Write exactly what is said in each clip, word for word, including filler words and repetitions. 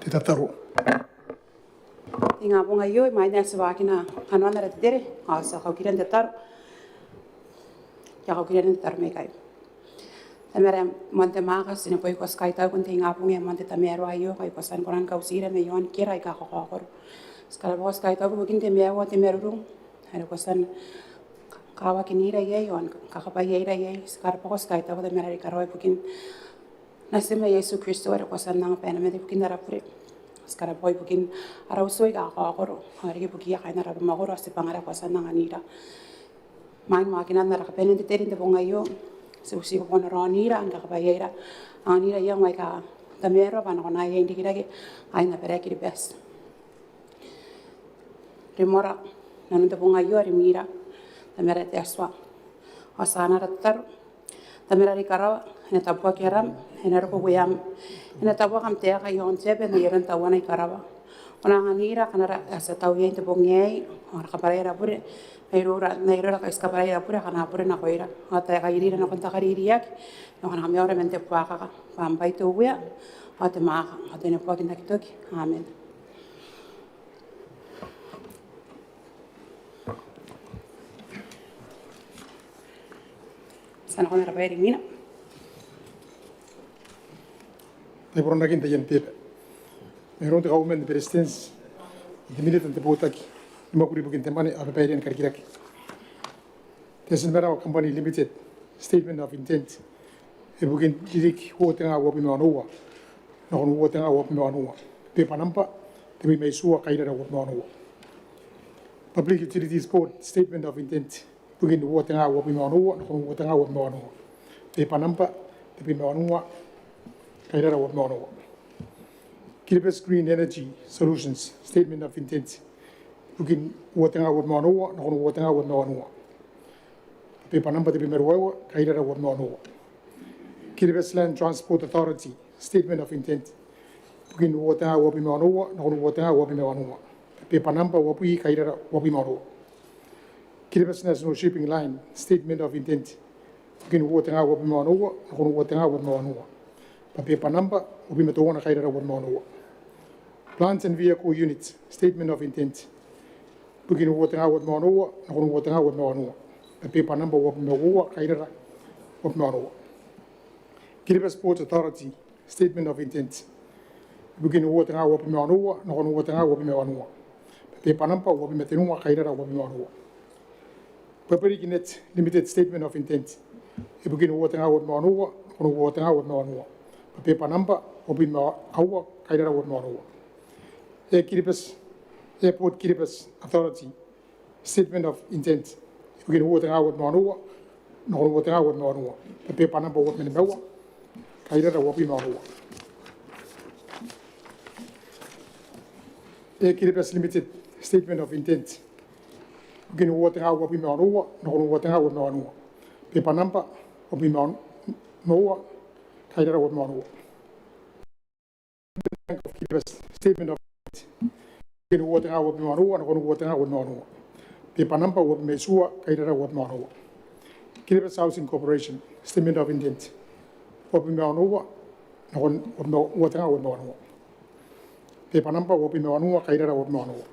te tataro. Te ingabong aio, imwain ae ti a waakina kanoan ara tetere, ao ti a kaukira n tataro. Ti a kaukira n tataro mai ikai. Tamara ae moan te mwaaka, ti neboiko, ti kaitauko n te ingabong ae moan te tamaroa aio, ngkai ko a tia ni kona ni kautira mai aon kera aika kakaokoro. Ti karabwako, ti kaitauko ibukin te maiu ao te marurung are ko a tia ni kawakinira iai ao ni kakabwaiaira iai. Ti karabwako, ti kaitauko Tamara are i karawa ibukin Natim ae Iesu Kristo are ko a tia n anga bwa e na mate ibukin ara bure. Ti karabwako ibukin ara utu aika kakaokoro, ao riki ibukiia kaain ara abamwakoro, ao tibwangara ko a tia n anganira. Imwain waakinan ara kabanea n te tetere n te bong aio, ti butiko bwa ko na raonira, ni kakabwaiaira, anganira iango aika tamaroa, bwa a na kona iai n rikirake kaain abara Kiribati. Rimwara, nanon te bong aio, rimwira, Tamara ae te Atua. Ao ti a anaa ara tataro. Tamara are i karawa, e na tabuaki aram, e na roko ueam, e na tabuaki am taeka i aon te aba n ai aron tauana i karawa. Ko na anganira kanara ae ti a tau iai n te bong aei, ao ko na kabwarai ara bure mairoura, n ai aron ngkai ti kabwarai ara bure akana bure nakoira. Ao taeka irira nakon te kaririaki, ao ko na kamaiuira man te buakaka, bwa am bwai te Uea, ao te mwaaka, ao te neboaki n aki toki. Amen. Ti a nakon ara bwai are imwina. Taiborakin taian beba mairoun te Kauoman ni Beretitenti, te Minita n te Botaki ni Mwakuri ibukin te Mwane ao Babairean Karikirake. Te Asinimarawa Company Limited, Statement of Intent ibukin ririki uoa tenga uabwi ma onoua nakon uoa tenga uabwi ma onoua, beba nambwa tebwi ma itiua, kairara uabwi ma onoua. Public Utilities Board, Statement of Intent ibukin uoa tenga uabwi ma onoua nakon uoa tenga uabwi ma onoua, beba nambwa tebwi ma onoua, kairara uabwi ma onoua. Kiribati Green Energy Solutions, Statement of Intent ibukin uoa tenga uabwi ma onoua nakon uoa tenga uabwi ma onoua, beba nambwa tebwi ma ruaiwa, kairara uabwi ma onoua. Kiribati Land Transport Authority, Statement of Intent ibukin uoa tenga uabwi ma onoua nakon uoa tenga uabwi ma onoua, beba nambwa uabwi, kairara uabwi ma onoua. Kiribati National Shipping Line, Statement of Intent ibukin uoa tenga uabwi ma onoua nakon uoa tenga uabwi ma onoua, beba nambwa uabwi ma teuana, kairara uabwi ma onoua. Plant and Vehicle Unit, Statement of Intent ibukin uoa tenga uabwi ma onoua nakon uoa tenga uabwi ma onoua, beba nambwa uabwi ma uoua, kairara uabwi ma onoua. Kiribati Ports Authority, Statement of Intent ibukin uoa tenga uabwi ma onoua nakon uoa tenga uabwi ma onoua, beba nambwa uabwi ma tenua, kairara uabwi ma onoua. Beberiki Net Limited, Statement of Intent ibukin uoa tenga uabwi ma onoua nakon uoa tenga uabwi ma onoua, beba nambwa uabwi ma aua, kairara uabwi ma onoua. Air Kiribati, Airport Kiribati Authority, Statement of Intent ibukin uoa tenga uabwi ma onoua nakon uoa tenga uabwi ma onoua, beba nambwa uabwi ma nimaua, kairara uabwi ma onoua. Air Kiribati Limited, Statement of Intent ibukin uoa tenga uabwi ma onoua nakon uoa tenga uabwi ma onoua, beba nambwa uabwi ma onoua, kairara uabwi ma onoua. Bank of Kiribati, Statement of Intent ibukin uoa tenga uabwi ma onoua nakon uoa tenga uabwi ma onoua, beba nambwa uabwi ma itiua, kairara uabwi ma onoua. Kiribati Housing Corporation, Statement of Intent uabwi ma onoua nakon uabwi ma, uoa tenga uabwi ma onoua, beba nambwa uabwi ma onoua, kairara uabwi ma onoua.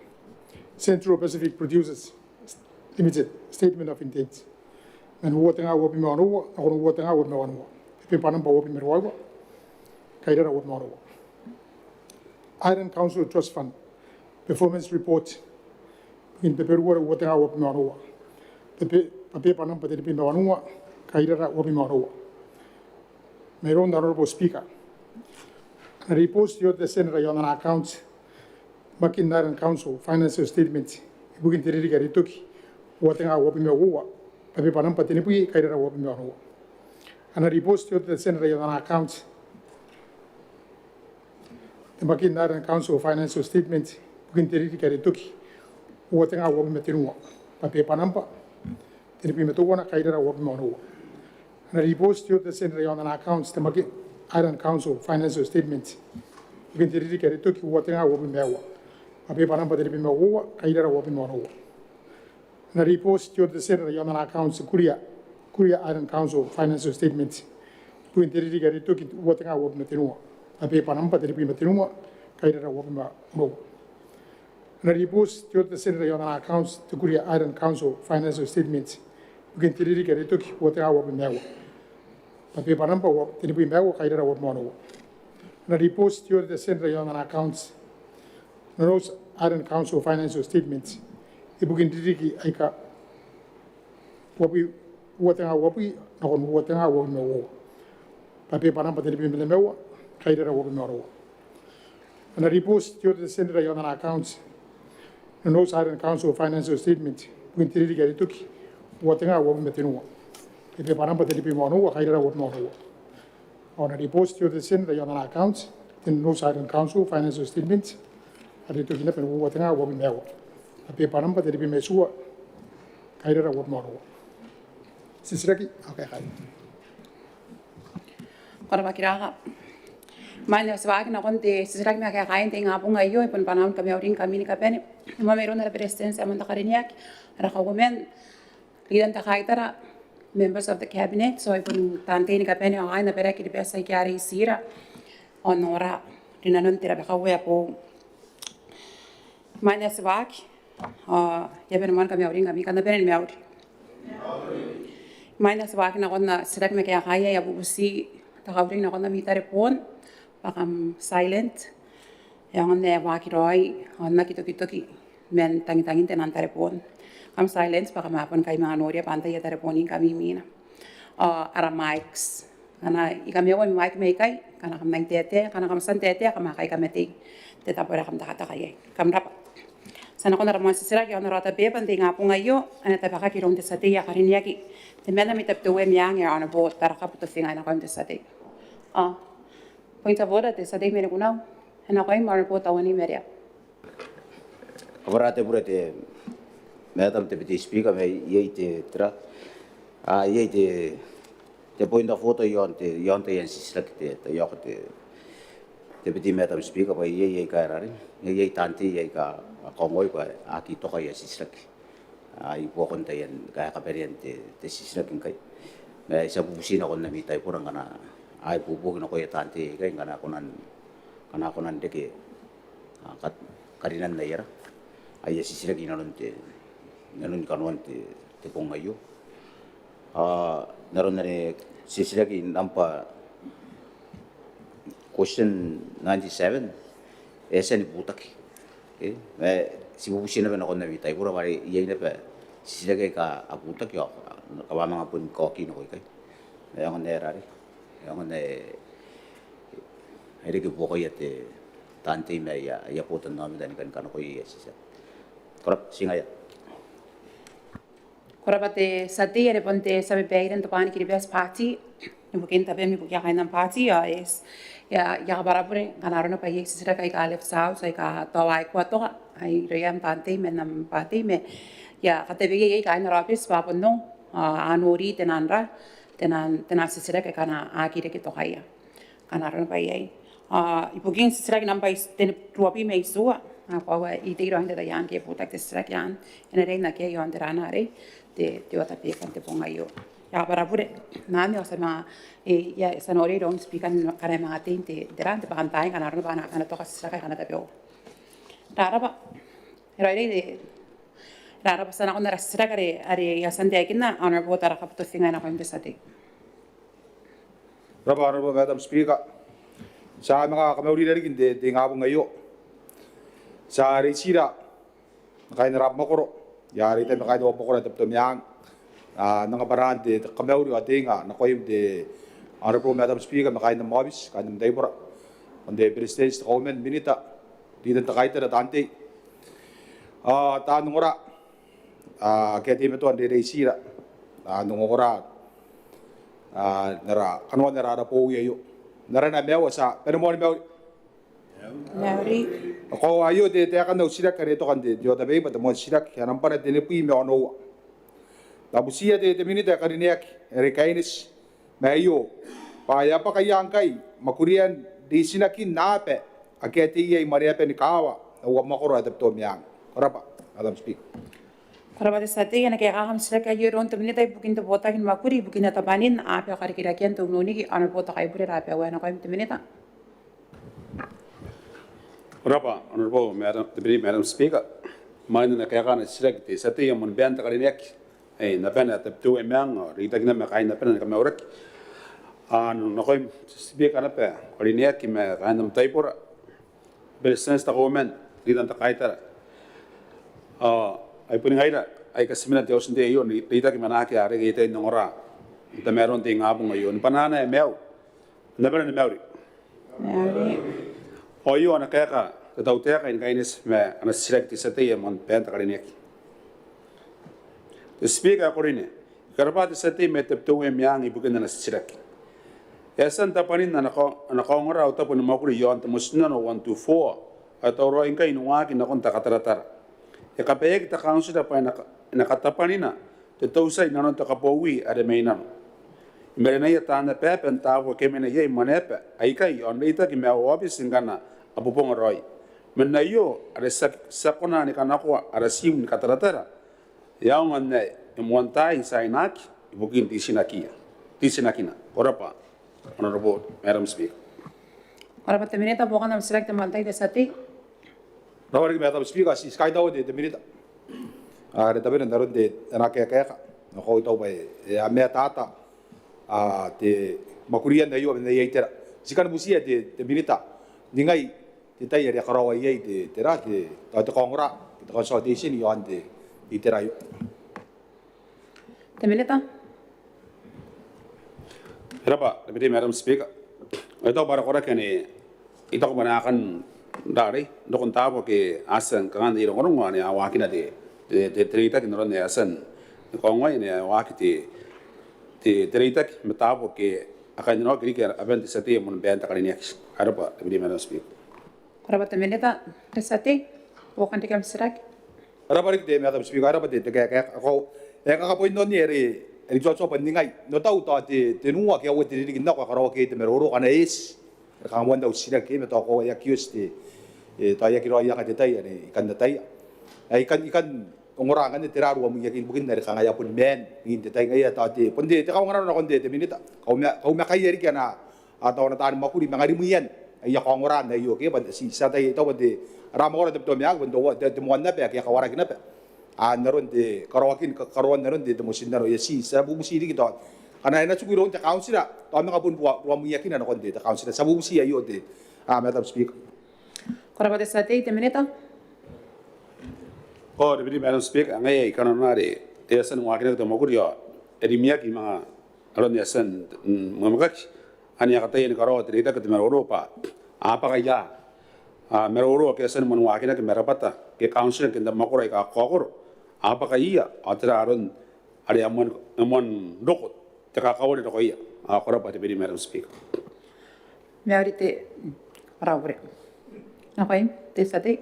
Central Pacific Producers Limited, Statement of Intent man uoa tenga uabwi ma onoua nakon uoa tenga uabwi ma onoua, beba nambwa uabwi ma ruaiwa, kairara uabwi ma onoua. Island Council Trust Fund Performance Report ibukin Beberuare uoa tenga uabwi ma onoua, beba, beba nambwa tenibwi ma wanua, kairara uabwi ma onoua. Mairoun te Honourable Speaker, ana ribooti te Auditor General i aon ana account Makin Island Council Financial Statement ibukin te ririki are toki, uoa tenga uabwi ma uoua, beba nambwa tenibwi, kairara uabwi ma onoua. Ana ribooti te Auditor General i aon ana account te Makin Island Council Financial Statement ibukin te ririki are toki, uoa tenga uabwi ma tenua, beba nambwa tenibwi ma teuana, kairara uabwi ma onoua. Ana ribooti te Auditor General i aon ana account te Makin Island Council Financial Statement ibukin te ririki are toki, uoa tenga uabwi ma aua, beba nambwa tenibwi ma uoua, kairara uabwi ma onoua. Ana ribooti te Auditor General i aon ana account te Kuria, Kuria Island Council Financial Statement ibukin te ririki are toki, uoa tenga uabwi ma tenua, beba nambwa tenibwi ma tenua, kairara uabwi ma onoua. Ana ribooti te Auditor General iaon ana accounts te Kuria Island Council financial statements ibukin te ririki are toki uoua tenga uabwi ma aua bwa beba nambwa tenibwi ma aua, kairara uabwi ma onoua. Ana ribooti te Auditor General iaon ana accounts Nonouti Island Council financial statements ibukin ririki aika uabwi, uoua tenga uabwi nakon uoua tenga uabwi ma uoua bwa beba nambwa tenibwi ma nimaua, kairara uabwi ma onoua. Ana ribooti te Auditor General iaon ana accounts Nonouti Island Council financial statements ibukin te ririki are toki uoua tenga uabwi ma tenua bwa beba nambwa tenibwi ma onoua, kairara uabwi ma onoua. Ao ana ribooti te Auditor General iaon ana accounts te Nonouti Island Council financial statements are toki naba uoua tenga uabwi ma aua bwa beba nambwa tenibwi ma itiua, kairara uabwi ma onoua. Titiraki ao kaekai. Ko rabwa Kiraka. Imwain ae ti waaki nakon te titiraki ma kaekai n te ingabong aio, I bon banaun kamauringkami ni kabane. I mwin mairoun ara Beretitenti ae moan te karineaki, ara kauoman, Leader n te kaitara, members of the cabinet, ao ai bon taan tei ni kabane ao kaain abara Kiribati aika a reitira ao n nora rinanon te rabakau ae boou. Imwain ae ti waaki, ao I a bane moa ni kamauringkami, kam na bane ni mauri. Imwain ae ti waaki nakon ana titiraki ma kaekai ae I a bubuti te kauring nakon ami tareboon bwa kam silent. E aonga n waaki raoi ao n aki tokitoki man tangitangin te nang tareboon. Kam silent bwa kam a bon kai manga noria bwa antai ae tarebooningkami imwina. Ao ara mics, ngkana I kamaiua ami mic mai ikai, ngkana kam nang taetae, ngkana kam tia n taetae kam a kai kamatei te tabo are kam tekateka iai. Kam rabwa. Ti a nakon ara moan titiraki ao n ara otabeba n te ingabong aio, e na tabekaki iroun te tia tei ae karineaki, te Madam Tabiteuea Meang, e a onobota ara kabuto finga e nakoim te tia tei. Ao point of order, te tia tei mai Nikunau, e nakoim Honourable Tauanei Marea. Ko rabwa te bure te Madam Deputy Speaker, ma iai te tera, a, iai te, te point of order iaon te, iaon taian titiraki te, te, iaon te Deputy Madam Speaker, bwa iai, iai aika a rari, iai, iai taan tei aika a kaongoai bwa a aki toka aia titiraki. A, ibuakon taian kaea kabanean te, te titiraki ngkai. Ma I tia bubuti nakon ami taibora ngkana a ibuobuoki nakoia taan tei aikai ngkana a kona n, ngkana a kona n reke, a, kat-, karinan aia, aia titiraki inanon te, inanon kanoan te, te bong aio. A, n aron are titiraki nambwa question ninety-seven, e a tia ni butaki. Okay. Ma ti bubuti naba nakon ami taibora bwa are iai naba titiraki aika a butaki ao kam a manga bon kaoki nako ikai. Ma e aonga n ae rari, e aonga n ae e reke buokaia te taan tei ma aia, aia botannaomata ni kan kanakoa aia titiraki. Ko rabwa, ti ngaia. Ko rabwa te tia tei, are bon te tia babaire n te Bwaan Kiribati Party ibukin tabem ibukia kaain am party, ao e, I a, I a kabwara bure ngkana arona bwa iai titiraki aika left out, aika tao a aki kona n toka irouia am taan tei man am party, ma I a katabeia iai kaain ara aobiti bwa a bon ong, a, a nori te nang ra, te nang, te nang titiraki aika a na aki reke tokaia. Ngkana arona bwa iai. A, ibukin titiraki nambwa is-, teni-, ruabwi ma itiua. A, koaua I tei raoi n te tai anne ke e butaki te titiraki anne. E na riai n akea iaon te rana arei te, te otabeba n te bong aio. I a kabwara bure. N anne ao ti a manga, e, I a, ti a noria iroun Speaker ngkana e manga tei n te, te rana, te bwakantaai ngkana arona bwa a na, a na toka titiraki aika a na tabeua. Rarabwa. E raoiroi te, rarabwa, ti a nakon ara titiraki are, are I a tia n taekinna, Honourable Tarakabu Tofinga, e nakoim te tia tei. Raba, Honourable Madam Speaker. Ti a manga kamauri riki n te, te ingabong aio. Ti a reitira kaain ara mwakoro, I a reita ma kaain au mwakoro ae Tabiteuea Meang, a, n anga bwanaan te, te kamauri ao te inga nakoim te Honourable Madam Speaker ma kaain am aobiti, kaain am taibora, ao te Beretitenti, te Kauoman, Minita, Leader n te kaitara, taan tei, a, taan ongora, a, ake a teimatoa n rereitira, a, n ongora, a, n ara, kanoan ara, ara bowi aio. N arana ae maiu ti a bane moa ni mauri. Mauri. Ao aio te, taekan au titiraki are e toka n te, te otabeba, te moan titiraki, ae nambwana tenibwi ma onoua. N na butiia te, te Minita ae karineaki, are e kaineti, ma aio, bwa e a bwaka ia ngkai mwakurian reitinakin aaba ake a tei iai mwaneaban kaawa n aua mwakoro ae Tabiteuea Meang. Ko raba, Madam Speaker. Ko raba te tia tei, e na kaekaaki am titiraki aio iroun te Minita ibukin te botaki ni mwakuri ibukin atabwanin aaba ao karikirakean te ununiki, Honourable Takaibure Rabaua, e nakoim te Minita. Ko rabwa Honorable Madam, Deputy Madam Speaker. Imwain ana kaeka ana titiraki te tia tei ae moan baan te karineaki, e na bane Tabiteuea Meang ao reitaki naba ma kaain abana ni kamauraki. Ao nakoim Speaker naba ae ko karineaki ma kaain am taibora, Beretitenti, te Kauoman, Leader n te Kaitara. Ao ai boni ngaira aika ti mena n te auti n tei aio n reitaki ma naake a reke i tai n ongora n tamaroan te ingabong aio ni banaana ae maiu. Kam na bane ni mauri. Mauri. Ao aio ana kaeka te tautaeka ni kaineti ma ana titiraki te tia tei ae moan baan te karineaki. Te Speaker ae ko rine, I karabwa te tia tei mai Tabiteuea Meang ibukin ana titiraki. E a tia n tabwanin ana ka-, ana kaongora au tabo ni mwakuri iaon te motinnano one two four, ao e tauraoi ngkai ni waaki nakon te kataratara. E kabaeaki te kauntira bwa e na ka-, e na katabwanina te tautia inanon te kabowi are mai nano. I marenaia taan abaaba n taabo ake a mena iai mwaneaba aikai ao n reitaki ma au aobiti ngkana a bobonga raoi. Man aio are ti aki, ti aki kona ni kanakoa ara tiim ni kataratara, e aonga n ae e moantaai n tiainaki ibukin ritinakiia, ritinakina. Ko rabwa Honorable Madam Speaker. Ko rabwa te Minita. Buokan am titiraki te moan tai te tia tei. Ko rabwa riki Madam Speaker, ti, ti kaitaua te, te Minita are e tabena n aron te, ana kaeka, ao I taku bwa e, e a matata te mwakurian aio man aia itera. Ti kan butiia te, te Minita, ningai te tai are e a karaoa iai te, te ra, te, tao te kaongora, te consultation iaon te itera aio. Te Minita. E rabwa, Deputy Madam Speaker. I taku bwa ara koraki anne, I taku bwa a na kan rarei n rokon taabo ake a tia n kangai n rongorongo anne, a waakina te, te, te, te reitaki n aron ae a tia ni kaongoai, anne a waaki te, te, te reitaki ma taabo ake a kainnanoaki riki aban te tia tei ae moan baan te karineaki. E rabwa, Deputy Madam Speaker. Ko rabwa te Minita. Te tia tei, buokan riki am titiraki. Ko rabwa riki te Madam Speaker, ko rabwa te, te kaeka, kaeka. Ao e kakabwaina naba are, are I tuatua bwa ningai, n otau tao te, tenua ke aua te ririki nako ae karaoaki iai te maroro, ngkana e eti, are kanga moan au titiraki ma tao ko a aki oti te, e, tao e aki raoi anga te tai anne I kan ataia. Ae I kan, I kan ongora ngkanne tera ruamwiakin, ibukin are kanga e a boni maan n te tai ngaia tao te, bon te, te kaungaunga nakon te, te Minita. Kauma-, kaumakaia riki ana, a, tao ana taani mwakuri manga rimwian aia kaongora n aio ke, bwa ti, ti ataia, I taku bwa te, ara mwakoro n Tabiteuea Meang bon te, te, te moan aba ake a kawaraki naba, a, n aron te karaoakin, ka-, karaoan aron te, te motinnano aio. Ti, ti a bubuti riki tao ngkana e na tiku iroun te kauntira tao manga boni rua-, ruamwiakina nakon te, te kauntira. Ti a bubuti aio te, a, Madam Speaker. Ko rabwa te tia tei. Te Minita. Ko rabwa Deputy Madam Speaker, ngaia I kananona are e a tia ni waakinaki te mwakuri ao e rimwiaki manga aron ae e a tia n, mm, mwemwekaki. Anne e a kataia ni karaoa te reitaki, te maroro bwa a bwaka ia, a, maroro ake a tia ni moan waakinaki ma rabwata ke kauntira ke n aba makoro aika kakaokoro, a bwaka ia, ao tera aron are e a moan, e a moan roko te kakawari nakoia. Ao ko rabwa te Deputy Madam Speaker. Mauri te, ko rabwa. Nakoim te tia tei.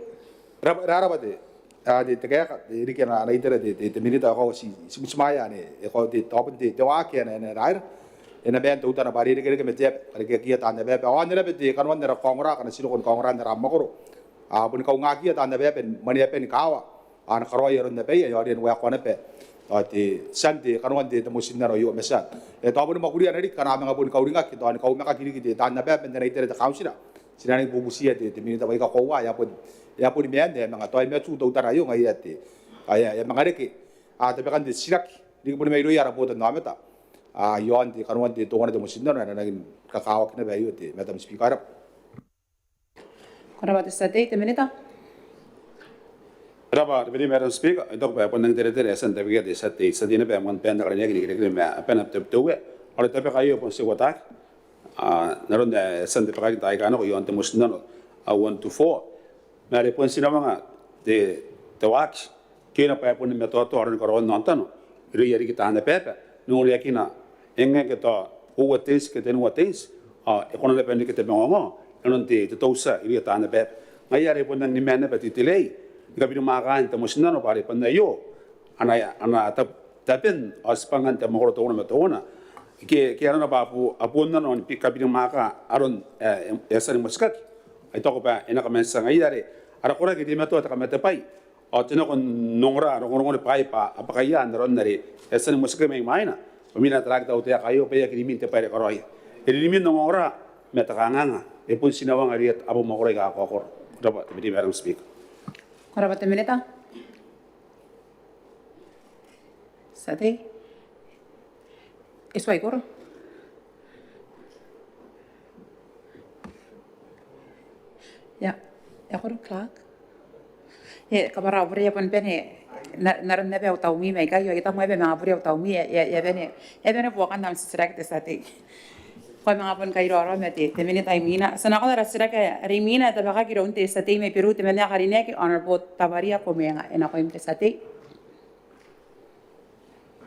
Ko rabwa, ko rabwa te, a, te, te kaeka, e riki ana, ana itera te, te, te Minita, ao ti, ti butimwaea anne, e, ko, te, tao bon te, te waaki anne, anne, anne, e na maan teutana bwa are e irekereke ma te aba, karekeakiia taan abaaba. Ao anne naba te kanoan ara kaongora, ngkana ti roko ni kaongora n ara mwakoro, a, boni kaungakiia taan abaaba ni mwaneaban kaawa, a na karaoi aron abaia, ao are e na waekoa naba, a, te tia n te kanoan te, te motinnano aio ma tia. E, tao boni mwakuriana riki ngkana a manga boni kauringaki, tao ni kaumakaki riki te, taan abaaba n ana itera te kauntira. Ti na nangi bubutiia te, te Minita bwa I kakoaua e a boni, e a boni maan, e a manga, tao e matu teutana aio ngaia te, a, e a, e a manga reke, a, tabekan te titiraki riki boni mairouia ara botannaomata, a, iaon te kanoan te, teuana te motinnano ae e na nangi kakawaki naba aio te Madam Speaker. Ko rabwa. Ko rabwa te tia tei. Te Minita. Ko rabwa Deputy Madam Speaker, I taku bwa e bon nang teretere ae e a tia n tabekia te tia tei, tia tei naba ae moan baan te karineaki n irekereke ma abana Tabiteuea. Ao te tabeka aio e bon tia n uotaki, a, n aron ae e a tia n tabekaki n taai aika nako iaon te motinnano ae one two four. Ma are bon tii naba ngkai te, te waaki ke e na bwa e bon matoatoa aron karaoan aontano irouia riki taan abaaba n oreakina, e ngae ngke tao uoua teniti ke tenua teniti, ao e kona naba n reke te mangaongao inanon te, te tautia irouia taan abaaba. Ngaia are e bon nang ni maan naba te delay ni kabirimwaakaain te motinnano bwa are bon aio ana, ana tab-, taben ao tibwangan te mwakoro teuana ma teuana. Ke, ke arona bwa a bo-, a bon nano ni bi-, kabirimwaaka aron, e, e, e a tia ni motikaki. I taku bwa e na kaman tia. Ngaia are ara koraki e teimatoa te kamatebwai ao te nako n ongora, rongorongona bwaai bwa a bwaka ia n aron are e a tia ni motikaki mai mwaina. Bwa imwina e taraaki te tautaeka aio bwa e aki rimwin te bwai are e karaoia. E rimwin ongora ma te kanganga, e bon tii naba ngkai irouia abamwakoro aika kakaokoro. Ko rabwa Deputy Madam Speaker. Ko rabwa te minita. Tia tei. E tuai koro. Ia, e koro Clerk. E kabwara au bure, e a bon bane n aron naba au taumwi mai ikai, ao I taku naba manga bure au taumwi, e a bane, e a bane buokan am titiraki te tia tei. Ko a manga bon kairaoraoi ma te minita imwina. Ti a nakon ara titiraki are imwina ae tabekaki iroun te tia tei mai Beru, te membwa ae karineaki, Honourable Tabaria Komwenga. E nakoim te tia tei.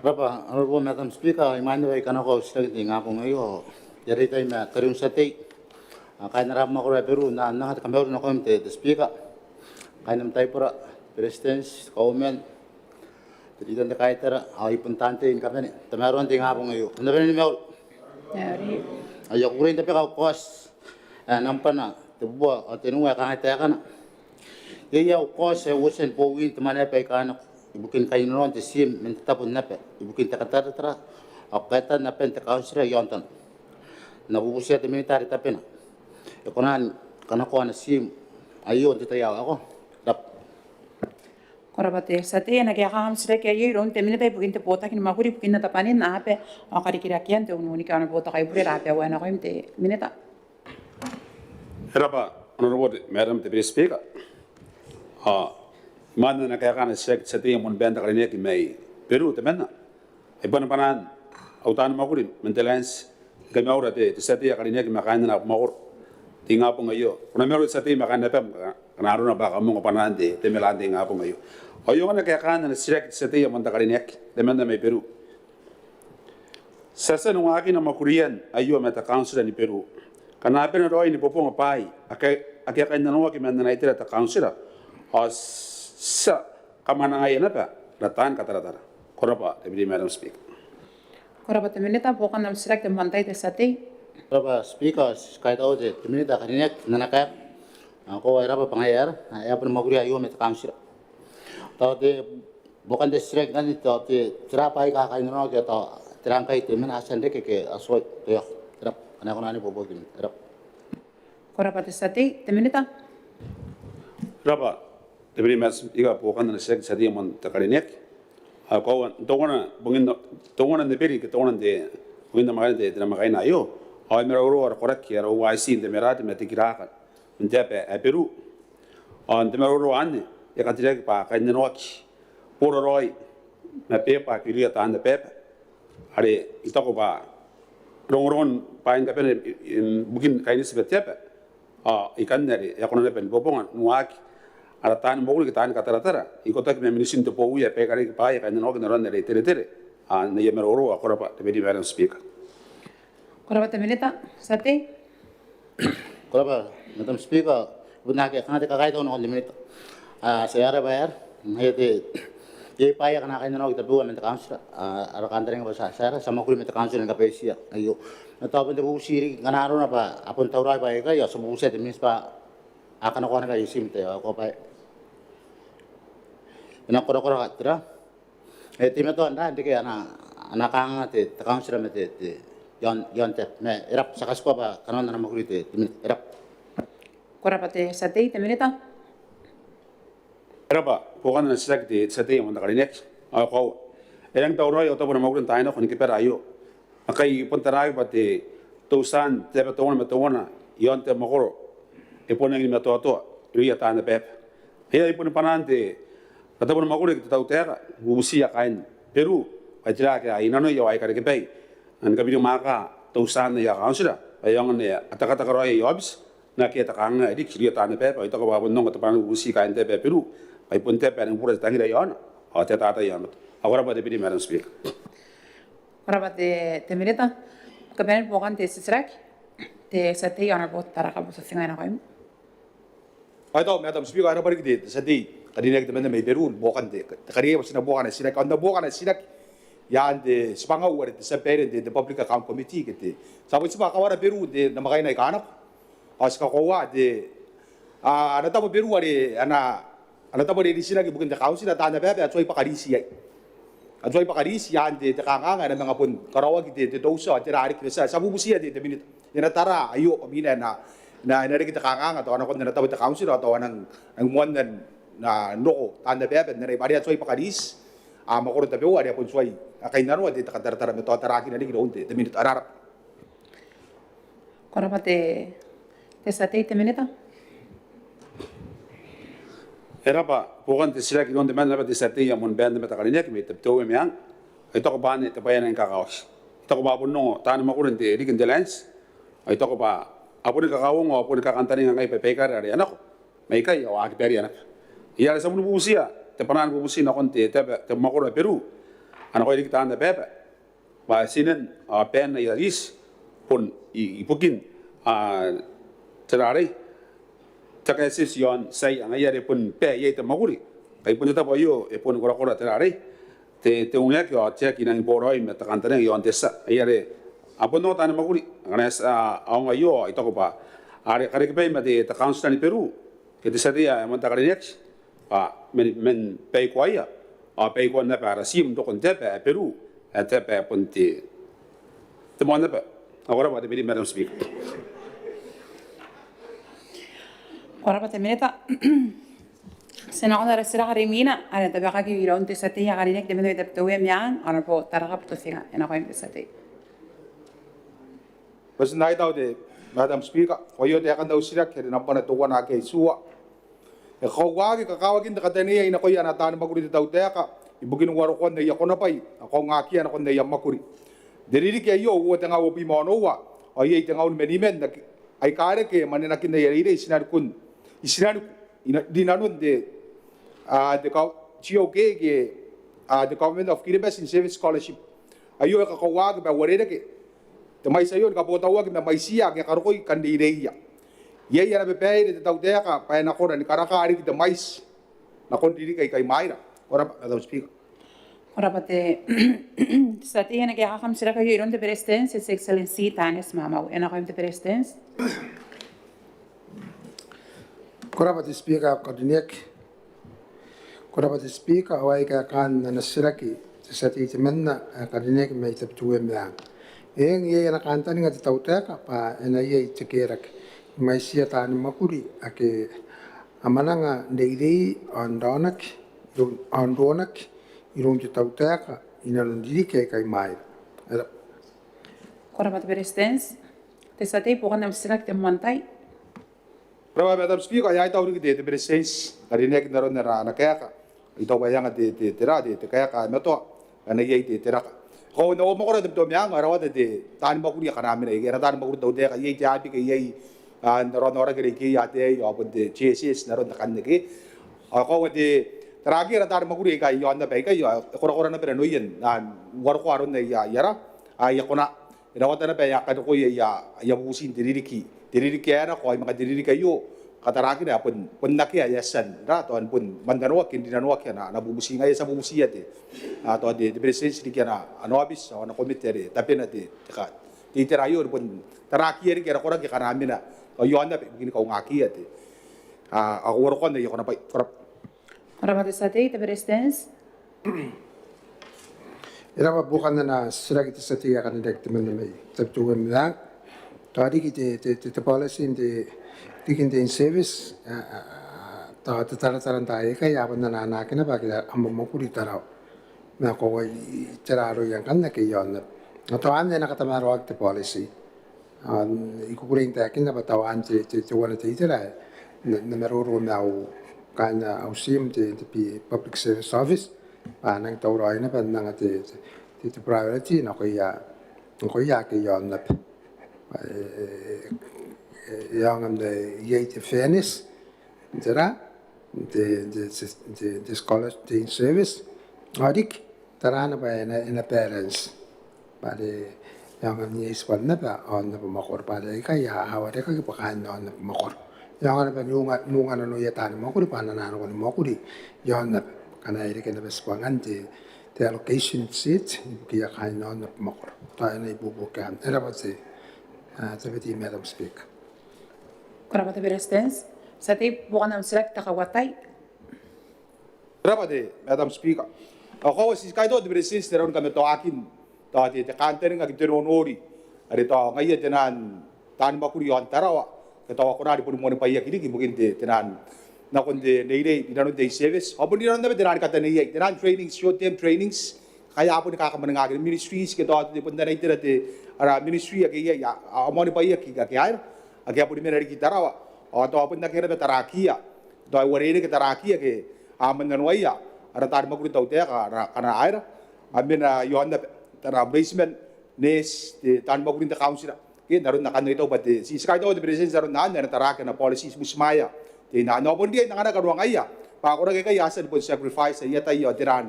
Ko rabwa Honourable Madam Speaker, imwain ae I kanakoa au titiraki n te ingabong aio, I a reitai ma kariun tia tei, kaain ara mwakoro ae Beru, n anga te kamauri nakoim te Speaker, kaain am taibora, Beretitenti, Kauoman, te Leader n te Kaitara, ao I bon taan tei ni kabane. Tamaroan te ingabong aio, kam na bane ni mauri. Ao I a kukurei n tabeka au kaoti ae nambwana tebubua ao tenua ae kangai taekana. Iai au kaoti ae uotia ni bowi n te mwaneaba aika nako ibukin kainnanoan te tiim man te tabo n aba ibukin te kataratara ao kaetan aban te kauntira i aontano. N na bubutia te minita are tabena, e kona ni kanakoa ana tiim aio n te tai ae waekoa? Ko rabwa. Ko rabwa te tia tei, e na kaekaaki am titiraki aio iroun te minita ibukin te botaki ni mwakuri ibukin atabwanin aba ao karikirakean te ununiki, Honourable Tokaibureira Abaewa. E nakoim te minita. E rabwa Honourable Madam Deputy Speaker. Ao imwain ae N na kaeka ana titiraki te tia tei ae moan bain te karineaki mai Beru temanna, I bon bwanaan au taan mwakuri man te Lands ni kamaura te tia tei ae karineaki ma kaain ana mwakoro n te ingabong aio. Ko na mauri te tia tei ma kaain abam, ngkana arona bwa kam ongo bwanaan te mera n te ingabong aio. Ao I aonga ni kaeka ana titiraki te tia tei ae moan te karineaki temanna mai Beru. Ti a tia ni waakina mwakurian aio ma te kauntira ni Beru, ngkana a bane raoi ni bobonga bwaai ake a kainnanoaki man ana itera te kauntira, ao ti a kamwanangaia naba ara taan kataratara. Ko rabwa Deputy Madam Speaker. Ko rabwa te minita, buokan am titiraki te moantai te tia tei. Ko rabwa Speaker, ti kaitaua te minita ae karineaki n ana kaeka. Ao e rabwa bwa ngaia ae e a boni mwakuria aio ma te kauntira. Tao te buokan te titiraki ngkanne, tao tera bwaai aika a kainnanoaki, tao tera ngkai te mena a tia n reke ke a tuai? Ko rabwa. Ko rabwa te tia tei, te minita. Ko rabwa Deputy Madam Speaker, buokan ana titiraki te tia tei ae moan te karineaki. Ao e koaua n teuana bongin, teuana n Eberi ke teuana n te bongin namwakaina, te namwakaina aio, ao e maroro ara koraki, ara OIC n te Marae ma te Kiraaka n te aba ae Beru. Ao n te maroro anne e katereaki bwa kainnanoaki boraraoi ma beeba ake irouia taan abaaba are I taku bwa rongorongon bwaai ni kabane ibukin kaineti ma te aba. Ao ikanne are e a kona naba ni bobonga n waaki ara taani mwakuri ke taani kataratara ikotaki ma minitin te bowi ae baikanaki bwaai ae kainnanoaki n aron are e teretere n aia maroro. Ao ko rabwa Deputy Madam Speaker. Ko rabwa te minita. Tia tei. Ko rabwa Madam Speaker, I bon aki kanga te kakaitau nakon te minita. Ao ti a rabwa, iai te, iai bwaai akana a kainnanoaki tabeua man te kauntira, ao ara kantaninga bwa ti a, ti a mwakuri ma te kauntira ni kabaitia aio. Ma tao bon te bubuti riki ngkana arona bwa a bon tauraoi bwaai aikai, ao ti a bubutia te minita bwa a kanakoa naba aia tiim n te tai ae waekoa bwa e na korakora tera. E teimatoa n reke ana, ana kanganga te, te kauntira ma te, te iaon, iaon te aba. Ma e rabwa, ti a katikua bwa kanoan ana mwakuri te, te minita. E rabwa. Ko rabwa te tia tei, te minita. E rabwa buokan ana titiraki te tia tei ae moan te karineaki. Ao e koaua, e rangi n tauraoi au tabo ni mwakuri n taai nako ni kabara aio. Ngkai I bon taraaki bwa te, te tua n te aba teuana ma teuana iaon te mwakoro e bon rangi ni matoatoa irouia taan abaaba. Ngaia I boni bwanaan te, ara tabo ni mwakuri ke te tautaeka ni bubutia kaain Beru bwa tera ake a inanoia ao a ikarekebai ni kabirimwaaka teuana aia kauntira bwa e aonga n aia tekateka raoi aia aobiti n akea te kanganga riki irouia taan abaaba. Ao I taku bwa a bon ongo te bwanaa ni bubuti kaain te aba ae Beru bwa e bon te aba ae rangi ni bubura te tangira iaona ao te atatai ae moto. Ao ko rabwa Deputy Madam Speaker. Ko rabwa te, te minita. Kabanean buokan te titiraki, te tia tei Honourable Taraka Butitinngai, nakoim. Ao e tau Madam Speaker, e rabwa riki te, te tia tei ae karineaki temanna mai Beru, buokan te, te kariaia bwa ti na buoka ana titiraki, ao n na buoka ana titiraki i aan te tibwangau are te tia babaire n te, te Public Account Committee ke te, ti a bon tibwa kawara Beru n te namwakaina aika nako. Ao ti kakoaua te, a, ana tabo Beru are ana, ana tabo are e ritinaki ibukin te kauntira, taan abaaba a tuai bwaka riti iai. A tuai bwaka riti i aan te, te kanganga ae na manga bon karaoaki te, te tua, ao tera riki. Ti a, ti a bubutia te, te minita, e na tara aio bwa imwina ae na, na, e na reke te kanganga tao nakon ana tabo te kauntira tao a nang, nang moanna n na noko taan abaaba n aia bwai are a tuai bwaka riiti, a mwakoro tabeua are a bon tuai a kainnanoa te, te kataratara ma tao tarakina riki iroun te, te Minita. Ko rabwa. Ko rabwa te, te tia tei. Te Minita. E rabwa, buokan te titiraki iroun temanna naba te tia tei ae moan bain te mwaneaba ae karineaki mai Tabiteuea Meang. I taku bwa anne te bwai ae nang kakawaki. I taku bwa a bon ongo taani mwakuri n te ririki n te lands. I taku bwa a boni kakauongo, a boni kakantaninga ngkai bwa baikara are a nako mai ikai ao a aki baria naba. Ngaia are ti a boni bubutia te bwanaa ni bubuti nakon te, te, te mwakoro ae Beru, a nakoia riki taan abaaba bwa ti nang, a, bane n aia riiti bon i, ibukin, a, te rarei, te kaetieti iaon tiaia, ngaia are bon bwa iai te mwakuri. Ngkai bon te tabo aio e boni korakora te rarei, te, te uneaki ao te aki nangi boraoi ma te kantaninga iaon te tia. Ngaia are a bon ongo taani mwakuri akana a tia, a, a ongo aio. I taku bwa are karekebai ma te, te kauntira ni Beru ke te tia tei ae moan te karineaki bwa man, man baikoaia ao baikoan naba ara tiim n rokon te aba ae Beru ae te aba ae bon te, te moan aba. Ao ko rabwa Deputy Madam Speaker. Ko rabwa te Minita. Ti a nakon ara titiraki are imwina are e tabekaki iroun te tia tei ae karineaki temanna mai Tabiteuea Meang, Honourable Taraka Butofinga. E nakoim te tia tei. Bati n aitau te Madam Speaker, ao aio taekan au titiraki are nambwana teuana ake itiua. E kakoauaki kakawakin te kataneiai nakoia ana taani mwakuri te tautaeka ibukin uarokoan aia konabwai ao kaungaakia nakon aia mwakuri. N te ririki aio uoa tenga uabwi ma onoua ao iai tengaun ma niman aika reke mwanenakin aia reirei i tinanikun, i tinaniku, i na, rinanon te, a, te gov, G O K ke, a, te Government of Kiribati Service Scholarship. Aio e kakoauaki bwa e uarereke te mwaiti aio ni kabotauaki ma mwaitiia ake a karokoi kan reireiia. Iai ana babaire te tautaeka bwa e na kona ni karaka riki te mwaiti nakon ririki aika imwaira? Ko rabwa Madam Speaker. Ko rabwa te, te tia tei. E na kaekaaki am titiraki aio iroun te Beretitenti, His Excellency Taneti Maamau. E nakoim te Beretitenti. Ko rabwa te Speaker ae karineaki. Ko rabwa te Speaker, ao ai kaekaan ana titiraki te tia tei temanna ae karineaki mai Tabiteuea Meang. Eng, iai ana kantaninga te tautaeka bwa e na iai te kerake ni mwaitiia taani mwakuri ake a mwananga n reirei ao n raonaki, ao n roonaki iroun te tautaeka inanon ririki aika imwaira. E rabwa. Ko rabwa te Beretitenti. Te tia tei, buokan am titiraki te moan tai. Ko rabwa Madam Speaker, ao I a tau riki te, te Beretitenti ae karineaki n aron ana, ana kaeka. I taku bwa e anga te, te, te ra, te, te kaeka ae matoa bwa e na iai te, te raka. Ko na o mwakoro Tabiteuea Meang ao e rawata te taani mwakuri akana a mena ikai, ara taani mwakuri te tautaeka, iai te ABIC, iai, a, n aron aoraki are ikai ataei ao bon te JSS n aron akanne ke. Ao ko a tia n taraaki ara taani mwakuri aika iaon aba aikai ao e korakora naba nanoia n uarokoa aron aia, aia ra, aia konaa. E rawata naba ae a karokoi aia, aia bubuti n te ririki, te ririki ae nako, ao imwin te ririki aio, kataraakina ae bon, bon akea ae a tia n ra, tao ni bon mwannanoaki n rinanoaki ana, ana bubuti. Ngaia ti a bubutiia te, a, tao te, te Beretitenti riki ana, ana aobiti ao ana komete are tabena te, te ka, te itera aio, ni bon taraakiia riki ara koraki akana a mena iaon aba ibukin kaungaakiia te, a, a, uarokoan aia konabwai. Ko rabwa. Ko rabwa te tia tei. Te Beretitenti. E rabwa, buokan ana titiraki te tia tei ae karineaki temanna mai Tabiteuea Meang. Tao riki te, te, te, te policy n te, riki n te in-service, a, a, a, tao te taratara n taai aikai a bon anaanaki naba ake a mwamwakuri i Tarawa. Ma ko a, i, i, tera aroia ngkanne ake iaon aba. Ao tao anne e na katamaroaki te policy. Ao I kukurei n taekinna bwa tao anne te, te, teuana te itera ae N na, N na maroro ma au, kaain au tiim n te, te P-, Public Service Office bwa a nang tauraoi naba n anga te, te, te, te priority nakoia, nakoia ake iaon aba. Bwa e, e, e, e aonga n iai te fairness n te ra, n te, n te, n te, n te scholar, te in-service. Ao riki taraana bwa e na, e na balance. Bwa are e aonga n iai tibwan aba aon aba mwakoro. Bwa are aikai a warekaki bwa kaain aon aba mwakoro. E aonga naba n unga, n unga nanoia taani mwakuri bwa a na nako ni mwakuri iaon aba. Ngkana e reke naba tibwangan te, te allocation seat ibukiia kaain aon aba mwakoro. Tao e na ibuobuoki anne. E rabwa te, a, Deputy Madam Speaker. Ko rabwa te Beretitenti. Tia tei, buokan am titiraki te kauatai. Ko rabwa te Madam Speaker. Ao koaua ti kaitaua te Beretitenti n aron kamatoaakin tao te, te kantaninga ke te nonori are tao ngaia te naan taani mwakuri iaon Tarawa, tao a kona ni boni moanibwaiaki riki ibukin te, te nano nakon te reirei inanon te in-service. Ao bon inanon naba te nano ni kataneiai, te nano training, short term trainings, ngkai a boni kakamwanangaki ministries ke tao te, bon tera itera te, ara ministry ake iai, a, a moanibwaiaki ake aera, ake a boni mena riki i Tarawa. Ao tao bon akea naba tarakiia, tao e uarereke tarakiia ake a mannanoaia ara taani mwakuri te tautaeka, ara, akana aera, a mena iaon naba, tara bureitiman, nurse, te taani mwakuri n te kauntira. Ke n aron akanne I taku bwa te, ti, ti kaitaua te Beretitenti n aron anne, e na taraaki ana policy, ti butimwaea. Te, n na, n na bon riai n anganaki kanoangaia bwa a koraki aikai a tia ni bon sacrifice aia tai ao tera,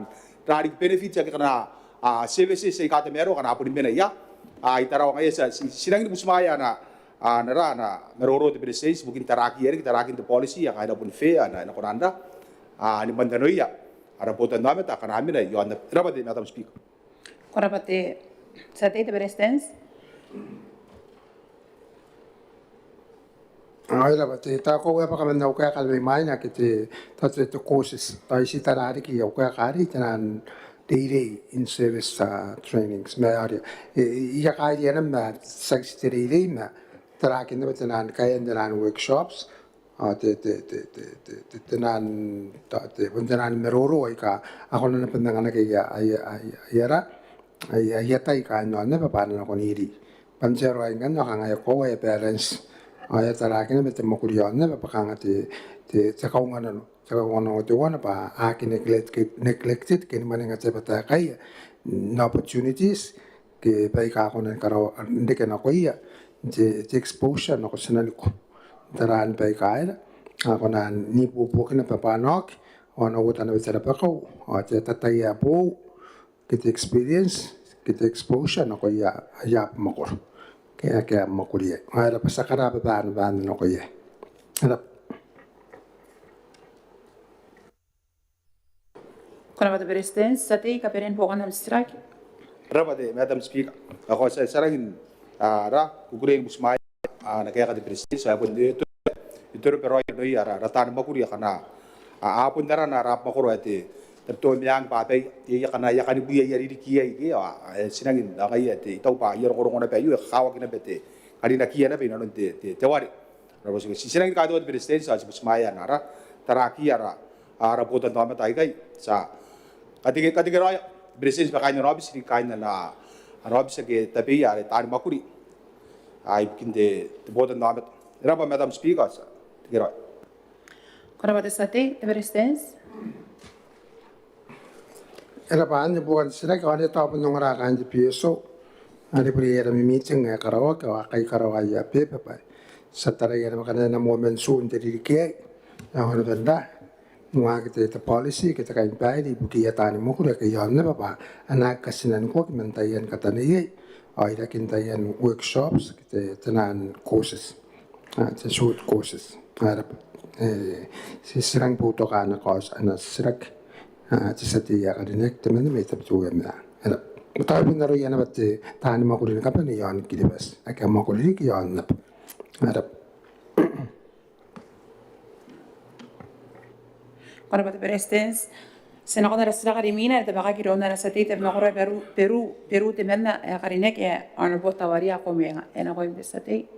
tera riki benefits ake akana, a, services aika a tamaroa akana a boni mena ia, a, i Tarawa. Ngaia ti, ti, ti rangi ni butimwaea ana, a, ana ra, ana maroro te Beretitenti ibukin tarakiia riki, tarakin te policy, ake e na bon fair, e na, e na kona n ra, a, ni mannanoia ara botannaomata akana a mena iaon, e rab'a te Madam Speaker. Ko rab'a te tia tei. Te Beretitenti. Ao e rab'a te, tao koaua bwa kam na uka ae karineaki mai mwaina ke te, tao te, te courses, tao ti tara riki au kaeka arei, te nano n reirei, in-service, a, trainings, ma are, e, e, I a kairi anne ma tiaki ti te reirei ma tarakin naba te nano ni kaean te nano workshops, a, te, te, te nano, tao te, bon te nano ni maroro aika a kona naba n anganaki aia, aia, aia, aia ra, aia, aia tai kaain aon aba bwa a na nakon iri. Bwa n te aro ae ngkanne ao kanga e koaua ae balance. Ao e a taraaki naba te mwakuri aon aba bwa kanga te, te, te kaunganano, te kaunganano teuana bwa a aki neglect-, neglected ke ni mwaninga te aba taekaia n opportunities ke baika a kona ni karaoa, n reke nakoia te, te exposure nako tinaniku. Taraan baika aera a kona n ibuobuoki naba bwa a na oki ao a na uota naba te rabakau ao te atatai ae boou ke te experience ke te exposure nakoia aia abamwakoro ke ake a mwakuriai. Ao e rab'a, ti a karababa naba nakoia. E rab'a. Ko rab'a te Beretitenti. Tia tei, kabanean buokan am titiraki. Ko rab'a te Madam Speaker. Ao ti a, ti a rangi n, a, ra, kukurei ni butimwaea, a, ana kaeka te Beretitenti, a, bon te, te, te, te raoi nanoia ara, ara taani mwakuri akana, a, a bon arana ara abamwakoro ae te, te Tabiteuea Meang bwa bwa iai, iai akana, iai aika a kan bwia aia ririki iai ke, a, e, ti rangi n, a, ngaia te, I taku bwa aia rongorongo naba aio e kakawaki naba te karinakiia naba inanon te, te, te ware. Ara bwa ti, ti, ti rangi ni kaitaua te Beretitenti, ti butimwaea ana ra, tarakiia ara, ara botannaomata aikai. Ti a katekeraoia te Beretitenti ma kaain ana aobiti, riki kaain ana, ana aobiti ake tabeia are taani mwakuri, a, ibukin te, te botannaomata. E rab'a Madam Speaker, ti a tekeraoia. Ko rab'a te tia tei. Te Beretitenti. E rab'a, anne buokan titiraki. Ao anne tao bon ongora kaain te P S O are bure ara mimiting ae karaoaki ao a kai karaoa aia beba bwa ti a taraia naba ngkana e na moa man tuun te ririki aei, ao a na bon ra, n waaki te, te policy ke te kainibaire ibukiia taani mwakuri ake iaon aba bwa a na aki katinanikuaki man taian kataneiai ao irakin taian workshops ke te, te nano courses, a, te short courses. A, e rab'a. E, ti, ti rangi ni boutoka ana kaoti, ana titiraki, a, te tia tei ae karineaki, te membwa mai Tabiteuea Meang. E rab'a. Tao bon aroia naba te taani mwakuri ni kabane iaon Kiribati ake a mwakuri riki iaon aba. E rab'a. Ko rab'a te Beretitenti. Ti a nakon ara titiraki are imwina, are e tabekaki iroun ara tia tei te abamwakoro ae Beru, Beru, Beru temanna ae karineaki, ae Honourable Tawaria Komenga. E nakoim te tia tei.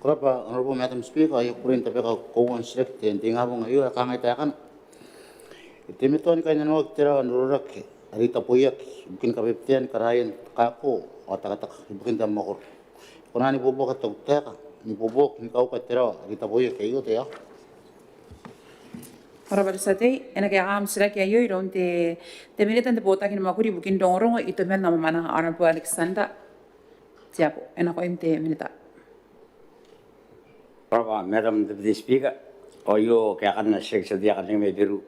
Ko rab'a Honourable Madam Speaker, ao I a kukurei n tabeka koauan titiraki n te ingabong aio ae kangai taekana. E teimatoa ni kainnanoaki Tarawa n rororaki are I taboiaki ibukin kabebetean karaian kako ao takataka ibukin te abamwakoro. E kona n ibuobuoki te tautaeka n ibuobuoki ni kauka Tarawa are I taboiaki aio? Te aho. Ko rab'a te tia tei. E na kaekaaki am titiraki aio iroun te, te Minita n te Botaki ni Mwakuri ibukin Rongorongo, Itoman ao Mwamwananga, Honourable Alexander Teabo. E nakoim te Minita. Ko rab'a Madam Deputy Speaker. Ao aio kaekaan ana titiraki te tia tei ae karineaki mai Beru.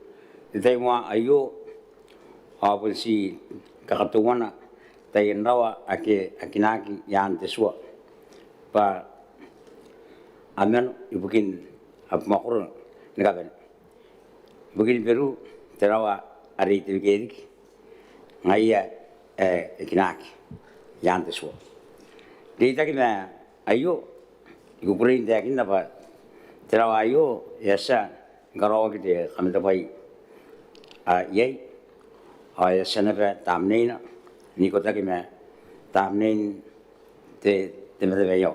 N te tai moa aio ao bon ti kakateuana taian rawa ake a kinaaki i aan te tua bwa a mano ibukin abamwakoro ni kabane. Ibukin Beru, te rawa are I tebike riki ngaia ae e kinaaki i aan te tua. N reitaki ma aio, I kukurei n taekinna bwa te rawa aio e a tia ni karaoaki te kamatebwai, a, iai, ao e a tia naba tamneina n ikotaki ma tamnein te, te matabeaiao.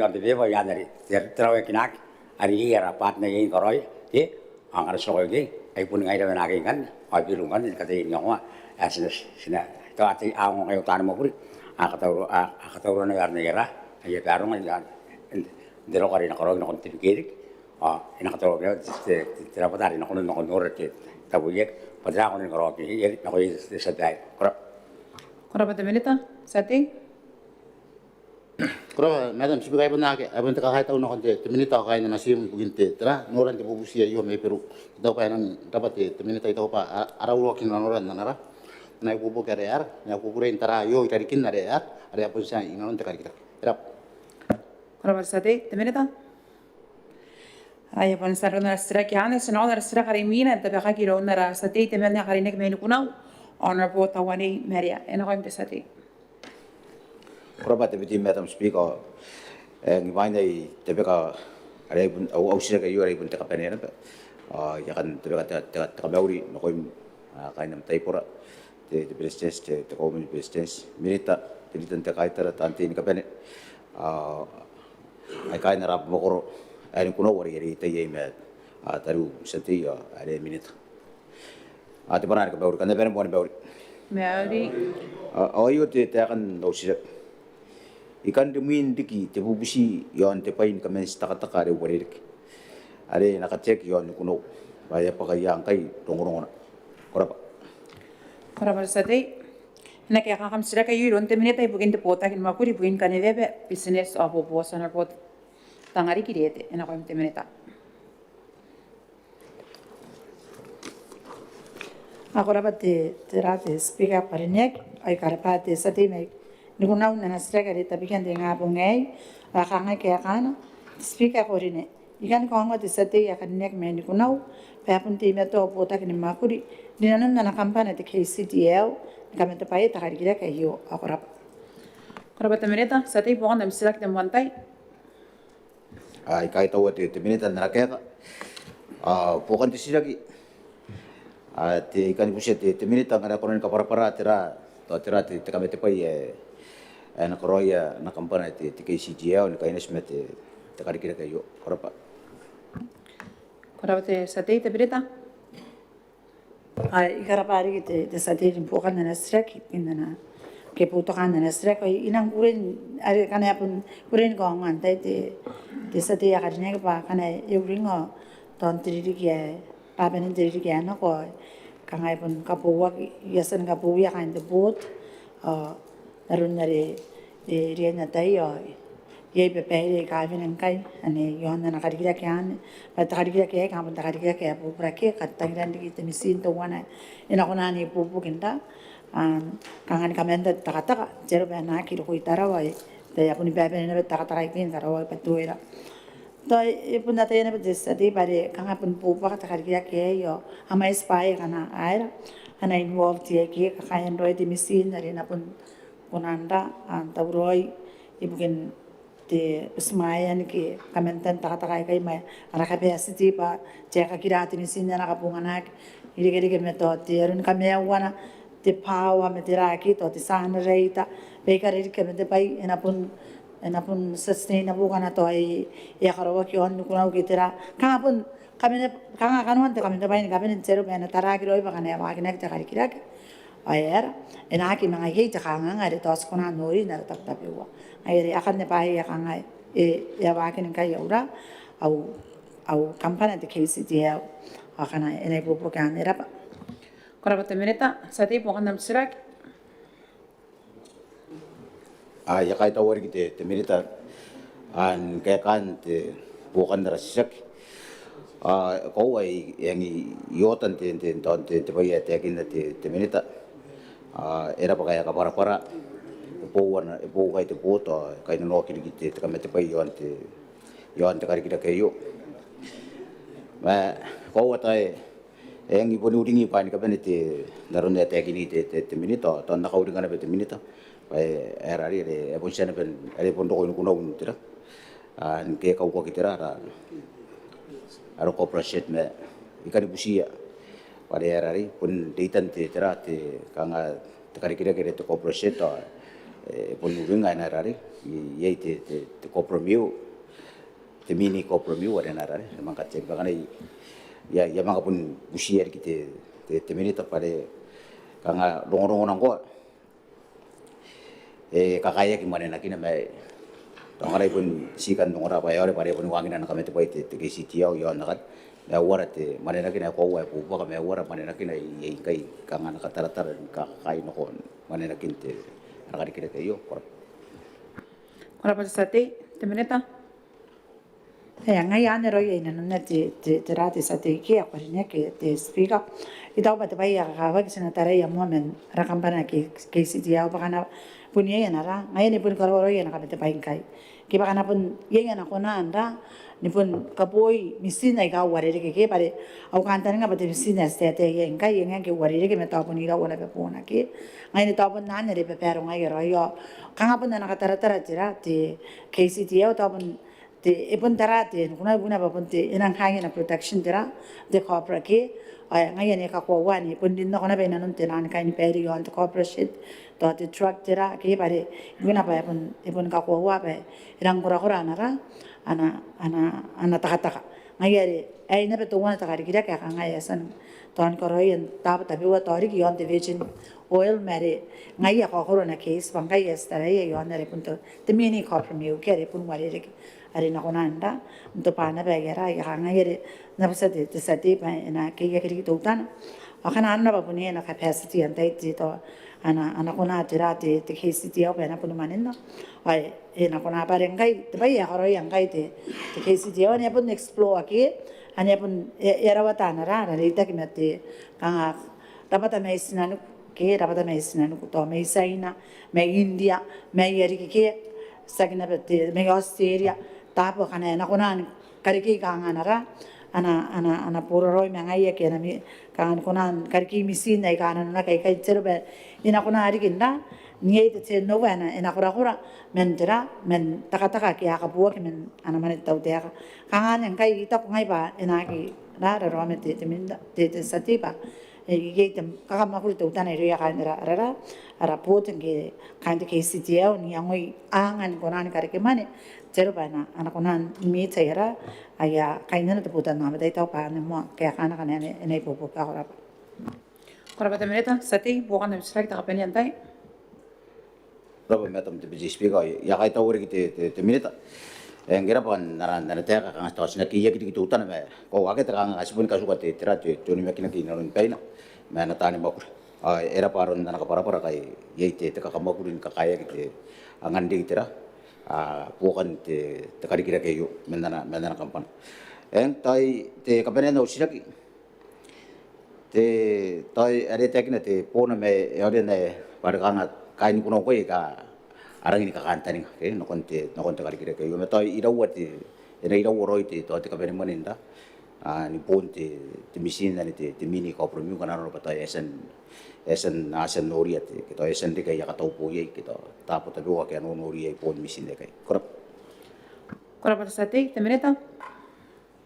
iaon te beba, iaan are te, te rawa e kinaki, are iai ara partner iai ni karaoia, ke, ao ngkana ti nako ikai, ai bon ngaira ma naake ngkanne, ao Beru ngkanne, ni kataia n iangoa, ae ti na, ti na, tao a tei, a ongo ngkai au taani mwakuri, a katauraoa, a, a katauraoa naba arona iai ara, aia baronga, n te, n te roko are e na karaoaki nakon te bikeri, ao e na katauraoaki te, te, te, te rabwata are e na kona n nako n nora te, tabeaiaki, bwa tera ae kona ni karaoaki iai, nako iai te, te tia babaire. Ko rabwa. Ko rabwa te minita, tia tei. Ko rabwa, Madam Speaker, ai bon akea, ai bon te kakaitau nakon te, te minita ao kaain ana tiim ibukin te, tera, noran te bubuti aio mai Beru. I taku bwa e nang rabwa te, te minita, i taku bwa a, a rau roko n noran ana, ana, ana ibuobuoki are e aera, ana ibuobuoki n tara aio i rarikin are e aera, are e a bon tia inanon te karikirake. E rabwa. Ko rabwa tia tei, te minita. Ai bon tia n roko ara titiraki anne, ti na nakon ara titiraki are imwina, tabekaki iroun ara tia tei te membwa ae karineaki mai Nikunau, Honourable Tauanei Marea. E nakoim te tia tei. Ko rabwa te Deputy Madam Speaker, e, I a manga tabeka are bon au, au titiraki aio are bon te kabanea naba. Ao I a kan tabeka te, te, te kamauri nakoim, a, kaain am taibora, te, te Beretitenti, te, te Kauoman ni Beretitenti, minita, te rita n te kaitara, taan tei ni kabane, a, ai kaain ara abamwakoro ae Nikunau are I a reita iai ma, a, tariu tia tei, a, are minita. A, te bwanaa ni kamauri, kam na bane ni mauri. Mauri. A, ao aio te, taekan au titiraki. I kan rimwin riki te bubuti iaon te bwai ni kaman titakataka are uarereke, are e na kateaki iaon Nikunau, bwa e a bwaka ia ngkai rongorongona. Ko rabwa. Ko rabwa tia tei. N na kaeka am titiraki aio iroun te Minita ibukin te Botaki ni Mwakuri ibukin Kaneweaba, Business ao Boboti, ana bot tangariki rete. E nakoim te Minita. Ko rabwa te, te, te Speaker ae karineaki, ao I karabwa te tia tei mai Nikunau n ana titiraki are tabekia n te ingabong aei, ao e kangai kaekana. Speaker ae karineaki, I kan kaongoa te tia tei ae karineaki mai Nikunau bwa e bon teimatoa au botaki ni mwakuri rinanon ana kambana te K C T L ni kamatebwaia te karikirake aio. Ko rabwa. Ko rabwa te Minita. Tia tei, buokan am titiraki te moan tai. Ao I kaitaua te, te Minita n ana kaeka. Ao buokan te titiraki, ao te, I kan butia te, te Minita ngkana e kona ni kabwarabwara tera, tao tera te, te kamatebwai ae, ae e na karaoia ana kambana te, te K C T L ni kaineti ma te, te karikirake aio. Ko rabwa. Ko rabwa te tia tei. Te Minita. Ao I karabwa riki te, te tia tei ni buokan ana titiraki, n ana, ke boutokaan ana titiraki. Ao I nang kukurei n, are ngkana e bon kukurei ni kaongoa n tai te, te tia tei ae karineaki bwa ngkana e uringa tao n te ririki ae, bwa bwanin te ririki ae nako, kanga e bon kabouaki, e a tia ni kabouia kaain te board, ao n aron are e riai n ataia, ao iai babaire aika a wene ngkai anne iaon ana karikirake anne, bwa te karikirake aei kanga bon te karikirake ae bubura ke, katangiran riki te mitiin teuana ae e na kona n ibuobuoki n ra, kanga ni kamantan te takataka, te aro bwa e na aki roko i Tarawa, e, tao e a bon bane naba te takataka aikai ni karaoaki bwa teuana. Tao e bon ataia naba te tia tei bwa are kanga bon bubuaka te karikirake aei, ao a mwaiti bwaai akana a aera, a na involve iai ke, kakaean raoi te mitiin are e na bon kona n ra, n tauraoi ibukin te butimwaean ke kamantan takataka aikai ma ara capacity bwa te aekaki ra te mitiin ae na kabonganaki, irekereke ma tao te aro ni kamaiuana, te power ma tera ke, tao te generator, baikara riki kamatebwai e na bon, e na bon sustainable ngkana tao e, e a karaoaki iaon Nikunau ke tera. Kanga bon kamane, kanga kanoan te kamatebwai ni kabane n te aro bwa e na taraaki raoi bwa ngkana e waakinaki te karikirake, ao e aera, e na aki manga iai te kanganga are tao ti kona n nori n ara Tabutabeua. Ngaia are akanne bwaai ae kanga e, e a waaki ngkai au ra, au, au kambana te K C T L, ao akana e na ibuobuoki anne. Ko rabwa. Ko rabwa te Minita. Tia tei, buokan am titiraki. Ao I a kaitaua riki te, te Minita, ao ni kaekaan te buokan ara titiraki. Ao e koaua ae e anga i otan te, te, te, te bwai ae taekinna te, te Minita. Ao e rabwa ngkai e kabwarabwara, e boou ana, e boou ngkai te board, ao e kainnanoaki riki te, te kamatebwai iaon te, iaon te karikirake aio. Ma e koaua tao e E anga i bon uringi bwa ni kabane te, n aron ae taekinaki te, te, te Minita, tao N na kauringa naba te Minita bwa e, e aera are, are e bon tia naba n, are e bon roko i Nikunau n tera, a, ngke e kaukaki tera, ara, ara copra shed ma I kani butiia bwa are e aera are bon reitan te tera, te kanga te karikirake are te copra shed, ao e bon uringa ae e na aera are iai te, te, te copra mill, te mini copra mill are e na aera are e manga kateaki bwa ngkana I a, I a manga bon butiia riki te, te, te Minita bwa are kanga rongorongona ngkoa e kakaeaki mwanenakina ma tao ngkana I bon ti kan ongora bwa e aore bwa are e bon waakina ana kamatebwai te, te K C T L iaon akanne, ma e uara te mwanenakina ae koaua ae bubuaka ma e uara mwanenakina iai ngkai kanga ana kataratara ni kakaei nako mwanenakin te, ana karikirake aio. Ko rabwa. Ko rabwa te tia tei. Te Minita. E, ngaia anne raoi ae i nanona te, te, tera te tia tei ae karineaki te Speaker. I taku bwa te bwai ae kakawaki ti na taraia moa man ara kambana ae K C T L bwa ngkana bon iai ana ra, ngaia ni bon karaoa raoi ana kamatebwai ngkai. Ke bwa ngkana bon iai ana kona n ra, ni bon kabooi mitiin aika uarereke ke bwa are au kantaninga bwa te mitiin ae ti taetae iai ngkai e ngae ngke e uarereke ma tao bon iraua naba boona ke. Ngaia ni tao bon anne are e babarongaia raoi ao kanga bon ana kataratara tera te K C T L tao bon te, e bon tara te, Nikunau ibukina bwa bon te, e nang hang ana production tera, te copra ke, ao ngaia anne e kakoaua ni bon rin nako naba i nanon te naan kainibaire iaon te copra shed, tao te truck tera ke bwa are, ibukina bwa e bon, e bon kakoaua bwa e rang korakora ana ra, ana, ana, ana takataka. Ngaia are aei naba teuana te karikirake ae kanga e a tia n tao ni karaoia n taabo tabeua tao riki iaon te virgin oil ma are ngaia e kaokoro ana case bwa ngkai ae ti taraia iaon are bon te, te mini copra mill ke are bon uarereke are e na kona n ra, n tobwa naba aia ra, aia kangai are N na butiia te, te tia tei bwa e na kekeiaki riki teutana. Ao akana nanona bwa bon iai ana capacity antai te tao ana, ana kona tera te, te KCTL bwa e na bon mwanena. Ao e na kona bwa are ngkai te bwai ae karaoia ngkai te, te KCTL ane e a bon explore ke ane e a bon e, e a rawata ana ra, ara reitaki ma te kanga rabwata mai tinaniku ke rabwata mai tinaniku tao mai Tiaina, mai India, mai ia riki ke tiaki naba te mai Australia, tabo akana e na kona ni karekei kanga ana ra, ana, ana, ana boraraoi ma ngaia ke ana mi, kanga ni kona ni karekei mitin aika a nanonaki aikai, te aro bwa e na kona riki n ra n iai te turnover ae e na korakora man tera, man takataka ake a kabuaki man ana mwane te tautaeka. Kanga anne ngkai I taku ngai bwa e na aki ra, raraoma te, te minita, te, te tia tei bwa e, iai te kakamwakuri teutana irouia kaain ara, ara, ara booti ke kaain te KCTL n iangoi anga ni kona ni karekemwane, te aro bwa e na, a na kona n mita iai ara, aia kainnano te botannaomata. I taku bwa anne moa kaekaana akana e na ibuobuoki. Ko rabwa. Ko rabwa te minita. Tia tei, buokan am titiraki te kabanea n tai. Ko rabwa Madam Deputy Speaker, I a kaitaua riki te, te, te minita. E, ngke e rabwa n ana, n ana taeka kanga tao ti na keiaki riki teutana ma koaua akea te kanga ti boni katuka te, tera te, te onimakinaki inanon baina ma ana taani mwakuri. Ao e rabwa aron ana kabwarabwara ngkai iai te, te kakamwakuri ni kakaeaki te angan riki tera, a, buokan te, te karikirake aio man ana, man ana kambana. Eng, tao te kabanea n au titiraki. Te, tao are e taekina te boona ma e aonga n ae bwa are kanga kaain kunaokai aika a rangi ni kakantaninga, ke, nakon te, nakon te karikirake aio. Ma tao iraua te, e na iraua raoi te, tao te kabanemwane n ra, a, ni boon te, te mitin ane te, te mini Kauboromiu ngkana arona bwa tao e a tia n, e a tia n, a tia n noria te, ke tao e a tia n reke aia katau boo iai, ke tao taabo tabeua ake a nonori iai boon mitin aikai. Ko rabwa. Ko rabwa te tia tei, te minita.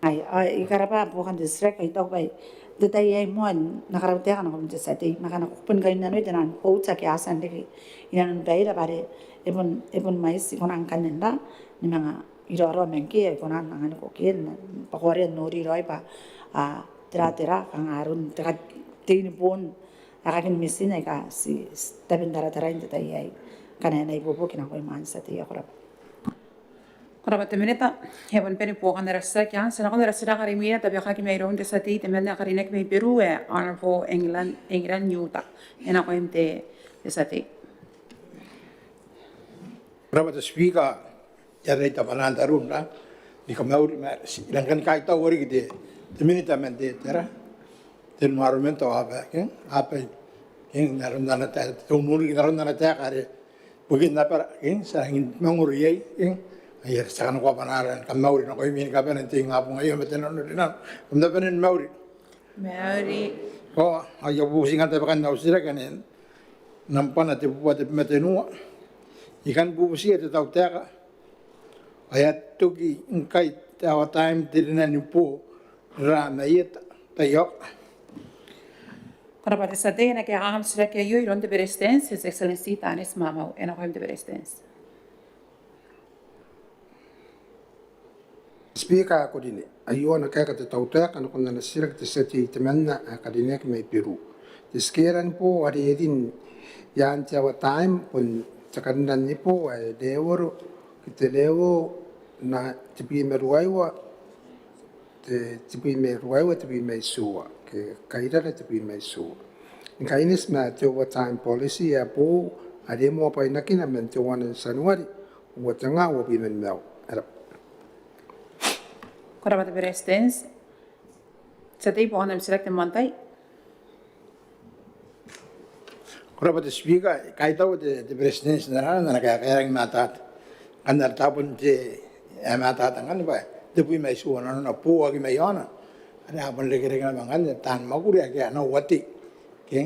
Ai, ao I karabwa buokan te titiraki. I taku bwa n te tai aei moa N na karautaeka nakon te tia tei ma ngkana ko bon kainnanoi taian booti ake a tia n reke inanon baira bwa are e bon, e bon mwaiti, ko na kona ngkanne n ra ni manga iraorao ma ngke e kona n anganiko ke n bwa ko a rin n nori raoi bwa, a, tera, tera kanga aron te katein boon aekakin mitin aika ti, ti tabe n taratara n te tai aei. Ngkana e na ibuobuoki nakoim tia tei, ko rabwa. Ko rabwa te minita. E a bon bane buokan ara titiraki. Ao ti a nakon ara titiraki are imwina, tabekaki mairoun te tia tei temanna ae karineaki mai Beru, ae Honourable England, England Iuta. E nakoim te, te tia tei. Ko rabwa te Speaker, I a reita bwanaan tariu n ra ni kamauri ma I rang kan kaitaua riki te, te minita man te, tera, te environment ao aba, ke, aba, ke, n aron ana taeka, te unuri n aron ana taeka are ibukin abara, ke, ti a rangi ni mangori iai, ke. Ai are ti a kanakoa bwanaara ni kamauri nakoimi ni kabane n te ingabong aio ma te nanorinano. Kam na bane ni mauri. Mauri. Ao I a bubuti ngkanne tabekan au titiraki ane nambwana tebubua tebwi ma tenua. I kan bubutia te tautaeka ae e a toki ngkai te overtime te rinanibo ra ma ieta, tai aoka. Ko rabwa te tia tei. E na kaekaaki am titiraki aio iroun te Beretitenti, His Excellency Taneti Maamau. E nakoim te Beretitenti. Speaker ae karineaki, aio ana kaeka te tautaeka nakon ana titiraki te tia tei temanna ae karineaki mai Beru. Te tikera ni bo are e rin i aan te overtime bon te karinan ni bo ae level, ke te level n tebwi ma ruaiwa, te tebwi ma ruaiwa, tebwi ma itiua, ke kairara tebwi ma itiua. Ni kaineti ma te overtime policy ae boou are e moa bwainakina man teuana Tianuare uatenga uabwi ma nimaua. E rab'a. Ko rab'a te Beretitenti. Tia tei, buokan am titiraki te moan tai. Ko rab'a te Speaker, I kaitaua te, te Beretitenti n ana, n ana kaeka ae rangi ni matata. Ngkanne ara tabo n te, e matata ngkanne b'a tebwi ma itiua nanona, boou ake mai aona are a bon rekereke naba ngkanne taan mwakuri ake a na uati. Ke?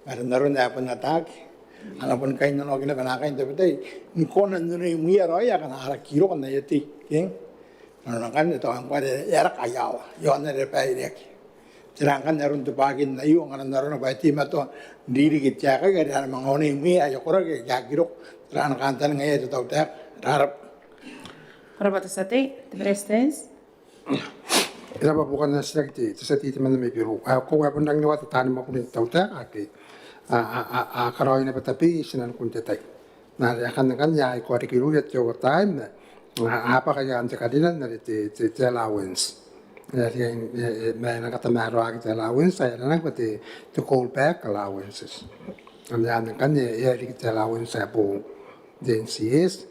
Are n aron ae bon ataaki, a na bon kainnanoaki naba naakai n tabetai ni kona n onei mwiia raoi akana a raka roko n aia tei. Ke? Nanona ngkanne tao ngkoa are e a raka aia aoa i aon are e baireaki. Tera ngkanne aron tobwakin aio ngkana n arona b'a e teimatoa n ririki te aekaki are a na manga onei mwiia aia koraki aika aki roko? Tera ana kantaninga iai te tautaeka? Ko rab'a. Ko rab'a te tia tei. Te Beretitenti. E rab'a buokan ana titiraki te, te tia tei temanna mai Beru. Ao koaua e bon rangi ni waaki taani mwakuri n te tautaeka ake a, a, a, a karaoi naba tabeia i tinanikun te tai. N aron akanne ngkanne a aikoa riki irouia te overtime, a, a bwaka i aan te karinan are te, te, te allowance. E, e, e, ma e na katamaroaki te allowance ae aranaki b'a te, te call back allowances. Ao ngkanne e a riki te allowance ae boou n te N C S,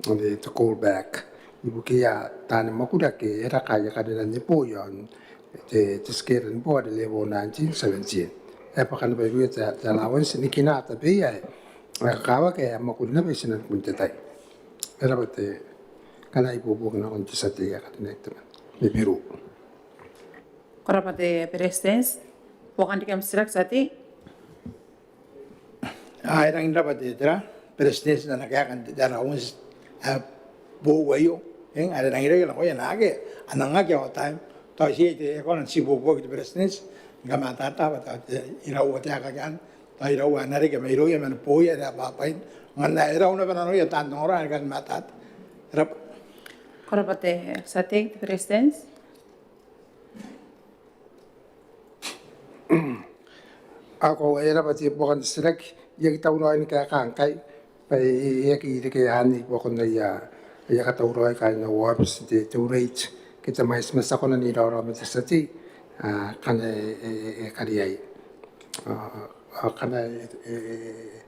n te callback ibukia taani mwakuri ake e raka aia karinan ni bo iaon te, te tikera ni bo are level nineteen, seventeen. E bwaka naba irouia te, te allowance ni kina tabeia ae kakawaki ae a mwakuri naba i tinanikun te tai. E raba te, kangai ibuobuoki nakon te tia tei ae karineaki mai Beru. Ko raba te Beretitenti. Buokan riki am titiraki tia tei. A, e rangi n raba te, te Beretitenti n ana kaeka n te, te allowance ae boou aio. Eng, are e rangi n reke nakoia naake a nang aki overtime. Tao ti te, e kona n ti ibuobuoki te Beretitenti ni kamatata bwa tao te, iraua te aeka ake a, tao iraua ae na reke mairouia man boia are a bwaina. Ngkana e rau naba nanoia taan ongora aika a kamatata. E raba. Ko raba te tia tei, te Beretitenti. Ao ko e raba te buokan titiraki. I aki tauraoi ni kaeka ngkai bwa e, e aki reke anne i buakon aia, aia katauraoi kaain au aobiti te, te rate ke te mwaiti ma ti a kona n iraorao ma te tia tei, a, ngkana e, e, e, e kariaia. A, a, ngkana e, e, e, e,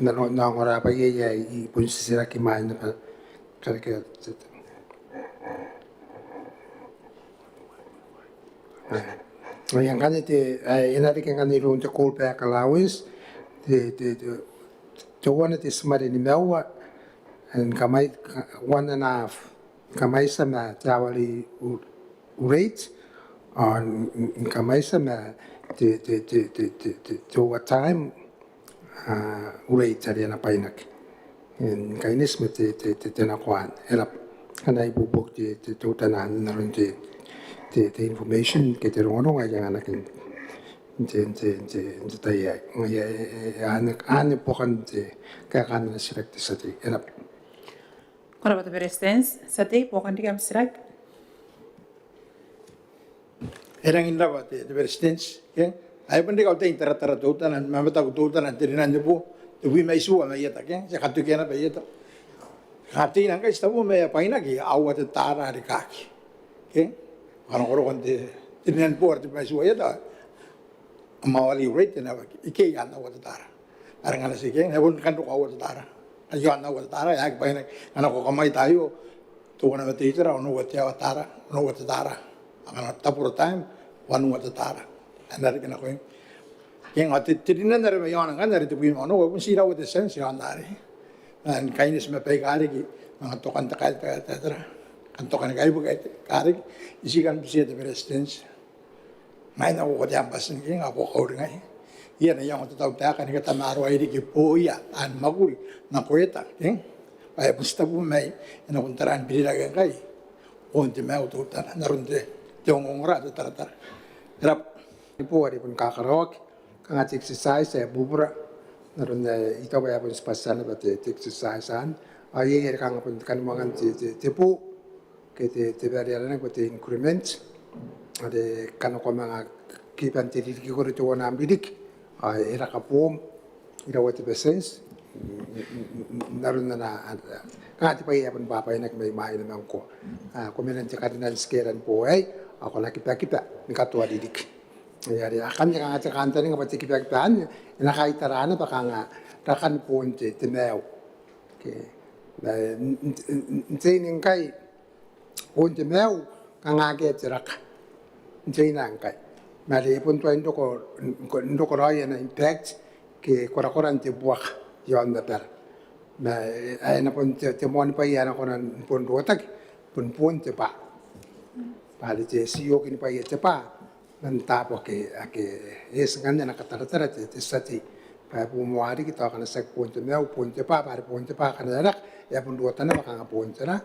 n na, n na ongora bwa iai ae I bon titiraki mai naba karekean te, te, Ao ngkanne te, e na reke ngkanne iroun te callback allowance te, te, te, teuana te timare nimaua, n kamai-, one and a half, ni kamwaita ma te hourly rate, ao ni, ni kamwaita ma te, te, te overtime, a, rate are a na bwainaki. N kaineti ma te, te, te, te nakoan. E raba. Kangai ibuobuoki te, te, teutana n aron te, te, te information ke te rongorongo ae I anganaki n te, n te, n te, n te tai aei. Ngaia, e, e, e, anne, anne buokan te, kaekaan ana titiraki te tia tei. E raba. Ko raba te Beretitenti. Tia tei, buokan riki am titiraki. E rangi n raba te, te Beretitenti, ke? Ai bon reke au tai n taratara teutana, ma mataku teutana n te rinan ni bo, tebwi ma itiua mai eta, ke? Ti a katokia naba ieta. Kanga te ina ngkai ti tabu ma e a bwainaki aua te tara are kaaki. Ke? Ana korokoro n te, te rinan ni bo are tebwi ma itiua ieta. Am hourly rate e na waaki ikei n aua te tara. Are ngkana ti ke, e bon kan roko aua te tara. Aio n aua te tara, e aki bwainaki. Ngkana ko kamwaita aio, teuana ma te itera, onoua te aua tara, onoua te tara. Ngkana double time, wanua te tara. E na reke nakoim. Ke ngke te, te rinan are mai aona ngkanne are tebwi ma onoua, e bon ti iraua te tienti i aon arei. N kaineti ma baika riki, manga tokan te kai, te, te, te, kan tokan kaibuke, te, ka riki, I tii kan butia te Beretitenti. Mai nako ko te ambassador ke ngke ko kauringai. Ia na iango te tautaeka ni katamaroai riki booia taan mwakuri nako eta, ke? Bwa e bon ti tabu mai, e na bon tara ni birirake ngkai. Bon te maiu teutana, n aron te, te ongongora, te taratara. E raba. Ni bo are bon kakaraoaki, kanga te exercise ae bubura. N aron ae I taku bwa e a bon tibwa tia naba te, te exercise anne. Ao iai are kanga bon te kanimangan te, te, te bo. Ke te, te bwai are aranaki bwa te increment. Are ngkana ko manga kiba n te ririki, ko ri teuana am ririki, ao e raka boom, iraua te percent. N aron ana, ana, kanga te bwai ae bon bwabwainaki mai mwaina ma ngkoa. A, ko mena n te karinan tikera ni bo aei, ao ko na kibakiba ni katoa ririki. Ai are, akanne kanga te kantaninga bwa te kibakiba anne, e na kaitara naba kanga rakan boon te, te maiu. Ke, n, n, n, n te ina ngkai, boon te maiu, kanga akea te raka n te ina ngkai. Ma are e bon tuai n roko, n roko raoi ana impact ke korakoran te buaka i aon abara. Ma, e, ae na bon te, te moani bwai ae na kona n bon rotaki, bon boon te bwa. Bwa are te sioki ni bwai ae te bwa, man taabo ake, ake e eti ngkanne ana kataratara te, te tia tei. Bwa e bon moa riki tao akana tiaki boon te maiu, boon te bwa, bwa are boon te bwa akana e raka, e a bon rota naba kanga boon te ra,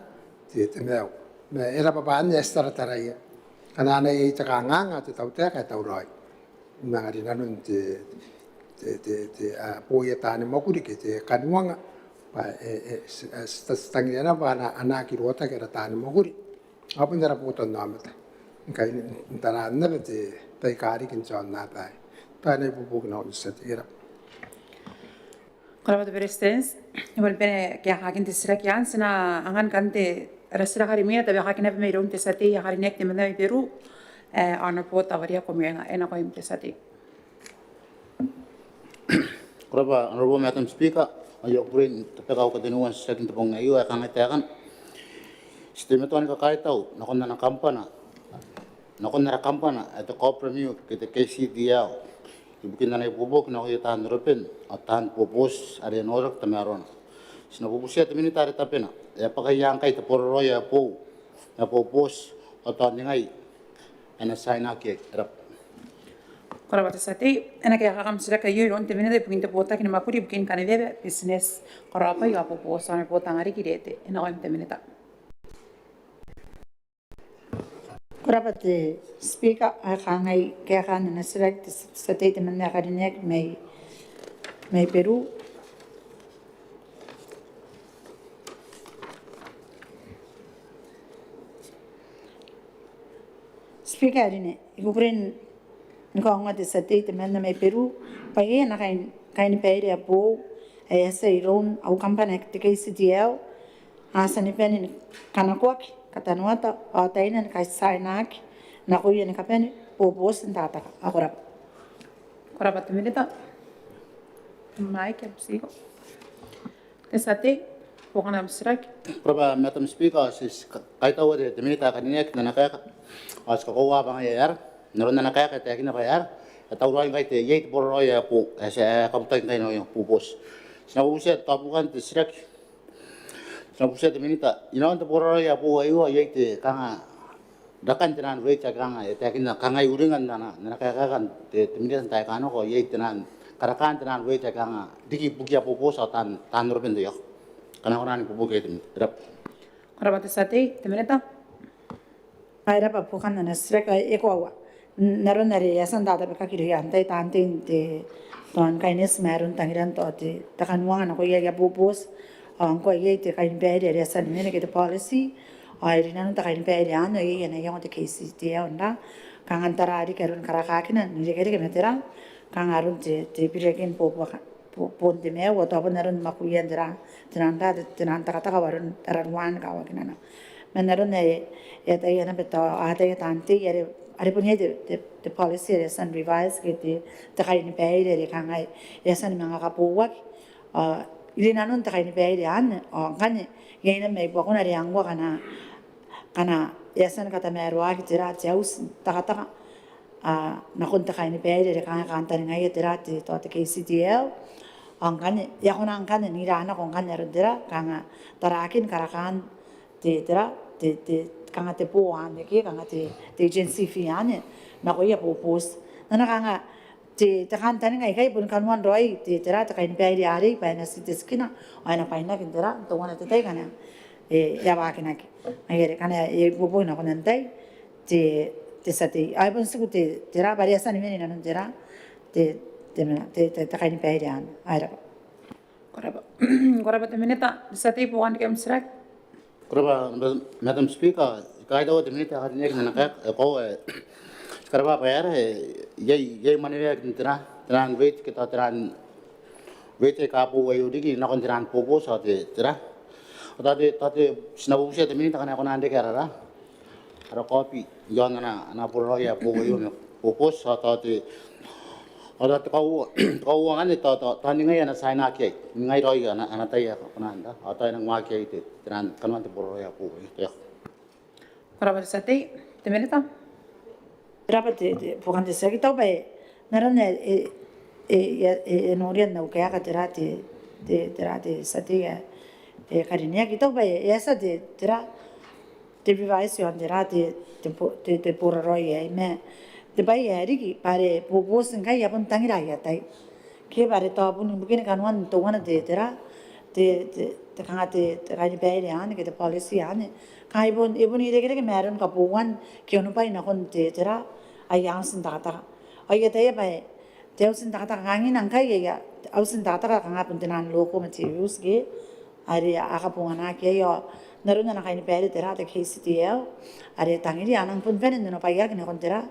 te, te maiu. Ma e raba bwa anne ae ti tarataraia. Akana iai te kanganga, te tautaeka e tauraoi. Manga rinanon te, te, te, te, a, booia taani mwakuri ke te kaniwanga. Bwa e, e, ti, a, ti, ti tangiria naba bwa a na, a na aki rotaki ara taani mwakuri. Ao bon ara botannaomata ngkai n taraan naba te baika riki n te aonnaba aei. Tao e na ibuobuoki nakon te tia tei. Ko rabwa. Ko rabwa te Beretitenti. E boni bane kaekaakin te titiraki anne, ti na angan ngkanne te, ara titiraki are imwina, tabekaki naba mairoun te tia tei ae karineaki te Maneaba i Beru, e, Honourable Tawaria Komeainga, e nakoim te tia tei. Ko rabwa Honourable Madam Speaker, ao I a kukurei n tabeka au katenua n titiraki n te bong aio ae kangai taekana. Ti teimatoa ni kakaitau nakon ana kambana, nakon ara kambana ae te COPREMU ke te KCTL ibukin ana ibuobuoki nakoia taan European ao taan boboti are e noraki tamaroana. Ti na bubutia te Minita are tabena, e a bwaka ia ngkai te boraraoi ae boou ma boboti ao tao ningai ae na tiainaki iai? Ko rabwa. Ko rabwa te tia tei. E na kaekaaki am titiraki aio iroun te Minita ibukin te botaki ni mwakuri ibukin kaneweaba, bitineti, karaobwai ao boboti, Honourable Tangariki Reete. E nakoim te Minita. Ko rabwa te Speaker, ao e kangai kaekaan ana titiraki te tia tei temanna ae karineaki mai, mai Beru. Speaker ae karineaki, I kukurei ni kaongoa te tia tei temanna mai Beru bwa iai ana kain, kainibaire ae boou ae e a tia iroun au kambana ae te KCTL, a tia ni bane ni kanakoaki, katanoata ao ataia ni katiainaki nakoia ni kabane boboti n takataka. Ao ko rabwa. Ko rabwa te Minita. Mai ke siko. Te tia tei, buokan am titiraki. Ko rabwa Madam Speaker, ti, ti ka-, kaitaua te, te Minita ae karineaki n ana kaeka. Ao ti kakoaua bwa ngaia e aera, n aron ana kaeka e taekinna bwa e aera, e tauraoi ngkai te, iai te boraraoi ae boou ae ti a kabutaki ngkai nakoia boboti. Ti na bubutia te tabo ae kan te titiraki. Ti na bubutia te Minita, inanon te boraraoi ae boou aio ao iai te kanga rakan te nano rate ae kanga e taekinna, kanga e uringa n ana, n ana kaeka te, te Minita n taai aika nako, iai te nano, karakaan te nano rate ae kanga riki ibukia boboti ao taan, taan European teuana. Kanga ko na ibuobuoki iai te Minita. Ko rabwa. Ko rabwa te tia tei, te Minita. Ko rabwa buokan ana titiraki. E koaua n aron are e a tia n tatabekaki irouia antai taan tei n te, tao n kaineti ma aron tangiran tao te, te kaniwanga nakoia aia boboti. Ao ngkoa iai te kainibaire are e a tia ni mena ke te policy. Ao i rinanon te kainibaire anne ao iai ana iango te KCTL n ra, kanga n tara riki aron karakaakina n irekereke ma tera, kanga aron te, te bira ke n bobuaka, bo-, boon te maiu ao tao bon aron mwakuria n tera, te nano n ra, te, te nano n takataka ao aron tararuaan kawakinana. Man aron ae e ataia naba tao, a ataia taan tei are, are bon iai te, te, te policy are e a tia n revise ke te, te kainibaire are kangai e a tia ni manga kabouaki. Ao i rinanon te kainibaire anne ao ngkanne iai naba mai buakona are e a ngkoa ngkana, ngkana e a tia ni katamaroaki tera, te auti n takataka, a, nakon te kainibaire are kanga e kantaningaia tera, te, tao te KCTL. Ao ngkanne e a kona ngkanne n ira nako ngkanne aron tera, kanga tarakin karakaan te, tera, te, te, kanga te bo anne ke kanga te, te agency fee anne nakoia boboti. N na kanga te, te kantaninga aikai bon kanoan raoi te, tera, te kainibaire arei bwa e na ti te tikina ao e na bwainaki n tera, n teuana te tai ngkana e, e a waakinaki. Ai are ngkana e ibuobuoki nakon antai te, te tia tei. Ao e bon tiku te, tera, bwa are e a tia ni mena inanon tera, te, te, te, te, te kainibaire anne. Ao e rabwa. Ko rabwa. Ko rabwa te Minita. Te tia tei, buokan riki am titiraki. Ko rabwa Madam Speaker, I kaitaua te Minita ae karineaki n ana kaeka. E koaua, e, ti karabwa bwa e aera, e, iai, iai mwaneweaki n tera, te nano rate ke tao te nano rate aika boou aio riki nakon te nano boboti ao te, tera. Ao tao te, tao te, ti na bubutia te Minita ngkana e kona n reke ara, ara kobi iaon ana, ana boraraoi ae boou aio ma boboti, ao tao te, ao tao te kauoua, te kauoua ngkanne tao, tao, tao ningai ae na tiainaki iai, ningai raoi ana, ana tai ae kona n ra, ao tao e nang waaki iai te, te nano, kanoan te boraraoi ae boou aio. Ko rabwa. Ko rabwa te tia tei, te Minita. Ko rabwa te, te, buokan te titiraki. I taku bwa e, n aron ae e, e, e, e noria n au kaeka tera te, te, tera te tia tei ae, e karineaki, I taku bwa e, e a tia te, tera, te revise iaon tera te, te bo-, te, te boraraoi aei ma te bwai ae riki bwa are boboti ngkai e a bon tangira aia tai. Ke bwa are tao bon ibukin kanoan teuana te, tera, te, te, te kanga te, te kainibaire anne ke te policy anne. Kanga e bon, e bon irekereke ma aron kabouan ke onobwai nakon te, tera, aia auti n takataka. Ao I ataia bwa e, te auti n takataka kangina ngkai aia auti n takataka kanga bon te nano local materials ke are a kabonganaki iai ao n aron ana kainibaire tera te KCTL are e tangiria a nang bon bane n onobwaiaki nakon tera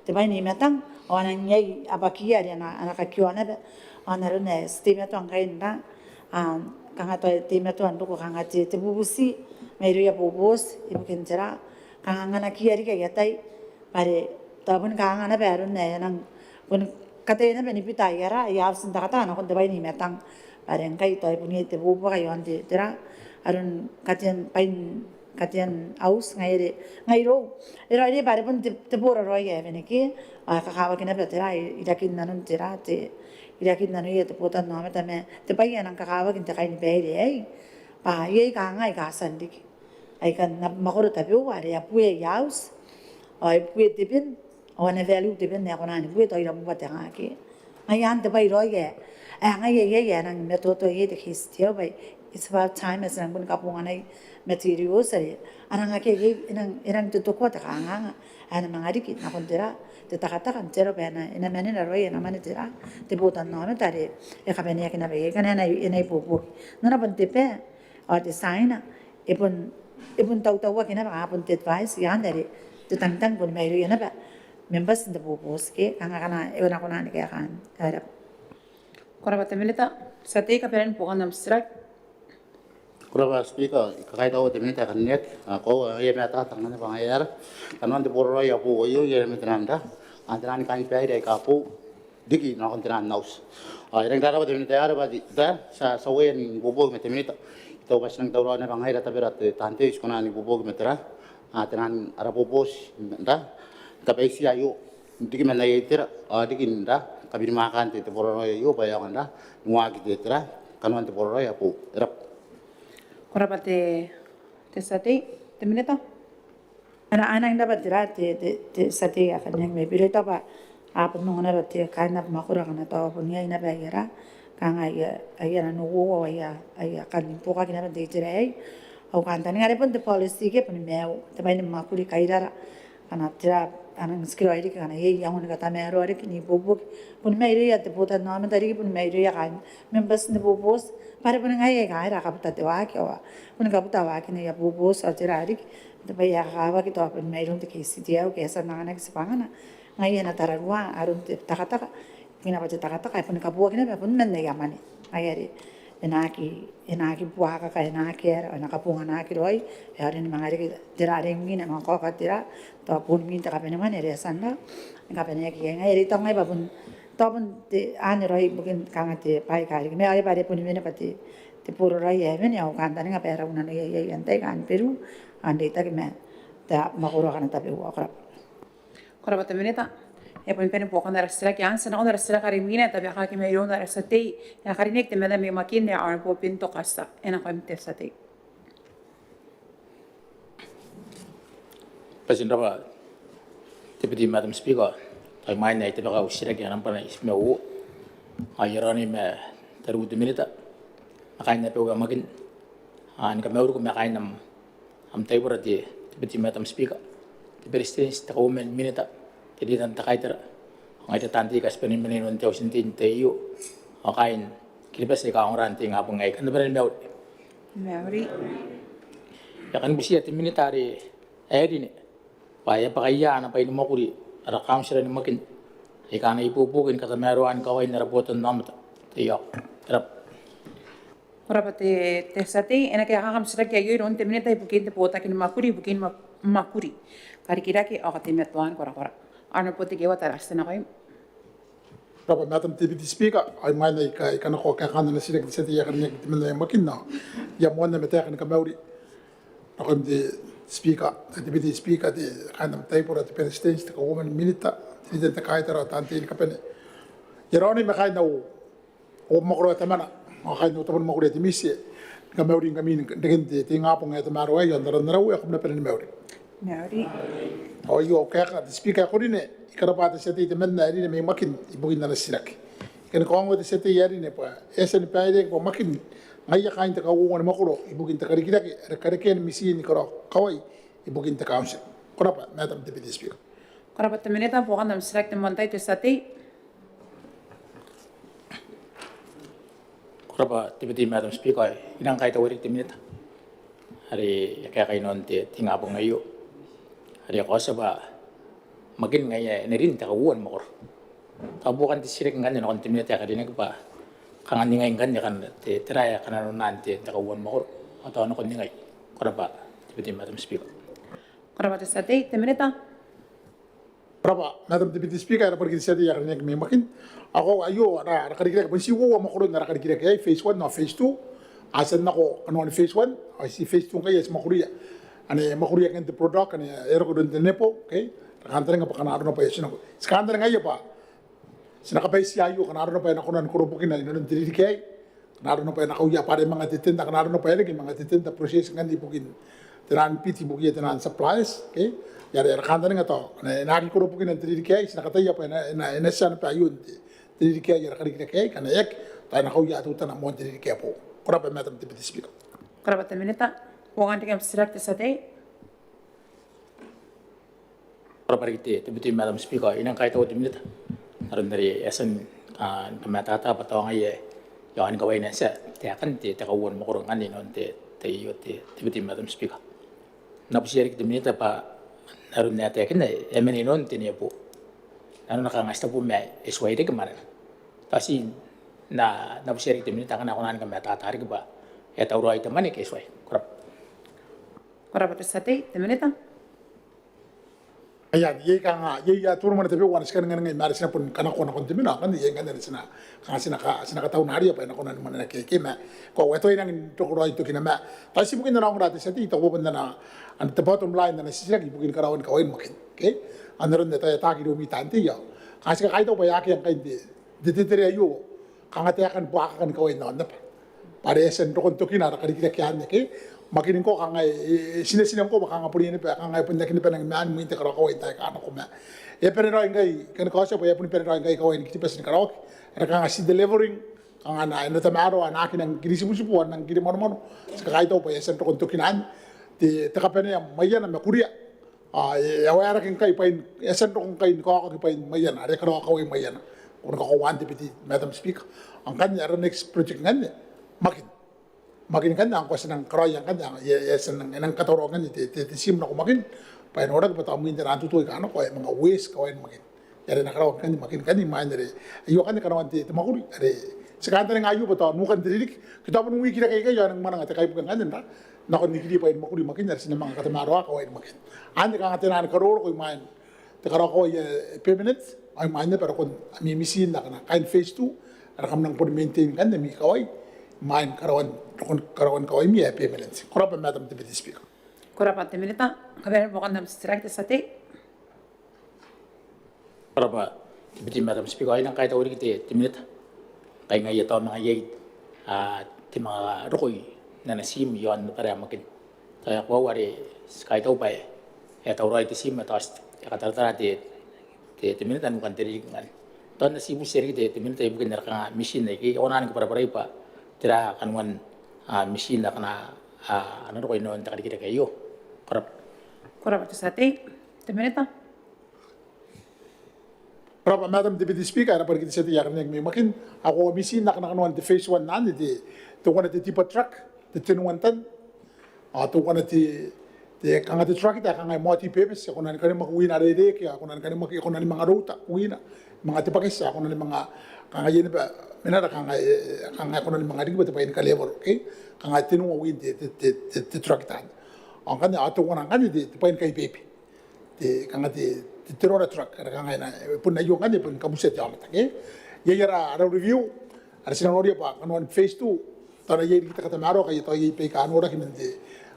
te bwai n I-Matang ao a nang iai abwakiia are a na, a na kakioa naba ao n aron ae ti teimatoa ngkai n ra, a, kanga tao teimatoa n roko kanga te, te bubuti mairouia boboti ibukin tera kanga anganakiia riki aia tai bwa are tao bon kanga naba aron ae a nang bon kataia naba ni bita aia ra, aia auti n takataka nakon te bwai ni matang. Bwa are ngkai tao e bon iai te buobuoki iaon te, te ra, aron katean bwain, katean auti ngaia are, ngai irou. E raoiroi bwa are bon te, te boraraoi ae weneke, ao e kakawaki naba te ra, i, irakin nanon te ra, te, irakin nanoia te botannaomata ma te bwai ae e nang kakawaki n te kainibaire aei. Bwa iai kanga aika a tia n riki. Aika a na mwakoro tabeua are a bue aia auti. Ao e bue te ben, ao ana value te ben ae kona ni bue tao irabubua te nga ake. Ngaia anne te bwai raoi ae, ae ngaia iai ae e nang matoatoa iai te case te au bwai. It's about time ae ti nang boni kabonganai materials are a nang akea iai, e nang, e nang totokoa te kanganga ae na manga riki nakon te ra, te takataka n te aro bwa e na, e na manena raoi, e na mwane te ra, te botannaomata are e kabaneaki naba iai. Ngkana e na, e na ibuobuoki. N na bon te bwai, ao te China, e bon, e bon tautauaki naba, kanga bon te advice, i aan are te tangitang boni mairouia naba members n te boboti ke, kanga akana e na kona ni kaekaan. Ko rabwa. Ko rabwa te minita. Te tia tei, kabanean buokan am titiraki. Ko rabwa Speaker, I kakaitau te minita ae karineaki, ao koaua ae I a mataata ngkanne bwa ngaia are kanoan te boraraoi ae boou aio, iai naba te nang ra, ao te nang kainibaire aika boou riki nakon te nang auti. Ao I rangi n rarabwa te minita ae karineaki bwa ti, ti a, ti a uaia n ibuobuoki ma te minita. I taku bwa ti nang tauraoi naba ngaira tabera te taan tei, ti kona n ibuobuoki ma te ra, ao te nang ara boboti n ra, n kabaitia aio, riki man aia itera, ao riki n ra, kabirimwaakan te, te boraraoi aio bwa e aonga n ra, n waaki te, te ra, kanoan te boraraoi ae boou. E rabwa. Ko rabwa te, te tia tei, te minita. Ana, ana naba te ra, te, te, te tia tei ae karineaki mai Beru, I taku bwa a bon ongo naba te kaain abamwakoro akana tao bon iai naba aia ra, kanga aia, aia nanououa, aia, aia kan buokaki naba n te itera aei. Au kantaninga are bon te policy ke boni maiu, te bwai ni mwakuri kairara, akana te ra, a nang tikiraoi riki akana iai iango ni katamaroa riki n ibuobuoki, boni mairouia te botannaomata riki, boni mairouia kaain members n te boboti, bwa are boni ngaia aika era a kabuta te waaki, ao boni kabuta waakin aia boboti, ao te ra riki, te bwai ae kakawaki tao boni mairoun te KCTL ke e a tia n anganaki tibwangana, ngaia e na tararua aron te takataka, ibukina bwa te takataka ae boni kabuoaki naba bon man aia mwane. Ngaia are e na aki, e na aki buakaka, e na aki aera, e na kabonganaki raoi, e aonga ni manga reke te ra are imwina, manga kaoka te ra, tao bon imwin te kabanemwane are e a tia n ra, ni kabaneaki iai. Ngaia are I taku ngai bwa bon, tao bon te, anne raoi ibukin kanga te bwai aika riki. Ma are bwa are boni wene bwa te, te boraraoi ae wene, au kantaninga bwa e rau nanoia iai, iai antai kaain Beru, ao n reitaki ma te abamwakoro akana tabeua. Ko rabwa. Ko rabwa te minita. E boni bane buokan ara titiraki, ao ti a nakon ara titiraki are imwina, e tabekaki mairoun ara tia tei ae karineaki te membwa mai Makin, ae Honourable Pinto Katia. E nakoim te tia tei. Bati n rabwa Deputy Madam Speaker, ao imwain ae I tabeka au titiraki ae nambwa itibwi ma uoua, ao I a raonai ma tariu te minita ma kaain abau ae Makin, ao ni kamauriko ma kaain am, am taibora te Deputy Madam Speaker, te Beretitenti, te Kauoman ni Minita, te Leader n te Kaitara, ao ngaira taan tei aika ti bane ni mena inanon te auti n tei n te tai aio, ao kaain Kiribati aika ongora n te ingabong aei, kam na bane ni mauri. Mauri. I a kan butia te minita are ae rine bwa e a bwakaia ana bwai ni mwakuri ara kauntira ni Makin aika a na ibuobuoki ni katamaroaan kawain ara botannaomata. Te iok. Ko rabwa. Ko rabwa te, te tia tei. E na kaekaaki am titiraki aio iroun te minita ibukin te botaki ni mwakuri ibukin mwa-, mwakuri, karikirake ao kateimatoan korakora. Honourable Tekeeua Tarati, e nakoim. Ko rabwa Madam Deputy Speaker, ao imwain ae I ka-, I kanakoa kaekaan ana titiraki te tia tei ae karineaki te membwa mai Makin, ao I a moanna ma taeka ni kamauri nakoim te Speaker, te Deputy Speaker, te kaain am taibora, te Beretitenti, te Kauoman ni Minita, te Leader n te Kaitara, taan tei ni kabane. I a raonai ma kaain au, au mwakoro ae Tamana, ao kaain au tabo ni mwakuri ae Temitite, ni kamauri ngkami n reken te, te ingabong ae tamaroa aei, ao n aran ara Uea, kam na bane ni mauri. Mauri. Ao aio au kaeka, te Speaker ae ko rine, I karabwa te tia tei temanna ae rine mai Makin ibukin ana titiraki. I kani kaongoa te tia tei ae rine bwa e a tia ni baireaki bwa Makin ngaia kaain te kauoua ni mwakoro ibukin te karikirake are karekean mitiin ni karaoa kawai ibukin te kauntira. Ko rabwa Madam Deputy Speaker. Ko rabwa te minita, buokan am titiraki te moan tai te tia tei. Ko rabwa Deputy Madam Speaker, I nang kaitaua riki te minita are e kaeka inanon te, te ingabong aio are e kaotia bwa Makin ngaia ae e na rin te kauoua ni mwakoro. Tao buokan te titiraki ngkanne nakon te minita ae karineaki bwa kanga ningai ngkanne kanga te, tera ae kananonaan te, te kauoua ni mwakoro, ao tao nakon ningai. Ko rabwa Deputy Madam Speaker. Ko rabwa te tia tei, te minita. Ko rabwa Madam Deputy Speaker, e rabwa riki te tia tei ae karineaki mai Makin. Ao aio ara, ara karikirake bon ti uoua mwakoron ara karikirake aei, phase one ao phase two. A tia n nako kanoan phase one, ao ti phase two ngkai ae ti mwakuria. Ane mwakuria ngkai te product ane e roko iroun te NEPO, okay? Ara kantaninga bwa kanga arona bwa e a tia n nako. Ti kantaningaia bwa ti na kabaitia aio kanga arona bwa e na kona ni koro bukina inanon te ririki aei. Kanga arona bwa e na kauia bwa are manga te tender, kanga arona bwa e reke manga te tender process ngkanne ibukin tenaan bid ibukiia tenaan suppliers, okay? Are ara kantaninga tao e na aki koro bukina n te ririki aei, ti na kataia bwa e na, e na, e na tia naba aio n te, te ririki aei ara karikirake aei, ngkana e aki tao e na kauia teutana moan te ririki ae boou. Ko rabwa Madam Deputy Speaker. Ko rabwa te Minita. Uangan riki am titiraki te tia tei. Ko rabwa riki te Deputy Madam Speaker, I nang kaitaua te Minita n aron are e a tia ni kamatata bwa tao ngaia e a tia ni kawaina taekan te, te kauoua ni mwakoro ngkanne inanon te, te, te Deputy Madam Speaker. N na butiia riki te Minita bwa n aron ae taekinna e mena inanon te NEPO. Nanona kanga ti tabu ma e tuai reke mwanena. Tao ti na, n na butiia riki te Minita ngkana e kona ni kamatata riki bwa e a tauraoi te mwane ke e tuai. Ko rabwa. Ko rabwa te tia tei, te Minita. Aia, iai kanga, iai, iai turu mwane tabeua ae ti kananganangai ma are ti na bon kanakoa nakon te mena, ngkanne iai ngkanne are ti na, kanga ti na ka, ti na katauraoia bwa e na kona ni mwanenaki ikai ma, ko a, e tuai rangi n roko raoi tokina ma, tao ti ibukin ana ongora te tia tei, tao bon ana, ana te bottom line ana titiraki ibukin karaoan kawain Makin, okay? N aron ae tao e ataaki iroumi taan tei ao kanga ti kakaitau bwa e akea ngkai n te, te, te, te tetere aio kanga taekan buakaka ni kawain aonnaba. Bwa are e a tia n roko n tokina ara karikirake anne, okay? Makin ngkoa kanga e, e, e tinetine ngkoa bwa kanga bon iai naba, kanga e bon aki naba nangi maan mwin te karaokawai n taai aika nako ma e a bane raoi ngkai, I kan kaotia bwa e a boni bane raoi ngkai kawain Kiribati ni karaoaki. Are kanga ti delivering, kanga e na, e na tamaroa, e na aki nang kiri tibutibu, e nang kiri mwanomwano. Ti kakaitau bwa e a tia n roko n tokina anne te, te kabanea Maiana ma Kuria. A, e, e a waerake ngkai bwain, e a tia n roko ngkai ni kaokaki bwain Maiana, are karaokawai Maiana. Ko na kakoaua te Deputy Madam Speaker. Ao ngkanne ara next project ngkanne Makin. Makin ngkanne ao ngkoa ti nang karaoia ngkanne, e, e, e a tia n nang, e nang katauraoa ngkanne te, te, te tiim nako Makin bwa e noraki bwa tao mwin tenaan tutuo aika nako ao e manga worse kawain Makin. Are e na karaoaki ngkanne Makin ngkanne imwain are aio ngkanne kanoan te, te mwakuri are ti kantaninga aio bwa tao nukan te ririki ke tao bon wiki rake ikai ao e nang mwananga te kaibuke ngkanne n ra nakon nikiri bwain mwakuri Makin are ti na manga katamaroa kawain Makin. Anne kanga tenaan karoroko imwain te karaokawai ae permanent ao imwain naba rokon ami mitin akana kaain phase two are kam nang boni maintain ngkanne ami kawai imwain karaoan, rokon karaoan kawaimi ae permanent. Ko rabwa Madam Deputy Speaker. Ko rabwa te Minita. Kabanea buokan am titiraki te tia tei. Ko rabwa Deputy Madam Speaker, ao I nang kaitaua riki te, te Minita ngkai ngaia tao manga iai, a, te manga rokoi n ana tiim iaon abara Makin. Tao e koaua are ti kaitau bwa e a tauraoi te tiim ma tao e kataratara te, te, te Minita nukan te ririki ngkanne. Tao N na tii butiia riki te, te Minita ibukin ara kanga mitin aike a kona ni kabwarabwarai bwa tera kanoan, a, mitin akana, a, a na roko inanon te karikirake aio. Ko rabwa. Ko rabwa te tia tei. Te Minita. Ko rabwa Madam Deputy Speaker, e rabwa riki te tia tei ae karineaki mai Makin. Ao koaua mitin akana kanoan te phase one anne te, teuana te tipper truck, te tenua n tan. Ao teuana te, te kanga te truck ae kanga e multi-purpose, e kona ni kanimwaki wina are e reke, e kona ni kanimwaki, e kona ni manga routa wina, manga te baketi, e kona ni manga kanga iai naba menara kanga e, kanga e kona ni manga riki bwa te bwai ni kalevel, okay? Kanga tenua win te, te, te, te, te truck anne. Ao ngkanne, ao teuana ngkanne te, te bwai ni kaibeebe. Te, kanga te, te, te roller truck, are kanga e na, e bon aio ngkanne, e bon kabutia te aomata, okay? Iai, iai ara, ara review, are ti na noria bwa kanoan phase two, tao e na iai riki te katamaroa, ngkai tao iai baika a noraki man te,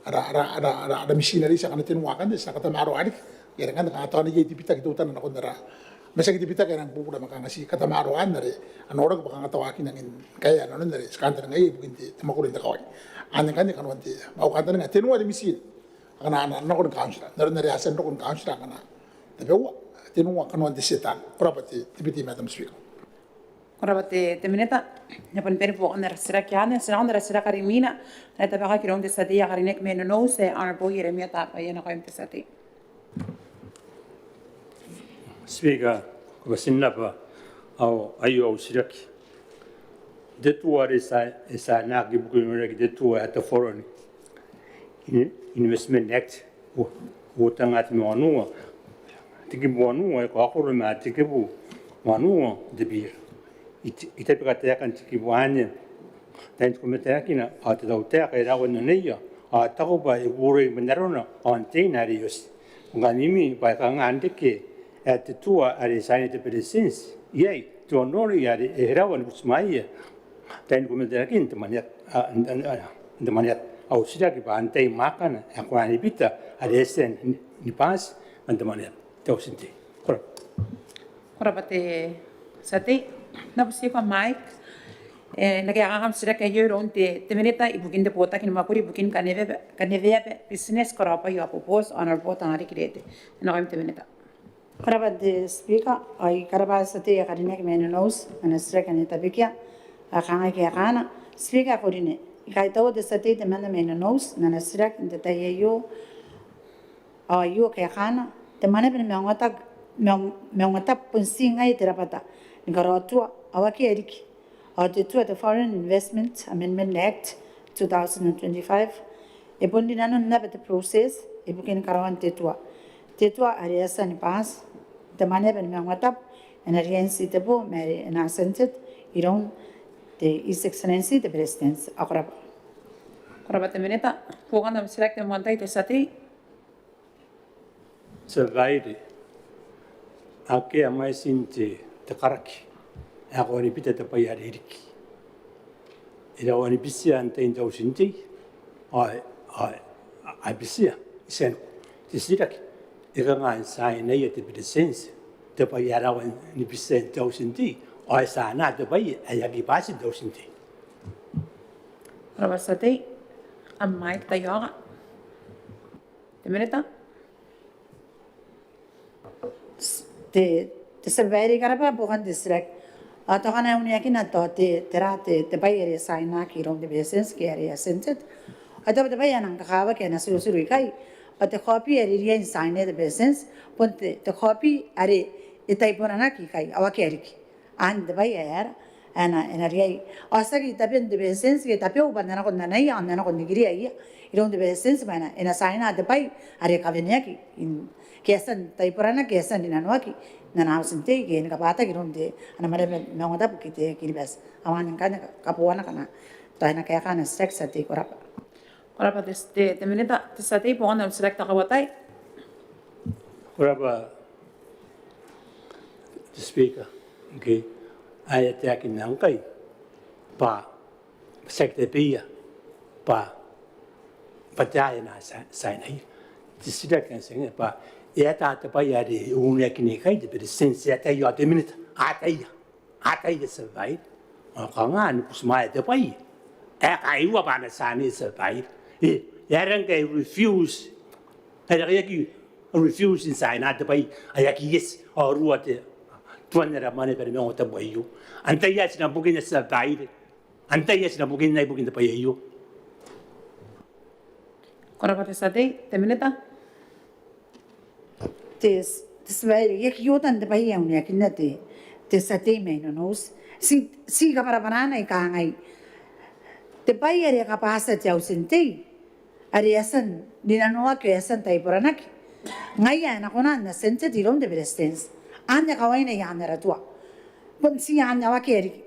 ara, ara, ara, ara, ara mitin are iti akana tenua akanne, ti na katamaroa riki. Iai are ngkanne, kanga tao e na iai te bitaki teutana nakon ara, ma tiaki te bitaki ae nang bubura ma kanga ti katamaroa anne, are a noraki bwa kanga tao a aki nangi kaea nanon are ti kantaningaia ibukin te, te mwakuri n te kawai. Anne ngkanne kanoan te, au kantaninga tenua te mitin akana a na nakon council, n aron are a tia n rokon council akana tabeua, tenua kanoan te set anne. Ko rabwa te, te Deputy Madam Speaker. Ko rabwa te, te Minita. E a bane buokan ara titiraki anne, ti na nakon ara titiraki are imwina, are e tabekaki iroun te tia tei ae karineaki mai Nonouti, Honourable Ieremia Tabai, e nakoim te tia tei. Speaker, ko bati n rabwa, ao aio au titiraki. Te tua are e tia, e tia n aki buki noraki te tua ae te foroni. In-, Investment Act, uoa, uoa tenga te wanua. Te kibu wanua, e kaokoro ma te kibu wanua te biira. I te, i tabeka taekan te kibu anne, tain te komete akina, ao te tautaeka e rawa n oneia, ao taku bwa e kukurei man arona, ao n teina are e oti. Ngkanne imwin bwa e kanga n reke, Ae te tua are e tiainai te Beretitenti iai te onoono are e rawa ni butimwaeia tain komete n te mwaneaba, n te mwaneaba. Au titiraki bwa antai mwaakana ae kona ni bita are e a tia ni bati man te mwaneaba n te Auti n Tei. Ko rabwa. Ko rabwa te tia tei. N na butiko Mike. E na kaekaaki am titiraki aio iroun te Minita ibukin te Botaki ni Mwakuri ibukin Kaneweaba, Kaneweaba, Business, Karaobwai ao Boboti, Honourable Tangariki Reete. E nakoim te Minita. Ko rabwa te Speaker, ao I karabwa te tia tei ae karineaki mai Nonouti n ana titiraki ae e tabekia, ae kangai kaekaana. Speaker ae karineaki, I kaitaua te tia tei temanna mai Nonouti n ana titiraki n te tai aio, ao aio kaekaana: Te mwaneaba ni maungatabu, maung, maungatabu bon ti ngaia te rabwata ni karaotua ao akea riki ao te tua, te Foreign Investment Amendment Act two thousand and twenty-five, e bon rinanon naba te process ibukin karaoan te tua. Te tua are e a tia ni bati n te mwaneaba ni maungatabu e na riai n titebo ma are e na assented iroun te His Excellency te Beretitenti. Ko rabwa. Ko rabwa te Minita. Buokan am titiraki te moan tai te tia tei. Tia Babaire, akea mwaitin te, te karaki ae e kona ni bita te bwai are e riki. E rawa ni bitia antai n te Auti n Tei? Ao, ao, a bitia. I tia n, te titiraki, e kanga n tiainaia te Beretitenti te bwai ae e rawa ni bitia n te Auti n Tei, ao e tiaina te bwai ae e aki bati n te Auti n Tei? Ko rabwa te tia tei. Am mic taiaoka. Te Minita. Te, te Tia Babaire, I karabwa buokan te titiraki. Ao tao kanga e uneakina tao te, tera te, te bwai are e tiainaki iroun te Beretitenti ke are e assented. Ao tao te bwai ae e nang kakawaki ae e na tirotiroa ikai bwa te kobi are e riai n tiaina te Beretitenti bon te, te kobi are e taiboranaki ikai ao akea riki. Anne te bwai ae e na, e na riai. Ao tiaki tabeua te Beretitenti ke tabeua bwa N na nako n anaia, ao N na nako n nikiria iroun te Beretitenti bwa e na, e na tiaina te bwai are e kaweneaki, ke e a tia n taiboranaki, ke e a tia n rinanoaki n ana Auti n Tei ke ni kabwataki iroun te, ana mwaneaba ni maungatabu ke te Kiribati. Ao anne ngkanne kabooana ngkana tao e na kaeka ana titiraki te tia tei. Ko rabwa. Ko rabwa te, te, te Minita. Te tia tei, buokan am titiraki te kauoua n tai. Ko rabwa te Speaker. Ngke ae e taekinaki ngkai bwa tiaki tabeia bwa, bwa te ae e na tia, tiainaia. Te titiraki ae e a tia bwa e ata te bwai are e uneakina ikai te Beretitenti, e ataia ao te Minita, ataia. Ataia, Tia Babaire. Ao kanga ni butimwaea te bwai ae kairua bwa a na tiaina, Tia Babaire. E, e aera ngkai e refuse, e aera ngkai e aki refuse n tiaina te bwai ae e aki eti ao ruo te tuan ara mwaneaba ni maungatabu aio? Antai ae ti na bukina, Tia Babaire? Antai ae ti na bukina ibukin te bwai aio? Ko rabwa te tia tei. Te Minita. Te, te Tia Babaire, I aki oota n te bwai ae uneakina te, te tia tei mai Nonouti. Ti, ti kabwarabwarana ae kangai, te bwai are e kabwatia te Auti n Tei are e a tia n rinanoaki, e a tia n taiboranaki, ngaia ae e na kona n assented iroun te Beretitenti. Anne kawaina i aan ara tua. Bon ti anne, ao akea riki.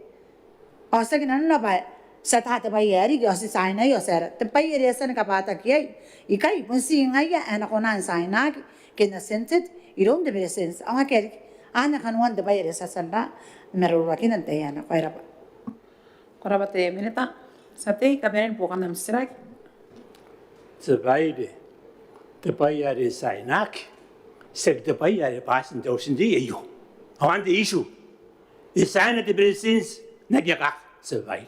Ao tiaki nanona bwa ti ata te bwai ae riki ao ti tiainai ao ti aera. Te bwai are e a tia ni kabwataki iai ikai bon ti ngaia ae e na kona n tiainaki ke n assented iroun te Beretitenti. Ao akea riki. Anne kanoan te bwai are ti a tia n maroroakina n te tai ae nako. Ko rabwa. Ko rabwa te Minita. Tia tei, kabanean buokan am titiraki. Tia Babaire, te bwai are e tiainaki tiaki te bwai are e bati n te Auti n Tei aio. Ao anne te issue. E tiaina te Beretitenti n aki akaka, Tia Babaire.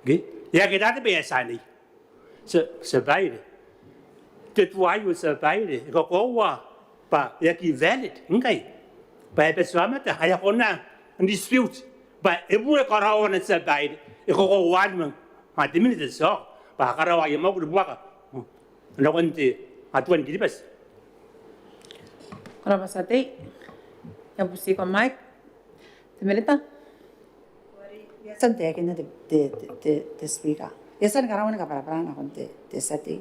Ke? E aki ata te bwai ae e tiaina. Tia, Tia Babaire, te tua aio, Tia Babaire, e kakoaua bwa e aki valid ngkai, bwa e bati aomata aika a kona n dispute bwa e bure karaoana, Tia Babaire. E kakoaua anne ma te Minita, tao bwa a karaoa aia mwakuri buaka nakon te Atua ni Kiribati. Ko rabwa tia tei. I a butiko Mike. Te Minita. I a tia n taekinna te, te, te, te, te Speaker. I a tia ni karaua ni kabwarabwara nakon te, te tia tei.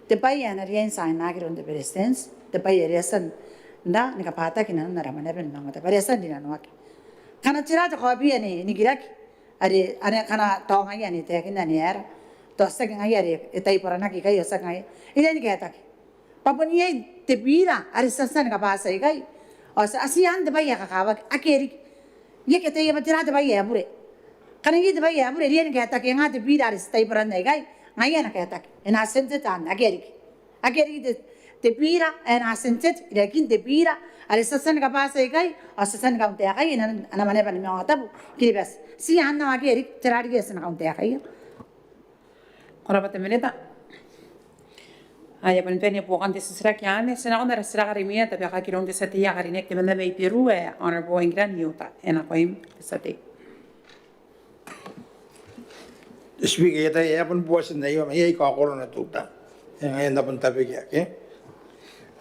Te bwai ae e na riai n tiainaki iroun te Beretitenti, te bwai are e a tia n ra ni kabwataki inanon ara mwaneaba ni maungatabu are e a tia n rinanoaki. Ngkana tera te kobi ae e nikiraki, are, are ngkana tao ngaia ae e taekinna ae e aera, tao tiaki ngaia are e taiboranaki ikai, ao tiaki ngaia, e riai ni kaetaki bwa bon iai te bira are ti a tia ni kabwatia ikai, Ao ti a, ti a anne te bwai ae kakawaki, akea riki. I aki ataia bwa tera te bwai ae bure. Ngkana iai te bwai ae bure, riai ni kaetaki, e nga te biira are ti taibwaran aikai, ngaia e na kaetaki. E na assented anne, akea riki. Akea riki te, te biira ae e na assented, irarikin te biira are ti a tia ni kabwati aikai, ao ti a tia ni kauntaeka iai, ana, ana mwaneaba ni maungatabu Kiribati. Ti a anne, akea riki, tera riki ae ti na kauntaeka iai. Ko rabwa te Minita. Ai a bon bane buokan te titiraki anne, ti na nakon ara titiraki are imwina, tabekaki iroun te tia tei ae karineaki temanna mai Beru, ae Honourable Ingrid Niuta. E nakoim te tia tei. Speaker, I ataia ae bon bwati n aio, ma iai kaokoro n tuta. E ngae N na bon tabekia, ke?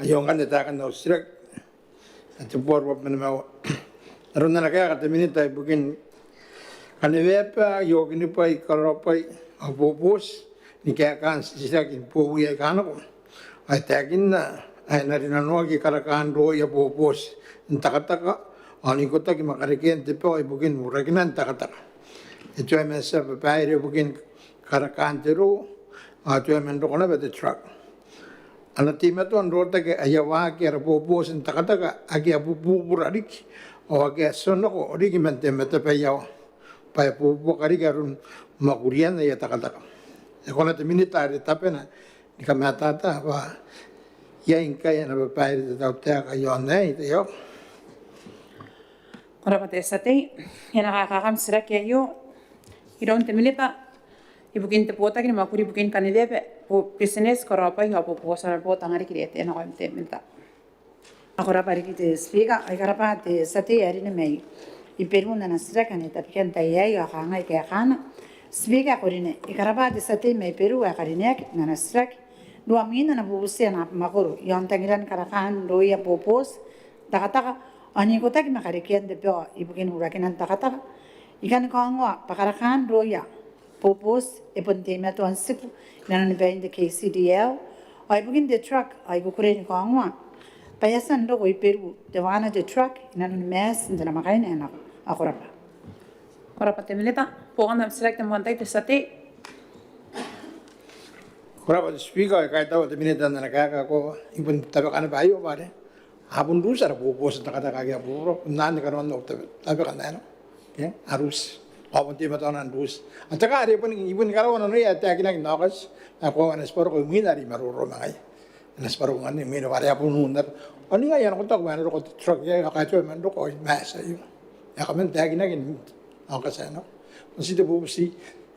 Aio ngkanne taekan au titiraki. Te bwaro wa mena mawa. Aron ana kaeka te Minita ibukin kaneweaba, iokinibwai, karaobwai ao boboti ni kaekaan titiraki ni bowi aika nako. Ao e taekinna ae e na rinanoaki karakaan rooia boboti n takataka ao n ikotaki ma karekean te bao ibukin urakinan takataka. E tuai man tia babaire ibukin karakaan te roo ao e tuai man roko naba te truck. A na teimatoa n rotaki aia waaki ara boboti n takataka ake a bubura riki ao ake a tionako riki man te matabaiawa bwa e buoka riki aron mwakurian aia takataka. E kona te Minita are tabena ni kamatata bwa iai ngkai ana babaire te tautaeka iaon aei? Thank you. Ko rabwa te tia tei. E na kaekaaki am titiraki aio iroun te Minita ibukin te botaki ni mwakuri ibukin kaneweaba, bo-, business, karaobwai ao boboti, Honourable Tangariki Reete. E nakoim te Minita. Ko rabwa riki te Speaker, ao I karabwa te tia tei ae rine mai Beru n ana titiraki anne, tabekia n tai aei, ao kangai kaekaana. Speaker ae ko rine, I karabwa te tia tei mai Beru ae karineaki n ana titiraki. Ruamwin ana bubuti ana abamwakoro iaon tangiran karakaan rooia boboti n takataka ao n ikotaki ma karekean te bao ibukin urakinan takataka. I kan kaongoa bwa karakaan rooia boboti e bon teimatoa n tiku inanon bain te K C D L. Ao ibukin te truck, ao I kukurei ni kaongoa bwa e a tia n roko i Beru teuana te truck inanon maati n te namwakaina ae nako. Ao ko rabwa. Ko rabwa te Minita. Buokan am titiraki te moan tai te tia tei. Ko rabwa te Speaker, ao I kaitaua te Minita n ana kaeka ae koaua. I bon tabeka naba aio bwa are a bon ruti ara boboti n takataka ake a bubura, n anne kanoan au tabe-, tabeka n aei nako. Ke, a ruti. Ao bon teimatoana n ruti. Ao te ka are I bon, I bon karaoa nanoia ae taekinaki n Aokati ae koaua, ana tibwa roko imwina are I maroro ma ngaia. Ana tibwa roko ngkanne imwina bwa are a bon un naba. Ao ningai ae nako taku bwa e na roko te truck iai, ao e tuai man roko i maati aio. E a kaman taekinaki n Aokati ae nako. Ao ti te bubuti,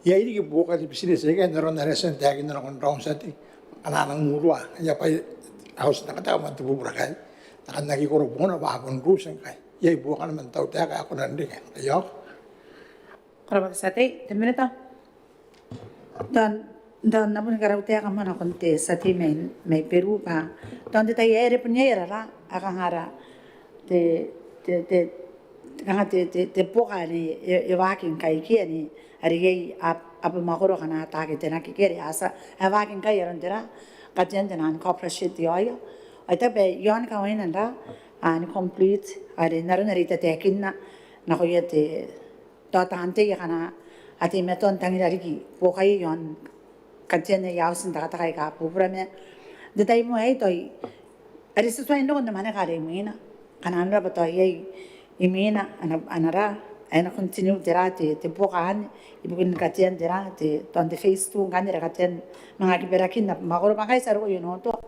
iai riki buokan te business aikai n aron are e a tia n taekinna nakon raun tia tei. Ngkana a nang urua aia bwai auti n takataka man te bubura aei, a kan aki koro bongana bwa a bon ruti ngkai. Iai buokana man te tautaeka ae kona n reke. Aio. Ko rabwa te tia tei, te Minita. Tao, tao N na boni karau taeka moa nakon te tia tei mai, mai Beru bwa tao n te tai aei are bon iai ara ra, a kanga ara te, te, te, kanga te, te, te buoka anne e, e waaki ngkai ke anne are iai ab-, abamwakoro akana ataaki tenaki ke are a tia, e waaki ngkai aron te ra, katean te naan copra shed iaoia. Ao I taku bwa iaon kawaina n ra, a, ni complete are n aron are I tataekinna nakoia te tao taan tei akana a teimatoa n tangira riki buokaia iaon katean aia auti n takataka aika a bubura ma n te tai moa aei tao are ti tuai n roko n te mwaneka are imwina. Kanga nanora bwa tao iai imwina ana, ana ra, e na continue te ra te, te buoka anne ibukin katean te ra te, tao n te phase two ngkanne are katean manga kibarakin abamwakoro bwa ngkai ti a roko i Onotoa.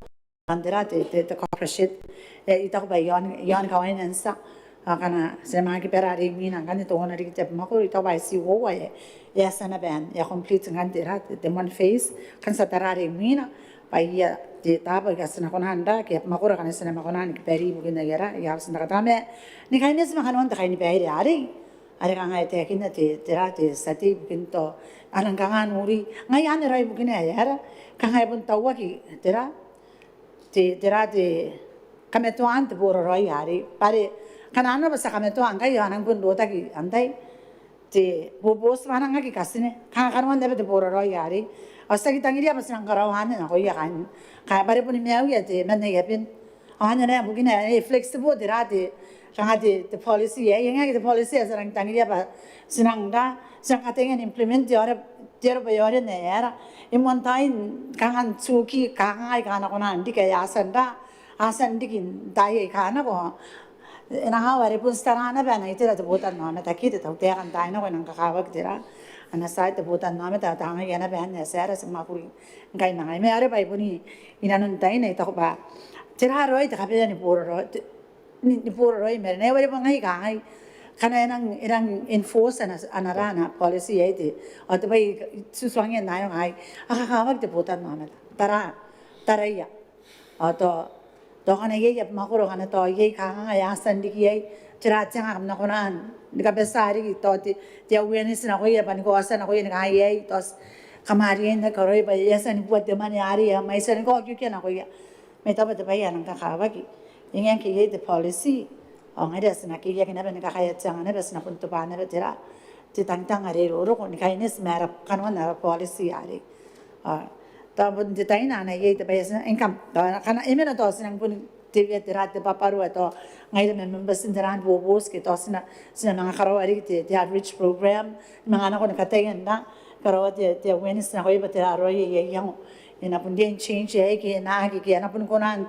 N te ra te, te, te copra shed. E, I taku bwa iaon, iaon kawaina n tia, a, akana ti na manga kibara are imwina ngkanne teuana riki te abamwakoro, I taku bwa e ti uoua, e, e a tia naba, e a complete ngkanne te ra te, te moan phase, ngkanne ti a tara are imwina bwa iai te tabo aika ti na kona n ra, ke abamwakoro akana ti na manga kona ni kibara ibukin aia ra, aia auti n takataka ma ni kaineti ma kanoan te kainibaire arei are kanga e taekinna te, te ra te tia tei ibukin tao a nang kanga n uri. Ngaia anne raoi bukina ae e ra, kanga e bon tauaki te ra te, te ra te kamatoaan te boraraoi arei. Bwa are kanga nanona bwa ti a kamatoa ngkai ao a nang bon rotaki antai te boboti bwa a nang aki katine. Kanga kanoan naba te boraraoi arei. Ao ti aki tangiria bwa ti nang karaoa anne nakoia kaain. Bwa are boni maiuia te man aia ben. Ao anne naba bukina ae flexible te ra te, kanga te, te policy aei, e ngae ngke te policy ae ti a nang tangiria bwa ti nang ra, ti nang kataia n implement te aro, te aro bwa e ore n ae e ra. E moan tai kanga n tuki, kanga aika a na kona n riki ae a tia n ra, a tia n riki n taai aika nako. E na kawa are bon ti tara naba ana itera te botannaomata ke te tautaeka n taai nako e nang kakawaki tera ana side te botannaomata, tao ngaia naba anne ae ti a tia ni mwakuri ngkai ma ngaia. Ma are bwa bon inanon taina I taku bwa tera raoi te kabaea ni boraraoi, te, ni, ni boraraoi ma are ngai are bwa ngai kangai, ngkana e nang, e nang enforce ana, ana ra ana policy aei te, ao te bwai ti tuangiia n aei ngai, a kakawaki te botannaomata, tara, taraia. Ao tao, tao ngkana iai abamwakoro, ngkana tao iai kanganga ae a tia n riki iai, tera te anga kam na kona ni kabatia riki tao te, te awareness nakoia bwa ni kaotia nakoia ni kangai iai, tao kam a riai n aki karaoi bwa e a tia ni bua te mwane arei, e a mwaiti ni kaokiokia nakoia. Ma I taku bwa te bwai ae nang kakawaki, e ngae ngke iai te policy, ao ngaira ti na kekeiaki naba ni kakaea te anga naba, ti na bon tobwa naba tera te tangitang are e roroko ni kaineti ma ara kanoan ara policy arei. Ao tao bon te taina ngkana iai te bwai ae ti na, ngkam, tao ngkana e mena tao ti nang bon teuea tera te bwabwaroa tao ngaira ma members n tera ni boboti ke tao ti na, ti na manga karaoa riki te, te outreach program, manga nako ni kataia n na karaoa te, te awareness nakoia bwa tera raoi aia iango. E na bon riai n change aei ke e na aki, ke a na bon kona n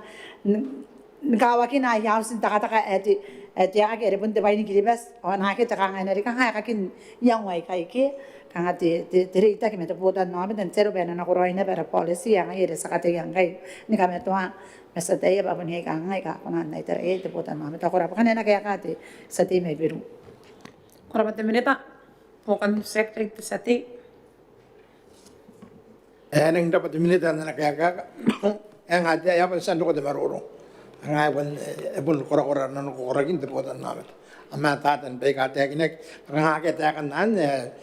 ni kawakina aia auti n takataka ae te, ae te aeka are bon te bwai ni Kiribati, ao naake te kanga e na riki kanga aekakin iango aikai ke, kanga te, te, te reitaki ma te botannaomata n te aro bwa e na nakoraoi naba ara policy ae ngaia are ti a kataia ngkai ni kamatoa, ma ti ataia bwa bon iai kanga aika a kona n aitara iai te botannaomata. Ko rabwa. Ngkana e na kaeka te tia tei mai Beru. Ko rabwa te Minita. Buokan te tia tei. E, e nang rabwa te Minita n ana kaeka. E nga te, e a bon tia n roko te maroro. Nga e bon, e bon korakora nanon korakorakin te botannaomata. A matata ni baika taekinaki. Nga akea taekan anne,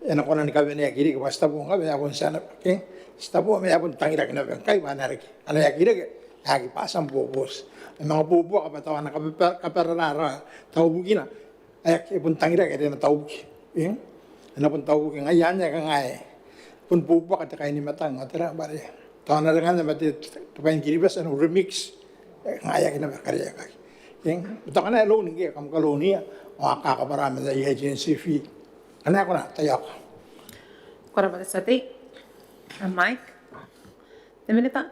e na kona ni kaweneaki riki bwa ti tabo ngkai, e a bon tia naba ke. Ti tabo ma e a bon tangiraki naba ngkai bwa e na riki. Ana e aki reke, e aki bwa tia n boboti. E manga buobuaka bwa tao ana kabwarabwara tao bukina. Ae e bon tangiraki are e na taubuki. E na bon taubuki ngaia anne ae kangai. Bon buobuaka te kainimatang ao tera bwa are tao ana rengan ma te, te bwai ni Kiribati ana remix. Ngaia ae aki naba kariaiakaki. Tao ngkana e loan ngke kam kaloan ia ao a kakabwara ma te agency fee. Ngkana e kona, taiaoka. Ko rabwa te tia tei. Mike. Te Minita.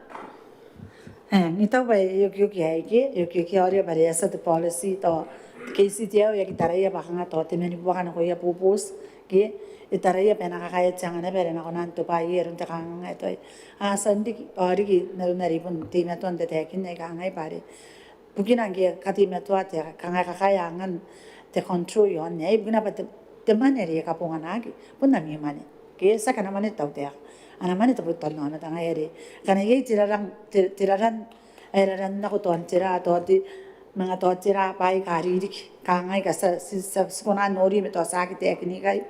E, N na taku bwa e okioki aei ke, e okioki aei bwa are e a tia te policy tao te KCTL e aki taraia bwa kanga tao te mani buaka nakoia boboti ke, e taraia bwa e na kakaea te anga naba are e na kona n tobwa iai aron te kanganga ae tao a tia n riki, ao riki n aron are I bon teimatoa n tataekinna ae kangai bwa are bukina ngke e kateimatoa te kanga e kakaea angan te control iaon aei, bukina bwa te, te mwane are e kabonganaki bon ami mwane ke, tiaki ana mwane te tautaeka, ana mwane te botannaomata. Ngaia are ngkana iai te raran, te, te raran ae raran nako tao n tera, tao te, manga tao tera bwaai aika ririki, kanga aika ti a, ti a, ti a, ti kona n nori ma tao ti aki taekin ikai.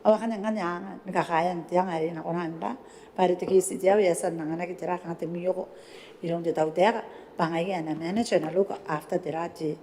Ao akanne ngkanne anga ni kakaean te anga are e na kona n ra bwa are te KCTL e a tia n anganaki tera kanga te mwioko iroun te tautaeka bwa ngaia e na manage, e na look after tera te,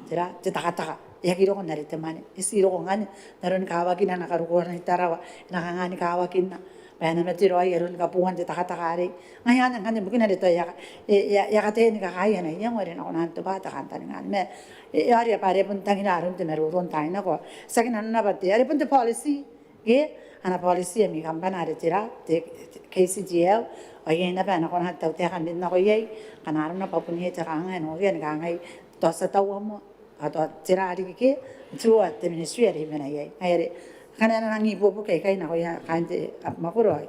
tera te takataka. E aki roko n are te mwane, e ti roko ngkanne n aroni kawakina ana karokoa i Tarawa, e na kanga ni kawakinna bwa e na mate raoi aroni kaboan te takataka arei. Ngaia anne ngkanne bukina are tao e a, e a, e a kataia ni kakaea ana iango are e na kona n tobwa te kantaninga anne. Ma e, e a ria bwa are bon tangira aron te maroro n taai nako. Tiaki nanona bwa te, are bon te policy ke ana policy ami kambana are tera, te, te KCTL, ao iai naba ana kona te tautaeka n rin nako iai, ngkana arona bwa bon iai te kanga e noria ni kangai tao ti a taua moa, ao tao tera riki ke, through te ministry are I mena iai. Ngaia are ngkana e na nang ibuobuoki aikai nakoia kaain te abamwakoro,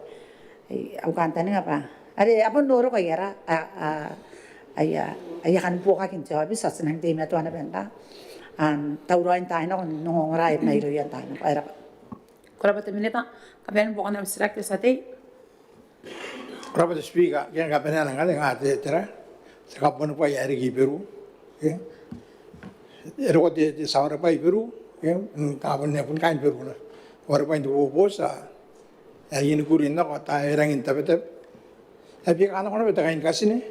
ai, au kantaninga bwa are a bon roroko aia ra, a, a, aia, aia kan buokaki n te aobiti, ao ti nang teimatoa naba n ra, am, tauraoi n taai nako n ongongora mairouia n taai nako. Ko rabwa. Ko rabwa te Minita. Kabanean buokan am titiraki te tia tei. Ko rabwa te Speaker, ke kabaneana ngkanne nga te, tera, te kabuanibwai ae riki i Beru. Ke e roko te, te tia wareware i Beru, ke, mm, kabuanibwai kaain Beru naba. Wareware n te boboti, a, ae inikuri nako, tao e rangi n tabetabe. Ae bia kanako naba te kaini katine.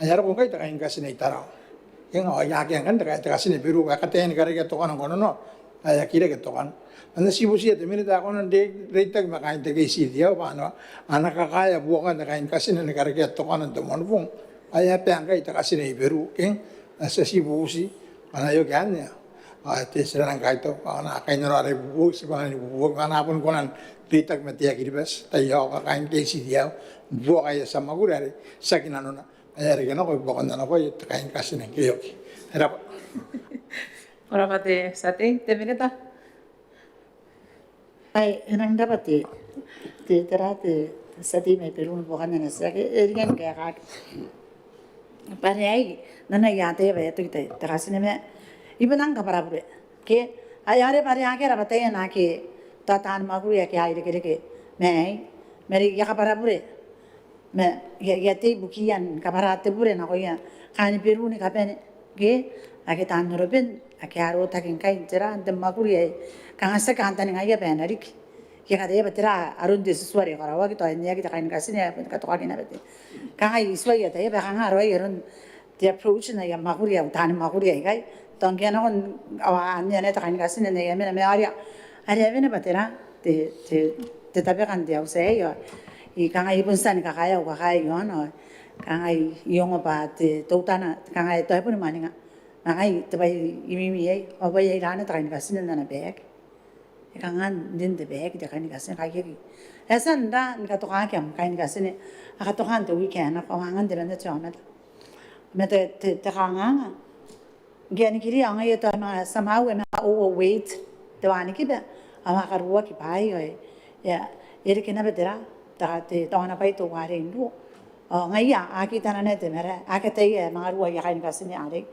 Ae a roko ngkai te kaini katine i Tarawa. Ke nga, ao akea ngkanne te ka, te katine i Beru, ae kataia ni karekea tokana ngkoananoa, ae aki reke tokana. Ma N na ti butiia te Minita ae kona n reitaki ma kaain te KCTL bwa a na, a na kakaea buokan te kaini katine ni karekea tokana n te Moanibong. Ae a bane ngkai te katine i Beru, ke? N na ti bubuti bwa e na oki anne. Ao te, ti a nang kaitau bwa a na kainnanoa ara ibuobuoki, ti kona n ibuobuoki, bwa a na bon kona n reitaki ma te Air Kiribati, taiaoka kaain KCTL, buoka aia tia mwakuri are tiaki nanona ae a reke nako i buakon ana bwai te kaini katine ke e oki. E rabwa. Ko rabwa te tia tei. Te minita. Ai e nang rabwa te, te, te tia tei mai Beru ni buokan ana titiraki. E riai ni kaekaaki bwa are ai nanona ae e a tia bwa e a toki te katine ma I bon nang kabwarabure ke ai are bwa are akea rabwataia naake tao taani mwakuri ake a irekereke ma ai ma are I a kabwarabure ma I a, I a tei ibukiia ni kabwara te bure nakoia kaain Beru ni kabane ke ake taan European ake a rotaki ngkai n tera n te mwakuri ae kanga ti aki kantaningaia bwa e na riki. I a kataia bwa tera aron te titu are e karaoaki tao e na aki te kaini katine ae bon katokaki naba te kanga I tuai ataia bwa kanga raoi aron te approach n aia mwakuri au taani mwakuri aikai. Tao ngke a nako ao a anne anne te kaini katine n aia mena ma are, are a wene bwa tera te, te, te tabeka n te auti aei ao I kanga I bon tia ni kakaea au kakae iaona ao kanga I ongo bwa te teutana kanga e tao e boni mwaninga ma ngai te bwai I mimi iai ao bwa iai raana te kaini katine n ana baeki. E kanga n rin te baeki te kaini katine, kaiaki. E a tia n ra ni katokaki am kaini katine, a katoka n te wiki ae nako ao angan te mena te aomata ma te, te, te kanganga ngke a nikiri ao ngaia tao e manga somehow e manga overweight te wanikiba ao a karuoaki bwaai ao e, e reke naba tera, te, te taona bwai teuare n ruo. Ao ngaia a kitana naba te marae, a kataia e manga ruo aia kaini katine arei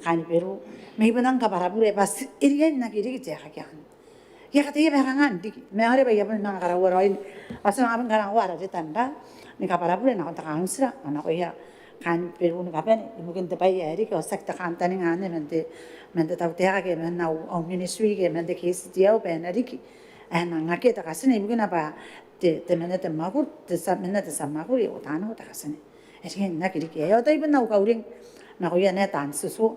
kaain Beru ma I bon nang kabwarabure bwa ti, e riai n aki riki te aekaki anne. I a kataia bwa e kanga n riki ma are bwa I a bon manga karaua raoi ao ti a manga bon karaua ara reta n ra ni kabwarabure nakon te kauntira ao nakoia kaain Beru ni kabane ibukin te bwai ae riki ao tiaki te kantaninga anne man te, man te tautaeka ke man au, au ministry ke man te KCTL bwa e na riki ae e nang akea te katine ibukina bwa te, te mena te mwakuri, te tia, mena te tia mwakuri ao taani mwakuri te katine. E riai n aki riki aio, tao I bon au kauring nakoia naba taan titu,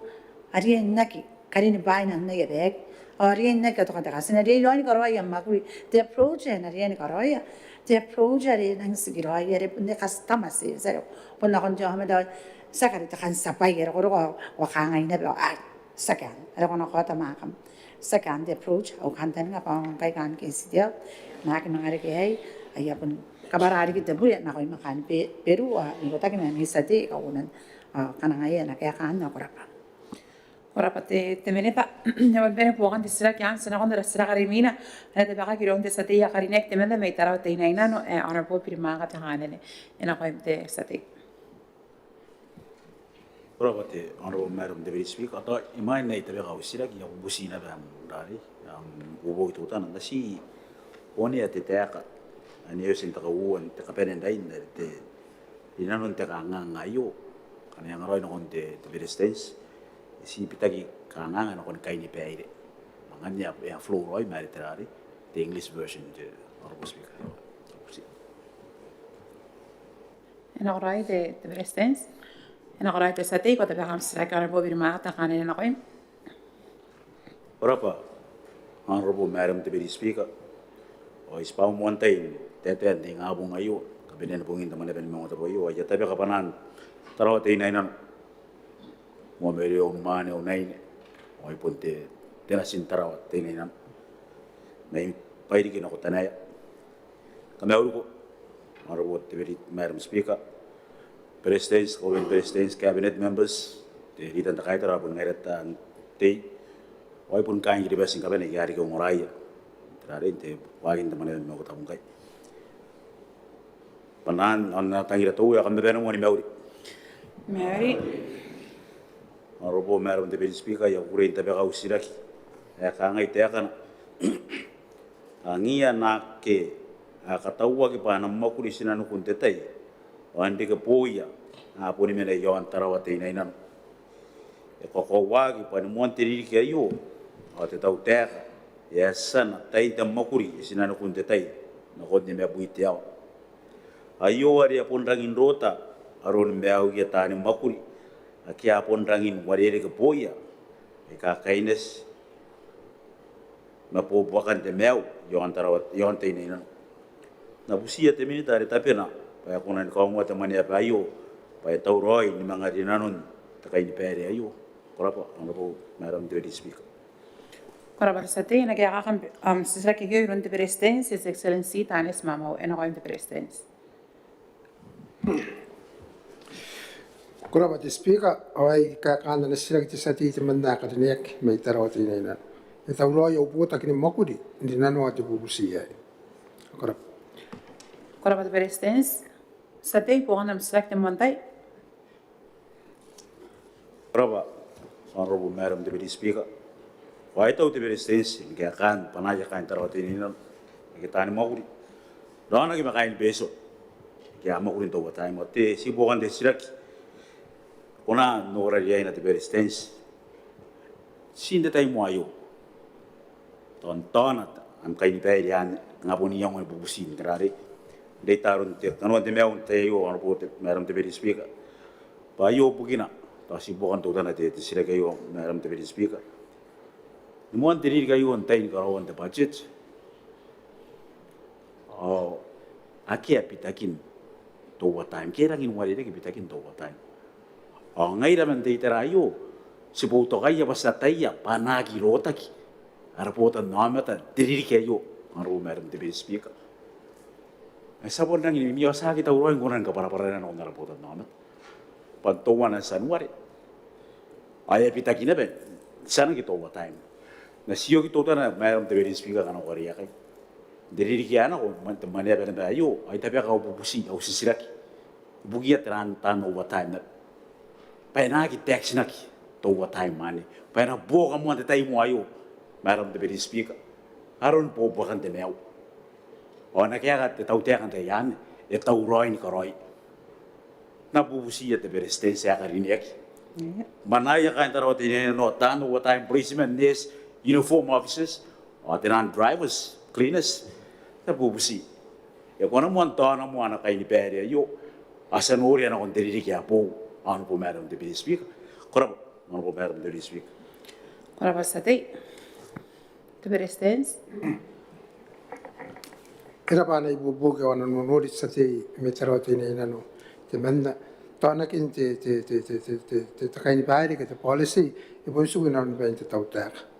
a riai n aki karin bwaai n aia baeki ao a riai n aki katoka te katine, a riai raoi ni karaoia mwakuri. Te approach ae e na riai ni karaoia, te approach are e nang tikiraoi are bon te customer service are bon nakon te aomata ao ti a kare te kan tia bwai are ko roko ao ko kangai naba ao ai tiaki anne, are ko na kaota mwaakam. Tiaki anne te approach, au kantaninga bwa ngkai kaain KCTL a na aki manga reke aei, aia bon kabwara riki te bure nakoimi kaain Be, Beru ao n ikotaki ma ami tia tei kauoman ao kanangaia ana kaeka anne ao ko rabwa. Ko rabwa te, te minita. E a bane buokan te titiraki anne, ti nakon ara titiraki are imwina are e tabekaki iroun te tia tei ae karineaki te membwa mai Tarawa Teinainano ae Honourable Birimwaaka Tekanene. E nakoim te tia tei. Ko rabwa te Honourable Madam Deputy Speaker, tao imwain ae I tabeka au titiraki I a kukuti naba am rarei, am ibuobuoki teutana n tati onea te taeka ane e oti n te kauoua n te kabanea n rain are te rinanon te kanganga aio, kanga e anga raoi nakon te, te Beretitenti, e ti bitaki kanganga nakon kainibaire. Ma ngkanne e a, e a flow raoi ma are te rarei, te English version, te Honourable Speaker. E nakoraoi te, te Beretitenti. E nakoraoi te tia tei, ko tabeka am titiraki Honourable Birimwaaka Tekanene, nakoim. Ko rabwa Honourable Madam Deputy Speaker, ao I tibwa moan tai n taetae n te ingabong aio, kabanean bongin te Mwaneaba ni Maungatabu aio, ao I a tabeka bwanaan Tarawa Teinainano, moa mairouia unimwaane, unaine, ao ai bon te, te natin Tarawa Teinainano mai Bairiki nako Tanaea. Kam na mauri ko Honourable Deputy Madam Speaker, Beretitenti, Kauoman ni Beretitenti, Cabinet members, te Leader n te Kaitara ao bon ngaira taan tei, ao ai bon kaain Kiribati ni kabane aika a riki n ongoraea te rarei n te waakin te Mwaneaba ni Maungatabu ngkai. Bwanaan ao n ana tangira te Uea, kam na bane moa ni mauri. Mauri. Honourable Madam Deputy Speaker, I a kukurei n tabeka au titiraki ae kangai taekana. Angiia naake a katauaki bwa a na mwakuri i tinanikun te tai ao n reke booia a boni mena i aon Tarawa Teinainano. E kakoauaki bwa ni moan te ririki aio ao te tautaeka e a tia n tain te mwakuri i tinanikun te tai nakon nimabwi te aoa. Aio are a bon rangi n rota aron maiuia taani mwakuri ake a bon rangi n uarereke booia aika kaineti ma bobuakan te maiu i aon Tarawa, i aon Teinainano. N na butiia te Minita are tabena bwa e kona ni kaongoa te Mwaneaba aio bwa e tauraoi ni manga rinanon te kainibaire aio. Ko rabwa, Honourable Madam Deputy Speaker. Ko rabwa te tia tei. E na kaekaaki am titiraki aio iroun te Beretitenti, His Excellency Taneti Maamau. E nakoim te Beretitenti. Ko rabwa te Speaker, ao ai kaekaan ana titiraki te tia tei temanna ae karineaki mai Tarawa Teinainano. E tauraoi au botaki ni mwakuri n rinanoa te bubuti aei. Ko rabwa. Ko rabwa te Beretitenti. Tia tei, buokan am titiraki te moan tai. Ko rabwa, Honourable Madam Deputy Speaker. Ao e tau te Beretitenti ni kaekaan bwanaia kaain Tarawa Teinainano ake taani mwakuri, raonaki ma kaain Betio ake a mwakuri n te overtime. Ao te, ti buokan te titiraki, ko na nora riaina te Beretitenti. Ti n te tai aio, tao n taona am kainibaire anne, nga bon iango ni bubuti n te rarei. N reita aron te, kanoan te maiu n te tai aio, Honourable Madam Deputy Speaker. Bwa aio bukina, tao ti buokan teutana te, te titiraki aio, Madam Deputy Speaker. Ni moan te ririki aio n tain karaoan te budget, ao akea bitakin te overtime, ke e rangi n uarereke bitakin te overtime. Ao ngaira man te itera aio, ti boutokaia bwa ti ataia bwa a na aki rotaki ara botannaomata n te ririki aio, Honourable Madam Deputy Speaker. Ti a bon rangi ni mimi ao ti aki tauraoi ni kona ni kabwarabwaraia nakon ara botannaomata bwa n teuana Tianuare ao e a bitaki naba n tianaki te overtime. N na ti oki teutana, Madam Deputy Speaker, kanakoa riki aikai n te ririki ae nako, man te mwaneaba naba aio, ao I tabeka au bubuti, au titiraki ibukiia te ran, taan overtime naba, bwa e na aki tax-naki te overtime anne, bwa e na buoka moa n te tai aio, Madam Deputy Speaker, aron buobuokan te maiu. Ao n na kaeka te tautaeka n te tai anne, e tauraoi ni karaoi. N na bubutiia te Beretitenti ae karineaki, bwanaia kaain Tarawa Teinainano, taan overtime, policemen, nurse, uniform officers, ao taian drivers, cleaners. N na bubuti, e kona moa n taona moa ana kainibaire aio, ao ti a noria nakon te ririki ae boou, Honourable Madam Deputy Speaker. Ko rabwa, Honourable Madam Deputy Speaker. Ko rabwa tia tei. Te Beretitenti. E rabwa ana ibuobuoki ao ana nonori te tia tei mai Tarawa Teinainano temanna. Taonakin te, te, te kainibaire ke te policy e bon tiku inanon bain te tautaeka.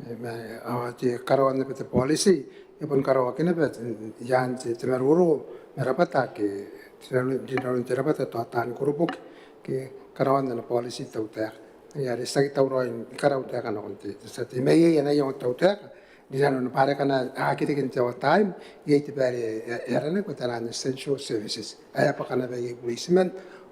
E, ma, ao te karaoan naba te policy e bon karaoaki naba i aan te, te maroro ma rabwata ke, rinanon, rinanon te rabwata tao taani koroboki ke karaoan ana policy te tautaeka. Ngaia are ti aki tauraoi ni karaua taeka nakon te, te tia tei. Ma iai ana iango te tautaeka, rinanon bwa are ngkana a aki reke n te overtime, iai te baere e, e aranaki bwa taian essential services. Ae a bwaka naba iai policemen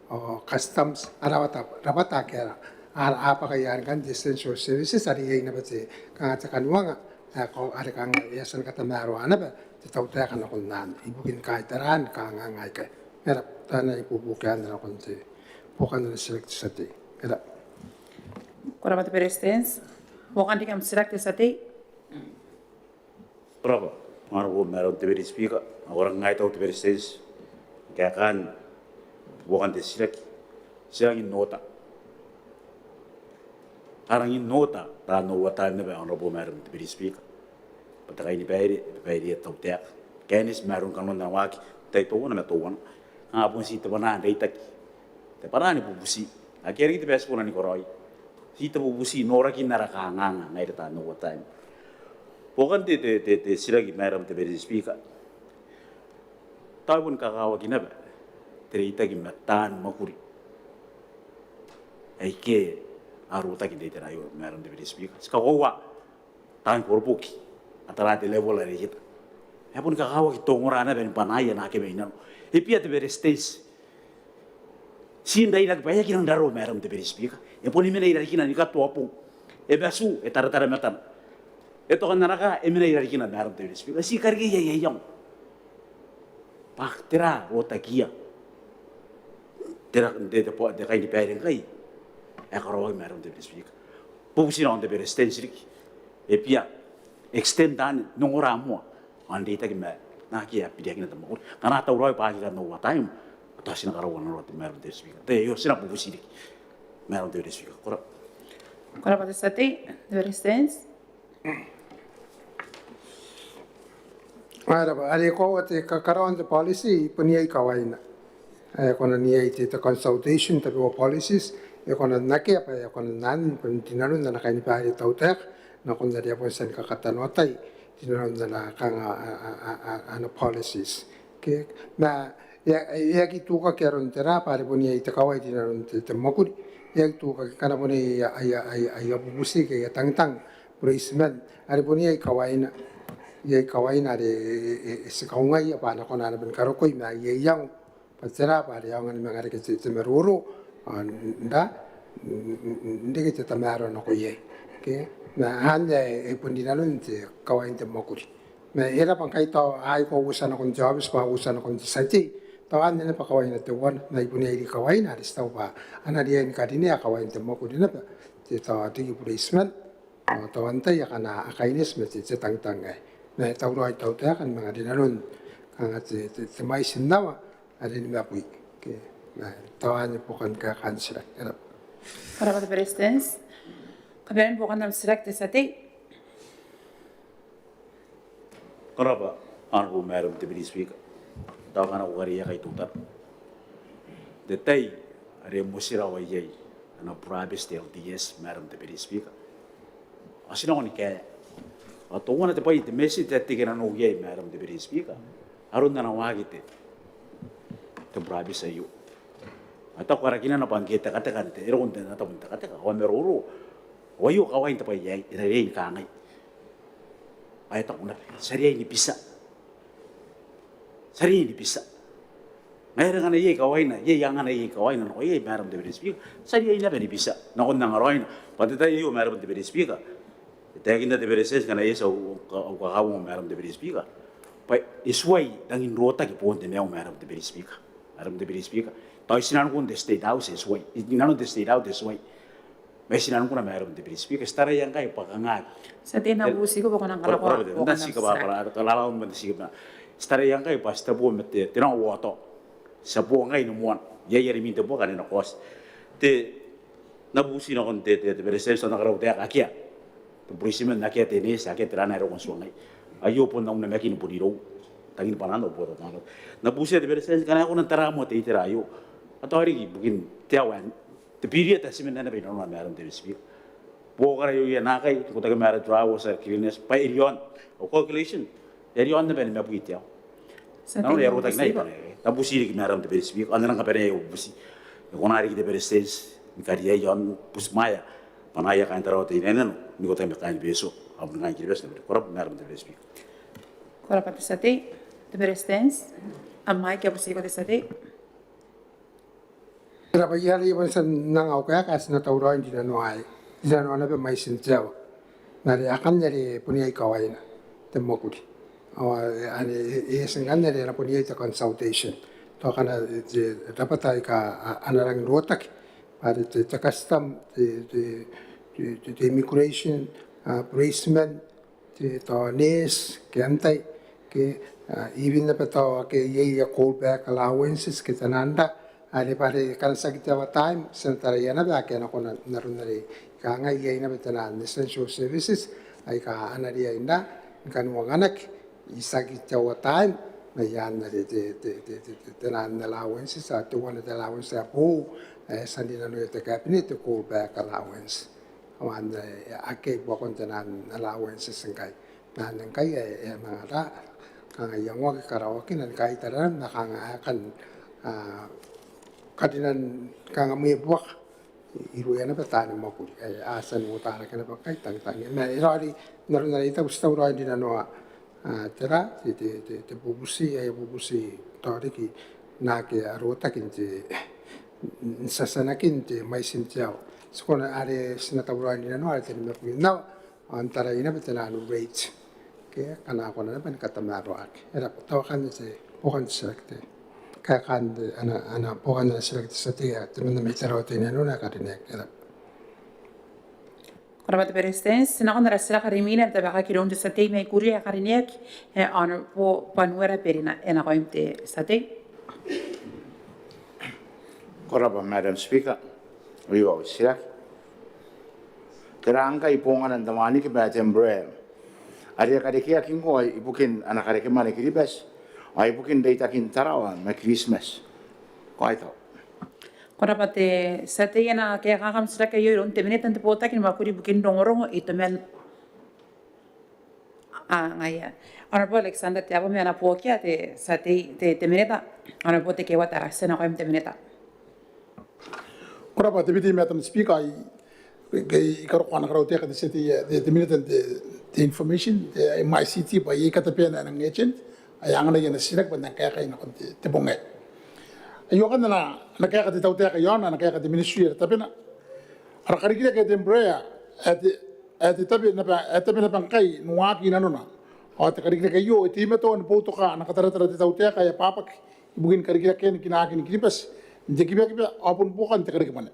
ao customs, a rabwata, rabwata ake a, a bwaka i aan ngkanne te essential services, are iai naba te, kanga te kanuanga ae ko, are kanga e a tia ni katamaroa naba te tautaeka nakon anne ibukin kaitaraan kanganga aikai. E rabwa, tao ana ibuobuoki anne nakon te buokan ana titiraki te tia tei. E rabwa. Ko rabwa te Beretitenti. Buokan riki am titiraki te tia tei. Ko rabwa, Honourable Madam Deputy Speaker. Ao ko rangi n kaitau te Beretitenti ni kaekaan buokan te titiraki. Ti rangi n oota, a rangi n oota taan overtime naba, Honourable Madam Deputy Speaker, bwa te kainibaire e babairea te tautaeka. Kaineti ma aron kanoan ana waaki n tai teuana ma teuana. Kanga bon ti te bwanaa n reitaki, te bwanaa ni bubuti. Akea riki te bwai ae ti kona ni karaoi. Ti te bubuti, norakin ara kanganga ngaira taan overtime. Buokan te, te, te, te titiraki, Madam Deputy Speaker, tao e boni kakawaki naba te reitaki ma taan mwakuri aike a rotaki n te itera aio, Madam Deputy Speaker. Ti kakoaua taan koroboki, a tara te level are ieta. E boni kakawaki te ongora naba ni bwanaaia naake mai nano. E bia te Beretitenti, ti n rairaki bwa e aki rang raro, Madam Deputy Speaker. E boni mena i rarikina ni katoa bong. E matu, e taratara matana. E toka n ana kaa, e mena i rarikina, Madam Deputy Speaker. Ti karekei aia iango bwa tera rotakiia, tera te, te, te kainibaire ngkai ae karaoaki, Madam Deputy Speaker. Bubuti nakon te Beretitenti riki, e bia extend anne n ongora moa ao n reitaki ma naake a biriakina te mwakuri. Ngkana a tauraoi bwa a aki kan overtime, ao tao ti na karaua nanora te, Madam Deputy Speaker. Te, aio ti na bubuti riki, Madam Deputy Speaker. Ko rabwa. Ko rabwa te tia tei. Te Beretitenti. Ko rabwa. Are e koaua te ka, karaoan te policy e bon iai kawaina. E kona n iai te, te consultation tabeua policies, e kona n akea bwa e kona n anne bon rinanon ana kainibaire te tautaeka nakon are e a bon tia ni kakatanoatai rinanon ana kanga, a, a, a, a, ana policies. Ke, ma E aki tukaki aron tera bwa are bon iai te kawai rinanon te mwakuri. E aki tukaki ngkana bon iai aia bubuti ke aia tangitang bureitiman are bon iai kawaina. Iai kawaina are e ti kaungaia bwa a na kona naba ni karokoi ma iai iango bwa tera bwa are aonga ni manga reke te maroro ao n ra n reke te tamaroa nako iai. Ma anne e bon rinanon te kawain te mwakuri. Ma e raba ngkai tao a aki uotia nakon te aobiti bwa a uotia nakon te tia tei, tao anne naba kawaina teuana. Ma e bon iai riki kawaina are ti taku bwa a na riai ni karinea kawain te mwakuri naba, te tao riki bureitiman ao tao antai akana a kaineti ma te tangitang aei. Ma e tauraoi te tautaeka ni manga rinanon kanga te mwaiti n aoa are nimabwi. Tao anne bukin kaekaan titiraki. E raba. Ko raba te Beretitenti. Kabanean bukin am titiraki te tia tei. Ko raba Honourable Madam Deputy Speaker. Tao ngkana ko kariaia ngkai teutana n te tai are motirawa iai ana burabeti te LDS, Madam Deputy Speaker, ao ti nako ni kaea. Ao teuana te bwai, te message ae ti teke nanou iai, Madam Deputy Speaker, aron ana waaki te burabeti aio. Ao I taku ara kinana bwa ngke e tekateka n te, e roko n te tabo n tekateka ao a maroro. Ao aio kawain te bwai aei, e na riai ni kangai. Ao e taku naba ti a riai ni bitia. Ti a riai ni bitia. Ngaia are ngkana iai kawaina, iai angana iai kawaina nako iai, Madam Deputy Speaker, ti a riai naba ni bitia nakon angaraoina. Bwa n te tai aio, Madam Deputy Speaker, e taekinna te Beretitenti ngkana e eti au kakauongo, Madam Deputy Speaker, bwa e tuai rangi n rotaki boon te maiu, Madam Deputy Speaker. Madam Deputy Speaker, tao i tinanikun te State House e tuai, i nanon te State House e tuai. Ma i tinanikuna, Madam Deputy Speaker, ti taraia ngkai bwa kanga, ti taraia ngkai bwa ti tebo ma te, te nang uoto. Ti a bo ngkai ni moana. Iai are imwin te buaka ane na kaoti. Te, N na bubuti nakon te, te, te Beretitenti, tao N na karaua taeka, akea te bureitiman, akea te nurse, akea tera ae e roko n tuangai. Aio bon au namakin bon irou. Tangin bwanaan au botanaomata. N na butiia te Beretitenti ngkana e kona n tara moa te itera aio. A tao riki ibukin te aoa ae te period ae ti mena naba inanona, Madam Deputy Speaker. Buokara aio, iai naakai, ikotaki ma ara drawer, cleaners, bwa e riaon au calculation. E riaon naba nimabwi te aoa. Nanona e a rotaki naba. N na bubuti riki, Madam Deputy Speaker, ao N na nang kabanea au bubuti. E kona riki te Beretitenti ni kariaia ao ni butimwaea bwanaia kaain Tarawa Teinainano n ikotaki ma kaain Betio ao ni kaain Kiribati naba. Ko raba, Madam Deputy Speaker. Ko raba te tia tei. Te Beretitenti, am mic e a butiko te tia tei. Ko raba, iai are I bon tia n anga au kaeka ae ti na tauraoi n rinanoa aei, rinanoa naba mwaitin te aoa. Ma are akanne are bon iai kawaina te mwakuri. Ao are e eti ngkanne are a na bon iai te consultation. Tao akana te rabwata aika a na rangi n rotaki bwa are te custom, te immigration, bureitiman, te tao nurse ke antai, ke even naba tao ake iai aia call back allowances ke taian ra, are bwa are ngkana tiaki te overtime ti na taraia naba ake a na kona n aron are I kangai iai naba taian essential services aika a na riai n ra ni kani uanganaki itiaki te overtime, ma iaan are te taian allowances, a teuana te allowance ae boou ae e a tia n rinanoia te cabinet, te call back allowance. Ao anne akea i buakon taian allowances ngkai. Ma anne ngkai ae e a manga ra kanga iangoaki karaoakina ni kaitara ma kanga aekan karinan kanga mwiia buaka irouia naba taani mwakuri ae a tia n uotarakea naba ngkai tangitang. Ma e raoiroi n aron are I taku ti tauraoi n rinanoa tera te bubuti ae bubuti tao riki naake a rotaki n te n tiatianakin te mwaitin te aoa. Ti kona are ti na tauraoi n rinanoa are te nimabwi n aoa ao n tarai naba taian rate ke akana a kona naba ni katamaroaki. E raba, tao akanne te buokan te titiraki te kaekaan te ana buokan ana titiraki te tia tei ae temanna mai Tarawa Teinainano ae karineaki. E raba. Ko raba te Beretitenti. Ti nakon ara titiraki are imwina are tabekaki iroun te tia tei mai Kuria ae karineaki, e Honourable Banuera Berina, e nakoim te tia tei. Ko raba Madam Speaker. Iai au titiraki. Tera ngkai bongana n te wanikiba ae te Embraer are e karekeaki ngkoa ibukin ana karekemwane Kiribati ao ibukin reitakin Tarawa ma Kiritimati? Ko aitau. Ko raba te tia tei, e na kaekaaki am titiraki aio iroun te Minita n te Botaki ni Mwakuri ibukin Rongorongo, Itoman. A, ngaia. Honourable Alexander Teabo, ma e na buokia te tia tei, te, te minita. Honourable Tekeeua Tarati, nakoim te minita. Ko rabwa te Deputy Madam Speaker, I, I, I karokoa ana karautaeka te tia tei, te, te minita n te, te information, te M I C T, bwa iai katabena ae nang urgent ae anganai ana titiraki bwa N nang kaekai nakon te, te bong aei. Aio ngkanne ana, ana kaeka te tautaeka iaona, ana kaeka te Ministry are tabena. Ara karikirake ae te Embraer ae te, ae te tabe naba, ae tabe naba ngkai n waaki inanona. Ao te karikirake aio e teimatoa ni boutoka ana kataratara te tautaeka ae abwabwaki ibukin karikirakean kinaaki ni Kiribati n te kibakiba ao bon buokan te karekemwane.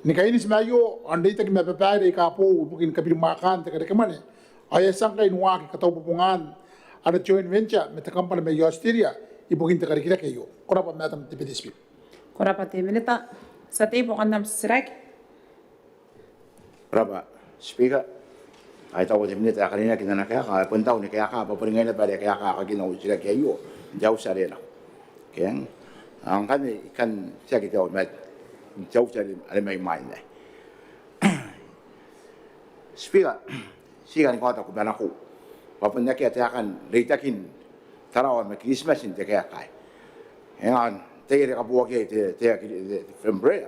Ni kaineti ma aio ao n reitaki ma babaire aika boou ibukin kabirimwaakaan te karekemwane, ao e a tia ngkai ni waaki kataubobongaan ana joint venture ma te kambana mai Australia ibukin te karikirake aio. Ko rabwa Madam te Deputy Speaker. Ko rabwa te minita. Tia tei, buokan am titiraki. Ko rabwa Speaker. Ao I taku bwa te minita e a karineaki n ana kaeka, ao e bon tau ni kaeka bwa boni ngaia naba are e kaekaakin au titiraki aio n te auti are e nako. Ke, ao ngkanne I kan tiaki te au mat n te auti are, are mai mwaina. Speaker, ti kan kaota kubanakou bwa bon akea taekan reitakin Tarawa ma Kiritimati n te kaeka aei. E ngae n tai are e kaboaki iai te, te, te, te Embraer,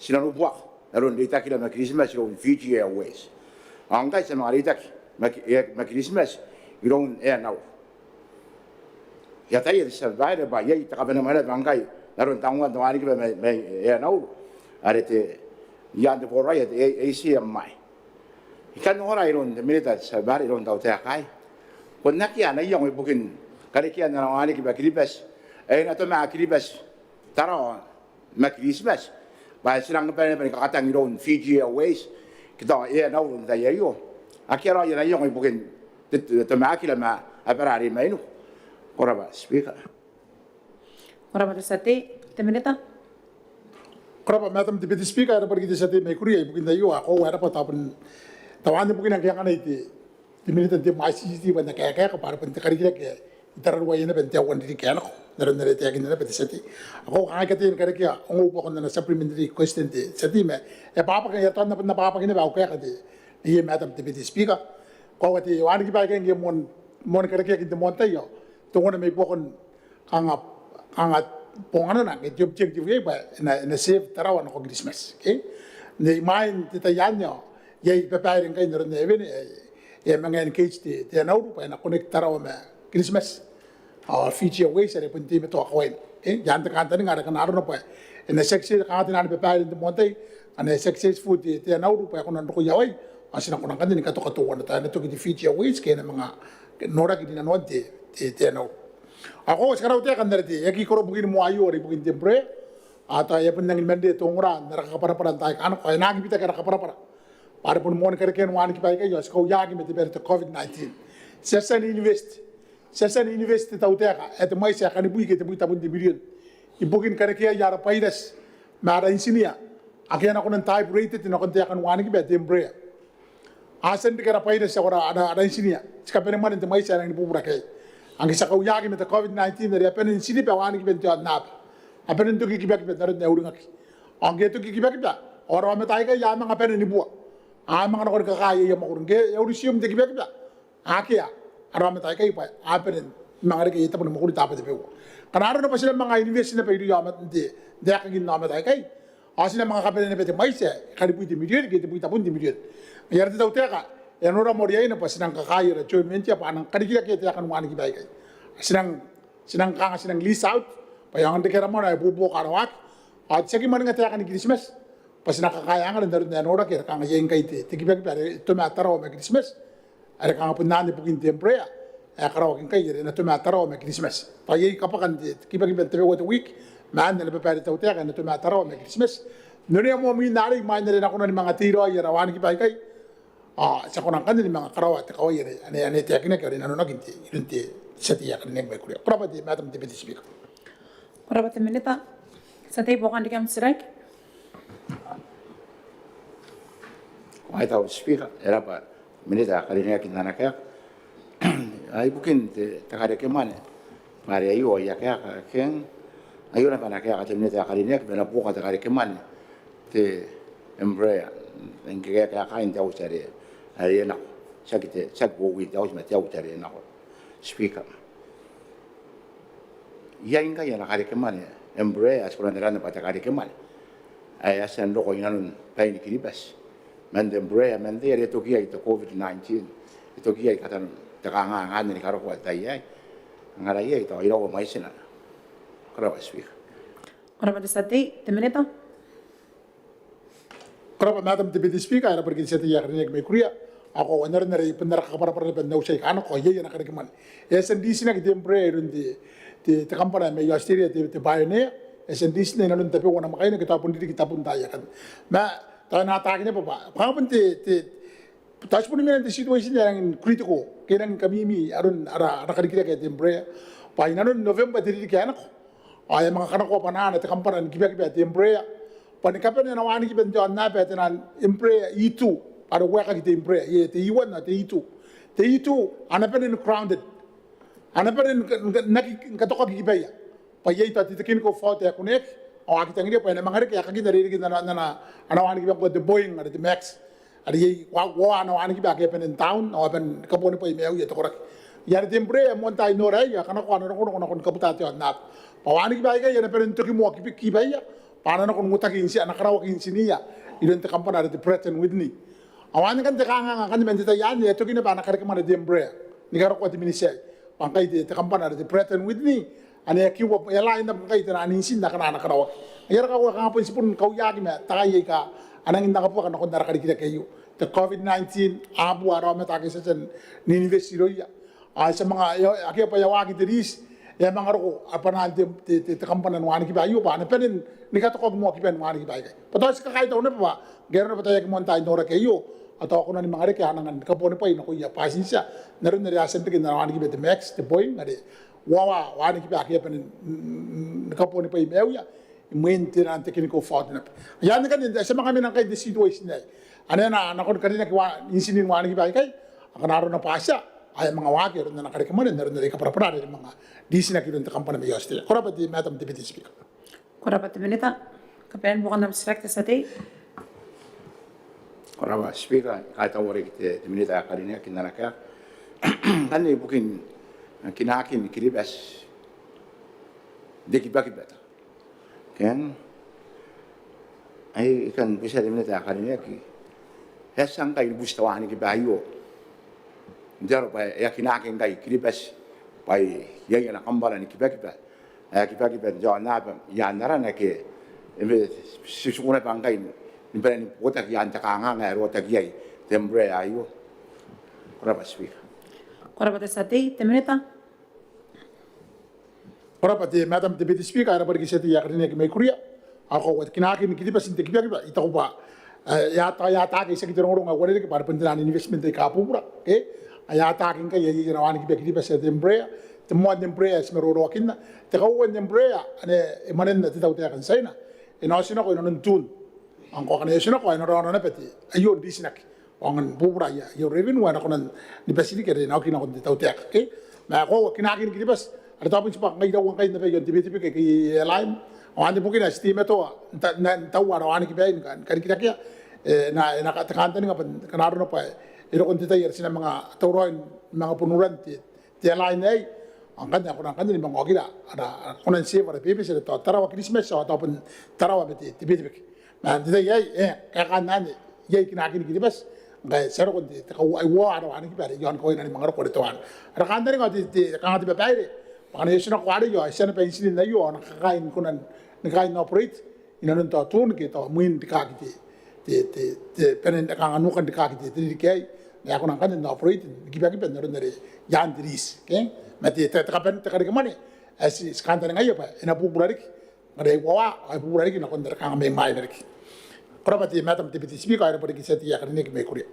ti nanobuaka n aron reitakira ma Kiritimati iroun Fiji Airways. Ao ngkai ti a manga reitaki ma Ki-, e, ma Kiritimati iroun Air Nauru. I ataia te tia babaire bwa iai te kabanemwane naba ngkai n aron tangoan te wanikiba mai, mai Air Nauru are te, i aan te boraoi ae te A-, A C M I. I kan ongora iroun te minita, te tia babaire, iroun te tautaeka aei, bon akea ana iango ibukin karekean ana wanikiba Kiribati ae e na toma Kiribati, Tarawa ma Kiritimati, bwa e a tia n rang bane naba ni kakatang iroun Fiji Airways ke tao Air Nauru n te tai aio. Akea raoi ana iango ibukin te, te, tomakira ma abara are i mainiku. Ko rabwa Speaker. Ko rabwa te tia tei, te minita. Ko rabwa Madam te Deputy Speaker, e rabwa riki te tia tei mai Kuria ibukin aio. Ao e rabwa, tao bon teuana ibukin ngke anganai te, te minita n te M I C T bwa e na kaekaeka bwa are bon te karikirake ae I tararuaia naba n te aua n ririki ae nako n aron are e taekinna naba te tia tei. Ao kanga I kataia ni karekea ongo buakon ana supplementary question te tia tei, ma e abwabwaki, e a tia n abwabwaki naba au kaeka te, te Madam te Deputy Speaker. Koaua te wanikiba aikai ngke e moan, moan karekeaki n te moan tai ao teuana mai buakon kanga, kanga bonganana ke te objective iai bwa e na, e na serve Tarawa nako Kiritimati. Okay? N imwain te tai anne ao iai babaire ngkai n aron ae e wene, e, e a manga engage te, te Air Nauru bwa e na connect Tarawa ma Kiritimati. Ao Fiji Airways are bon teimatoa kawaina. Okay? I aan te kantaninga are ngkana arona bwa e na success, kanga te nano ni babaire n te moan tai, ngkana e successful te, te Air Nauru bwa e kona n roko i Hawaii, ao ti na kona ngkanne ni katoka teuana, tao e na toki te Fiji Airways ke e na manga noraki rinanoan te, te, te Air Nauru. Ao koaua ti karautaeka n are te, e aki koro bukin moa aio are ibukin te Embraer. Ao tao e a bon nangi ni manre te ongora n ara kakabwarabwara n taai aika a nako, ao e na aki bitaki ara kabwarabwara bwa are boni moani karekean wanikiba aikai ao ti kauaki ma te bwai are te COVID nineteen. Ti a tia n invest, ti a tia n invest te tautaeka ae te mwaiti ae kanibwi ke tebwi tabun te mirion ibukin karekeaia ara bwairati ma ara intinia ake a na kona n type rated nakon taekan wanikiba ae te Embraer. A tia n reke ara bwairati ao ara, ara, ara intinia. Ti kabanemwane n te mwaiti ae rangi ni bubura ke. Ao ngke ti a kauaki ma te COVID nineteen are a bane n tiriba wanikiba n te aonnaba, a bane n toki kibakiba n aron ae uringaki. Ao ngke e toki kibakiba ao ara aomata aikai a manga bane ni bua, a manga nako ni kakaea aia mwakuri ngke e a resume te kibakiba. Akea ara aomata aikai bwa a bane ni manga reke aia tabo ni mwakuri taabo tabeua. Ngkana arona bwa ti na manga invest naba irouia aomata n te, n te aekakin aomata aikai, ao ti na manga kabanea naba te mwaiti ae kanibwi te mirion ke tebwi tabun te mirion. Ngaia are te tautaeka e a nora moa riaina bwa ti nang kakaei ara joint venture bwa a nang karikirakea taekan wanikiba aikai. Ti nang, ti nang kanga, ti nang lease out bwa e aonga n reke ara mwane ao e buobuoka ara waaki. Ao tiaki mwaninga taekan Kiritimati bwa ti na kakaea angana n aron ae noraki are kanga iai ngkai te, te kibakiba are toma Tarawa ma Kiritimati. Are kanga bon anne bukin te Embraer ae karaoaki ngkai are e na toma Tarawa ma Kiritimati. Tao iai kabwakan te, te kibakiba n tabeua te week ma anne ana babaire te tautaeka ae e na toma Tarawa ma Kiritimati. N onea moa mwin arei imwain are e na kona ni manga teiraoi ara wanikiba aikai. Ao ti a kona ngkanne ni manga karaoa te kawai are, ane, ane e taekinaki are e nanonaki n te, iroun te tia tei ae karineaki mai Kuria. Ko rabwa te Madam te Deputy Speaker. Ko rabwa te minita. Tia tei, buokan riki am titiraki. Ko a ita au Speaker, e rabwa minita ae karineaki n ana kaeka. Ai ibukin te, te karekemwane bwa are aio aia kaeka, ke aio naba ana kaeka te minita ae karineaki bwa e na buoka te karekemwane te Embraer ngke e kaekai n te auti are, are e nako. tiaki te, tiaki bowi te auti ma te auti are nako. Speaker, iai ngkai ana karekemwane Embraer, ti kona n arana bwa te karekemwane ae a tia n roko inanon bain Kiribati man te Embraer, man te, are e toki iai te COVID nineteen, e toki iai katanan te kanganga anne ni karokoa te tai aei. Ngkana iai tao iraua mwaitina. Ko rabwa Speaker. Ko rabwa te tia tei. Te Minita. Ko rabwa Madam Deputy Speaker, e rabwa riki te tia tei ae karineaki mai Kuria. Ao koaua n aron are I bon ara kabwarabwara naba n au tia ae I kanako, iai ana karekemwane. E a tia n ritinaki te Embraer iroun te, te, te kambana mai Australia, te, te Pioneer. E a tia n ritinaki inanon tabeua namwakaina ke tao bon ririki tabun taai akanne. Ma tao e na ataaki naba bwa, bwa kanga bon te, te, tao ti boni mena n te situation ae e rangi n critical ke e rangi ni kamimi aron ara, ara karikirake ae te Embraer. Bwa inanon November te ririki ae nako, ao e a manga kanakoa bwanaana te kambana ni kibakiba ae te Embraer bwa ni kabane ana wanikiba n te aonnaba ae te naan Embraer E two, are e waekaki te Embraer, iai te E one ao te E two. Te E two a na bane ni grounded, a na bane ni ka-, ni ka-, ni aki, ni katokaki kibaia bwa iai tao te technical fault ae kuneaki, ao a aki tangiria bwa e na manga reke aekakin are e reke n ana, ana, ana wanikiba ngkoa te Boeing are te Max. Are iai, wa, wa, ana wanikiba ake a bane n down, ao a bane ni kabuanibwai maiuia te koraki. Iai are te Embraer, moan tai n nora aei, a kanakoa ana rongorongo nakon kabuta te aonnaba bwa wanikiba aikai a na bane n toki moa kiba-, kibaia bwa a na nako n uotaki inti-, a na karaoaki intiniia iroun te kambana are te Pratt and Whitney. Ao anne ngkanne te kanganga akanne man te tai anne e a toki naba ana karekemwane te Embraer ni karokoa te miniti aei bwa ngkai te, te kambana are te Pratt and Whitney ane e a kiua, e a lain naba ngkai te naan intin akana a na karaoaki. Ai ara kaua kanga bon ti bon kauaki ma takai aika a nangi n anga buaka nakon ara karikirake aio. Te COVID nineteen, a bua ara aomata ake ti a tia n invest irouia. Ao ti a manga, e, akea bwa e a waaki te riti, e a manga roko bwanaan te, te, te, te kambana ni wanikiba aio bwa a na bane ni katokaki moa kiban wanikiba aikai. Bwa tao ti kakaitau naba bwa ngke arona bwa tao e aki moan tai n noraki aio, ao tao a kona ni manga reke a na anga ni kabuanibwai nakoia bwatintia n aron are a tia n reke n ana wanikiba te Max, te Boeing, are uaua wanikiba ake a bane n, n, ni kabuanibwai maiuia imwin te naan technical fault naba. Ai anne ngkanne ti a manga mena ngkai n te situation aei. Ane a na, a na nakon karinaki wa, intinin wanikiba aikai, akana arona bwa a tia, ao e a manga waaki aron ana karekemwane n aron are I kabwarabwara are e manga ritinaki iroun te kambana mai Australia. Ko rabwa te Madam Deputy Speaker. Ko rabwa te Minita. Kabanean buokan am titiraki te tia tei. Ko rabwa Speaker, I kaitaua riki te, te Minita ae karineaki n ana kaeka. Ngkanne ibukin, eh, kinaakin Kiribati n te kibakiba. Ke ai I kan butia te Minita ae karineaki, e a tia ngkai ni buti te wanikiba aio n te aro bwa e a kinaaki ngkai Kiribati bwa iai ana kambana ni kibakiba ae kibakiba n te aonnaba i aan arana ke e mena, ti tiku naba ngkai ni bane ni botaki i aan te kanganga ae e rotaki iai te Embraer aio. Ko rabwa Speaker. Ko rabwa te tia tei. Te Minita. Ko rabwa te Madam Deputy Speaker, e rabwa riki te tia tei ae karineaki mai Kuria. Ao koaua kinaakin Kiribati n te kibakiba, I taku bwa, eh, e ata, e ataaki, tiaki te rongorongo ae uarereke bwa are bon te naan investment aika bubura, ke? Ai ataaki ngkai ae iai ana wanikiba Kiribati ae te Embraer, te moan Embraer ae ti maroroakinna. Te kauoua n Embraer ane e mwanenna te tautaeka n Tiaina e na otinako inanon Tun. Ao ngkoa ngkana e otinako ao e na raona naba te aio n ritinaki. Ao aonga ni bubura aia, aia revenue ae e na kona ni bati riki are e na oki nakon te tautaeka, ke? Ma koaua kinaakin Kiribati are tao bon tibwa ngai iraua ngkai naba iaon te Betebeke ke airline. Ao anne bukina ae ti teimatoa n ta-, n ta-, n taua ara wanikiba aei ni ka-, ni karikirakea. E na, e na ka-, te kantaninga bwa ngkana arona bwa e roko n te tai are ti na manga tauraoi ni manga bon uran te te airline aei, ao ngkanne a kona ngkanne ni manga okira ara, ara kona n save ara bebete are tao Tarawa Kiritimati ao tao bon Tarawa ma te, te Betebeke. Ma n te tai aei, e, kaekaan anne, iai kinaakin Kiribati ngkae ti a roko n te, te kauoua, uoua ara wanikiba are iaon kawaina ni manga roko are teuana. Ara kantaninga ao te, te, kanga te babaire bwa ngkana e otinako arei ao e tia naba intinin aio ao a na kakae ni kona ni kaain operate inanon tao Tun ke tao mwiin rikaaki te, te, te, te, bane n kanga nukan rikaaki te, te ririki aei. Ma e kona ngkanne n operate ni kibakiba n aron are i aan te riti, ke? Ma te, te, te kaban-, te karekemwane ae ti, ti kantaningaia bwa e na bubura riki ngkana e uoua, ao e bubura riki nakon are kanga mai mwaina riki. Ko rabwa te Madam Deputy Speaker, e rabwa riki te tia tei ae karineaki mai Kuria.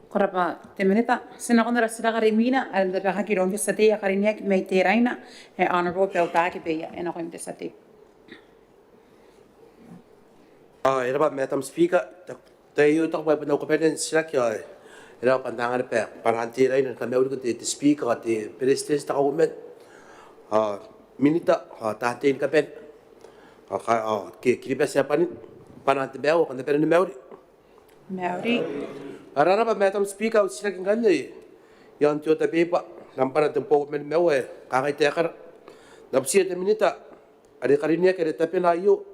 Ko rabwa te Minita. Ti nakon ara titiraki are imwina are e na tabekaki iroun te tia tei ae karineaki mai Teraina, e Honourable Beutaki Beia, e nakoim te tia tei. Ao e rabwa Madam Speaker, ta-, tao I taku bwa e bon au kabanea n titiraki ao e rabwa bwa N na anga naba bwanaan Teraina ni kamauriko te, te Speaker, te Beretitenti, te Kauoman, ao Minita, ao taan tei ni kabane, ao ka-, ao Ki-, Kiribati ae bwanin, bwanaan te maiu, kam na bane ni mauri. Mauri. Ko rabwa Madam Speaker, au titiraki ngkanne iaon te order paper nambwa tebwi ma nimaua, e kangai taekana. N na butiia te Minita are e karineaki are tabena aio,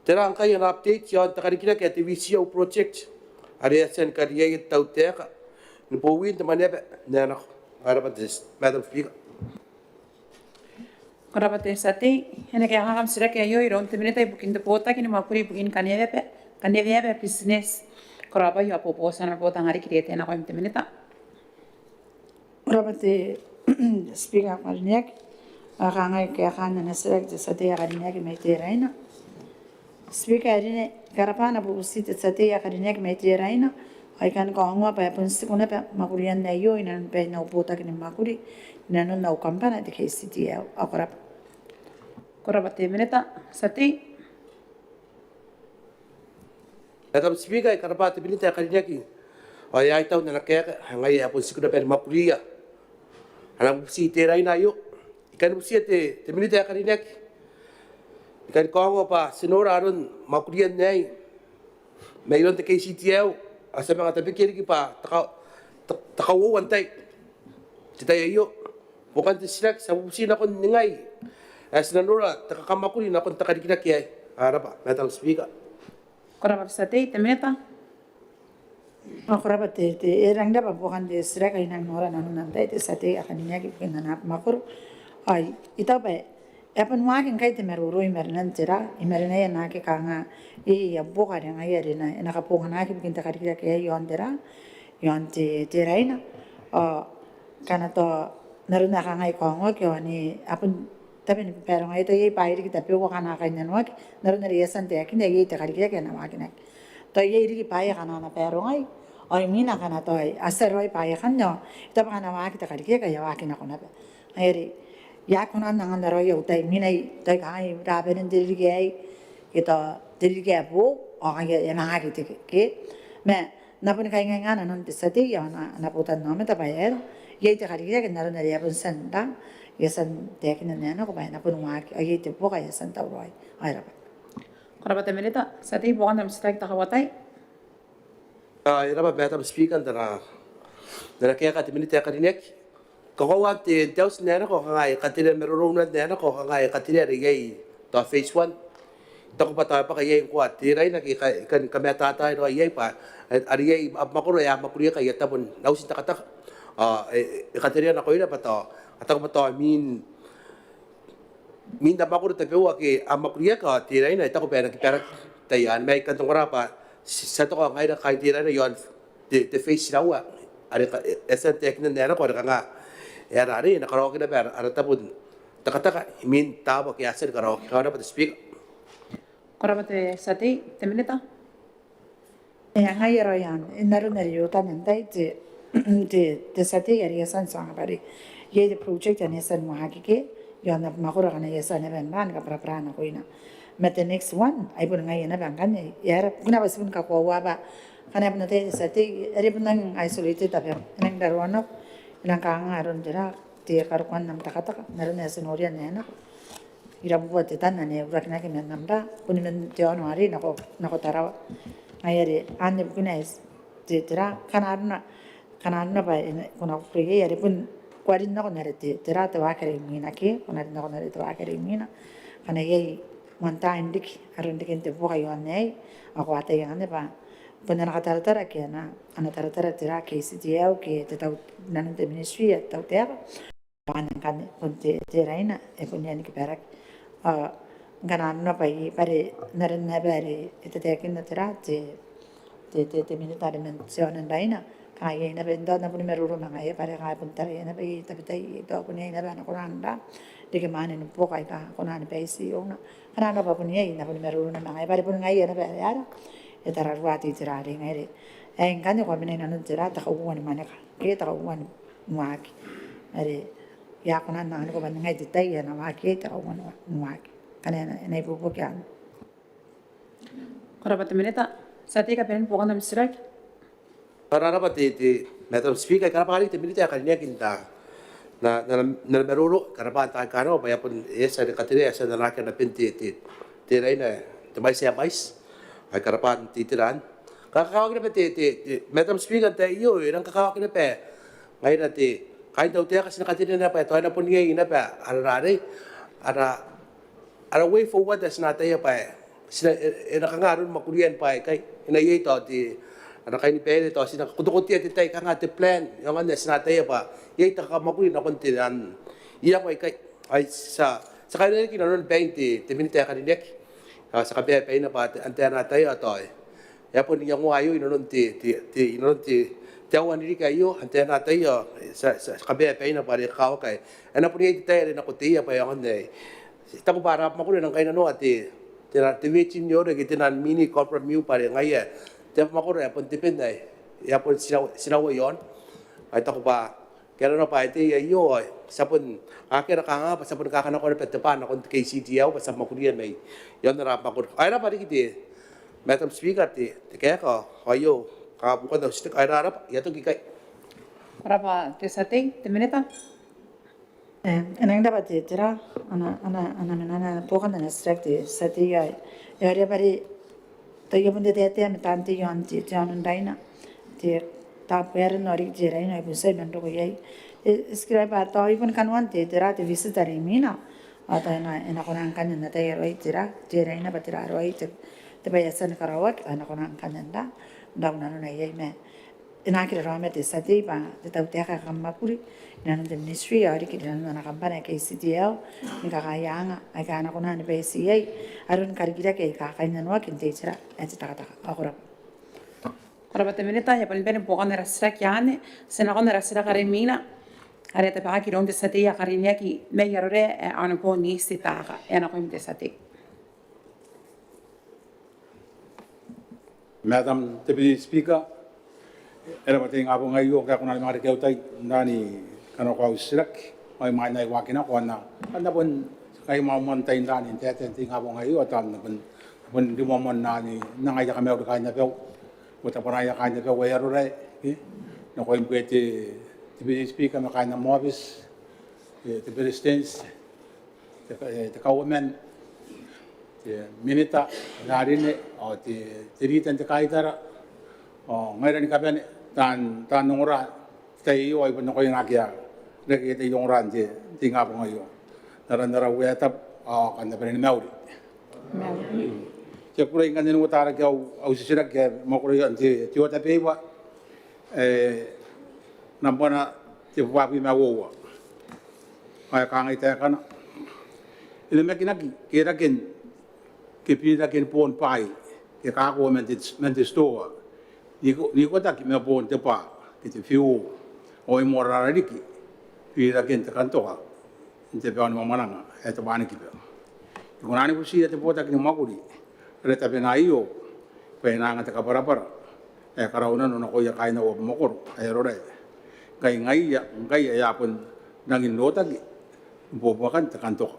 tera ngkai ana update iaon te karikirake ae te VCO project are e a tia ni kariaia te tautaeka ni bowin te mwaneaba n ae nako. Ko rabwa te Madam Speaker. Ko rabwa te tia tei. E na kaekaaki am titiraki aio iroun te Minita ibukin te botaki ni mwakuri ibukin kaneweaba, kaneweaba, business, korabwai ao bobooti. Ana botaki are e karineaki nakoim te Minita. Ko rabwa te Speaker ae karineaki. Ao kangai kaekaan ana titiraki te tia tei ae karineaki mai Teraina. Speaker ae karineaki, ko rabwa, N na bubuti te tia tei ae karineaki mai Teraina. Ao I kan kaongoa bwa e bon tiku naba mwakurian aio inanon bain au botaki ni mwakuri inanon au kambana te KCTL. Ao ko rabwa. Ko rabwa te Minita. Tia tei. Madam Speaker, ko rabwa te Minita ae karineaki. Ao e a tau n ana kaeka, ngaia e a bon tiku naba ni mwakuria ana bubuti Teraina aio. I kan butia te, te Minita ae karineaki. I kan kaongoa bwa ti nora aron mwakurian aei mairoun te KCTL, ao ti a manga tabekia riki bwa te ka, te, te kauoua n tai. Te tai aio, bukin te titiraki, ti a bubuti nakon ningai ae ti na nora te kakamwakuri nakon te karikirake aei. Ko rabwa Madam Speaker. Ko rabwa te tia tei. Te Minita. Ao ko rabwa te, te, e rang rabwa bukin te titiraki ae e nang nora nanon antai te tia tei ae karineaki ibukin ana mwakoro. Ao I taku bwa e a bon waaki ngkai te maroro imarenan tera, imarenaia naake kanga iai buoka are ngaia are e na, e na kabonganaki ibukin te karikirake aei iaon tera, iaon te, Teraina. Ao ngkana tao n aron ae kangai kaongoaki ao ane a bon tabe ni babarongai, tao iai bwaai riki tabeua akana kainnanoaki n aron are I a tia n taekinna, iai te karikirake ae na waakinaki. Tao iai riki bwaai akana a na barongai, ao imwina ngkana tao a tia raoi bwaai akanne ao I taku bwa ngkana waaki te karikirake ao e a waaki nako naba. Ngaia are I aki kona n anga raoi au tai imwina, I taku kangai, rabanen te ririki aei ke tao te ririki ae boou, ao ngaia e a manga aki teke ke. Ma N na boni kaingainga nanon te tia tei ao ana, ana botannaomata bwa e aera iai te karikirake n aron are e a bon tia n ra, e a tia n taekinna n ae nako bwa e na boni waaki, ao iai te buoka ae e a tia n tauraoi. Ao e rabwa. Ko rabwa te Minita. Tia tei, bukin am titiraki te kauoua n tai. Ao e rabwa Madam Speaker n ana, n ana kaeka te Minita ae karineaki. Kakoauan te, te auti n ae nako, kanga e katerea marorouna n ae nako, kanga e katerea are iai tao phase one. I taku bwa tao e bwaka iai ngkoa Teraina ke ka, ka, kamatata raoi iai bwa are iai mwakoro ae a mwakuriaki aia tabo n auti n takataka. Ao e, e katerea nakoira bwa tao, I taku bwa tao mwin, mwin te mwakoro tabeua ake a mwakuriaki ao Teraina I taku bwa e na kibaraki. Tai anne ma I kan ongora bwa ti, ti a toka ngaira kaain Teraina iaon te, te phase iraua are e a tia n taekinna n ae nako are kanga e aera are e na karaoaki naba ara tabo n takataka imwin taabo ake a tia ni karaoaki. Ko rabwa te Speaker. Ko rabwa te tia tei. Te Minita. E, ngaia raoi anne, n aron are e ota n antai te, te, te tia tei are e a tia n tuanga bwa are iai te project ane e a tia n waaki ke iaon ana mwakoro akana e a tia naba n ra ni kabwarabwara nakoina. Ma te next one ai bon ngaia naba ngkanne, e aera bukina bwa ti bon kakoaua bwa ngkana e bon ataia te tia tei are e bon nang isolated abam, e nang raroa nako, e nang kanga aron tera, te karokoan am takataka n aron ae ti noria n ae nako. Irabubua te tan ane e urakinaki man am ra, boni man te aono arei nako, nako Tarawa. Ngaia are anne bukina ae ti, tera, ngkana arona, ngkana arona bwa e na, ko na kukurei iai are bon ko a rin nako n are te, tera, te waaki are imwina ke, ko na rin nako n are te waaki are imwina. Ngkana iai moan tain riki aron rikin te buoka iaon aei, ao ko ataia ngkanne bwa bon ana kataratara ke ana, ana taratara tera, KCTL ke te tau, nanon te ministry ae te tautaeka. Bwa ngkanne bon te, Teraina e bon riai ni kibaraki. Ao ngkana arona bwa iai, bwa are n aron naba are e tataekinna tera, te, te, te, te Minita are man te aono n Raina, kanga iai naba, n tao N na boni maroro ma ngaia bwa are kanga e bon taraia naba iai tabetai, tao bon iai naba ana kona n ra reke mwane ni buoka aika kona ni baiti irouna. Ngkana arona bwa bon iai, N na boni maroro ma ngaia bwa are bon ngaia naba are ara e tararua te itera are ngaia are ae ngkanne ko a mena inanon tera, te kauoua ni mwaneka ke te kauoua ni waaki. Are I a kona n anganiko bwa n ngai te tai ae na waaki iai te kauoua ni waaki. Ngkana e na, e na ibuobuoki anne. Ko rabwa te Minita. Tia tei, kabanean buokan am titiraki. Ko rabwa te, te Madam Speaker, ko rabwa riki te Minita ae karineaki n ana, n ana, n ana maroro, ko rabwa n taai aika a nako bwa e a bon, e a tia ni katerea, e a tia n anaaki ana ben te, te, Teraina, te mwaiti ae mwaiti. Ai ko rabwa n te itera anne. Kakawaki naba te, te, te Madam Speaker, n te tai aio e rang kakawaki naba ngaira te kain tautaeka ti na katerea naba tao e na bon iai naba ara, ara, ara way forward ae ti na ataia bwa ti na, e, e na kanga aron mwakurian bwaai aikai. E na iai tao te, ara kainibaire tao ti na kotokotoa te tai kanga te plan, e aonga n ae ti na ataia bwa iai te kamwakuri nakon te, an, iango aikai. Ai ti a, ti a kairariki inanon bain te, te Minita ae karineaki. Ao ti a kabaebaina bwa te, antai ae na ataia tao e a bon iangoa aio inanon te, te, te, inanon te, te aua n ririki aio, antai ae na ataia, ti a, ti a, ti a kabaebaina bwa are e kakawaki ae e na bon iai te tai are e na koteia bwa e aonga n ae, I taku bwa ara mwakuri e nang kainnanoa te, te, te virgin ore ke te nan mini copra mill bwa are ngaia te mwakuri ae bon te ben ae e a bon tiraua, tiraua iaon. Ao I taku bwa ke arona bwa e tei aio ao ti a bon, akea ara kanganga bwa ti a bon kakanakoa naba te bwai nakon te KCTL bwa ti a mwakuria mai iaon ara mwakuri. Ao e raba riki te Madam Speaker te, te kaeka ao aio kabukan au titiraki, ao e raba, I a toki ikai. Ko raba te tia tei, te Minita. E, e nang raba te, tera, ana, ana, ana, ana, ana buokan ana titiraki te tia tei ae e a riai bwa are tao e a bon teteia ma taan tei iaon te, te aono n Raina, te Tabuaeran ao riki te Raina ae bon tiai man roko iai. E, e tikiraoi bwa tao e bon kanoan te, tera, te visit are imwina. Ao tao e na, e na kona ngkanne n ataia raoi, tera, te Raina bwa tera raoi te, te bwai ae e a tia ni karaoaki, ao e na kona ngkanne n ra, n rau nanona iai ma e na aki raraoma te tia tei bwa te tautaeka ae kamwakuri inanon te ministry ao riki inanon ana kambana ae KCTL ni kakaea anga aika a na kona ni baitii iai aron karikirake aika kainnanoaki n te itera ae te takataka. Ao ko raba. Ko raba te Minita. E a bane ni buokan ara titiraki anne, ti a nakon ara titiraki are imwina are e tabekaki iroun te tia tei ae karineaki mai Arorae, e, Honourable Nisi Taaka. E nakoim te tia tei. Madam Deputy Speaker, e raba te ingabong aio ngkai e kona ni manga reke au tai n rani kanakoa au titiraki, ao imwain ae I waaki nako ao N na, N na bon kai mwamwan tai n rani n taetae n te ingabong aio, ao tao N na bon, bon ri mwamwan n rani n anga aia kamauri kaain abau, ao tabwanaia kaain abau ae Arorae, e, nakoim ngkoe te Deputy Speaker ma kaain am aobiti, e, te Beretitenti, te, e, te Kauoman, te Minita, Rarine, ao te, te Rita n te Kaitara, ao ngaira ni kabane taan, taan ongora n te tai aio, ao I bon nakoia naake a reke te ongora n te, te ingabong aio. N aran ara Uea ae Tabu, ao kam na bane ni mauri. Mauri. Ti a kukurei ngkanne n uotarake au, au titiraki ae mwakuria n te, te order paper, e, nambwana tebwi ma uoua. Ao e kangai taekana: E namakinaki keraken, ke biriraken boon bwaai ke kako man te, man te titoa n iko, n ikotaki ma boon te bwaa ke te fuel, ao e moarara riki biriraken te kantoka n te bao ni mwamwananga ae te wanikiba. I kona ni butiia te botaki ni mwakuri are tabena aio bwa e na anga te kabwarabwara ae karaunano nakoia kaain au abamwakoro ae Arorae, ngkai ngaia, ngkai e a bon rangi n rotaki ibuobuakan te kantoka.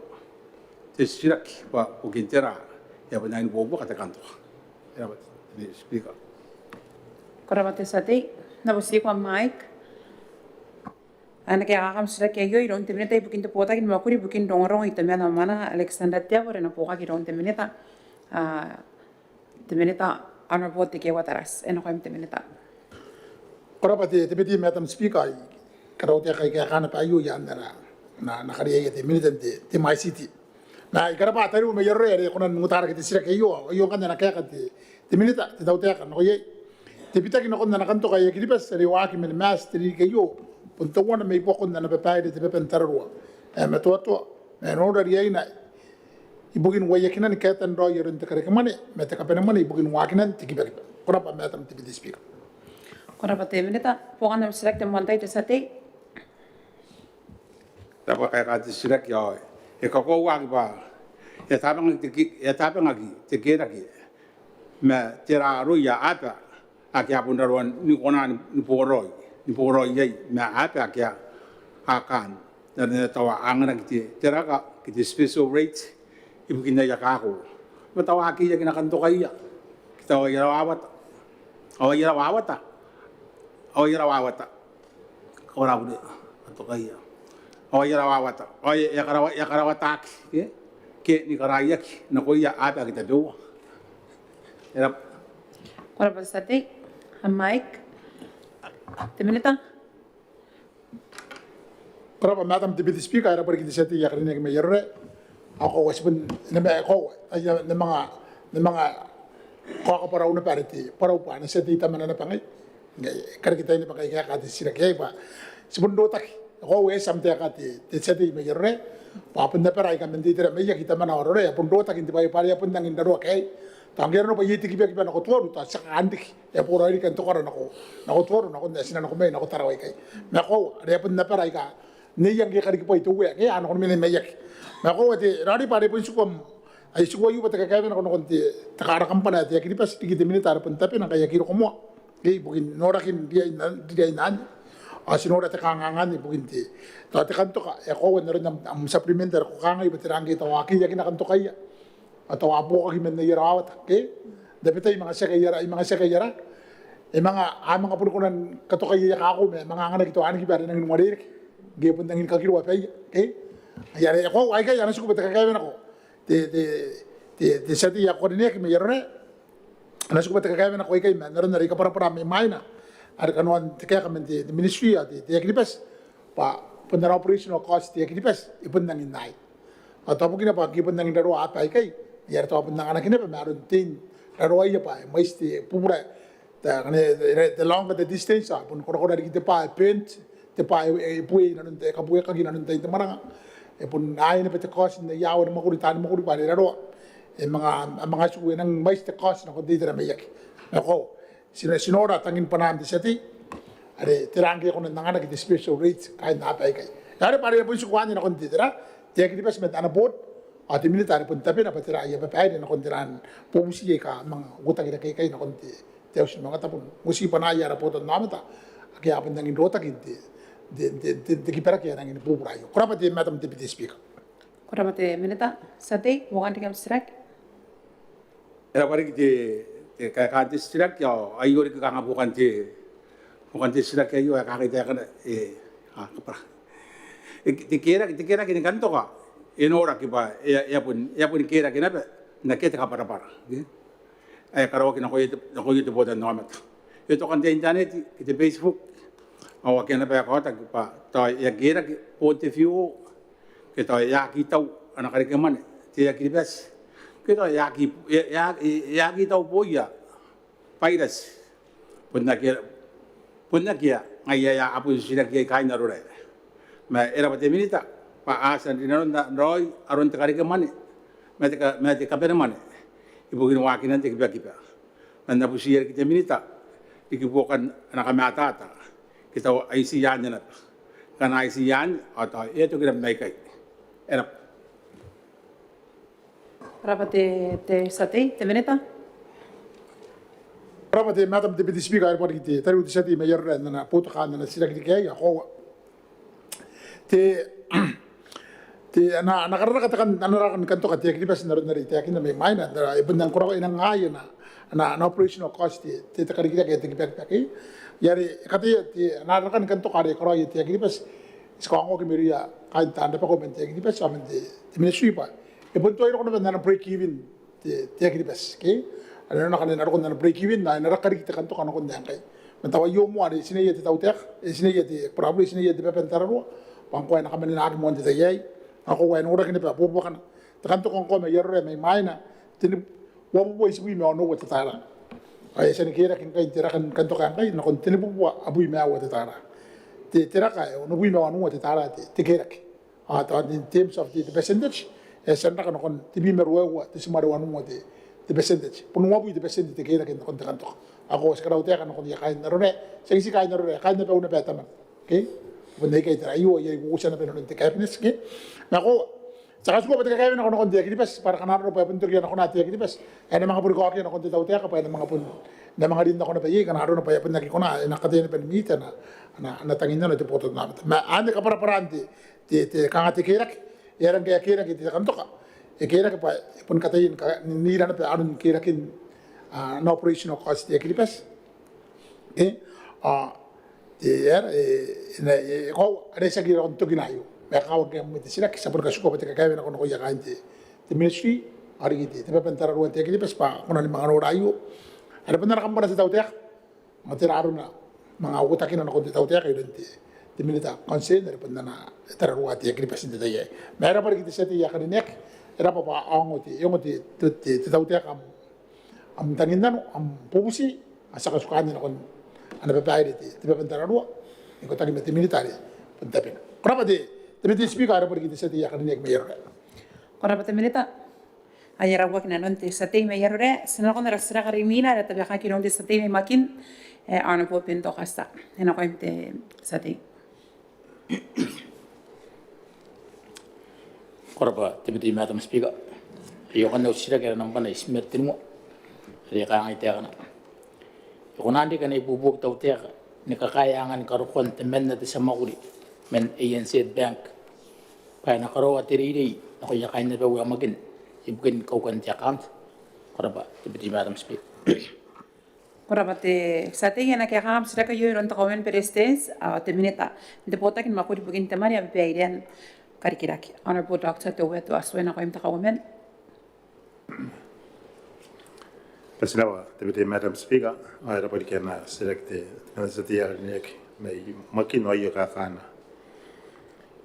Te titiraki bwa bukin tera e a bon rangi n ibuobuaka te kantoka? E raba te Speaker. Ko raba te tia tei. N na butiko am mic. Ana kaeka am titiraki aio iroun te Minita ibukin te botaki ni mwakuri ibukin rongorongo, itoman ao mwamwananga, Alexander Teabo, are e na buokaki iroun te Minita, a, te Minita Honourable Tekeeua Tarati. E nakoim te Minita. Ko raba te, te Deputy Madam Speaker, I karaoa te kaeka, kaeka naba aio i aan ara, na, na kariaia te Minita n te, te MICT. Ma I karabwa tariu mai Arorae are e kona n uotarake te titiraki aio, aio ngkanne ana kaeka te, te Minita, te tautaeka nako iai. Te bitaki nakon ana kantoka Air Kiribati are e waaki man Maati te ririki aio, bon teuana mai buakon ana babaire te baba n tararua ae matoatoa ma e nora riaina ibukin uaiakinan kaetan raoi aron te karekemwane ma te kabanemwane ibukin waakinan te kibakiba. Ko raba Madam Deputy Speaker. Ko raba te Minita. Buokan am titiraki te moan tai te tia tei. Raba kaekaan te titiraki ao e kakoauaki bwa e a tabangaki te ke-, e a tabangaki te kerake ma tera aroia aaba ake a bon raroa ni kona ni, ni boraoi, ni boraoi iai ma aaba ake a kaan n aron ae tao a anganaki te, te raka ke te special rate ibukin aia kako. Ma tao a keiaki n aia kantokaia, ke tao aia rawawata, ao aia rawawata, ao aia rawawata. Kawara bure kantokaia. Ao aia rawawata, ao e a karawa-, e a karawataki, e? Ke ni karaiaki nakoia aaba ake tabeua. E raba. Ko rabwa te tia tei. Am mic. Te minita. Ko rabwa Madam Deputy Speaker, e rabwa riki te tia tei ae karineaki mai Arorae. Ao koaua ti bon, n na manga, n na manga, n na manga kaokabwarau naba are te bwarau bwa ana tia tei tamana naba ngkai. Ngkai e kariki tai naba ngkai kaekaan te titiraki aei bwa ti bon rotaki. Ao koaua e a tia am taeka te, te tia tei mai Arorae bwa a bon abara aika man te itera maiaki, tamana ao Arorae, a bon rotaki n te bwai bwa are a bon rangi n raroa ngkai. Tao ngke arona bwa iai te kibakiba nako Tuvalu, tao ti a kan riki, e a boraoi riki n tokara nako, nako Tuvalu, nakon ae ti na nako mai nako Tarawa ikai. Ma koaua are a bon abara aika nneia ngke e karikibwai te Uea, ngke a nako ni mena i maiaki. Ma koaua te raori bwa are bon tiku am, ai tiku aio bwa te kakaewenako nakon te, te karakambana ae te Air Kiribati, riki te minita are bon tabena ngkai e aki roko moa. Ke ibukin norakin riain, riain anne. Ao ti nora te kanganga anne ibukin te, tao te kantoka, e koaua n aron am, am supplement are ko kangai bwa tera ngke tao a keiakina kantokaia, ao tao a buokaki man aia rawawata, ke? N tabetai I manga tiaki aia ra, I manga tiaki aia ra. E manga, a manga boni kona ni katokai aia kako ma e manga anganaki tao aniki bwa are nangi n uarereke. Ngke e bon nangi ni kakiroa baia, ke? Ai are e koaua aikai a na tiku bwa te kakaewenako. Te, te, te, te tia tei ae ko karineaki mai Arorae, a na tiku bwa te kakaewenako aikai ma n aron are I kabwarabwara mai mwaina are kanoan te kaeka man te, te ministry ao te, te Air Kiribati bwa bon ana operational cost te Air Kiribati e bon rangi n aei. Ao tao bukina bwa ngke e bon rangi n raroa aaba aikai, ai are tao a bon anganaki naba ma aron tein raroaia bwa e mwaiti te bubura. Te, ngkana e, e, the longer the distance, a bon korakora riki te bwa e bent, te bwa e, e buei inanon te, e kabuekaki inanon tain te mwananga. E bon aei naba te cost n aia aoa ni mwakuri, taani mwakuri bwa are raroa. E manga, a manga tiku e nang mwaiti te cost nakon te itera maiaki. Ma koaua ti na, ti nora tangin bwanaan te tia tei are tera ngke e kona n anganaki te special rate kaain aaba aikai. Are bwa are e bon tiku anne nakon te, tera, te Air Kiribati ma ana board, ao te minita are bon tabena bwa tera aia babaire nakon tera ni bubuti aika a manga uotaki rake ikai nakon te, te auti ni maungatabu. N uoti bwanaia ara botannaomata ake a bon rangi n rotaki n te, te, te, te, te kibaraki ae rangi ni bubura aio. Ko rabwa te Madam Deputy Speaker. Ko rabwa te minita. Tia tei, buokan riki am titiraki. E rabwa riki te, te kaekaan te titiraki, ao aio riki kanga buokan te, buokan te titiraki aio ae kangai taekana, e, a, kabwara. E, te kerake, te kerake ni kantoka e noraki bwa e a, e a bon, e a boni kerake naba n akea te kabwarabwara, e, ae karaoaki nakoia te, nakoia te botannaomata. E toka n te internet ke te Facebook, ao akea naba ae kaotaki bwa tao e a kerake boon te fuel, ke tao e a aki tau ana karekemwane te Air Kiribati, ke tao e a aki, e a, e a, e a aki tau booia bairati. Bon akea, bon akea, ngaia ae a bon titiraki iai kaain Arorae. Ma e rabwa te minita bwa a tia n rinanon raoi aron te karekemwane ma te ka, ma te kabanemwane ibukin waakinan te kibakiba. Ma N na butiia riki te minita riki buokan ana kamatata ke tao a itiia anne naba. Ngkana a itiia anne ao tao e a toki naba mai ikai. E rabwa. Ko rabwa te, te tia tei, te minita. Ko rabwa te Madam Deputy Speaker, e rabwa riki te, tariu te tia tei mai Arorae n ana boutokaan ana titiraki riki aei. Ao koaua te, te, ana, ana kararaka te kan, ana raraka ni kantoka te Air Kiribati n aron are I taekinna mai mwaina, e bon nang korakora, e nang aai ana, ana, ana operational cost te, te, te karikirake ae te kibakiba. Ai are e kataia te, ana raraka ni kantoka are e karaoia te Air Kiribati, ti kaongoaki mairouia kaain taan rabakau man te Air Kiribati ao man te, te ministry bwa e bon tuai roko naba n ana break even te, te Air Kiribati, ke? Are nanona ngkana e na roko n ana break even ao e na raka riki te kantoka nakon ae ngkai. Ma tao aio moa are e tinaiia te tautaeka, e tinaiia te, kabwara bure, e tinaiia te baba n tararua bwa ngkoa e na kamanenaki moan te tai aei. Ao koaua e noraki naba buabuakana. Te kantoka ngkoa mai Arorae mai mwaina tenibubua itibwi ma onoua te tara. Ao e a tia ni kerake ngkai n te raka ni kantoka ae ngkai nakon tenibubua abwi ma aua te tara. Te, te raka ae onobwi ma onoua te tara te, te kerake. Ao tao in terms of the, the percentage, e a tia n raka nakon tebwi ma ruaiwa tetimare wanua te, te percentage. Bon uabwi te percent te kerake nakon te kantoka. Ao koaua ti karautaeka nakoia kaain Arorae, tiaki ti kaain Arorae, kaain abau naba Tamana. Okay? Bon aikai tera aio ae I kukutia naba inanon te cabinet, okay? Ma koaua ti a katikua bwa te kakaewenako nakon te Air Kiribati bwa are ngkana arona bwa e bon toki ana kona te Air Kiribati, e na manga boni kaokia nakon te tautaeka bwa e na manga bon, e na manga rin nako naba iai ngkana arona bwa e bon aki kona, e na kataia naba ni mita ana, ana, ana tangi n nano te botannaomata. Ma anne kabwarabwaraan te, te, te kanga te kerake, e aera ngkai e kerake te kantoka. E kerake bwa e bon kataia ni ka, n ira naba aron keraken, a, ana operational cost te Air Kiribati. E, a, e, e, e, e, e, koaua are ti aki roko n tokina aio. Ma e kakawaki ngkai te titiraki, ti a boni katikua bwa te kakaewenako nakoia kaain te, te ministry, ao riki te, te baba n tararuan te Air Kiribati bwa a kona ni manga nora aio. Are bon ana kambana te tautaeka, ma tera arona manga uotakina nakon te tautaeka iroun te, te minita concerned, are bon ana tararua te Kiribati n te tai aei. Ma e rabwa riki te tia tei ae karineaki, e rabwa bwa a ongo te, e ongo te, te, te, te tautaeka am, am tanginnano, am bubuti, a tia ni katuka nakon ana babaire te, te baba n tararua, ikotaki ma te minita are bon tabena. Ko rabwa te, te Deputy Speaker, e rabwa riki te tia tei ae karineaki mai Arorae. Ko rabwa te minita. Ai e rabwa riki nanon te tia tei mai Arorae. Ti na nakon ara titiraki are imwina are e tabekaki iroun te tia tei mai Makin, e, Honourable Ben Tokasta. E nakoim te tia tei. Ko rabwa Deputy Madam Speaker. Aio kan au titiraki ae nambana itiua ma tenua, are e kangai taekana: E kona n reke ana ibuobuoki te tautaeka ni kakaea angan karokoan temanna te tia mwakuri man ANZ Bank bwa e na karaoa te reirei nakoia kaain abau ae Makin ibukin kaukan te account? Ko rabwa Deputy Madam Speaker. Ko rabwa te tia tei. E na kaekaaki am titiraki aio iroun te Kauoman ni Beretitenti ao te minita n te botaki ni mwakuri ibukin te mwane ao babairean karikirake, Honourable Doctor Tehuetohua Toatu. E nakoim te Kauoman. Ko rabwa Deputy Madam Speaker, ao e rabwa riki ana titiraki te, te tia tei ae karineaki mai Makin, ao aio kaekaana: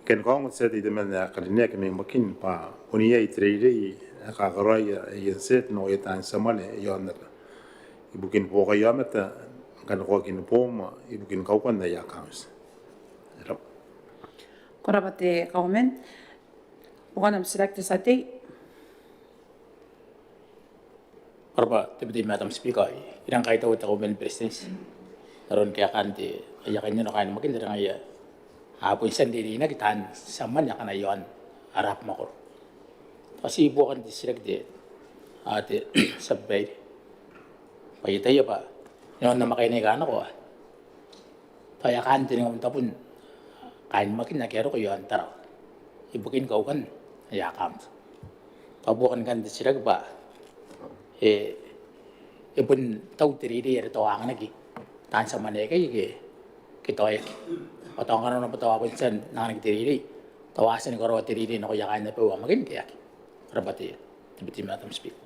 I kan kaongoa te tia tei temanna ae karineaki mai Makin bwa bon iai te reirei ae kakaraoia ANZ nakoia taan tia mwane iaon aba ibukin buokaia aomata ngkana ko aki ni booma ibukin kaukan aia accounts. E rabwa. Ko rabwa te Kauoman. Buokan am titiraki te tia tei. Ko rabwa Deputy Madam Speaker. I rang kaitaua te Kauoman ni Beretitenti n aron kaekaan te, aia kainnano kaain Makin, are ngaia a bon tia n reireinaki taan tia mwane akana iaon ara abamwakoro. Tao ti buokan te titiraki te, a, te tia babaire bwa I ataia bwa inanon namwakaina aika nako tao e a kaan tenengaun tabun kaain Makin ake a roko iaon Tarawa ibukin kaukan aia account. Tao buokan ngkanne te titiraki bwa e, e bon tau te reirei are tao a anganaki taan tia mwane aikai ke, ke tao e aki. Ao tao ngkana arona bwa tao a bon tia n anganaki te reirei, tao a tia ni karaoa te reirei nakoia kaain abau ae Makin ke aki? Ko rabwa te, te Deputy Madam Speaker.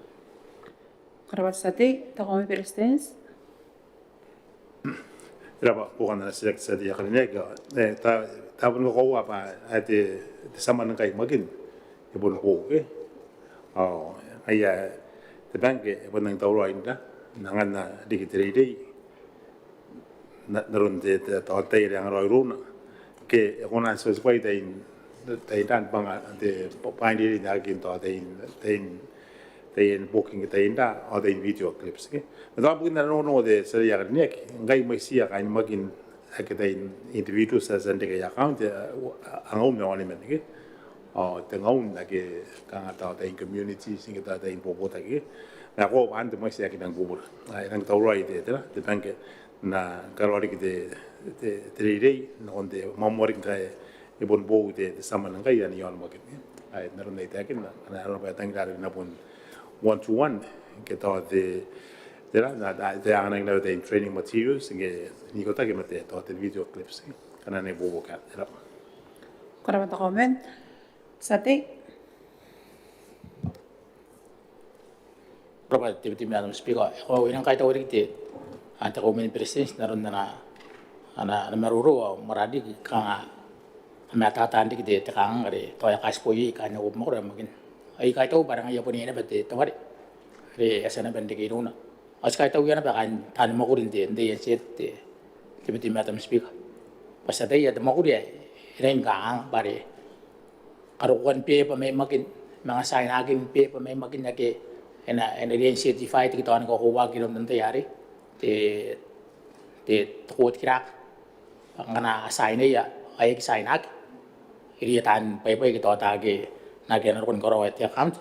Ko rabwa te tia tei. Te Kauoman ni Beretitenti. E rabwa, buokan ana titiraki te tia tei ae karineaki. E, tao, tao bon kakoaua bwa, a, te, te tia mwane ngkai i Makin e bon boou, ke? Ao ngaia te bank e bon nang tauraoi n anganna riki te reirei n aron te, te, tao te tai are e angaraoi irouna, ke e kona n tibwatibwai taian, taian bwanga, te bwain reirei n aekan tao taian, taian, taian booking, taian, ao taian video clips, ke? Ma tao bukin ara nongonongo te tia tei ae karineaki, ngkai mwaitiia kaain Makin ake taian individuals ae a tia n reke aia account, a, a ngaun ma waniman, ke? Ao tengaun ake kanga tao taian communities, ke tao taian bobotaki, ke? Ma e koaua bwa anne te mwaiti ae e aki nang bubura. A, e nang tauraoi te, te, te bank n na karaoa riki te, te, te reirei nakon te moamoa riki ngkai e bon boou te, te tia mwane ngkai anne iaon Makin. Ai n aron ae I taekinna, ngkana arona bwa e tangira riki naba bon one to one, ke tao te, te, na, na, te anganaki naba taian training materials, ke n ikotaki ma te, tao te video clips, ke? Ngkana e na ibuobuoki anne. E rabwa. Ko rabwa te Kauoman. Tia tei. Ko rabwa te Deputy Madam Speaker. E koaua, I rang kaitaua riki te, a, te Kauoman ni Beretitenti n aron ana, ana, ana maroro ao moarara riki kanga a mataata riki te, te kanganga are tao e a kaitibo iai kaain au abamwakoro ae Makin. Ao I kaitaua bwa are ngaia bon iai naba te, te ware are e a tia naba n reke irouna. Ao ti kaitauia naba kaain taani mwakuri n te, n te ANZ, te, te Deputy Madam Speaker, bwa ti ataia te mwakuri ae e rangi ni kanganga bwa are karokoan beeba mai Makin, manga tiainakin beeba mai Makin ake e na, e na riai n certify-taki tao ni kakoauaki iroun te tia tei are te, te, te court clerk. Ngkana a tiainaia ao e aki tiainaki irouia taan bwaibwai ke tao taake, naake a na roko ni karaoa te account,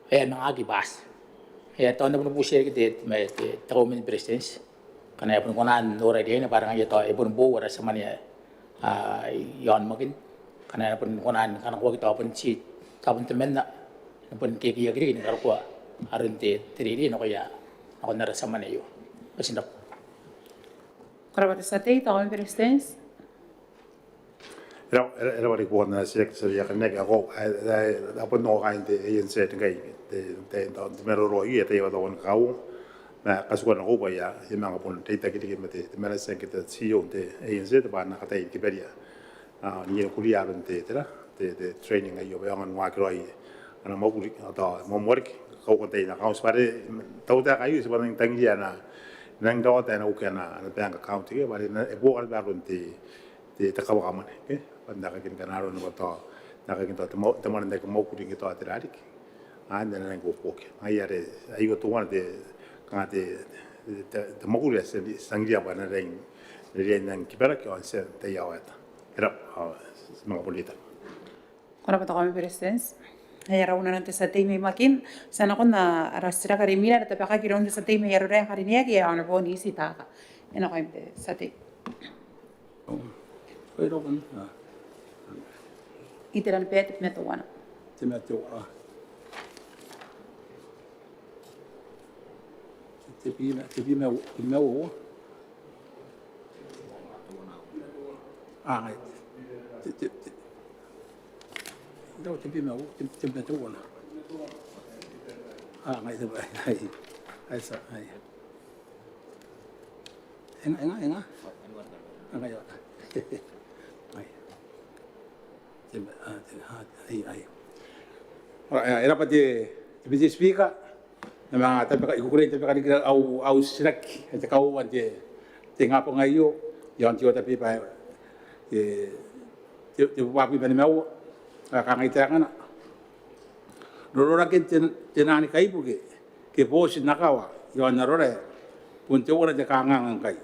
e a manga aki bati. E a tao n na bubutia riki te, te, te Kauoman ni Beretitenti ngkana e boni kona n nora riaina bwa are ngaia tao e boni boou ara tia mwane, a, iaon Makin, ngkana e boni kona ni kanakoaki tao bon ti, tao bon temanna, e boni kekeiaki riki ni karokoa aron te, te reirei nakoia, nakon ara tia mwane aio. Ko rabwa. Ko rabwa te tia tei. Te Kauoman ni Beretitenti. E rabwa, e rabwa, e rabwa riki buokan ana titiraki te tia tei ae karineaki. Ao e, e, e a bon ongo kaain te ANZ ngkai te, te, te, te maroro aio, e ataia bwa tao bon kakauongo Ma e katikua nakoiu bwa I a manga bon reitaki riki ma te manager ke te CEO n te ANZ bwa a na kataia ni kiberia, a, ni kuria aron te, te, te training aio bwa e aonga n waaki raoi ana mwakuri ao tao moamoa riki kaukan taian accounts bwa are tautaeka aio ti bwa nang tangiria ana, nang rawata ana, uke ana, ana bank account ke bwa are e buoka naba aron te, te, te kabwaka mwane ke bwa n aekakin kanga aron bwa tao n aekakin tao te mwane n aki mwakuri ke tao tera riki. Anne e nang buoka. Ngaia are aio teuana te, kanga te, te mwakuri ae ti tangiria bwa e na riai n, riai n nang kiberaki ao n tia n taiaoka. E rab'a, ao ti manga bon reitaki. Ko rab'a te Kauoman ni Beretitenti. Ai arona nanon te tia tei mai Makin, ti a nakon ara titiraki are imwina are e tabekaki iroun te tia tei mai Arorae ae karineaki ae Honourable Nisi Taaka. E nakoim te tia tei. Iteran bwa tebwi ma teuana. Tebwi ma teuana. Tebwi ma, tebwi ma, tebwi ma uoua. A, ngaia. Te, te, te. Tebwi ma uoua, tebwi ma teuana. A, ngaia, ngaia. Ngaia, ngaia. Ngaia. Te, a, te, a, ai, ai. Ora, e, e rab'a te, te Mister Speaker, N na manga tabeka, I kukurei n tabeka riki au, au titiraki ae te kauoua n te, te ingabong aio, iaon te order paper, te, te, te bubua bwi ma nimaua, ae kangai taekana. Rororaken te, tenaan kaibuke ke booti n akawa iaon Arorae bon teuana te kanganga ngkai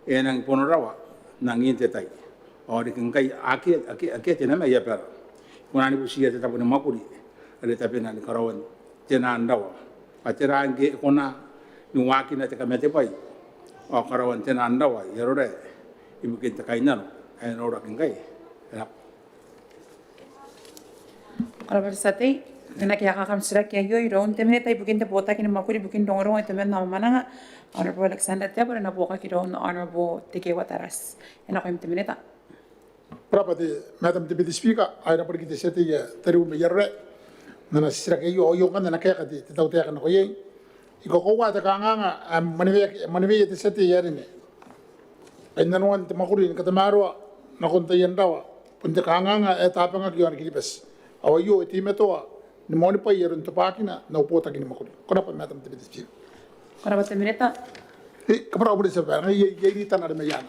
e nang bonorawa n angin te tai. Ao riki ngkai akea, akea, akea te nama i abara. E kona ni butiia te tabo ni mwakuri are tabena ni karaoan tenaan rawa. Bwa tera ngke e kona ni waakina te kamatebwai ao karaoan tenaan rawa i Arorae ibukin te kainnano ae noraki ngkai? E rab'a. Ko rab'a te tia tei. E na kaekaaki am titiraki aio iroun te Minita ibukin te Botaki ni Mwakuri ibukin Rongorongo, Itoman ao Mwamwananga, Honourable Alexander Teabo, are e na buokaki iroun Honourable Tekeeua Tarati. E nakoim te Minita. Ko rab'a te Madam Deputy Speaker, ao e rab'a riki te tia tei ae tariu mai Arorae n ana titiraki aio. Ao aio ngkanne ana kaeka te, te tautaeka nako iai. I kakoaua te kanganga ae mwaneweia, mwaneweia te tia tei ae rine. Kainnanoan te mwakuri ni katamaroa nakon taian rawa bon te kanganga ae tabangaki iaon Kiribati. Ao aio e teimatoa ni moanibwai aron tobwakina n au botaki ni mwakuri. Ko rab'a Madam Deputy Speaker. Ko rab'a te Minita. E, kabwara au bure tia babaire, ngai iai, iai ritana are mai iana.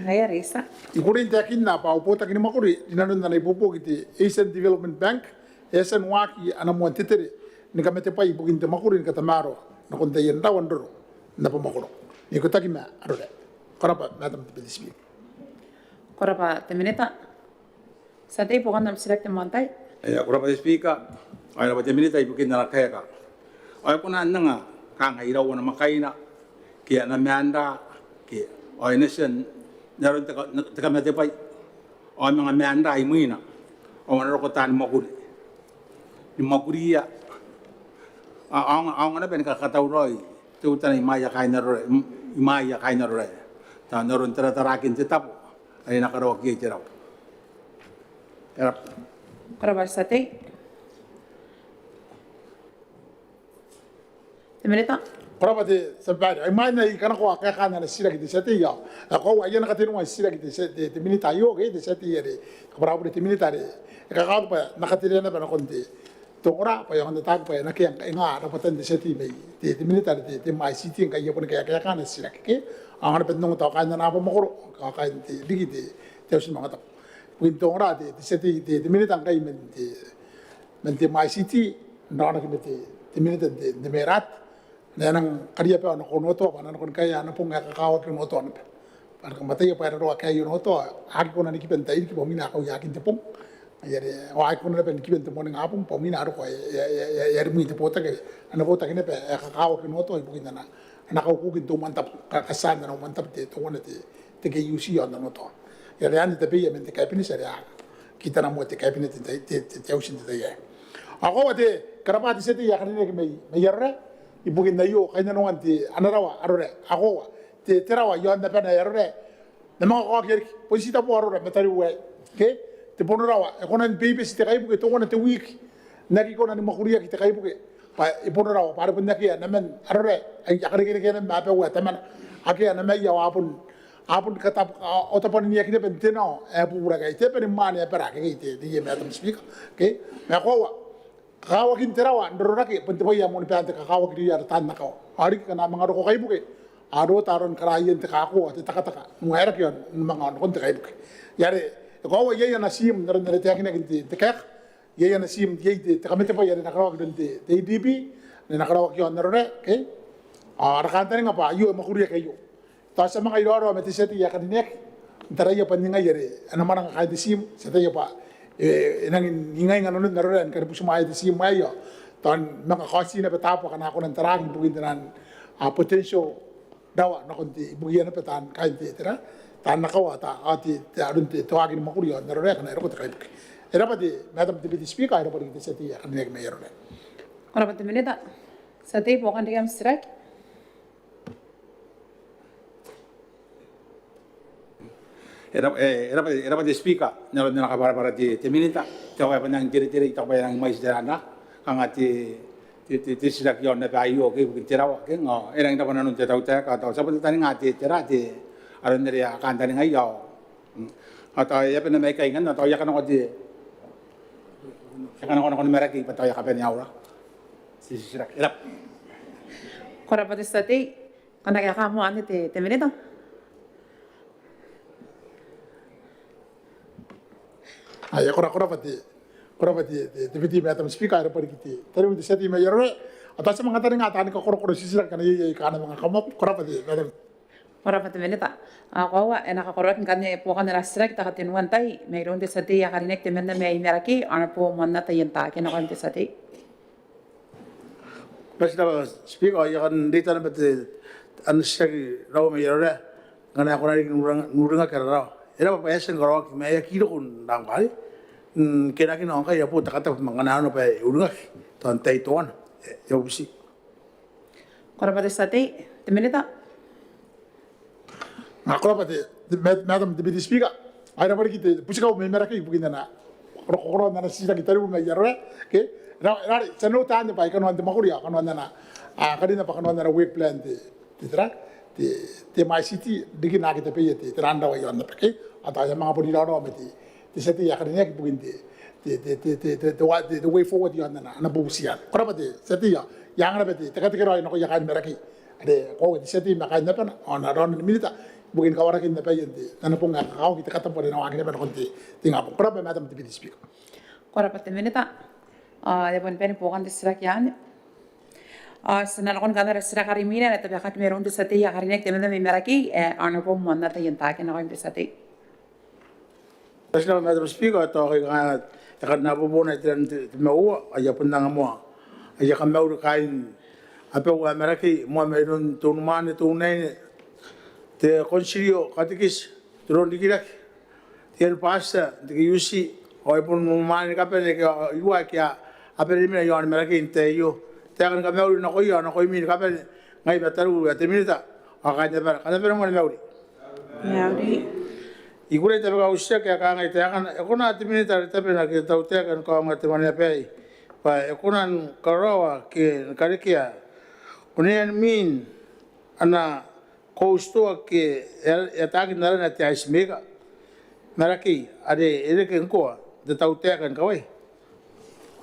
Ngaia are e tia. I kukurei n taekinna bwa au botaki ni mwakuri rinanon ana ibuobuoki te Asian Development Bank e a tia n waaki ana moan tetere ni kamatebwai ibukin te mwakuri ni katamaroa nakon taian rawa n roro n abamwakoro n ikotaki ma Arorae. Ko rab'a Madam Deputy Speaker. Ko rab'a te Minita. Tia tei, buokan am titiraki te moan tai. E, ko rab'a te Speaker, ao e rab'a te Minita ibukin ana kaeka. Ao e kona n anga kanga iraua namwakaina ke ana maan ra ke ao e na tia n aron te ka, te kamatebwai ao manga maan ra imwina ao a na roko taani mwakuri ni mwakuria. A, a aonga, a aonga naba ni kakatauraoi teutana imwaia kaain Arorae, imwaia kaain Arorae. Tao n aron taratarakin te tabo are e na karaoaki iai te rawa. E rab'a. Ko rab'a tia tei. Te Minita. Ko rab'a te tia babaire. Imwain ae I kanakoa kaekaan ana titiraki te tia tei ao, ao koaua aia ana katenua titiraki te tia, te, te Minita aio ke te tia tei are, kabwara au bure te Minita are e kakawaki bwa e na katerea naba nakon te te ongora bwa e aonga n ataaki bwa e na kea ngkai nga rabwatan te tia tei mai te, te Minita are te, te MICT ngkai e a boni kaekaeka ana titiraki ke. Ao a na bane n ongo tao kaain ana abamwakoro, kaain te, riki te, te auti ni maungatabu. Ibukin te ongora te, te tia tei te, te Minita ngkai man te, man te MICT, n raonaki ma te, te Minita n te, te MERAD. N na nang kariaia bwa e na nako Onotoa bwa a na nako ni kaea ana bong ae kakawaki Onotoa naba. Bwa a na kamataia bwa e raroa kaei Onotoa, a aki kona ni kiba n tairiki bwa imwina a kauiakin te bong. Ngaia are, ao a aki kona naba ni kiba n te moaningabong bwa imwina a roko ae, ae, ae, ae, ae rimwi te botaki, ana botaki naba ae kakawaki Onotoa ibukin ana, ana kaukuki n te umwantabu, ka, katiaan ana umwantabu te, teuana te, te KUC iaon Onotoa. Ngaia are anne tabeia man te Cabinet are a kitana moa te Cabinet n te, te, te, te auti n te tai aei. Ao koaua te, ko rab'a te tia tei ae karineaki mai, mai Arorae, ibukin aio kainnanoan te, ana rawa Arorae. Ao koaua te, te rawa iaon abana ae Arorae. N na manga kaokia riki, bon ti tabo arora ma tariu aei. Ke? Te bono rawa, e kona ni beibeti te kaibuke teuana te wiki n aki kona ni mwakuriaki te kaibuke. bwa e bon rawa bwa are bon akea naman Arorae ae a karekerekea naba abau ae Tamana, akea namaia ao a bon, a bon katab-, a, otabwaninaki naba n te nao ae bubura ngkai te bane mwaane ae bera akekei te, te, Madam Speaker. Okay? Ma e koaua kakawakin te rawa n rororake bon te bwai ae moan baan te kakawaki irouia ara taan akawa. Ao riki ngkana a manga roko kaibuke a rota aron karaoan te kako ao te takataka n waerake ao n manga nakon te kaibuke. Are e koaua iai ana tiim n aron are e taekinaki n te, te kaeka, iai ana tiim, iai te, te kamatebwai are e na karaoaki iroun te, te ADB, are e na karaoaki iaon Arorae, okay? Ao ara kantaninga bwa aio e mwakuriaki aio. Tao ti a manga iraorao ma te tia tei ae karineaki n taraia bwa ningai are a na mwananga kaain te tiim, ti ataia bwa e, e nangi n ingainga nanon Arorae ni kani butimwaea te tiim aei ao tao ni manga kaoti naba taabo akana a kona n taraaki ibukin taian, a, potential rawa nakon te, ibukiia naba taan, kaain te, tera, taan akawa ao te, te, aron te, te waaki ni mwakuri iaon Arorae akana e roko te kaibuke. E rabwa te Madam Deputy Speaker, e rabwa riki te tia tei ae karineaki mai Arorae. Ko rabwa te Minita. Tia tei, buokan riki am titiraki. E rabwa, e, e rabwa, e rabwa te Speaker, n aron ana kabwarabwara te, te Minita. Te, ao e a bon nang teretere, I taku bwa e nang mwaiti te rana, kanga te, te, te, te titiraki iaon naba aio, okay, ibukin te rawa, okay, ao e nang rabwa nanon te tautaeka, tao ti a bon tataninga te, tera, te, aron are a kantaningaia ao, mm, ao tao e a bane mai ikai ngkanne, tao I a kanakoa te, I a kanakoa nakon Marakei bwa tao e a kabane aura. Ti titiraki, e rabwa. Ko rabwa te tia tei. Kam na kaeka moa anne te, te Minita? Aia, ko ra-, ko rabwa te, ko rabwa te, te, te Deputy Madam Speaker, e rabwa riki te, tariu te tia tei mai Arorae. Ao tao ti a manga taninga taani kakorokoro n titiraki ngkana iai, iai aika a na manga come up. Ko rabwa te Madam. Ko rabwa te Minita. Ao koaua e na kakoroaki ngkanne buokan ara titiraki te katenua n tai mairoun te tia tei ae karineaki temanna mai Marakei, Honourable Moannata Ientaake, nakoim te tia tei. Ko rabwa te Speaker, ao I a kan reita naba te, ana titiraki raou mai Arorae, ngkana e kona riki n uring-, n uringaki ara rawa. E rabwa bwa e a tia ni karaoaki ma e aki roko n rang bwa are, mm, kenakina ao ngkai e a bo te katabu ma ngkana arona bwa e uringaki tao n tai teuana. E, e a bubuti. Ko rabwa te tia tei, te Minita. Ao ko rabwa te, te Ma-, Madam Deputy Speaker. Ao e rabwa riki te butikau mai Marakei ibukin ana koro-, koro-, koroan ana titiraki tariu mai Arorae. Okay? Ra-, ra-, ti a noota anne bwa e kanoan te mwakuri ao kanoan ana, a, karina bwa kanoan ana work plan te, te, tera, te, te MICT, riki naake tabeia te, te raan rawa iaon abara. Okay? Ao tao ti a manga bon iraorao ma te, te tia tei ae karineaki ibukin te, te, te way forward iaon ana, ana bubuti anne. Ko rabwa te tia tei, ao I a anga naba te, te katekeraoi nakoia kaain Marakei. Are koaua te tia tei ma kaain abana, ao ana raona te Minita ibukin kawarakin abaia n te, ana bong ae kakawaki te katabu are e na waaki naba nakon te, te ingabong. Ko rabwa Madam Deputy Speaker. Ko rabwa te Minita. Ao e a boni bane buokan te titiraki anne. Ao ti na nakon kanoan ara titiraki are imwina ae na tabekaki mairoun te tia tei ae karineaki temanna mai Marakei, e, Honourable Moannata Ientaake, nakoim te tia tei. Ko rabwa Madam Speaker, ao tao ngkai kanga e kan na bobona te ran te, te maua, ao I a bon anga moa aia kamauri kaain abau ae Marakei, moa mairoun te unimwaane, te unaine, te konsilio, katekiti, te roo n rikirake, te headmaster, te KUC, ao ai bon mwaane ni kabane ake a, iruwa ake a bane ni mena iaon Marakei n te tai aio. Taeka ni kamauri nakoia ao nakoimi ni kabane, ngai ma tariu ae te Minita ao kaain abara. Kam na bane moa ni mauri. Mauri. I kukurei n tabeka au titiraki ae kangai taekana: E kona te Minita are tabena ke te tautaeka ni kaongoa te mwaneaba aei bwa e kona ni karaoa ke ni karekea onean mwin ana cold store ke e, e ataaki n arana te ice maker, Marakei, are e reke ngkoa n te tautaeka ni kawai?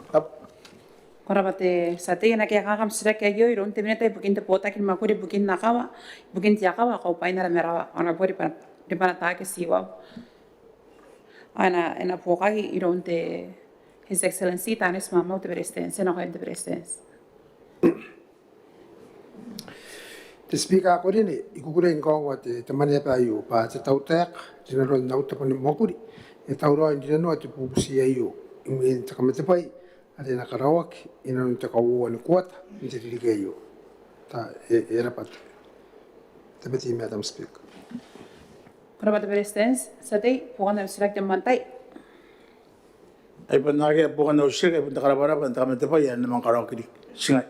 Ko rabwa te tia tei. E na kaekaaki am titiraki aio iroun te Minita ibukin te botaki ni mwakuri ibukin akawa, ibukin te akawa ao kaubwain ara marawa, Honourable Riba-, Ribanataake Tiwau. Ao e na, e na buokaki iroun te His Excellency Taneti Maamau, te Beretitenti, nakoim te Beretitenti. Te Speaker ae karineaki, I kukurei ni kaongoa te, te mwaneaba aio bwa te tautaeka rinanon au tabo ni mwakuri e tauraoi n rinanoa te bubuti aio imwin te kamatebwai are e na karaoaki inanon te kauoua ni kuata n te ririki aio. Tao e, e rabwa te, te Deputy Madam Speaker. Ko rabwa te Beretitenti. Tia tei, buokan am titiraki te moan tai. Ai bon akea buokan au titiraki, ai bon te karabwarabwa n te kamatebwai ae e na manga karaoaki riki. Ti ngae.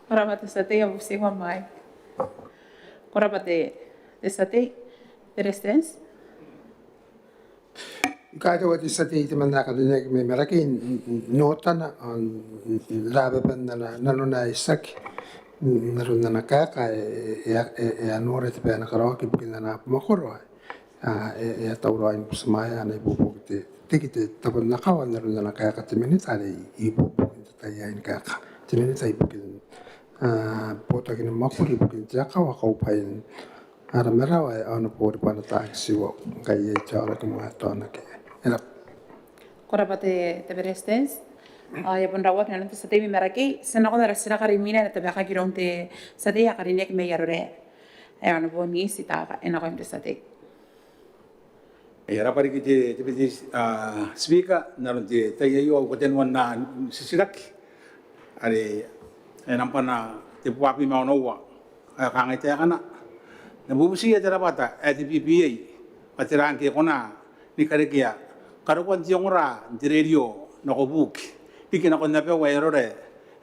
Ko rabwa te tia tei, ao bubutiiko mai. Ko rabwa te, te tia tei, Beretitenti. I kaitaua te tia tei te mwaane ae karineaki mai Marakei n otana ao n rababan nanona ae itiaki n aron ana kaeka ae a nora te bwai ae na karaoaki ibukin ana abamwakoro ae e a tauraoi ni butimwaea ana ibuobuoki te tiki te tabo n akawa n aron ana kaeka te minita are e ibuobuoki n te tai aei ni kaeka te minita ibukin botaki ni mwakuri ibukin te akawa, kaubwain ara marawa ae Honourable Ribanataake Tiwau. Ngkai iai te aoraki moa ae taonaki. E rab'a. Ko rab'a te Beretitenti. Ao e a bon rauaki nanon te tia tei mai Marakei, ti a nako n ara titiraki are imwina ae na tabekaki iroun te tia tei ae karineaki mai Arorae ae Honourable Niti Taaka. E nakoim te tia tei. E rab'a riki te Beretitenti, Speaker, n aron te tai aio au katenua n na titiraki are e nambwana tebubua ma onoua ae kangai taekana: N na bubutiia te rabwata ae te BPA bwa tera ngke e kona ni karekea karokoan te ongora n te rerio nako buki riki nakon abau ae Arorae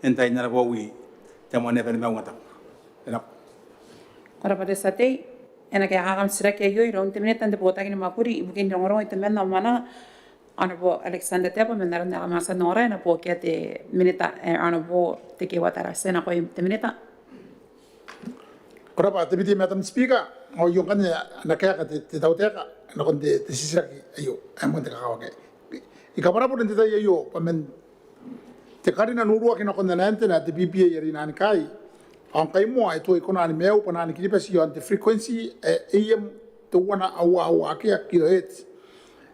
n tain ara bowi te moan aba ni maungatabu. E rab'a. Ko rab'a te tia tei. E na kaekaaki am titiraki aio iroun te minita n te botaki ni mwakuri ibukin rongorongo, itoman ao mwamwananga, Honourable Alexander Teabo. Man aron ae kam a tia n ongora e na buokia te minita ae Honourable Tekeeua Tarati. E nakoim te minita. Ko rab'a te Deputy Madam Speaker. Ao ngkanne e na kaeka te tautaeka nakon te titiraki aio ae moan te kakawaki. I kabwarabwara n te tai aio bwa man te karina n uruaki nakon ana antenna te BPA are i Nanikai ao ngkai moa e tuai kona ni maiu Bwanaan Kiribati iaon te frequency ae AM teuana aua aua akea kilohertz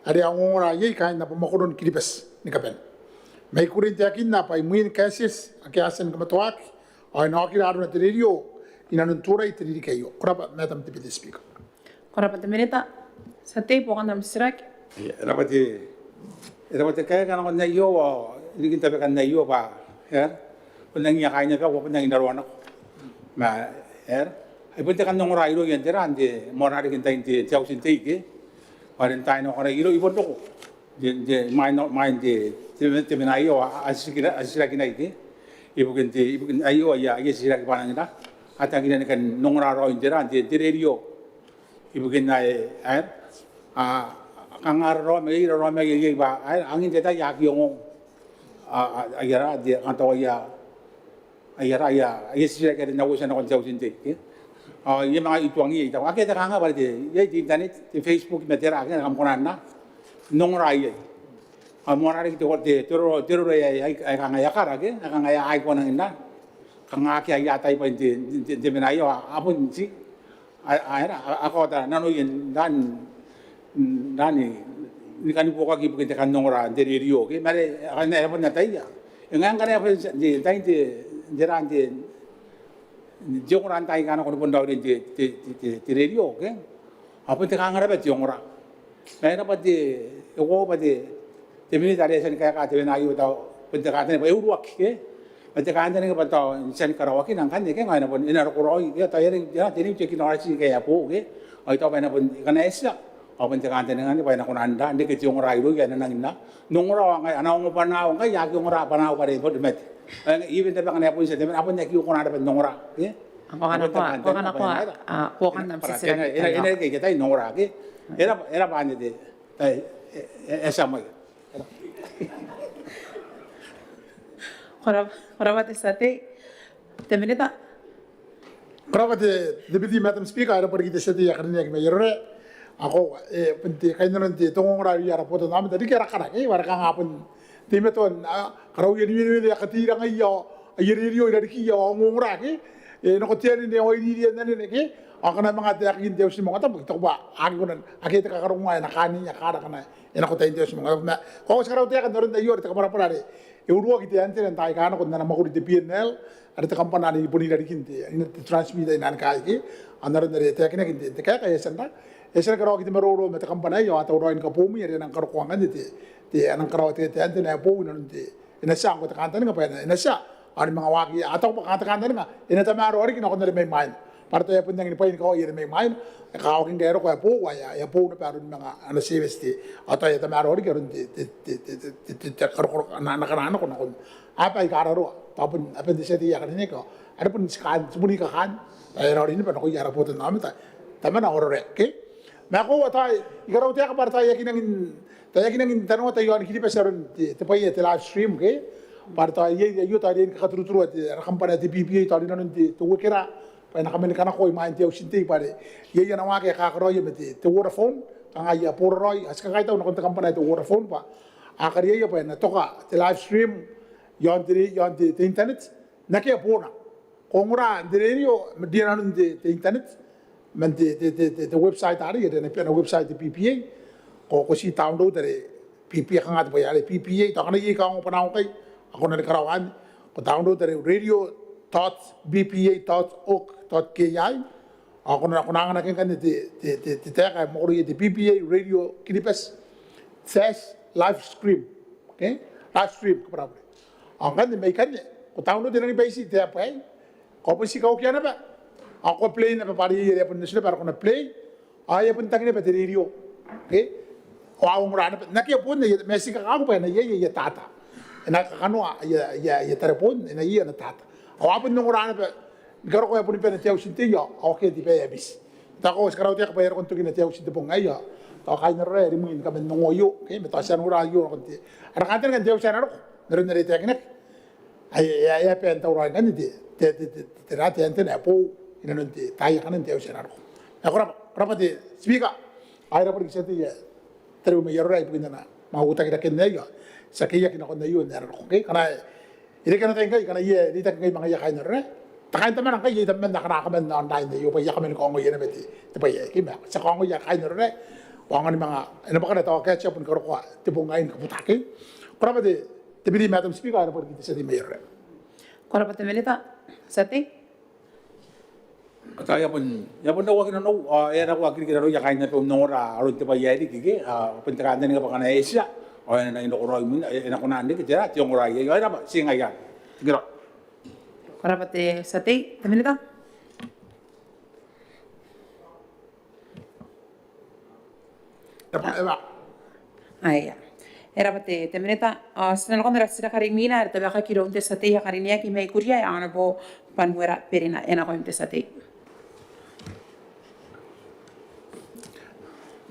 are a ongongora iai kaain abamwakoro ni Kiribati ni kabane. Ma I kukurei n taekinna bwa imwin kaetieti ake a tia ni kamatoaki ao e na okira arona te rerio inanon Turai te ririki aio. Ko rab'a Madam Deputy Speaker. Ko rab'a te minita. Tia tei, buokan am titiraki. E rab'a te, e rab'a te kaeka nakon aio ao I riki n tabekan aio bwa e a bon nangi a kaaina bwa bon nangi n raroa nako. Ma e a bon te kan ongora irouia n tera, n te moarara riki n tain te auti n tei ke bwa are n taai nako karaoa irou I bon roko n te, n te, imwain, imwain te, te, te mena aio a titiraki, a titirakinai ke ibukin te, ibukin aio aia, aia titiraki bwa a nangi n ra, a tangiria ni kan ongora raoi n tera, n te, te rerio ibukin ae, ae a kanga a raraoma iai, raraoma iai bwa ae angin te tai a aki ongo aia ra, te kanga tao aia, aia ra, aia titiraki are n na uotia nakon te auti n tei ke. Ao I a manga tuangiia, I taku akea te kanga bwa are te, iai te internet, te Facebook ma tera ake kam kona n na ongora iai. Ao moarara riki te, te roro, te roro ae, ae kanga e a kara ke, ae kanga e a aki kona n na, kanga akea aia tai bwain te, te mena aio a bon ti a, a, a kaota nanoia n ran, n ran ni kani buokaki ibukin te kan ongora n te rerio ke. Ma are e a bon ataia e ngae ngkana e a bon tain te, te ran te, te ongora n taai aika nako ni bon raoiroi n te, te, te rerio ke. A bon te kanga raba te ongora. Ma e raba te, e koaua bwa te, te minita are e a tia ni kaeka te wene aio tao bon te kantaninga bwa e uruaki ke, ma te kantaninga bwa tao n tia ni karaoakina ngkanne ke, ngaia e na bon, e na roko raoi ke, tao e a reng, e a reng te new technology ke ae boou ke. Ao I taku bwa e na bon, ngkana e tia ao bon te kantaninga anne bwa e na kona n ra, n reke te ongora irouia ae a na nangi n na ongora ao ngaia a na ongo bwanaau, ngkai a aki ongora bwanaau bwa are bon te mate. Even te bwai ae bon tia te mate a bon aki kona n raba n ongora ke. Ko kanakoa, ko kanakoa, buokan am titiraki. E na reke aia tai n ongora ke. E raba, e raba anne te, e, e, e tia moa. Ko rabwa, ko rabwa te tia tei. Te minita. Ko rabwa te Deputy Madam Speaker, e rabwa riki te tia tei ae karineaki mai Arorae. Ao e bon te kainnano n te ongongora irouia ara botanaomata riki ara kara ke, bwa are kanga a bon teimatoa n karaoia ni wenewene aika tei irangaia aia rerio irarikiia ao a ongongora ke, e nako te anene ao a iriiri n anene ke. Ao ngkana e manga taekinaki n te auti ni maungatabu I taku bwa a aki kona, akea te kakarongoa ae na kaan iai kara akana e nako tain te auti ni maungatabu. Ma koaua ti karautaeka n aron aio are te kabwarabwara are e uruaki te antenna n taai aika nako n ana mwakuri te BNL are te kambana are e bon irarikin te, te transmitter i Nanikai ke. Ao n aron are e taekinaki n te kaeka e a tia n ra, e a tia ni karaoaki te maroro ma te kambana aei ao a tauraoi ni kaboomwi are a nang karokoa ngkanne te, te, a nang karaoa te antenna ae boou inanon te, e na tia ngkoa te kantaninga bwa e na tia ao ni manga waaki. A taku bwa kanga te kantaninga e na tamaroa riki nakon are mai mwaina bwa are tao e a bon nangi ni bwaini kawaia are mai mwaina. E kakawaki ngkai e roko ae boou ao e a boou naba aroni manga ana service te, ao tao e a tamaroa riki aron te, te, te, te, te, te, te karokoroko ana, ana kanakoa nakon aba aika a raroa. Tao bon aban te tia tei ae karineaki ao are bon ti kaan, ti bon kakaan, tao e raoiroi naba nakoia ara botanaomata Tamana ao Arorae ke. Ma koaua tao I karautaeka bwa are tao e aki nangi n Tao e aki nangi n tanoata iaon Kiribati aron te, te bwai ae te live stream ke, bwa are tao iai, iai, tao iai ni kakaturuturu ae te, ara kambana ae te B P A tao rinanon te, te uekera bwa e na kamani kanakoa imwain te Auti n Tei bwa are iai ana waaki ae kakaraoia ma te, te Vodafone, kanga aia boraraoi, a tia kakaitau nakon te kambana ae te Vodafone bwa a kariaia bwa e na toka te live stream iaon te, iaon te, te internet n akea boona. Ko ongora n te rerio, ma rinanon te, te internet, man te, te, te, te, te website arei, are e na bia ana website te B P A, ko, ko ti download are B P A, kanga te bwai are B P A, tao ngkana iai kaongoa bwa ngkai a kona ni karaoa anne, ko download are radio dot B P A dot org dot K I, ao ko na, ko na anganaki ngkanne te, te, te, te taeka ae mwakoro iai te B P A Radio Kiribati dash live stream. Okay? Live stream, kabwarabwara. Ao ngkanne mai ikanne, ko download e nangi bwaiti te app aei, ko a bon ti kaukia naba, ao ko a play naba bwa are iai are e a bon oti naba are ko na play, ao e a bon tangi naba te rerio. Okay? Ao a ongora naba n akea boon aia, ma e ti kakawaki bwa e na iai aia data. E na kakanoa aia, aia, aia tareboon, e na iai ana data. Ao a bon ongora naba ni karokoa ae boni bane te Auti n Tei ao, ao akea te bwai ae biti. Tao ko a tia ni karautaeka bwa e a roko n tokina te Auti n te bong aei ao tao kaain Arorae a rimwi ni kaman ongo aio, okay, ma tao ti a nora aio nakon te, ara kantaninga n te Auti ae na roko n aron are e taekinaki. Ae e a, e a bae n tauraoi ngkanne te, te, te, te, te, te, te antenna ae boou inanon te, taai akanne n te Auti ae na roko. Ao ko rabwa, ko rabwa te Speaker, ao e rabwa riki te tia tei ae tariu mai Arorae ibukin ana manga uotaki raken aei ao ti a keiaki nakon aio n ae na roko. Okay, ngkana e reke ana tai ngkai, ngkana iai ae reitaki ngkai ma ngaia kaain Arorae. Te kaintamana ngkai iai tabeman akana a kaman online aio bwa a kaman kaongoia naba te, te bwai aei. Okay, ma ti a kaongoia kaain Arorae bwa a aonga ni manga, e na bwakana tao akea ae a bon karokoa te bong aei ni kabuta. Okay, ko rabwa te, te Deputy Madam Speaker, ao e rabwa riki te tia tei mai Arorae. Ko rabwa te Minita. Tia tei. Ao tao e a bon, e a bon rauaki nanou, ao e a rauaki riki nanoia kaain abau n ongora aron te bwai ae riki ke, ao bon te kantaninga bwa ngkana e tia, ao e na nangi nakoraoi imwina, e na kona n reke tera, te ongora aei, ao e rabwa, ti ngaia. Tikiraoi. Ko rabwa te tia tei, te Minita. Eba, eba. Aia. E rabwa te, te Minita, ao ti na nakon ara titiraki are imwina, are e tabekaki iroun te tia tei ae karineaki mai Kuria, ae Honourable Banuera Berina, e nakoim te tia tei.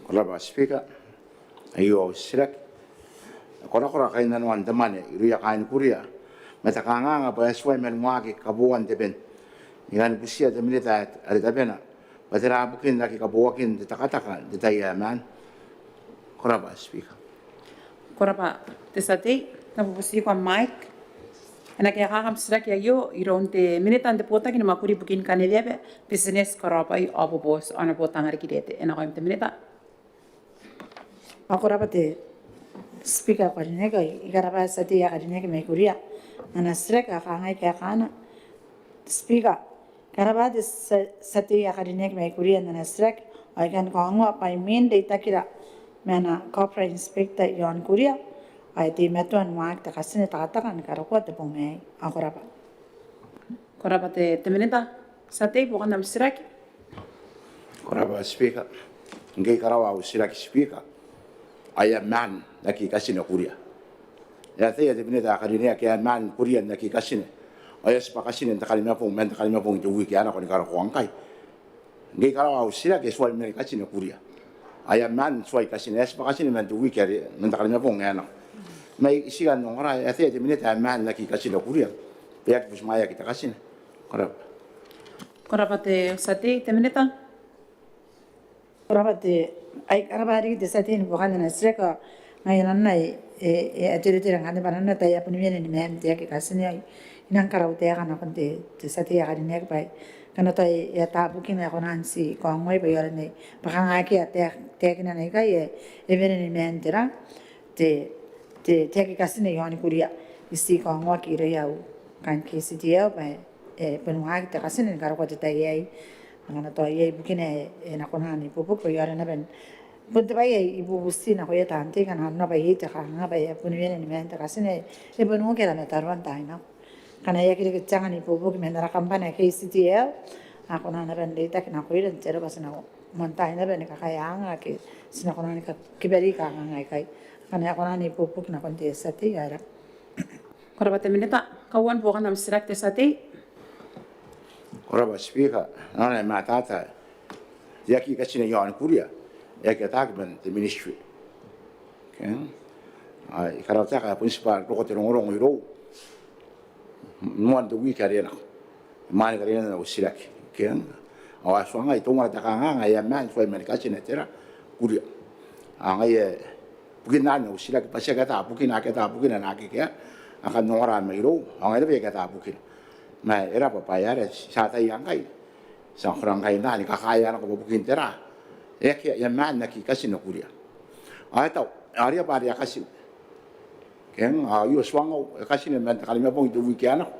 Ko rabwa Speaker, aio au titiraki. E korakora kainnanoan te mwane irouia kaain Kuria ma te kanganga bwa e tuai man waaki kabooan te ben. I kan butiia te Minita are tabena bwa tera bukin aki kabooakin te takataka n te tai ae maan. Ko rabwa Speaker. Ko rabwa te tia tei, N na bubutiko am mic. E na kaekaaki am titiraki aio iroun te Minita n te Botaki ni Mwakuri ibukin Kaneweaba, Bitineti, Karaobwai ao Boboti, Honourable Tangariki Reete, e nakoim te Minita. Ao ko rabwa te Speaker ae karineaki, I karabwa te tia tei ae karineaki mai Kuria n ana titiraki ae kangai kaekaana. Speaker, I karabwa te tia, tia tei ae karineaki mai Kuria n ana titiraki, ao I kan kaongoa bwa imwin reitakira ma ana Cobra Inspector iaon Kuria, ao e teimatoa n waaki te katine takataka ni karokoa te bong aei. Ao ko rabwa. Ko rabwa te, te Minita. Tia tei, buokan am titiraki. Ko rabwa Speaker. Ngke I karaoa au titiraki Speaker, ao e a maan n aki katine Kuria. E ataia te Minita ae karineaki ae maan Kuria n aki katine, ao e a tibwa katine n te Kanimabong, man te Kanimabong n te wiki ae nako ni karokoa ngkai. Ngke I karaoa au titiraki e tuai mena ni katine Kuria. Ao e a maan, tuai katine, e a tibwa katine man te wiki are, man te Kanimabong ae nako. Ma I tii kan ongora, e ataia te Minita ae maan n aki katine Kuria bwa e aki butimwaeaki te katine. Ko rabwa. Ko rabwa te tia tei, te Minita. Ko rabwa te, I karabwa riki te tia tei ni buokan ana titiraki, ao ngaia nanona e, e, e a teretere ngkanne bwa nanona tao e a boni wene ni maan te aki katine. I nang karautaeka nakon te, te tia tei ae karineaki bwa ngkana tao e ata bukina e kona n ti kaongoai bwa e aonga n, bwa kanga akea taek, taekinana ikai e, e wene ni maan tera, te, te, te aki katine iaon Kuria. I ti kaongoaki irouia au kaain K C D L bwa e, e bon waaki te katine ni karokoa te tai aei. Ngkana tao iai bukina e, e na kona n ibuobuoki bwa e aonga naba n, bon te bwai ae I bubuti nakoia taan tei, ngkana nanona bwa iai te kanganga bwa e a boni wene ni maan te katine, e bon oki ara mataroa n taai nako. Ngkana e aki reke te anga n ibuobuoki man ara kambana ae K C D L, a kona naba n reitaki nakoira n te aro bwa ti na moan tai naba ni kakaea anga ake ti na kona ni kakibarii kanganga aikai. Ngkana e kona n ibuobuoki nakon te tia tei, ao e rabwa. Ko rabwa te Minita, kauoua buokan am titiraki te tia tei. Ko rabwa Speaker, nanona e matata, te aki katine iaon Kuria e aki ataaki man te Ministry. Eng. Ao I karautaeka ae bon tibwa roko te rongorongo irou moan te wiki are nako. Mwaane karenan au titiraki. Eng. Ao a tuangai teuana te kanganga ae a maan tuai man katina tera Kuria. Ao ngaia bukin au titiraki bwa tiaki ata bukina, aki ata bukina naake akea a kan ongora mairou. Ao ngaia naba aki ata bukina. Ma e raba bwa e aera ti a ataia ngkai ti a kona ngkai n taani kakaea nako bwa bukin tera e aki, e a maan aki katina Kuria. Ao e tau, ao e riai bwa are a katina. Eng, ao I tuangau e katina man te Karimabong n te wiki ae nako.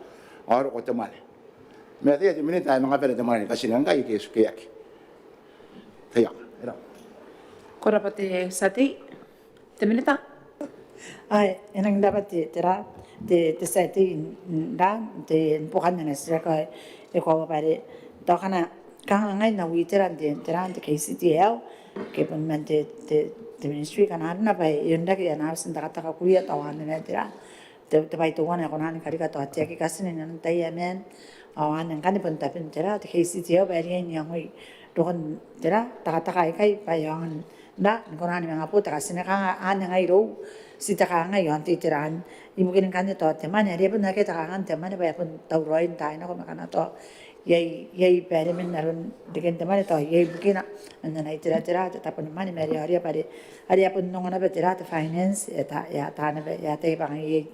Ao e roko te mwane. Ma e ataia te Minita ae manga bane te mwane ni katina ngkai ke e tukeaki. Te ia, e raba. Ko raba te tia tei. Te Minita. Ae, e nang raba te, tera, te, te tia tei n ra, te buokan ana titiraki. E koaua bwa are tao kanga, kanga ngai N na witera n te, tera, n te KCTL, ke bon man te, te, te Ministry, kanga arona bwa e onrake ana auti n takataka Kuria tao anne ma tera te, te bwai teuana ae kona ni karika tao te aki katina inanon taai aika a maan. Ao anne ngkanne bon tabena tera te KCTL bwa e riai n iangoi rokon tera takataka aikai bwa e aonga n ra ni kona ni manga bo te katina. Kanga anne ngai irou ti te kanga iaon te itera anne. Ibukin ngkanne tao te mwane are bon akea te kanga n te mwane bwa e bon tauraoi n taai nako ma ngkana tao iai, iai bwa are man aron reken te mwane tao iai bukina man ana itera tera te tabo ni mwane ma are a riai bwa are, are a bon ongo naba tera te finance, e ta, e ata naba, e ataia bwa ngaia iai,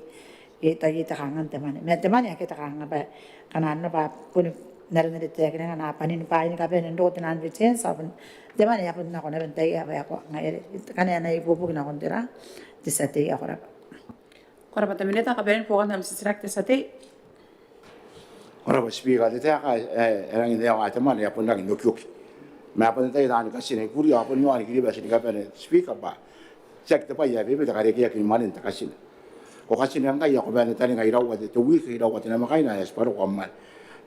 iai tao iai te kanga n te mwane. Ma te mwane akea te kanga bwa kanga arona bwa bon n aron are taekinaki ngkana a bane ni bwaai ni kabane n roko te naan returns, ao bon te mwane e a bon nako naba n taai aika a bwaku ngaia are kanga e na ibuobuoki nakon tera te tia tei. Ao ko raba. Ko raba te Minita. Kabanean buokan am titiraki te tia tei. Ko raba Speaker. Te taeka ae, ae e rangi n aoa te mwane e a bon rangi n okioki. Ma a bon ataia taani katina i Kuria ao bon i aon Kiribati ni kabane Speaker bwa tiaki te bwai ae bebete karekeaki ni mwanen te katina. Ko katina ngkai ao ko bane n taninga iraua te, te wiki, iraua te namwakaina ae e tibwa roko am mwane.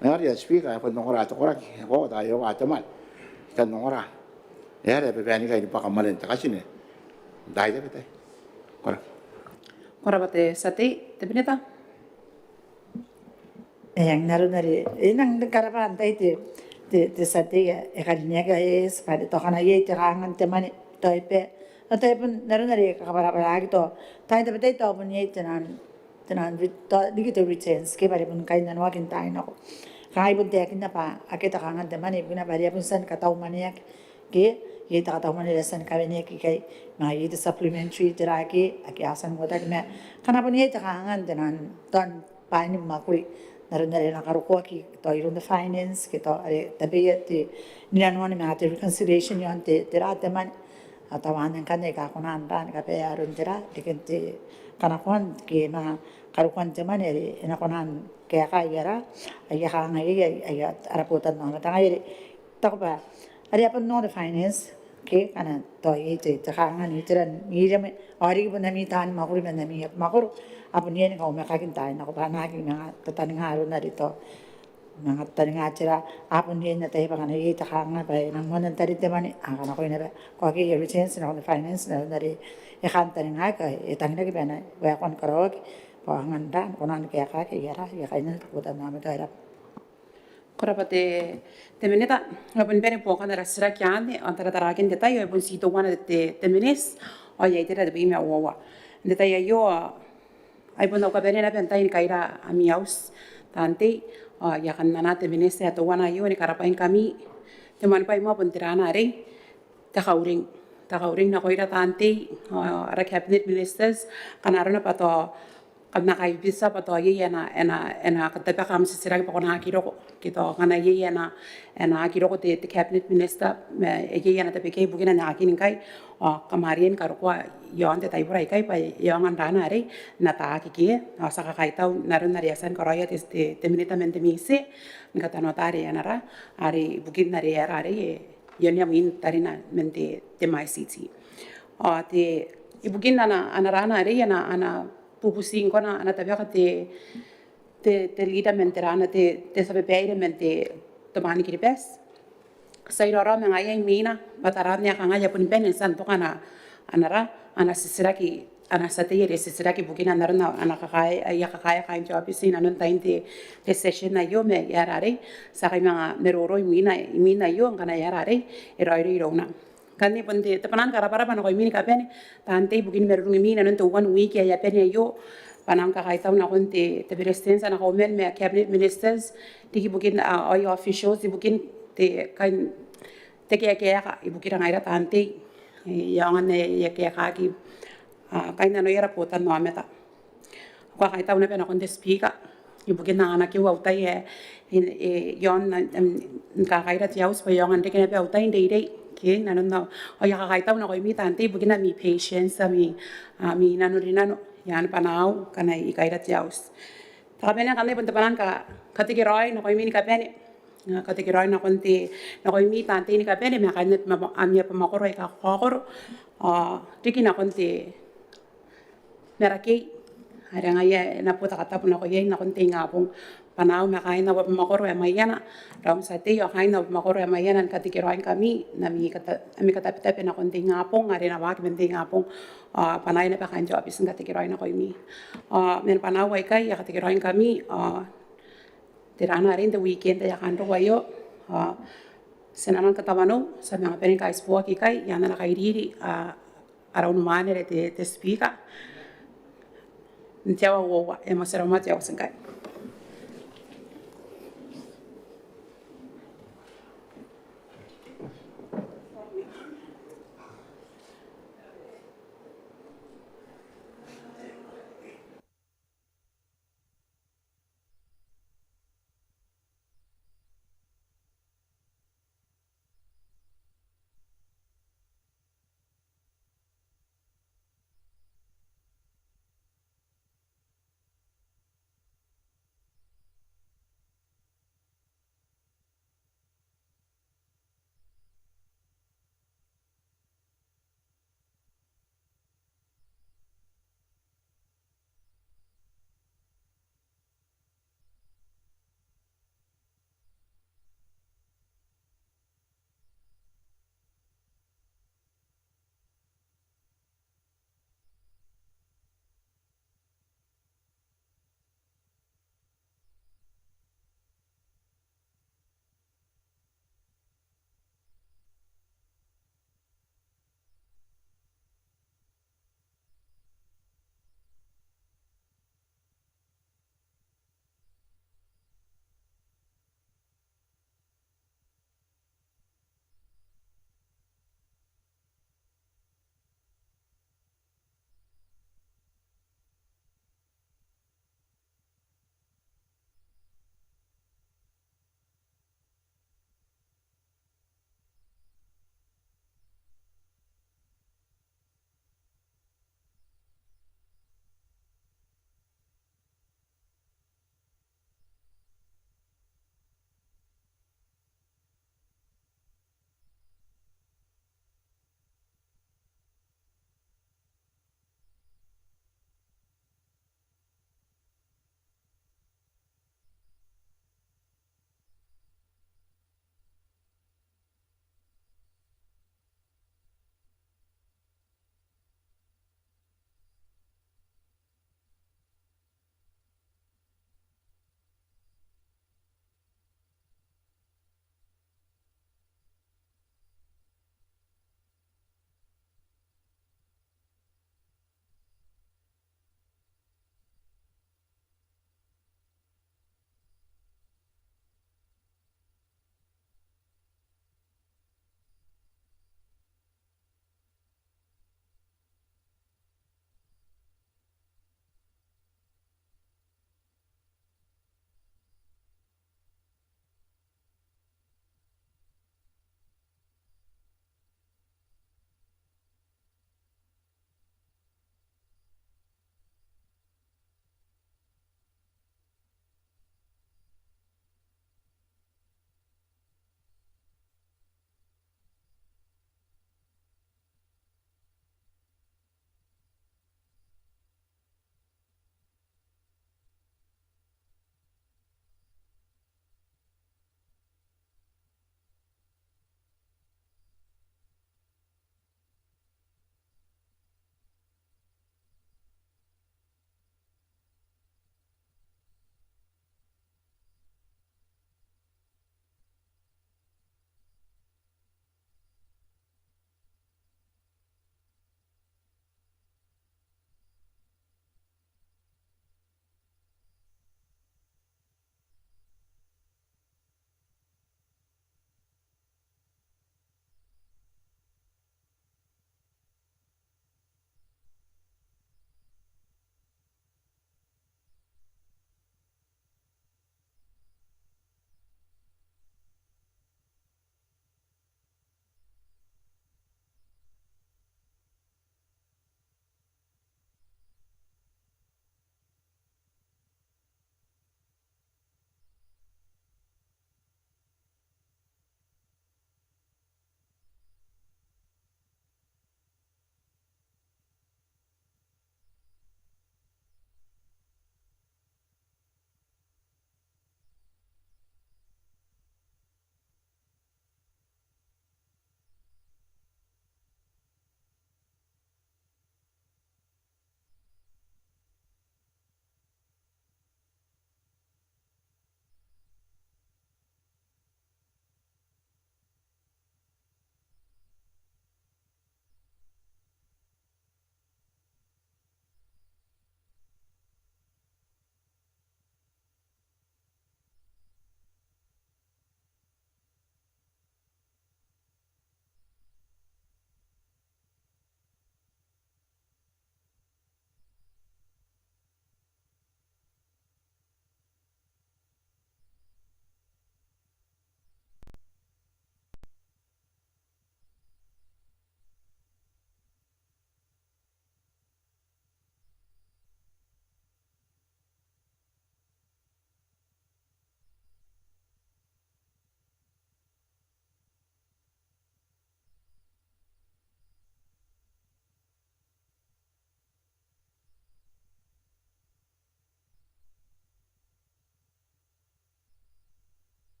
Ma ngaia are Speaker e a bon ongora te koraki, e koaua tao e aoa te mwane. I kan ongora e aera e babaenikai ni bwaka mwanen te katina n taai tabetai. Ko raba. Ko raba te tia tei. Te Minita. Eng, n aron are e nang karabwa n taai te, te, te tia tei ae e karineaki, e, e tibwa are tao kanga iai te kanga n te mwane tao e bwa, tao e bon n aron are e kakabwarabwaraki tao taai tabetai tao bon iai te naan, te naan re-, tao riki te returns ke bwa are bon kainnanoaki n taai nako. Kanga I bon taekinna bwa akea te kanga n te mwane ibukina bwa are a bon tia ni katau mwaneaki ke iai te katau mwane are a tia ni kaweneaki ikai, ma iai te supplementary tera ake ake a tia n uotaki ma ngkana bon iai te kanga n te naan tao bwaai ni mwakuri n aron are a na karokoaki tao iroun te finance ke tao are tabeia te rinanoan manga te reconciliation iaon te, tera te mwane. Ao tao anne ngkanne aika a kona n ra ni kabaea aron tera reken te kanakoan ke manga karokoan te mwane are e na kona ni kaeka aia ra, aia kanga iai, aia, aia ara botannaomata. Ngaia are I taku bwa are a bon ongo te finance ke ngkana tao iai te, te kanga n itera n iremwe ao riki bon ami taani mwakuri man ami mwakoro a bon iai ni kaumwakaki n taai nako bwa a na aki manga tataninga aron are tao manga tataninga tera, a bon iai n ataia bwa ngkana iai te kanga bwa e nang moana n tarin te mwane a kanakoa naba, ko aki iai returns nakon te finance n aron are e kantaningaaki, e tangiraki bwa e na waekoa ni karaoaki bwa a aonga n ra, kona ni kaekaaki aia ra, aia kainnano te botannaomata. Ko raba. Ko raba te, te Minita. E a boni bane buokan ara titiraki anne, ao n taratarakin te tai ao e bon ti teuana te, te miniti ao e a itera te bwai ma uoua. N te tai aio ao ai bon au kabanea naba n taai ni kaira ami auti taan tei, ao I a kan anaa te miniti ae teuana aio ni karabwaingkami. Te moan bwai moa bon te raana arei, te kauring, te kauring nakoira taan tei, ao ara cabinet ministers, ngkana arona bwa tao kam na kaibita bwa tao iai ae na, ae na, ae na katabeka am titiraki bwa ko na aki roko, ke tao ngkana iai ae na, ae na aki roko te, te cabinet minister, ma iai ae na tabekia ibukina n aekan ngkai, ao kam a riai ni karokoa iaon te taibora aikai bwa e aonga n raana arei n ataaki ke, ao ti a kakaitau n aron are e a tia ni karaoia te, te, te Minita man te MISE ni katanoata are e na ra, are ibukin are e ra arei, e, e onea mwin tarina man te, te MICT. Ao te, ibukin ana, ana raana arei, ana, ana bubuti ngkoa ana tabeka te, te, te leader man te raana, te, te tia babaire man te, Tobwaan Kiribati. Ti a iraorao ma ngaia imwina bwa taraan ae kanga e a boni bane n tia n toka ana, ana ra, ana titiraki, ana tia tei are titiraki ibukina n aron ana kakae, aia kakaea kaain te aobiti inanon tain te, te session aio, ma e aera arei, ti a kai manga maroro imwina, imwin aio, ngkana e aera arei e raoiroi irouna. Ngkanne bon te, te bwanaa ni karabwarabwa nakoimi ni kabane taan tei ibukin marurungimi inanon te one week ae e a bane aio. Bwanaa ni kakaitau nakon te, te Beretitenti ma kauoman ma cabinet ministers riki ibukin, ah, aia officials ibukin te kain te kaekaeka ibukira ngaira taan tei. E aonga n ae e kaekaaki, ah, kainnanoia ara botannaomata. Ao I kakaitau naba nakon te Speaker ibukin ana anakiu au tai ae, e, e, iaon, am, ni kakaira te auti bwa e aonga n reke naba au tai n reirei ke inanon au, ao I a kakaitau nakoimi taan tei ibukin ami patience, ami, ami nanorinano i aan bwanaau ngkana I kaira te auti. Te kabanea ngkanne bon te bwanaa ni ka, katekeraoi nakoimi ni kabane. Ah, katekeraoi nakon te, nakoimi taan tei ni kabane ma kaain ami abamwakoro aika kakaokoro. Ah, riki nakon te marakei are ngaia e na bota katabu nako iai nakon te ingabong. Bwanaau ma kaain au abamwakoro ae Maiana, raou n tia tei ao kaain au abamwakoro ae Maiana, ni katekeraoingkami n ami kata, ami katabetabe nakon te ingabong are e na waaki man te ingabong. Ah, bwanaau naba kaain te aobiti ni katekeraoi nakoimi. Ah, man bwanaau aikai I a katekeraoingkami, ah, te rana are n te weekend ae e a kaan roko aio. Ah, ti na nang katawanou, ti a manga bane ni kaitiboaki ikai i aan ana kairiri, ah, ara unimwaane are te, te Speaker. N te aoa uoua, e motirawa te auti ngkai.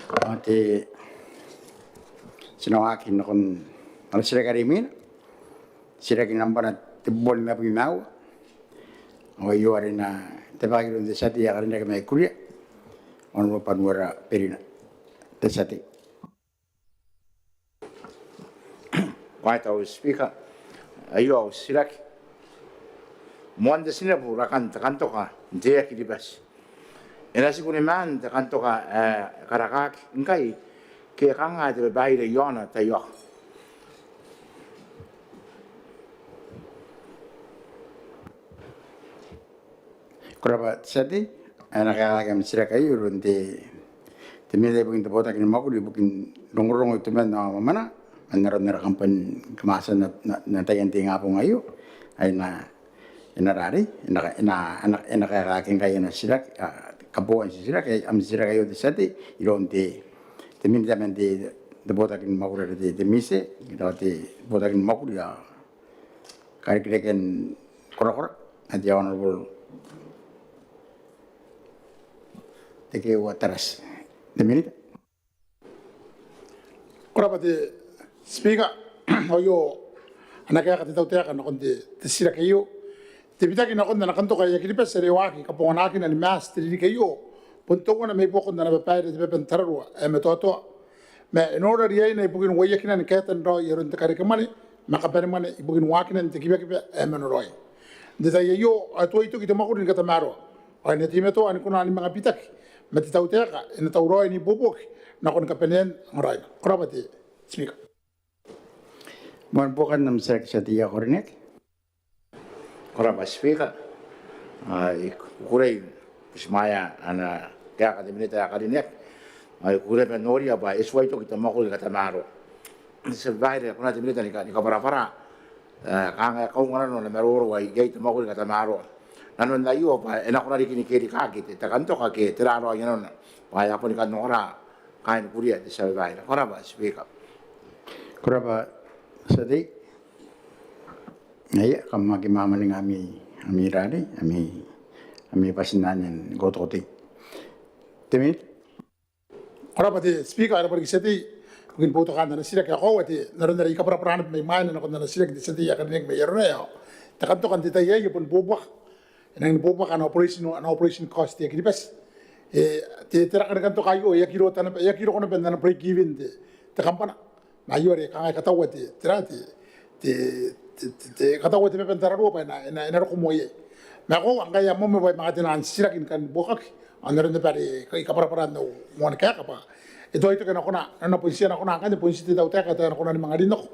Ao ti na waaki nakon ara titiraki are imwina, titiraki nambwa tebubua nimabwi ma aua. Ao aio are e na tabekaki iroun te tia tei ae karineaki mai Kuria, Honourable Banuera Berina. Te tia tei. Ko rabwa te Speaker. Aio au titiraki. Moan te tinebu rakan te kantoka n te Air Kiribati, e na tiku ni maan te kantoka ae karakaki ngkai, ke kanga te babaire iaona taiaoka? Ko rabwa te tia tei. E na kaekaaki am titiraki aio iroun te, te Minita ibukin te Botaki ni Mwakuri ibukin Rongorongo, Itoman ao Mwamwananga, man aron ara kambana ni kamwatira n, n, n taian te ingabong aio. Ae e na, e na rarei, e na, e na, e na, e na kaekaaki ngkai ana titiraki, a, kabooan titiraki, am titiraki aio te tia tei, iroun te, te Minita man te, te Botaki ni Mwakuri are te, te MISE, iroun te Botaki ni Mwakuri ao Karikirakean Korakora, ae te Honourable Tekeeua Tarati. Te Minita. Ko rabwa te Speaker. Aio ana kaeka te tautaeka nakon te, te titiraki aio. Te bitaki nakon ana kantoka Air Kiribati are e waaki kabonganaakina ni Maati te ririki aio bon teuana mai buakon ana babaire te baba n tararua ae matoatoa, ma e nora riaina ibukin uaiakinan kaetan raoi aron te karekemwane ma kabanemwane ibukin waakinan te kibakiba ae mano raoi. N te tai aio ao e tuai toki te mwakuri ni katamaroa, ao e na teimatoa ni kona ni manga bitaki ma te tautaeka e na tauraoi n ibuobuoki nakon kabanean angaraoina. Ko rabwa te Speaker. Moan buokan am titiraki te tia tei ae karineaki. Ko rabwa Speaker. Ao I kukurei ni butimwaea ana kaeka te Minita ae karineaki. Ao I kukurei bwa e noria bwa e tuai toki te mwakuri ni katamaroa. Te tia babaire, e kona te Minita ni ka, ni kabwarabwara, e, kanga e kaunga nano ana maroro iai te mwakuri ni katamaroa. Nanon aio bwa e na kona riki ni kerikaaki te, te kantoka ke tera raoi nanona, bwa e a boni kan ongora kaain Kuria, te tia babaire. Ko rabwa Speaker. Ko rabwa te tia tei. Aia, kam aki mwamwaninga ami, ami rarei, ami, ami bati n anne ni kaotokotei. Te Minita. Ko rabwa te Speaker, e rabwa riki te tia tei ibukin boutokaan ana titiraki. Ao e koaua te, n aron are I kabwarabwara naba mai mwaina nakon ana titiraki te tia tei ae karineaki mai Arorae, ao te kantoka n te tai aei e bon ibuobuoki, e nangi ibuobuoki ana operation, ana operation cost Air Kiribati. E, te, te raka ni kantoka aio e aki roko naba, e aki roko naba n ana break even te, te kambana. Ma aio are kanga e kataua te, tera te, te, te, te, te kataua te baba n tararua bwa e na, e na, e na roko moa iai. Ma e koaua ngkai e a moamoa bwa e manga te naan titiraki ni kan buokaki, ao n aron naba are I kabwarabwara n au moani kaeka bwa e tuai toki ana kona, nanona bon ti ana kona ngkanne, bon ti te tautaeka ae e na kona ni manga rin nako,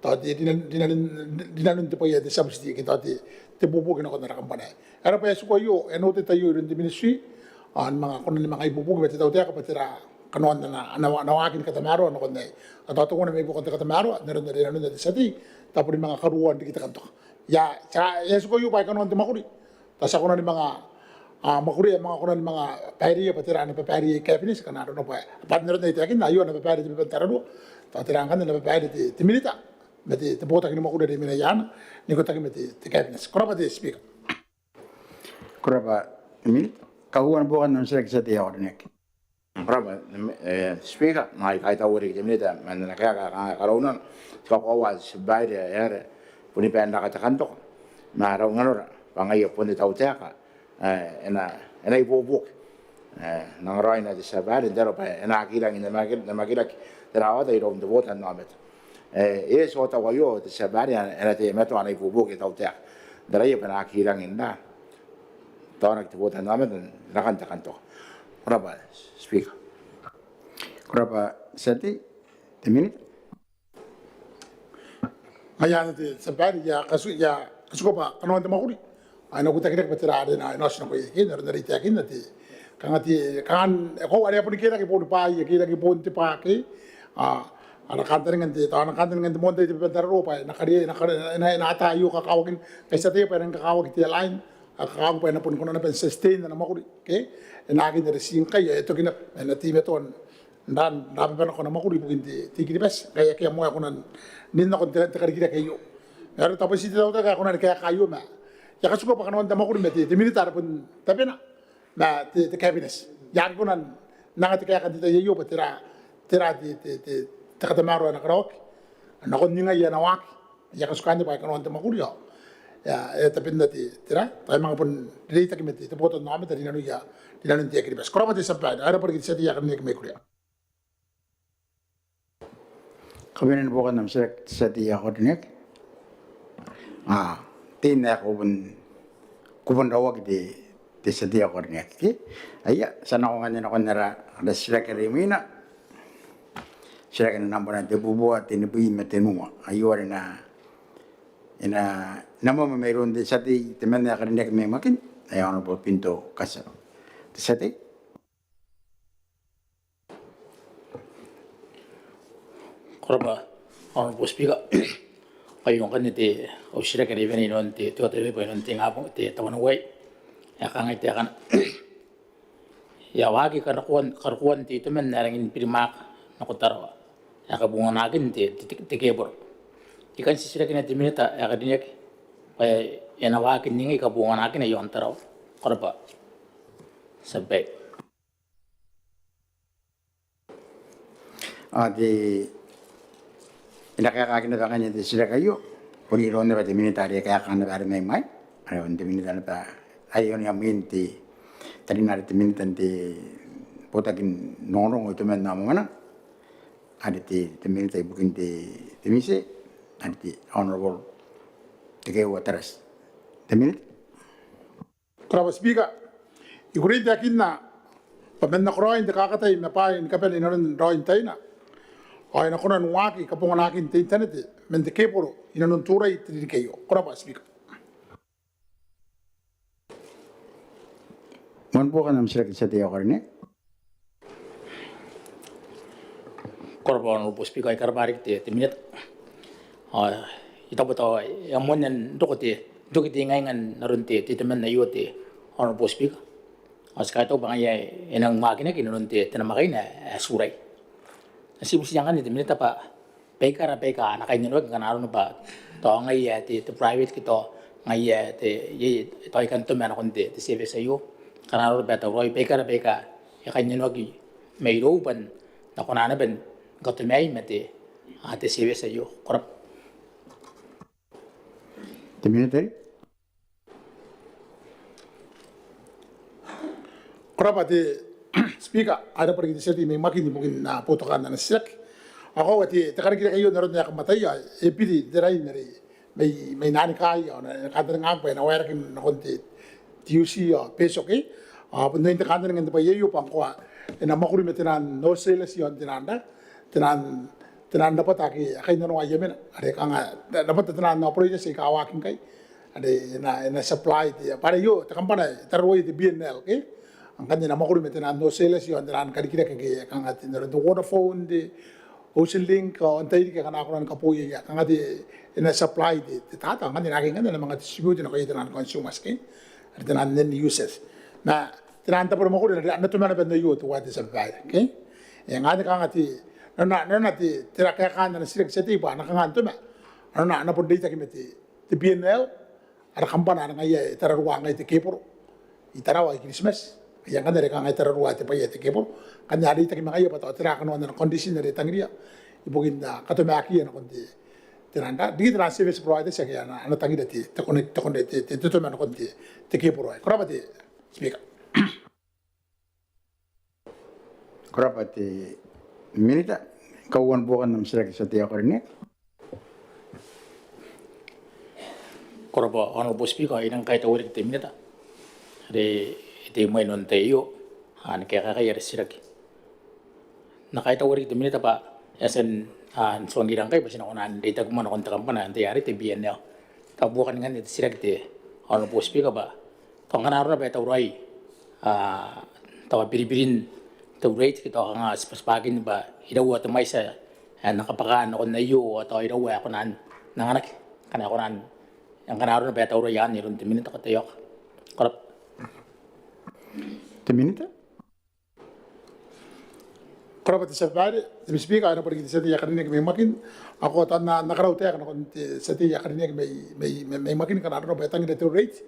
tao te, rinanon, rinanon, rinanon te bwai ae te subsidy ke tao te, te ibuobuoki nakon ara kambana aei. Ae e rabwa, e tiku aio, e note aio iroun te Ministry, ao ni manga kona ni manga ibuobuoki ma te tautaeka bwa tera kanoan ana, ana, ana waaki ni katamaroa nakon aei. Ao tao teuana mai buakon te katamaroa, n aron are nanona te tia tei, tao boni manga karuoan riki te kantoka. Ia, ti a, e a tiku aio bwa e kanoan te mwakuri. Tao ti a kona ni manga, a, mwakuria, manga kona ni manga baireia bwa tera ana babaire iai Cabinet, ngkana arona bwa, bwa n aron ae I taekinna, aio ana babaire te baba n tararua, tao tera ngkanne ana babaire te, te Minita ma te, te botaki ni mwakuri are e mena iai n ikotaki ma te, te Cabinet. Ko rabwa te Speaker. Ko rabwa te Minita. Kauoua ni buokan am titiraki te tia tei ae karineaki. Ko rabwa, e, Speaker, ma I kaitaua riki te Minita man ana kaeka ae karaunano. Ti kakoaua te tia babaire ae are boni baen raka te kantoka, ma rau nanora bwa ngaia bon te tautaeka ae e na, e na ibuobuoki, e, n angaraoina te tia babaire n te aro bwa e na aki rangi n namakiraki te rawawata iroun te botannaomata. E, e eti au tau aio te tia babaire, e na teimatoa ana ibuobuoki te tautaeka n taraia bwa e na aki rangi n taonaki te botannaomata n rakan te kantoka. Ko rabwa Speaker. Ko rabwa te tia tei. Te Minita. Ngaia anne te tia babaire, I a katu, I a katuka bwa kanoan te mwakuri ao e na uotakiraki bwa tera are e na, e na oti nako iai, n aron are I taekinna te, kanga te, kanga e koaua are a boni kerake boni bwaai, e kerake bon te bwaa ke, a, ana kantaninga n te, tao ana kantaninga n te moan tai te baba n tararua bwa e na kariaia, e na kariaia, e na, e na ata aio kakawakin, ngkai ti ataia bwa e nang kakawaki te airline, a, kakawaki bwa e na boni kona naba n sustain ana mwakuri ke, e na aki n are ti ngkai, e toki naba, e na teimatoa n ra, rababa nako ana mwakuri ibukin te, te I-Kiribati ngkai akea moa ae kona n rin nakon te, te karikirake aio. Ma are tao bon ti te tautaeka ae kona ni kaeka aio, ma I a katuka bwa kanoan te mwakuri ma te, te Minita are bon tabena ma te, te Cabinet. I aki kona n N anga te kaeka n te tai aio bwa tera, tera te, te, te, te katamaroa ae na karaoaki nakon ningai ae na waaki, aia katuka anne bwa e kanoan te mwakuri ao e a, e a tabe n te, tera, tai manga bon reitaki ma te, te botannaomata rinanoia, rinanon te Air Kiribati. Ko rabwa te tia babaire, ao e rabwa riki te tia tei ae karineaki mai Kuria. Kabanea ni buokan am titiraki te tia tei ae karineaki. A, tera ae ko bon, ko bon rawaki te, te tia tei ae karineaki, ke? Aia, ti a nako ngkanne nakon ara, ara titiraki are imwina. Titiraki ae nambwana tebubua, tenibwi ma tenua. Aio are e na, e na, e na mwamwa mairoun te tia tei temanna ae karineaki mai Makin, ae Honourable Pinto Katiano. Te tia tei. Ko rabwa, Honourable Speaker. Aio ngkanne te, au titiraki are e wene inanon te, te, te, te, inanon te ingabong, te, te tawanou aei. E kangai taekana. E a waaki karokoan, karokoan te itoman ae rangi ni birimwaaka nako Tarawa ae kabonganakin te, te, te, te keboro. I kan titirakina te minita ae karineaki bwa e na waaki ningai kabonganakina iaon Tarawa. Ko rabwa. Tia babaire. Ao te, e na kaekaaki naba ngkanne te titiraki aio, bon iroun naba te minita are e kaeka naba are mai mwaina, are bon te minita naba, aio ni amwin te, tarina are te minita n te botaki n rongorongo, itoman ao mwamwananga, are te, te minita ibukin te, te MISE, are te Honourable Tekeeua Tarati. Te minita. Ko rabwa Speaker. I kukurei n taekinna bwa man nakoraoin te kakatai ma bwaai ni kabane inanon raoin taina, ao e na kona n waaki kabonganakin te internet man te keboro inanon Turai te ririki aio. Ko rabwa Speaker. Moan buokan am titiraki te tia tei ae karineaki. Ko rabwa Honourable Speaker, I karabwa riki te, te minita. Ao I taku bwa tao e a moanna n roko te, n toki te ingainga n aron te, te itoman aio te Honourable Speaker. Ao ti kaitau bwa ngaia e nang waakinaki inanon te, te namwakaina ae Turai. Ti butiia ngkanne te minita bwa baikara baika a na kainnanoaki ngkana arona bwa tao ngaia te, te private ke tao ngaia te, iai tao ikanne toma nakon te, te service aio. Ngkana arona bwa e tauraoi baikara baika e kainnanoaki mairou bwa N na kona naba ni katomai ma te, a, te service aio. Ko rabwa. Te minita. Ko rabwa te Speaker, ao e rabwa riki te tia tei mai Makin ibukin, a, boutokaan ana titiraki. Ao koaua te, te karikirake aio n aron ae kam ataia, e biri te rain are mai, mai Nanikai, ao e na, e na kantaningaaki bwa e na waeraki nakon te, te TUC ao Betio ke. Ao bon oin te kantaninga n te bwai aio bwa ngkoa e na mwakuri ma tenaan wholesalers iaon tenaan ra, tenaan, tenaan rabwata ake a kainnanoa aia mena. Are kanga rabwata tenaan operators aika a waaki ngkai. Are e na, e na supply te, bwa are aio te kambana ae tararuaia te BNL ke. Ao ngkanne e na mwakuri ma tenaan wholesalers iaon tenaan karikirake ake kanga te, n aron te Vodafone, te Ocean Link, ao n tairiki akana a kona ni kaboia iai. Kanga te, e na supply te, te data, ao ngkanne e na aki ngkanne e na manga distribute nakoia tenaan consumers ke, are tenaan end users. Ma tenaan tabo ni mwakuri are a na toma naba n aio teuae te tia babaire ke. E ngae ngkanne kanga te, nanona, nanona te, te kaekaan ana titiraki te tia tei bwa a na kanga n toma. Nanona a na bon reitaki ma te, te BNL, ara kambana are ngaia e tararua ngai te keboro i Tarawa i Kiritimati. Ngaia ngkanne are kanga e tararua te bwai ae te keboro. Ngkanne a reitaki ma ngaia bwa tao tera kanoan ana condition are e tangiria ibukin, a, katomaakiia nakon te, tenaan ra, riki tenaan service providers ake a na, a na tangira te, te connect, te connect, te, te, te toma nakon te, te keboro aei. Ko rabwa te Speaker. Ko rabwa te minita. Kauoua ni buokan am titiraki te tia tei ae karineaki. Ko rabwa Honourable Speaker, I nang kaitaua riki te minita are e tei mai inanon te tai aio, a, ni kaekaekai ara titiraki. N na kaitaua riki te minita bwa e a tia n, a, n tuangira ngkai bwa ti na kona n reitaki moa nakon te kambana antai are te BNL. Tao buokan ngkanne te titiraki te Honourable Speaker bwa tao ngkana arona bwa e tauraoi, a, tao biribirin te rate ke tao kanga tibwatibwakin bwa iraua te mwaiti ae na kabwaka nakon aio, ao tao iraua ae kona n anganaki ngkana e kona n, ngkana arona bwa e tauraoi anne iroun te minita. Ko rabwa. Te minita. Ko rabwa te tia babaire, te Speaker, ao e rabwa riki te tia tei ae karineaki mai Makin. Ao tao N na, N na karautaeka nakon te tia tei ae karineaki mai, mai, mai, mai Makin ngkana arona bwa e tangira te rate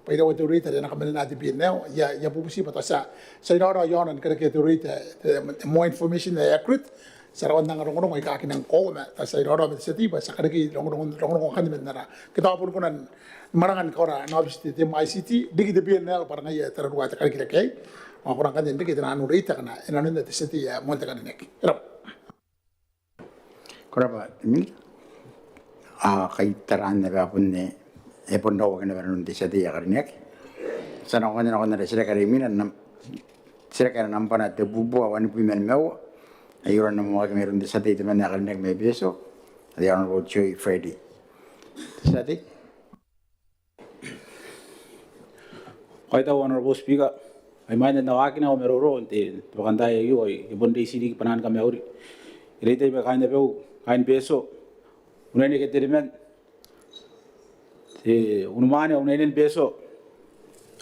bwa iraua te rate are e na kamanena te PNL. I a, I a bubuti bwa tao ti a, ti a iraorao iaona ni karekea te rate, te, te more information ae accurate. Ti a rawa n anga rongorongo aika aki nang koaua ma tao ti a iraorao ma te tia tei bwa ti a karekei rongorongo, rongorongo akanne man ara, ke tao bon kona ni mwananga ni kawara ana aobiti te, te MICT riki te PNL bwa ngaia tararua te karikirake aei. Ao kona ngkanne n reke te nano rate akana e nanonna te tia tei ae moan te karineaki. E rabwa. Ko rabwa te Minita. A, kaitaran naba bon, e, e bon rauaki naba nanon te tia tei ae karineaki. Ti a nako ngkanne nakon ara titiraki are imwina, nam-, titiraki ae nambwana tebubua wanibwi ma nimaua. Ae e ora n namakina mairoun te tia tei temanna ae karineaki mai Betio, the Honorable Joe Freddy. Te tia tei. Kaitau Honorable Speaker, ao imwain ae N na waakina au maroro n te, te bakantaai aio, ao I bon reitia riki bwanaan kamauri irouia kaain abau, kaain Betio, unaine ke teniman, te unimwane ao unaine ni Betio,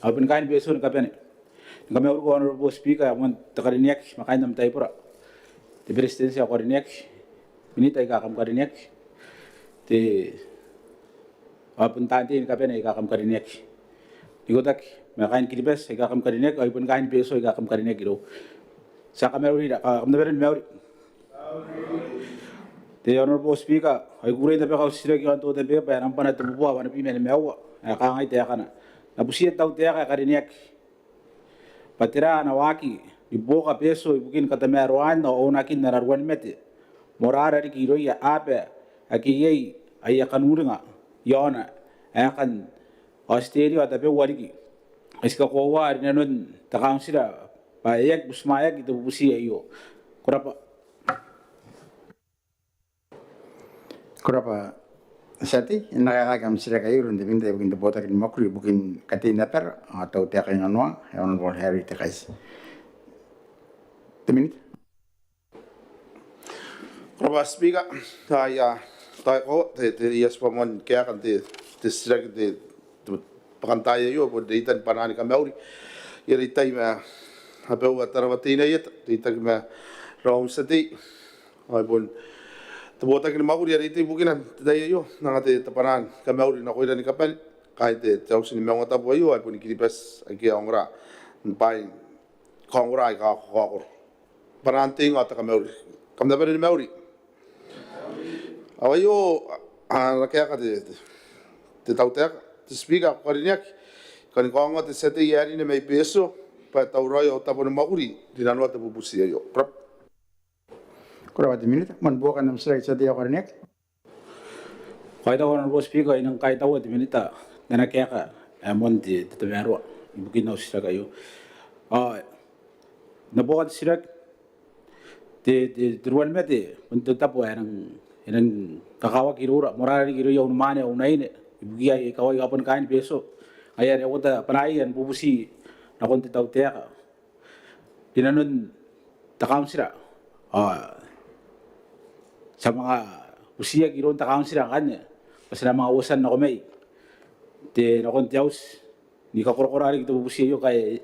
ao bon kaain Betio ni kabane. Ni kamauriko Honorable Speaker ae moan te karineaki ma kaain am taibora, te Beretitenti ae ko karineaki, Minita aika kam karineaki, te, ao bon taan tei ni kabane aika kam karineaki, ikotaki ma kaain Kiribati aika kam karineaki, ao bon kaain Betio aika kam karineaki irou. Ti a kamaurira, a, kam na bane ni mauri. Te Honorable Speaker, ao I kukurei n tabeka au titiraki iaon te order paper ae nambwana tebubua wanibwi ma nimaua, ae kangai taekana: N na butiia te tautaeka ae karineaki bwa tera ana waaki ni buoka Betio ibukin katamaroaan ao unakin ara ruanimate, moarara riki irouia aaba ake iai aia kanuringa iaona aekan Aotiteria ao tabeua riki, ae ti kakoaua rinanon te kauntira bwa e aki butimwaeaki te bubuti aio. Ko rabwa. Ko rabwa te tia tei. E na kaekaaki am titiraki aio iroun te Minita ibukin te botaki ni mwakuri ibukin katein abara ao tautaeka inganoa, ae Honorable Harry Tekaiti. Te Minita. Ko rabwa Speaker, I a, tao e koaua te, te, I a tibwa moan kaekaan te, te titiraki n te, te bakantaai aio, bon reitan bwanaan kamauri irouia abau Tarawa Teinainano, reitaki ma raou am tia tei, ao bon te botaki ni mwakuri are I tei ibukina n te tai aio, n anga te, te bwanaan kamauri nakoira ni kabane, kaain te, te auti ni maungatabu aio, ao bon Kiribati ake a ongora n bwaai ni kaongora aika kakaokoro. Bwanaan te inga ao te kamauri. Kam na bane ni mauri. Ao aio ana kaeka te, te, te tautaeka, te Speaker ae ko karineaki, I kan kaongoa te tia tei ae rine mai Betio bwa e tauraoi au tabo ni mwakuri rinanoa te bubuti aio. Ko rabwa. Ko rabwa te Minita. Moan buokan am titiraki te tia tei ae ko karineaki. Kaitau Honorable Speaker, I nang kaitaua te Minita n ana kaeka ae moan te, te tamaroa ibukin au titiraki aio. Ao n na buoka te titiraki, te, te, te ruanimate bon te tabo ae e nang, e nang kakawaki iroura, moarara riki irouia unimwane ao unaine, ibukiia aika, aika bon kaain Betio, ngaia are e uota bwanaaia ni bubuti nakon te tautaeka rinanon te kauntira. Ao ti a manga butiaki iroun te kauntira ngkanne bwa ti na manga uotia nako mai te, nakon te auti ni kakorakora riki te bubuti aio, ngkai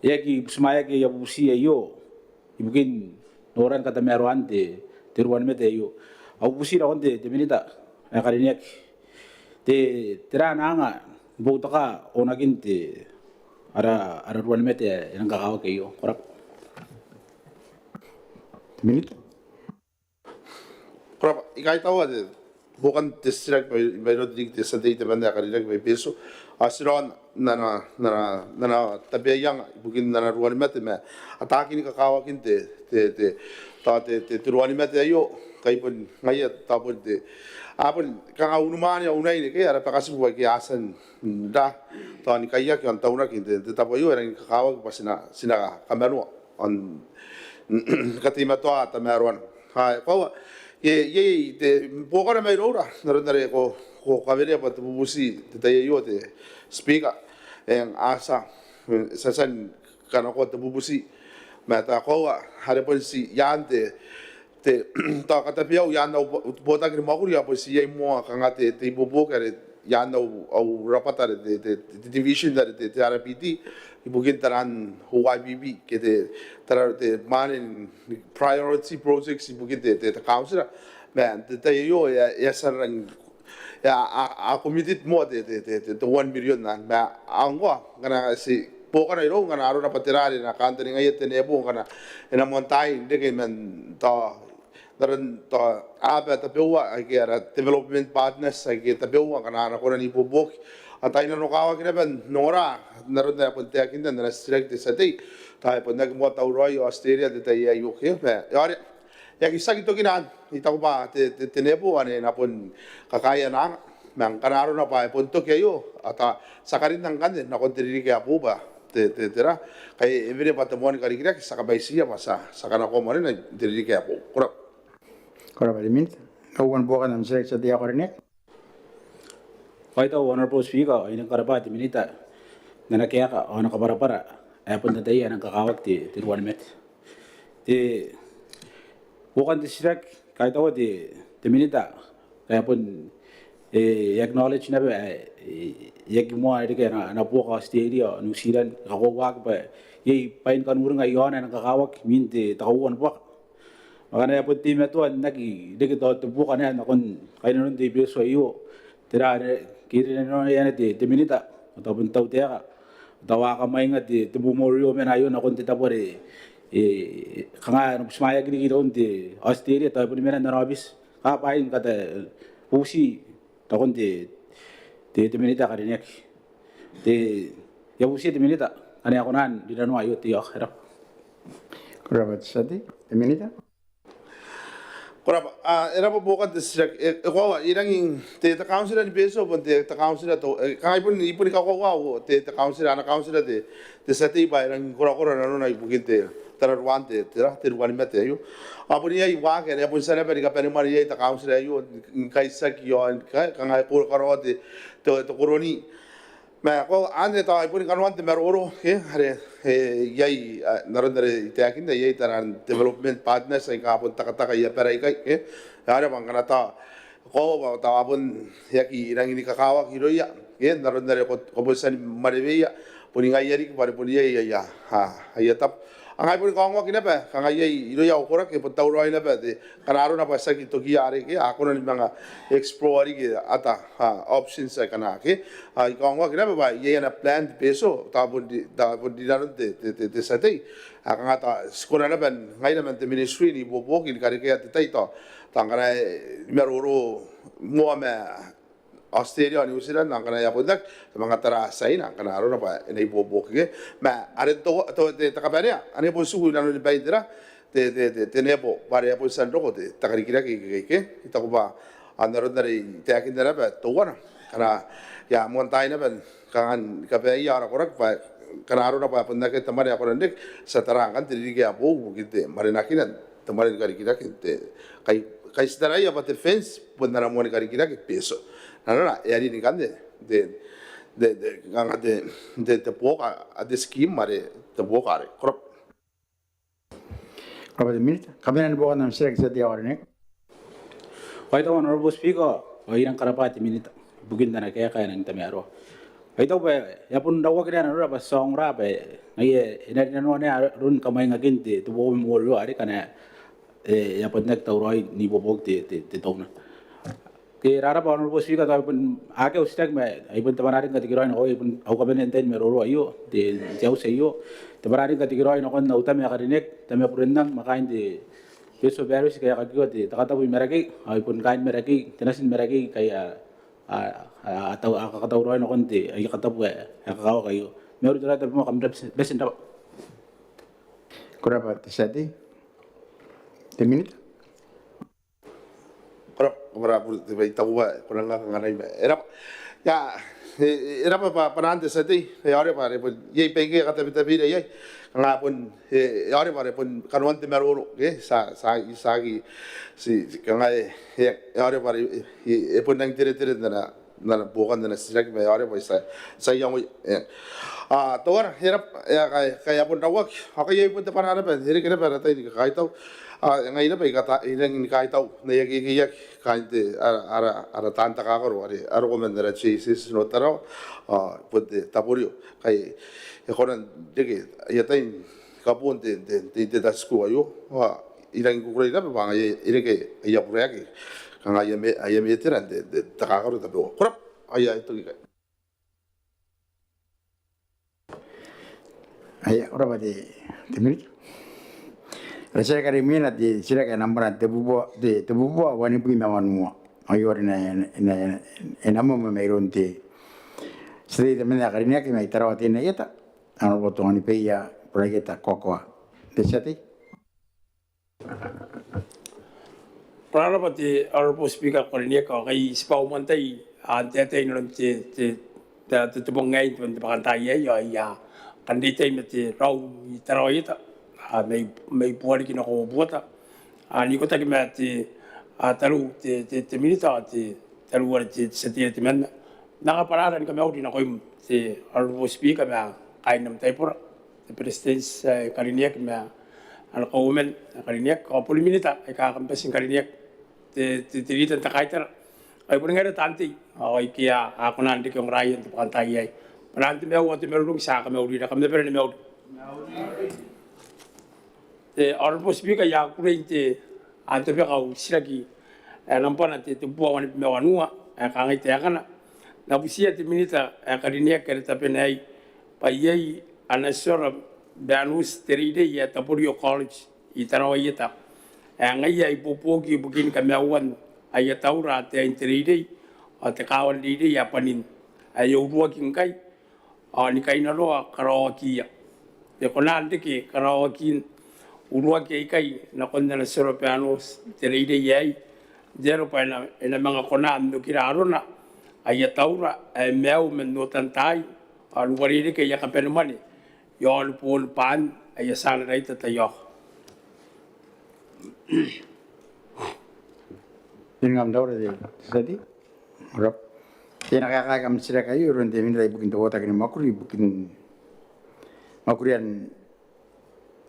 e aki butimwaeaki aia bubuti aio ibukin noran katamaroan te, te ruanimate aio. Au bubuti nakon te, te Minita ae karineaki, te, tera ana anga ni boutoka unakin te, ara, ara ruanimate ae e nang kakawaki aio? Ko rabwa. Te Minita. Ko rabwa. I kaitaua te buokan te titiraki mai, mairoun te, te tia tei temanna ae karineaki mai Betio. Ao ti raona n ana, n ana, n ana tabeaianga ibukin ana ruanimate ma ataakin kakawakin te, te, te, tao te, te, te ruanimate aio, ngkai bon ngaia tao bon te, a bon kanga unimwane ao unaine ke ara bakatibu aike a tia n ra tao ni kaiaki ao n taunaki n te, te tabo aio, e rangi ni kakawaki bwa ti na, ti na kamanoa ao n kateimatoa tamaroana. Ao e koaua, iai, iai te buokana mairoura n aron are ko, ko kawerea bwa te bubuti n te tai aio te Speaker, eng a tia, ti a tia ni kanakoa te bubuti ma tao e koaua are bon ti i aan te, te, tao katabeau i aan au bo-, botaki ni mwakuri ao bon ti iai moa kanga te, te ibuobuoki are i aan au, au rabwata are te, te, te division are te, te R P D ibukin taraan O Y P P ke te, tara, te mwane ni priority projects ibukin te, te, te kauntira. Ma n te tai aio e a, e a tia n rangi, a committed moa te one million anne. Ma ngkoa ngkana ti buokana irou ngkana arona bwa tera are e na kantaningaia te NEPO ngkana e na moantaai n reke man tao n aron tao aba tabeua aike ara development partners aike tabeua ngkana a na kona n ibuobuoki ao tai nanokawaki naba n ongora n aron ae bon taekinna n ana titiraki te tia tei. Tao e bon aki moa tauraoi Australia n te tai aio ke ma e a orea e aki tiaki tokina anne. I taku bwa te NEPO anne e na bon kakaea ana anga ma ngkana arona bwa e bon toki aio ao tao ti a karinna ngkanne nakon te ririki ae boou bwa te tera ngkai e wene bwa te moani karikirake ti a kabaitiia bwa ti a kanakoa moanena n te ririki ae boou. Ko rabwa. Ko rabwa te Minita. Kauoua ni buokan am titiraki te tia tei ae karineaki. Kaitau Honourable Speaker ao I nang karabwa te Minita n ana kaeka ao ana kabwarabwara ae bon ataia ae nang kakawaki te ruanimate. Te buokan te titiraki, kaitaua te Minita ae bon e acknowledge naba ae e aki moa reke ana buoka Australia ao New Zealand, e kakoauaki bwa iai bwain kanuringa iaona ae nang kakawaki imwin te kauoua ni buoka. Ma ngkana e a bon teimatoa n aki reke tao te buoka anne nakon kainnanon te I-Betio aio, tera are ke e rineaki nanoia anne te Minita, tao bon tautaeka, tao a kamwainga te memorial mena aio nakon te tabo are e kanga e na butimwaeaki riki iroun te Australia, tao e boni mena n ana aobiti. Ka bwaai ni katabuti nakon te Minita ae karineaki. Te I a butiia te Minita ngkana e a kona n rinanoa aio. Te io, e rabwa. Ko rabwa te tia tei. Te Minita. Ko rabwa. E rabwa buokan te titiraki. E koaua I rangi n te kauntira ni Betio bon te kauntira teuana, kangai bon I boni kakoaua te kauntira, ana kauntira te tia tei bwa e rangi ni korakora nanona ibukin te tararuaan te tera te ruanimate aio. Ao bon iai waaki are e a bon tia naba ni kabanemwane iai te kauntira aio ni kaitiaki ao ni kangai karaoa te koroni. Ma ko anne tao I boni kanoan te maroro ke are iai n aron are I taekinna iai taian development partners aika a bon takataka aia bara ikai ke. Are bwa ngkana tao koaua bwa tao a bon aki rangi ni kakawaki irouia ke n aron are ko bon tia ni mwaneweia, boni ngaia riki bwa are bon iai aia tabo. Ao ngai boni kaongoaki naba kanga iai irouia au koraki e bon tauraoi naba te ngkana arona bwa tiaki tokiia are ke a kona ni manga explore riki other options aikana ke. Ao I kaongoaki naba bwa iai ana plan te Betio, tao bon rinanon te tia tei ae kanga tao ti kona naba n ngaira man te ministry n ibuobuoki ni karekea te tai tao ngkana e maroro moa ma Australia ao New Zealand, ao ngkana e a bon aki, ti a manga tara China ngkana arona bwa e na ibuobuoki ke. Ma are te kabanea anne e bon tiku inanoni bain tera te NEPO bwa are e a bon tia n roko te karikirake ikekei ke. I taku bwa n aron are I taekinna naba teuana ngkana e a moantaai naba ni kanga ni kabaeia ara koraki bwa ngkana arona bwa e bon akea te mwane ae kona n reke, ti a tara ngkanne te ririki ae boou ibukin te mwanenakinan te mwane ni karikirake n te kai ti taraia bwa te defence bon ana moani karikirake Betio. Nanona e a rin ngkanne te kanga te buoka, te scheme are te buoka are. Ko rabwa. Ko rabwa te Minita. Kabanean buokan am titiraki te tia tei ae karineaki. Kaitau Honourable Speaker ao I nang karabwa te Minita ibukin ana kaeka ae nang tamaroa. Kaitau bwa e a bon rauaki naba nanora bwa ti a ongora bwa ngaia e na rinanoa naba aron kamwaingakin te war memorial are ngkana e a bon aki tauraoi n ibuobuoki te tauna. Te rarabwa Honourable Speaker, tao I bon akea au titiraki ma I bon tabeka riki ngkai te kiraoi nakoia, I bon au kabanea n tain maroro aio, te auti aio, tabeka riki ngkai te kiraoi nakon au tama ae karineaki, tama Burenang ma kaain te Betio Parish ngkai a kakioa te katabu i Marakei, ao I bon kaain Marakei, te natin Marakei ngkai a kakatauraoi nakon te aia katabu ae kakawaki aio. Mauri, tera tabemoa, kam bati n rabwa. Ko rabwa te tia tei. Te Minita. Ko rabwa, ko rabwa, I taku bwa ko nang kangai ma e rabwa. Ia, e rabwa bwa bwanaan te tia tei, e a orea bwa are bon iai baike a katabetabeira iai, kanga bon e a orea bwa are bon kanoan te maroro ke ti a, ti a, ti a aki ti kanga e a orea bwa are e bon nang teretere n ana n ana buokan ana titiraki ma e a orea bwa I a tia n iangoia. Ao teuana e rabwa, e a kai a bon rauaki ao kai iai bon te bwanaa naba e reke naba ara tai ni kakaitau. Ao ngai naba I kata, I rangi ni kaitau n aia kekeiaki kaain te ara taan takakaro are a roko man ara JSS North Tarawa ao bon te Taborio ngkai e kona n reke aia tai ni kaboon te te te school aio. Ao I rangi ni kukurei naba bwa ngaia e reke aia burake Ngaia ae e mena te, te, te kakaro tabeua. Ko rabwa, aia e toki ikai. Aia, ko rabwa te, te Minita. Ara titiraki are imwina te titiraki ae nambwa tebubua, te, tebubua wanibwi ma wanua. Aio are e na, e na, e na, e na moa mairoun te tia tei temanna ae karineaki mai Tarawa Teinainano Ieta, Honourable Tongani Beia Buraieta Koakoa. Te tia tei. Ko rabwa te Honourable Speaker ae karineaki, ao kai tibwa au moan tai n taetae inanon te, te, te, te, te bong aei, te, te bwakantaai aei, ao I a kan reitai ma te Raum i Tarawa Ieta, a, mai, mai Buariki nako Buota, a, n ikotaki ma te, a, tariu te, te, te Minita, te tariu are te, te tia tei temanna. N na kabwarabwara ni kamauri nakoim te Honourable Speaker ma kaain am taibora, te Beretitenti ae karineaki ma ana Kauoman ae karineaki, ao bon Minita aika kam bati ni karineaki, te, te, te Leader n te kaitara, ao ai bon ngaira taan tei ao aike a kona n reke ongoraean te bwakantaai aei. Bwa n te maiu ao te marurung ti a kamaurira, kam na bane ni mauri. Te Honourable Speaker, I a kukurei n tabeka au titiraki ae nambwana te, tebubua wanibwi ma wanua, ae kangai taekana: N na butiia te Minita ae karineaki are tabena aei bwa iai ana solar panels te reirei ae Taborio College i Tarawa Ieta, ae ngaia ae ibuobuoki ibukin kamaiuan aia taura ataein te reirei ao te kaawan reirei ae bwanin, ae e uruaki ngkai, ao ni kainnanoa karaoakiia. E kona n reke karaoakin uruaki aikai nakon ana solar panels te reirei aei, n te aro bwa e na, e na manga kona n okira arona aia taura ae maiu man otan taai, ao n uarereke aia kabanemwane i aon boon bwaan aia tianaraita taiaoka. Ko rabwa. Te, e na kaekaaki am titiraki aio iroun te Minita ibukin te Botaki ni Mwakuri ibukin Mwakurian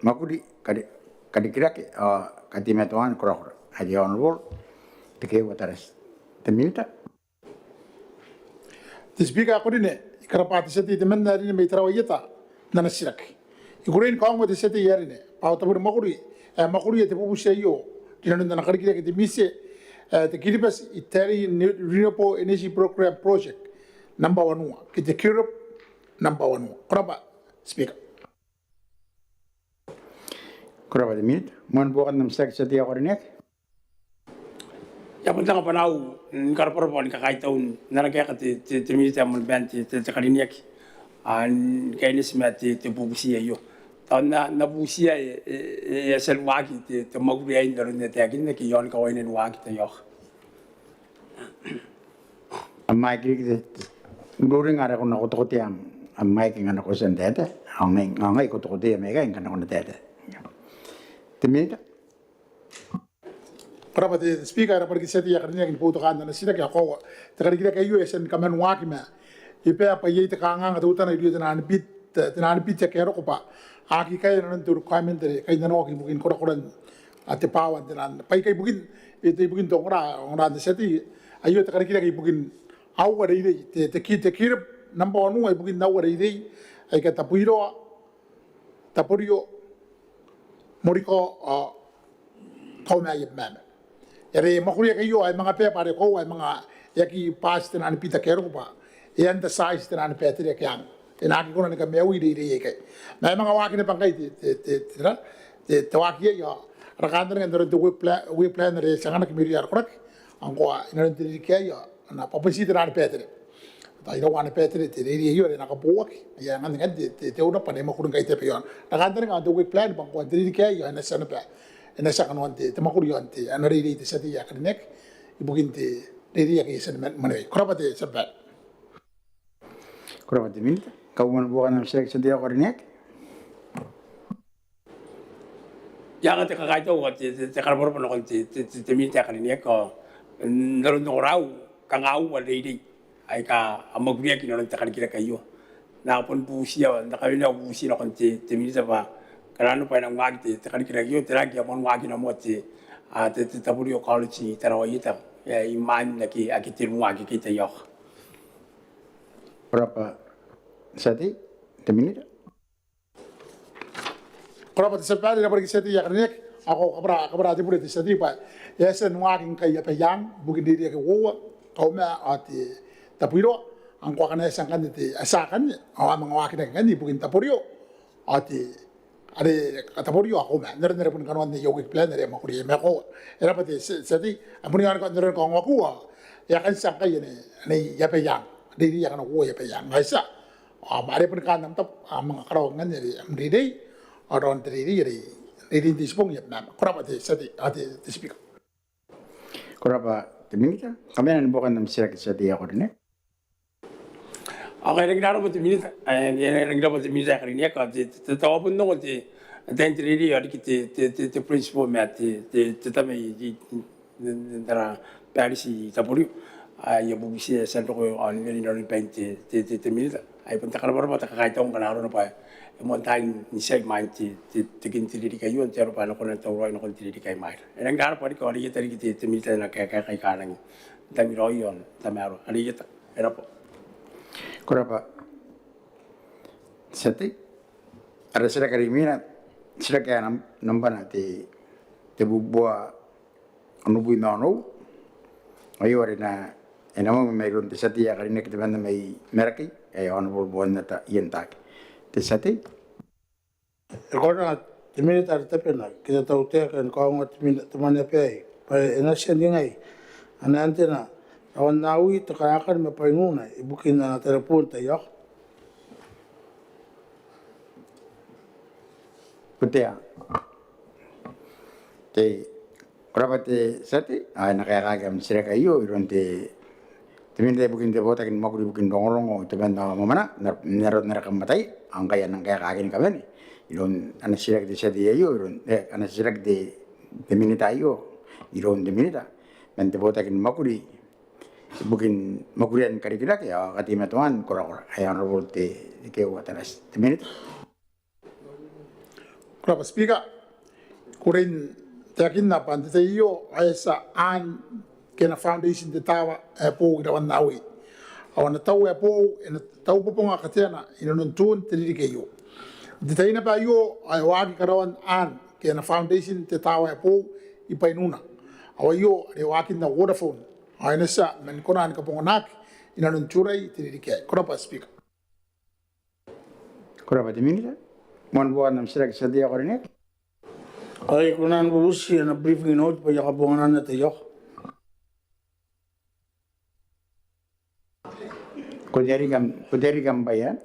Mwakuri, Kari, Karikirake ao Kateimatoan Korakora, ae te Honourable Tekeeua Tarati. Te Minita. Te Speaker ae karineaki, I karabwa te tia tei temanna ae rine mai Tarawa Ieta n ana titiraki. I kukurei ni kaongoa te tia tei ae rine bwa au tabo ni mwakuri ae mwakuria te bubuti aio rinanon ana karikirake te MISE, ae te Kiribati Italian Renewable Energy Program Project nambwa wanua ke te KIREP nambwa wanua. Ko rabwa, Speaker. Ko rabwa te Minita. Moan buokan am titiraki, tia tei ae karineaki. I a bon anga bwanaau ni karabwarabwa ni kakaitau n ana kaeka te, te, te Minita ae moan te, te, te karineaki, a, ni kaineti ma te, te bubuti aio. Tao N na, N na butiia e, e, e a tia ni waaki te, te mwakuri aei n aron ae taekinna ke i aon kawaina ni waaki taiaoka. Am mic riki, te, te, uringa are ko na kotokotoa am, am mic ngkana ko tia n taetae. Ao ngai, ao ngai kotokotoa am mic ngkana ko na taetae. Te Minita. Ko rabwa te Speaker, e rabwa riki te tia tei ae karineaki ni boutokaan ana titiraki. Ao koaua, te karikirake aio e a tia ni kamanenaaki ma e bia bwa iai te kanganga teutana irouia tenaan bid, tenaan bid ake a roko bwa a aki kaea nanon te requirement are kainnanoaki ibukin korakoran, a, te bwaawa n tenaan, baikai ibukin, e, te ibukin te ongora, ongora n te tia tei. Aio te karikirake ibukin aua reirei, te, te ki, te KIREP nambwa wanua ibukin aua reirei aika Tabuiroa, Taborio, Morikao ao Kauma aia mama. Are mwakuri ake aio ae manga bia bwa are koaua ae manga e aki pass tenaan bid ake a roko bwa e undersize tenaan battery ake a, e na aki kona ni kamaiui reirei aikai. Ma e manga waaki naba ngkai te, te, te, te, te, te waaki aei ao ara kantaninga n aron te work plan, work plan are e tia n anganaki mairouia ara koraki, ao ngkoa inanon te ririki aei ao ana bwabwati tenaan battery. Tao iraua ana battery te reirei aio are e na kabouaki. Aia, ngkanne, ngkanne te, te, te owner bwa e na mwakuri ngkai tabeua. Ara kantaninga n te work plan bwa ngkoa n te ririki aei ao e na tia naba, e na tia kanoan te, te mwakuri iaon te, ana reirei te tia tei ae karineaki ibukin te reirei ake e a tia ni man, mwaneweia. Ko rabwa te tia babaire. Ko rabwa te Minita. Kauoman ni buokan am titiraki, tia tei ae karineaki. I anga te kakaitau ao te, te, te karabwarabwa nakon te, te, te, te Minita ae karineaki ao n aron ongorau, kanga aua reirei aika a mwakuriaki inanon te karikirake aio. N na bon butiia, n na kawenea au bubuti nakon te, te Minita bwa ngkana arona bwa e nang waaki te, te karikirake aio, tera ngke e a moan waakina moa te, a, te, te Taborio College i Tarawa Ieta, e, imwain ake, ake tenua akekei taiaoka. Ko rabwa tia tei, te Minita. Ko rabwa te tia babaire, e rabwa riki tia tei ae karineaki. Ao ko kabwara, kabwara te bure te tia tei bwa e a tia ni waaki ngkai Abaiang ibukin reirei ake uoua, Kauma ao te Tabuiroa. Ao ngkoa akana e a tia ngkanne te, e a tia ngkanne, ao a manga waakinaki ngkanne ibukin Taborio ao te, are Taborio ao Kauma. N aron are boni kanoan aia work plan are a mwakuri iai ma koaua. E rabwa te tia, tia tei. Ao bon iai aron kaongoaku ao e a kan tia ngkai ane, ane i Abaiang, reirei akana uoua i Abaiang. Ao e tia, ao are boni kaan am tabo, a manga karaoa ngkanne are am reirei, ao raon te reirei are, reirein te itibong i Abemama. Ko rabwa te tia tei, ao te, te Speaker. Ko rabwa te Minita. Kamaiuan buokan am titiraki te tia tei ae karineaki. Ao e rangi n rabwa te Minita, e rangi n rabwa te Minita ae karineaki, ao te, te, te, tao bon ongo te, tain te reirei ao riki te, te, te, te principal ma te, te, te tama i, i, n, n, n tara parish i Taborio. Ae I a bubuti ae e a tia n roko ao ni wene inanon bain te, te, te, te Minita. Ai bon te karabwarabwa te kakaitau ngkana arona bwa e moan tai n tia imwain te, te, te kin te ririki aio, n te aro bwa e na kona n tauraoi nakon te ririki ae imwaira. E rangi n rabwa riki ao are I ata riki te, te Minita ae na kaekaeka aika a rangi n tamiraoi ao n tamaroa. Are I ata. E rabwa. Ko rabwa te tia tei. Ara titiraki are imwina, titiraki ae nam-, nambana te, te bubua onobwi ma onoua. Aio are e na, e na mwaiti mairoun te tia tei ae karineaki temanna mai Marakei, ae Honourable Boannata Ientaake. Te tia tei. E kona te Minita are tabena ke te tautaeka ni kaongoa te Mwaneaba aei bwa e na tia n ningai ana antenna Rawannawi, Tekarakani ma Bainuna ibukin ana tareboon taiaoka? Ko rabwa te tia tei, ao e na kaekaaki am titiraki aio iroun te, te Minita ibukin te botaki ni mwakuri ibukin rongorongo, temanna ao mwamwananga, n aron are kam ataia. Ao ngkai a nang kaekaaki ni kabane iroun ana titiraki te tia tei aio, iroun, e, ana titiraki te, te Minita aio iroun te Minita man te botaki ni mwakuri ibukin mwakurian karikirake ao kateimatoan korakora, ae Honourable Tekeeua Tarati. Te Minita. Ko rabwa Speaker. I kukurei n taekinna bwa n te tai aio ao e a tia aan ke ana foundation te tawa ae boou i Rawannawi. Ao ana tau ae boou e na taubobonga kateana inanon Tun te ririki aio. N te tai naba aio ao e waaki karaoan aan ke ana foundation te tawa ae boou i Bainuna. Ao aio are e waakinna Vodafone. Ao e na tia man kona ni kabonganaki inanon Turai te ririki aei. Ko rabwa Speaker. Ko rabwa te Minita. Moan buokan am titiraki te tia tei ae karineaki. Ao I kona ni bubuti ana briefing note bwa e a kabongana taiaoka? Ko tia riki am, ko tia riki am bwai anne,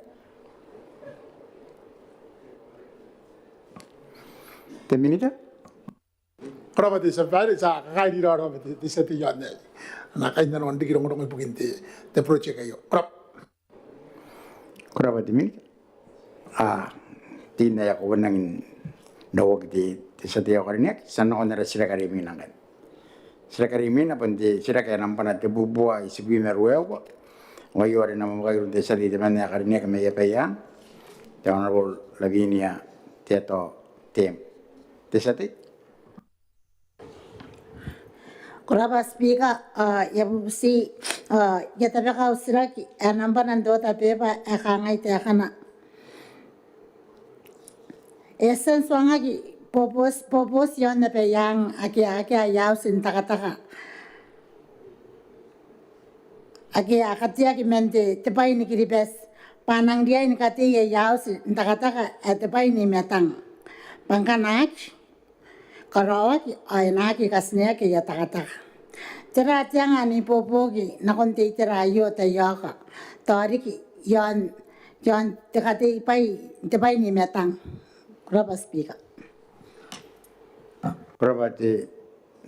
te Minita. Ko rabwa te tia babaire, ti a kakairi raoi ma te, te tia tei aio. Ana kainnanoan riki rongorongo ibukin te, te project aio. Ko rabwa. Ko rabwa te Minita. A, ti na, e a kona n nangi n rawaki te, te tia tei ae karineaki, ti a nakon ara titiraki are imwina ngkanne. Titiraki are imwina bon te titiraki ae nambana te bubua itibwi ma ruaiwa. Ao aio are e na mwamwakai iroun te tia tei temanna ae karineaki mai Abaiang, te Honourable Lavinia Teatao Teem. Te tia tei. Ko rabwa Speaker, ao I a bubuti, ao I a tabeka au titiraki ae nambana n te oota beba ae kangai taekana. E a tia n tuangaki boboti, boboti iaon Abaiang ake, ake a aia auti n takataka ake a kateaki man te, te bwai ni Kiribati bwa a nang riai ni katei aia auti n takataka ae te bwai n I-Matang. Bwa ngkana aki karaoaki ao e na aki katineaki aia takataka. Tera te anga n ibuobuoki nakon te itera aio taiaoka, tao riki iaon, iaon te katei bwai, te bwai n I-Matang? Ko rabwa Speaker. Ko rabwa te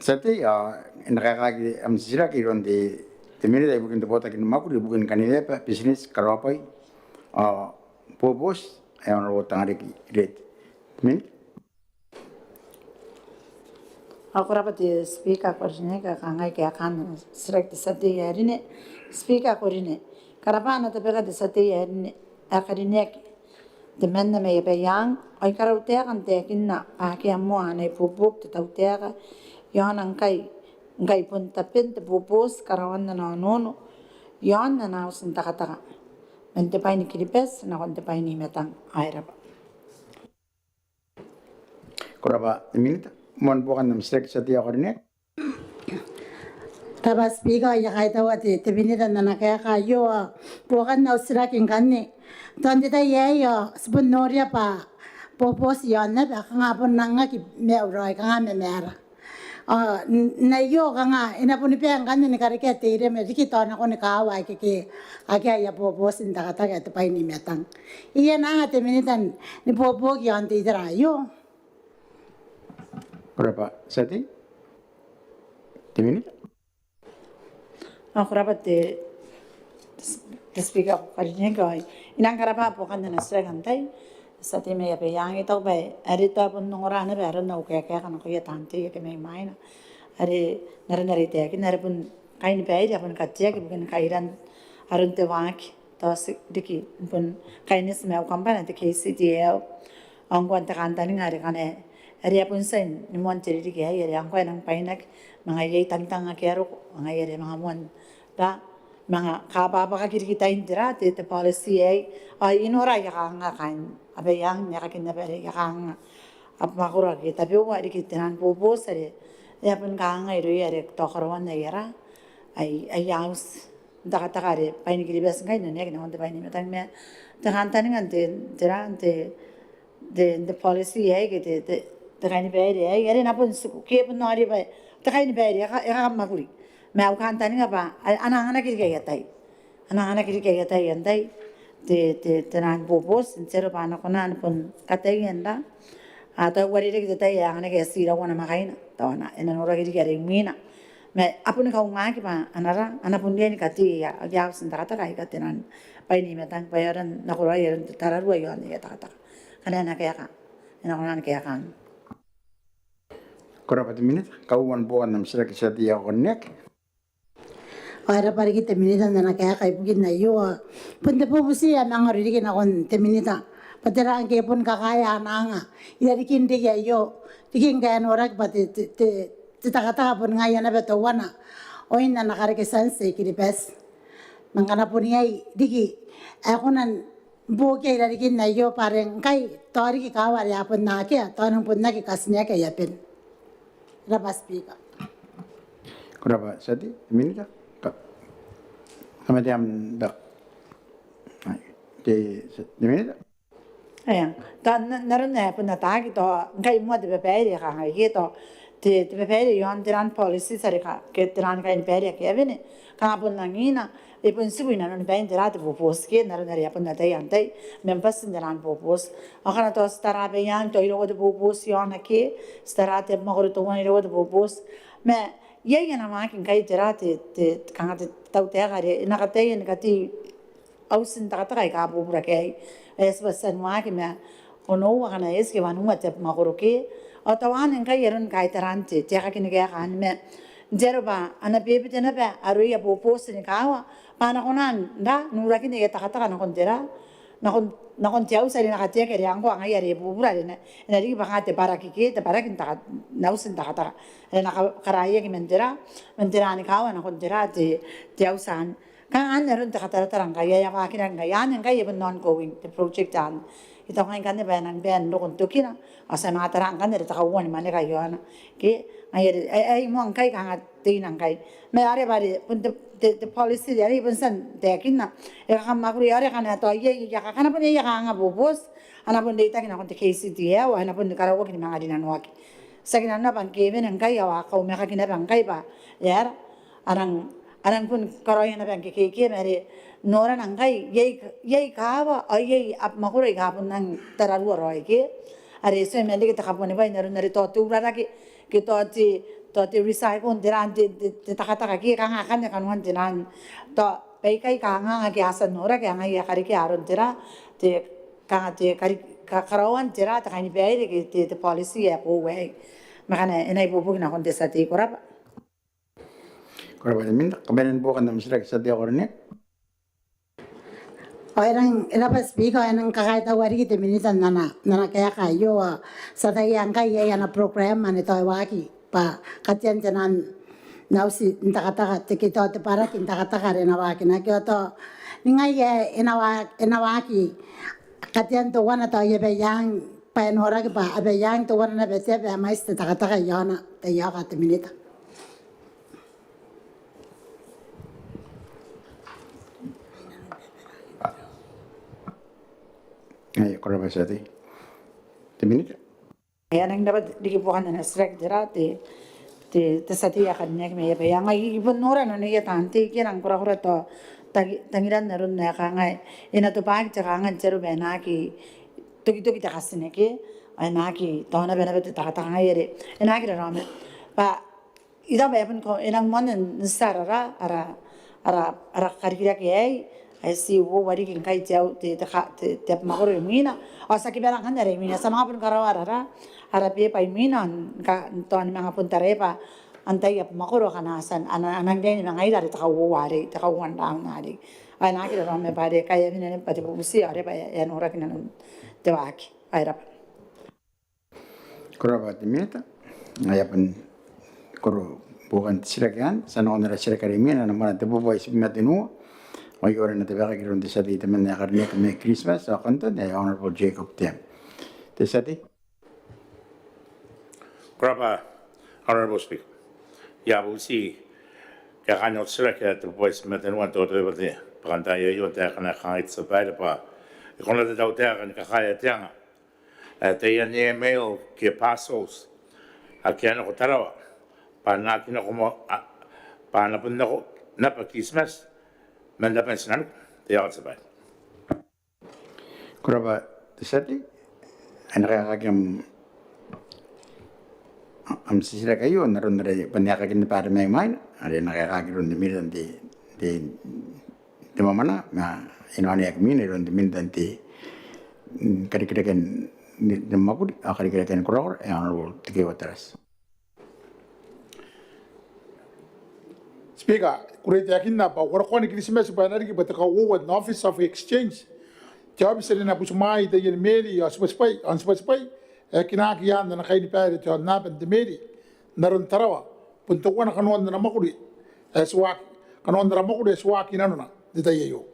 tia tei, ao e na kaekaaki am titiraki iroun te, te Minita ibukin te botaki ni mwakuri ibukin kaniweba, bitineti, karaobwai ao boboti, ae Honourable Tangariki Reete. Minita. Ao ko rabwa te Speaker ae karineaki, ao kangai kaekaan ana titiraki te tia tei ae rine. Speaker ae karineaki, ko rabwa ana tabeka te tia tei ae rine, ae karineaki temanna mai Abaiang. Ao I karautaeka n taekinna bwa akea moa ana ibuobuoki te tautaeka iaona ngkai, ngkai bon taben te boboti karaoan ana onoono iaon ana auti n takataka man te bwai ni Kiribati nakon te bwai n I-Matang. Ao e rabwa. Ko rabwa te Minita. Moan buokan am titiraki tia tei ae karineaki. Ko rabwa Speaker, I a kaitaua te, te Minita n ana kaeka aio. Buokan au titiraki ngkanne, tao n te tai aei ao ti bon noria bwa boboti iaon aba kanga bon angaki maiuraoi, kanga mamaara. Ao n-, n aio kanga e na boni bae ngkanne ni karekea te iremwe riki tao nakon kaawa aike, aike aia boboti n takataka ae te bwai n I-Matang. Iai ana anga te Minita n ibuobuoki iaon te itera aio? Ko rabwa tia tei. Te Minita. Ao ko rabwa te, te Speaker ae karineaki. I nang karabwa buokan ana titiraki antai tia tei mai Abaiang. I taku bwa are tao bon ongora naba aron au kaeka nakoia taan tei ake mai mwaina, are n aron are I taekinna, are bon kainibaire a bon kateaki ibukin kairan aron te waaki, tao ti riki n bon kaineti ma au kambana te K C D L. Ao ngkoa n te kantaninga are kanga are a bon tia ni moan te ririki aei, are ngkoa e nang bwainaki manga iai tangitang ake a roko, ngaia are manga moan ra, manga kabwabwakaki riki tain tera te, te policy aei. Ao I nora aia kanganga kaain Abaiang n aekakin naba are aia kanganga abamwakoro ake tabeua riki taian boboti are e a bon kanganga irouia are tao karaoan aia ra, ai, aia auti n takataka are bwain Kiribati ngkai n oneaki nakon te bwai n I-Matang. Ma te kantaninga n te, tera, n te, te, te policy aei ke te, te, te kainibaire aei are e na bon tiku ke e bon noria bwa te kainibaire e ka, e kamwakuri. Ma au kantaninga bwa a, a na anganaki riki aia tai, a na anganaki riki aia tai antai te, te, taian boboti n te aro bwa a na kona ni bon kataia n ra, a, tao uarereke te tai ae anganaki ae ti iraua namwakaina, tao a na, e na noraki riki are imwina. Ma a boni kaungaki bwa a na ra, a na bon riai ni katea aia auti n takataka aika taian bwai n I-Matang bwa e aonga n nakoraoi aron te tararua iaon aia takataka. Ngkana e na kaeka, e na kona ni kaeka. Ko rabwa te Minita. Kauoua ni buokan am titiraki tia tei ae karineaki. Ao e rabwa riki te Minita n ana kaeka ibukin aio. Bon te bubuti ae manga ori riki nakon te Minita bwa tera ngke e bon kakaea ana anga irarikin riki aio, riki ngke e noraki bwa te, te, te, te takataka bon ngaia naba teuana oin ana kareke tianti i Kiribati. Ma ngkana bon iai riki ae kona n buokia irarikin aio bwa are ngkai tao riki kaawa are a bon akea, tao a nang bon aki katineaki aia ben. Ko rabwa Speaker. Ko rabwa tia tei. Minita. Ka, kamatean bwa te, te Minita. Eng, tao n, n aron ae bon ataaki, tao ngkai moa te babaire ae kangai ke tao te, te babaire iaon taian policies are ka, ke taian kainibaire ake a wene, kanga bon angina e bon tiku inanon bain tera te boboti ke n aron are a bon ataia antai members n taian boboti. Ao ngkana tao ti tara Abaiang, tao iraua te boboti iaona ke ti tara te abamwakoro teuana, iraua te boboti. Ma iai ana waaki ngkai tera te, te, kanga te tautaeka are e na kataia ni katei auti n takataka aika bubura ke aei. E, ti bati n waaki ma onoua, ngkana e eti ke wanua te abamwakoro ke. Ao tao anne ngkai aron kaitaran te, te aekakin kaeka anne ma n te aro bwa a na bebete naba aroia boboti ni kaawa bwa a na kona n ra, n urakin aia takataka nakon tera, nakon, nakon te auti are e na kateaki are ngkoa ngaia are bubura are e na, e na riki bwa kanga te baraki ke, te baraki n taka, n auti n takataka are e na ka, karaoaki man tera, man tera ni kaawa nakon tera te, te auti anne. Kanga anne aron te kataratara ngkai ae a waakinaki ngkai, anne ngkai e bon ongoing te project anne. I taku ngai ngkanne bwa e nang bae n roko n tokina, ao ti a manga tara ngkanne are te kauoua ni mwaneka iaona. Ke, ngaia are, ae, ae moa ngkai kanga teina ngkai. Ma are bwa are bon te, te, te policy are e bon tia n taekinna, e kakamwakuri are kanga tao iai, iai, kanga bon iai kanga boboti, a na bon reitaki nakon te K C D L, ao a na bon karaoaki ni manga rinanoaki. Tiaki nanona bwa ngke e wene ngkai ao a kaumwakaki naba ngkai bwa e aera, a nang, a nang bon karaoia naba ngke keikei, ma are norana ngkai iai, iai kaawa ao iai abamwakoro aika bon nang tararua raoi ke. Are ti a manga reke te kabuanibwai n aron are tao te urarake ke tao te, tao te recycle n tera n te, te, te takataka ke kanga akanne kanoan tera n tao baikai kanganga ake a tia n noraki, a ngaia a karekea aron tera te, kanga te kari, ka, karaoan tera te kainibaire ke te, te policy ae boou aei. Ma ngkana e na ibuobuoki nakon te tia tei, ko rabwa. Ko rabwa te Minita. Kabanean buokan am titiraki tia tei ae karineaki. Ao e rang, e rabwa Speaker, ao e nang kakaitaua riki te Minita n ana, n ana kaeka aio. Ao ti ataia ngkai iai ana program ane tao e waaki bwa katean taian auti n takataka, te ke tao te baraki n takataka are e na waakinaki. Ao tao ningai ae e na wa, e na waaki katean teuana tao i Abaiang, bwa e noraki bwa a baiang teuana naba te aba ae mwaiti te takataka iaona. Taiaoka te Minita. Ae ko rabwa te tia tei. Te Minita. E a nang naba riki buokan ana titiraki tera te, te, te tia tei ae karineaki mai Abaiang. I bon nora nanoia taan tei ke e nang korakora tao tangi, tangiran aron ae kangai e na tobwaaki te kanga n te aro bwa e na aki tokitoki te katineke, ao e na aki tao naba naba te takataka ngaia are e na aki raraoma. Bwa I taku bwa e bon ko, e nang moan n tia ara, ara, ara, ara karikirake aei, ae ti uoua riki ngkai te au, te, te ka, te, te abamwakoro imwina. Ao ti aki bane ngkanne are imwina, ti a manga bon karaoa ara, ara beba imwina, ngkai tao ni manga bon taraia bwa antai abamwakoro akana a tia n, a nang, a nang riai ni manga ira are te kauoua arei, te kauoua n raun arei. Ao e na aki raraoma bwa are kai a mena naba bwa te bubuti, ao are bwa e a noraki nanon te waaki. Ao e rabwa. Ko rabwa te Minita. Ngaia bon koro buokan te titiraki anne. Ti a nakon ara titiraki are imwina, ana mwane te bubua itibwi ma tenua. Ao e ora ana tabekaki iroun te tia tei temanna ae karineaki mai Kiritimati ao Kanton, ae Honourable Jacob Teem. Te tia tei. Ko rabwa, Honourable Speaker. I a bubuti kaekaan au titiraki ae te bubua itibwi ma tenua n totoe bwa te bwakantaai aio, taekana e kangai te tia babaire bwa e kona te tautaeka ni kakaea te anga ae taian air mail ke parcels ake a nako Tarawa bwa a na aki nako moa, bwa a na bon nako naba Kiritimati man aban tinaniku. Taiaoka te tia babaire. Ko rabwa te tia tei. E na kaekaaki am, am titiraki aio n aron are e bane n kaekaaki naba are mai mwaina, are e na kaekaaki iroun te Minita n te, te, te mwamwananga ma inaomata ae karineaki mai iroun te Minita n te, mm, karikirakean te, te mwakuri ao karikirakean korakora, ae Honourable Tekeeua Tarati. Speaker, I kukurei n taekinna bwa uarokoan Kiritimati bwa e na riki bwa te kauoua n Office of Exchange, te aobiti are e na butimwaai taiani meeri ao tibwatibwai, ao n tibwatibwai ae kinaaki i aan ana kainibaire te aonnaba n te meeri n aron Tarawa, bon teuana kanoan ana mwakuri ae ti waaki, kanoan ara mwakuri ae ti waaki i nanona n te tai aio.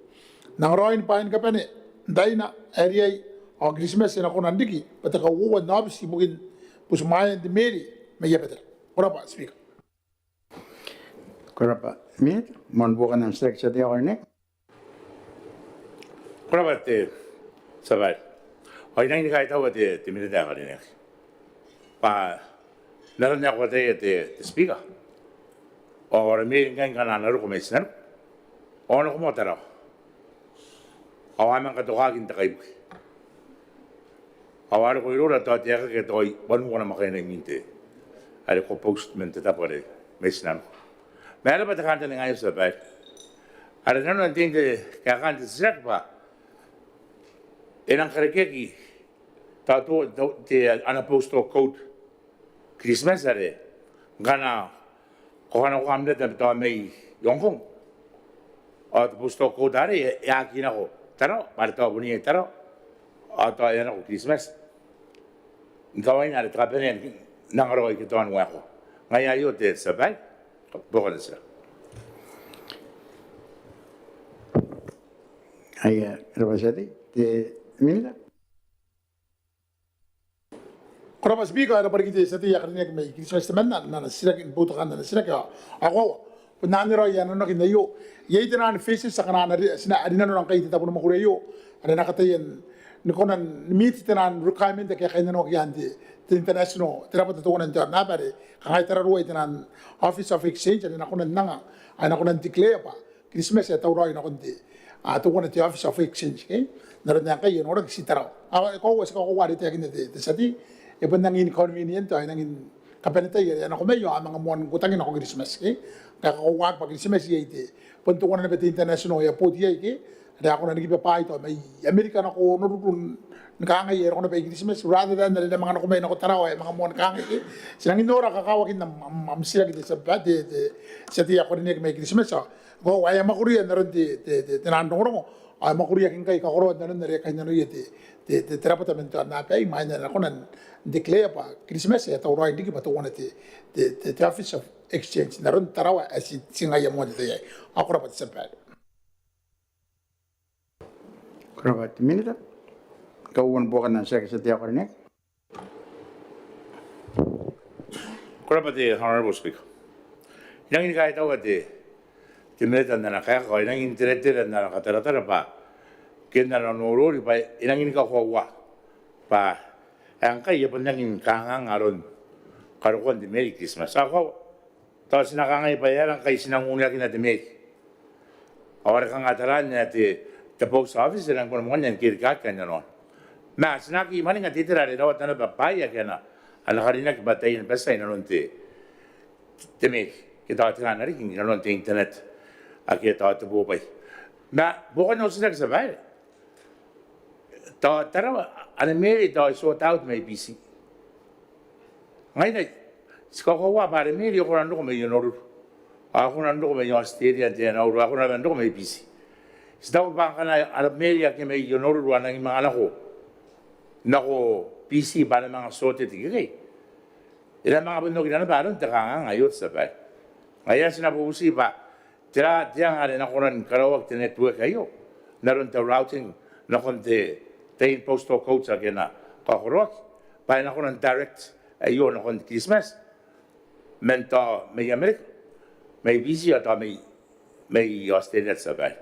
N angaraoin bwaai ni kabane n Raina ae riai, ao Kiritimati e na kona n riki bwa te kauoua n aobiti ibukin butimwaean te meeri mai abatara. Ko rabwa, Speaker. Ko rabwa. Minita, moan buokan am titiraki, tia tei ae karineaki. Ko rabwa te tia babaire. Ao I rangi ni kaitaua te, te Minita ae karineaki bwa n aron ae ko ataia te, te Speaker, ao ara meeri ngkai ngkana a na roko mai tinaniku ao a nako moa Tarawa ao a manga katokaki n te kaibuke ao a roko iroura tao te aekaki ae tao wanua namwakaina imwin te, are ko post man te tabo are mai tinaniku. Ma e rabwa te kantaninga aio, tia babaire. Are nanona n tein te kaekaan te titiraki bwa e nang karekeaki tao te, te, ana postal code Kiritimati are ngkana ko kanakoa am leta tao mai Hong Kong ao te postal code arei e aki nako Tarawa, bwa are tao bon iai Tarawa ao tao e a nako Kiritimati. N kawaina are te kabanea n angaraoi ke tao ni waekoa. Ngaia aio te tia babaire, buokan te titiraki. Aia, e rabwa tia tei. Te Minita. Ko rabwa Speaker, e rabwa riki te tia tei ae karineaki mai Kiritimati temanna n ana titiraki, n boutokaan ana titiraki. Ao koaua, bon anne raoi ae nanonaki n aio. Iai taian phases akana a na ri, ti na, a rinanona ngkai n te tabo ni mwakuri aio are e na kataia ni kona ni meet taian requirement ake a kainnanoaki i aan te, te international, te rabwata teuana n te aonnaba are kangai tararuai taian Office of Exchange are e na kona n anga, ae e na kona n declare bwa Kiritimati ae tauraoi nakon te, a, teuana te Office of Exchange, ke? N aron ae ngkai e noraki ti Tarawa. Ao e koaua, ti kakoaua are e taekinna te, te tia tei, e bon rangi ni inconvenient ao e rangi ni kabanetai are a nako mai ao a manga moan uotaki nako Kiritimati, ke? Ngkai e kakoauaaki bwa Kiritimati iai te, bon teuana naba te international airport iai, ke? Are a kona ni kiba bwaai tao mai Amerika nako Honolulu ni kangai, e roko naba i Kiritimati, rather than are e na manga nako mai nako Tarawa, e manga moan kangai, ke? Ti rangi n nora kakawakin am, am, am titiraki te tia, te, te tia tei ae karineaki mai Kiritimati. Ao ngkoa ao e a mwakuria n aron te, te, te, taian rongorongo, ao e a mwakuriaki ngkai kakoroan nanon are e kainnanoia te, te, te, te rabwata man te aonnaba aei, imwain ae e na kona n declare bwa Kiritimati ae tauraoi n riki bwa teuana te, te, te, te Office of Exchange n aron Tarawa ae ti, ti ngaia moa n te tai aei. Ao ko rabwa te tia babaire. Ko rabwa te Minita. Kauoua ni buokan ana titiraki te tia tei ae karineaki. Ko rabwa te Honourable Speaker. I rangi ni kaitaua te, te Minita n ana kaeka ao I rangi n teretere n ana kataratara bwa ke n ana norori bwa e rangi ni kakoaua bwa ae ngkai e a bon rangi ni kanganga aron karokoan te Merry Christmas. Ao tao ti na kangai bwa e aera ngkai ti nang uneakina te Merry. Ao are kanga taraan ae te, te post office e rangi ni kona moan ni kerikaaki kainnanoana. Ma ti na aki mwaninga te itera are rawata naba bwaai ake a na, a na karineaki bwa taian batia inanon te, te Merry ke tao te ran riki inanon te internet ake tao te bobwai. Ma bukin au titiraki, Tia Babaire, tao Tarawa ana Merry tao e sort out mai Biti. Ngaia ti kakoaua bwa ara Merry e kona n roko mai Honolulu, ao e kona n roko mai Australia n te Nauru, ao e kona naba n roko mai Biti. Ti taku bwa ngkana ara Merry ake mai Honolulu a nangi manga nako, nako Biti bwa a na manga sorted ikekei, e na manga bon okira naba aron te kanganga aio, Tia Babaire. Ngaia ti na bubuti bwa tera te anga are e na kona ni karaoaki te network aio n aron te routing nakon te, te postal codes ake a na kakoroaki bwa e na kona n direct aio nakon Kiritimati man tao mai Amerika, mai Biti ao tao mai, mai Australia, Tia Babaire.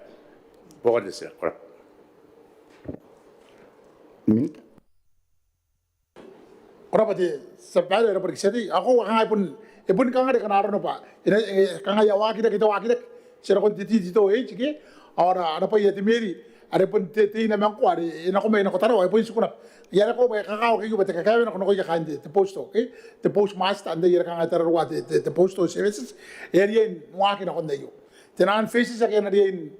Bukin te titiraki, ko rabwa. Minita. Ko rabwa te Tia Babaire, e rabwa riki te tia tei. Ao koaua kanga e bon, e bon kanga are kanga arona bwa e na, e, kanga e a waakirake, te waakirake, ti a nakon te T T two H ke, ao ara, ara bwai ae te Merry are bon te, te ina ma ngkoa are e nako mai nako Tarawa, e bon tiku naba. Ngaia are koaua bwa e kakawaki aio bwa te kakaewenako nakoia kaain te, te postal, ke, te postmaster, antai are kanga e tararuaa te, te, te postal services, e a riai n waaki nakon aio. Te naan phases ake a na riai n,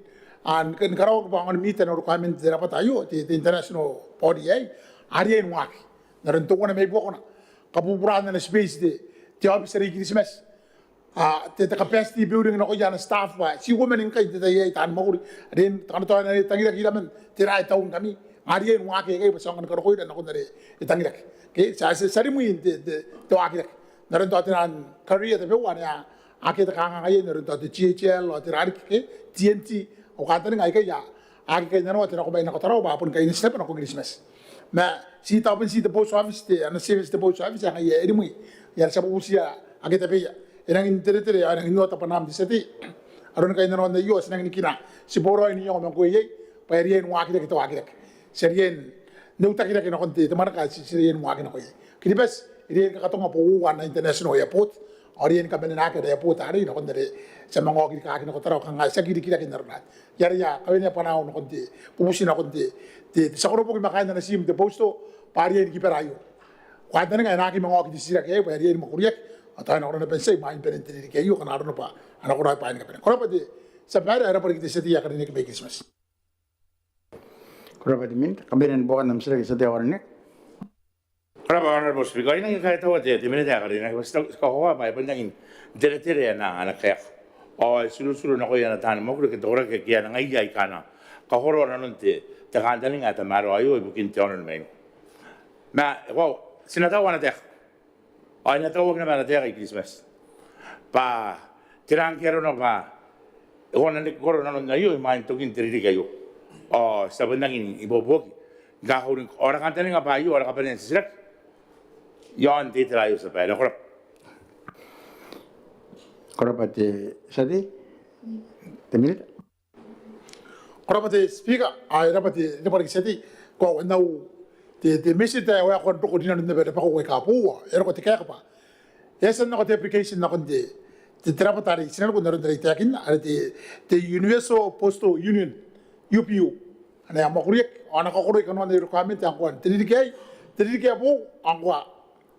a, ni karaoaki bwa aonga ni meet ana requirement te rabwata aio, te, te international body aei, a riai n waaki n aron teuana mai buakona, kabuburaan ana space te, te aobiti are i Kiritimati. A, te, te capacity building nakoia ana staff bwa ti uoman ngkai n te tai aei taani mwakuri. Are n, te kanotao ae e tangiraki iraman, tera ae taungkami. A riai n waaki aikai bwa ti aonga ni karokoira nakon are e tangiraki. Ke, ti a, ti a, ti a rimwi n te, te, te waakirake n aron tao te naan career tabeua ane a, akea te kanganga iai n aron tao te T H L ao tera riki ke, T N T, ao kantaninga aikai a aki kainnanoa te nako mai nako Tarawa bwa a boni kaineti naba nako Kiritimati. Ma ti tao bon ti te post office, te, ana service te post office, ngaia e rimwi. Ngaia are ti a bubutia ake tabeia. E rangi n teretere, e rangi n ota bwanaam te tia tei. Aron kainnanoan aio, ti rangi ni kina. Ti boraoi n iango ma ngkoe iai bwa e riai n waakirake te waakirake. Ti a riai n utakirake nakon te, te mwaneka ae ti, ti riai n waaki nako iai. Kiribati e riai ni kakatonga bwa uoua ana international airport, ao e riai ni kamanenaki ara airport arei nakon are ti a manga oki rikaaki nako Tarawa, kanga ti aki rikirake n arona. Ngaia are I a kawenea bwanaau nakon te, bubuti nakon te, te, te tia koroboki ma kaain ana tiim te postal bwa a riai ni kibara aio. Ko kantaninga e na aki manga oki te titiraki aei bwa e riai ni mwakuriaki, ao tao e na kona naba n tia imwain banen te ririki aio, kanga arona bwa a na karaoaki bwaai ni kabane. Ko rabwa te Tia Babaire, e rabwa riki te tia tei ae karineaki mai Kiritimati. Ko rabwa te Minita. Kabanea ni buokan am titiraki te tia tei ae karineaki. Ko rabwa Honourable Speaker, I rangi ni kaitaua te, te Minita ae karineaki bwa ti kakoaua bwa e bon rangi n teretere ana, ana kaeka. Ao e turuturu nakoia ana taani mwakuri ake te koraki ake a na, ngaia aika a na kakoroa nanon te, te kantaninga ae tamaroa aio ibukin te aono ni mainiku. Ma e koaua, ti na taua ana taeka. Ao e na tauaki naba ana taeka i Kiritimati bwa tera ngke arona bwa e kona ni koro nanon aio imwain tokin te ririki aio. Ao ti a bon rangi n ibuobuoki ni kakauring, ao ara kantaninga bwa aio ara kabanea n titiraki iaon te itera aio, Tia Babaire. Ko rabwa. Ko rabwa te tia tei. Te Minita. Ko rabwa te Speaker, ao e rabwa te, e rabwa riki te tia tei. Koaua n au, te, te message ae e waekoa n roko rinanon naba rabakau aika boou, e roko te kaeka bwa e a tia n nako te application nakon te, te, te rabwata are i tinaniku n aron are I taekinna, are te, te Universal Postal Union, U P U. Ane a mwakuriaki ao a na kakoroi kanoan aia requirement ngkoa n te ririki aei, te ririki ae boou, ao ngkoa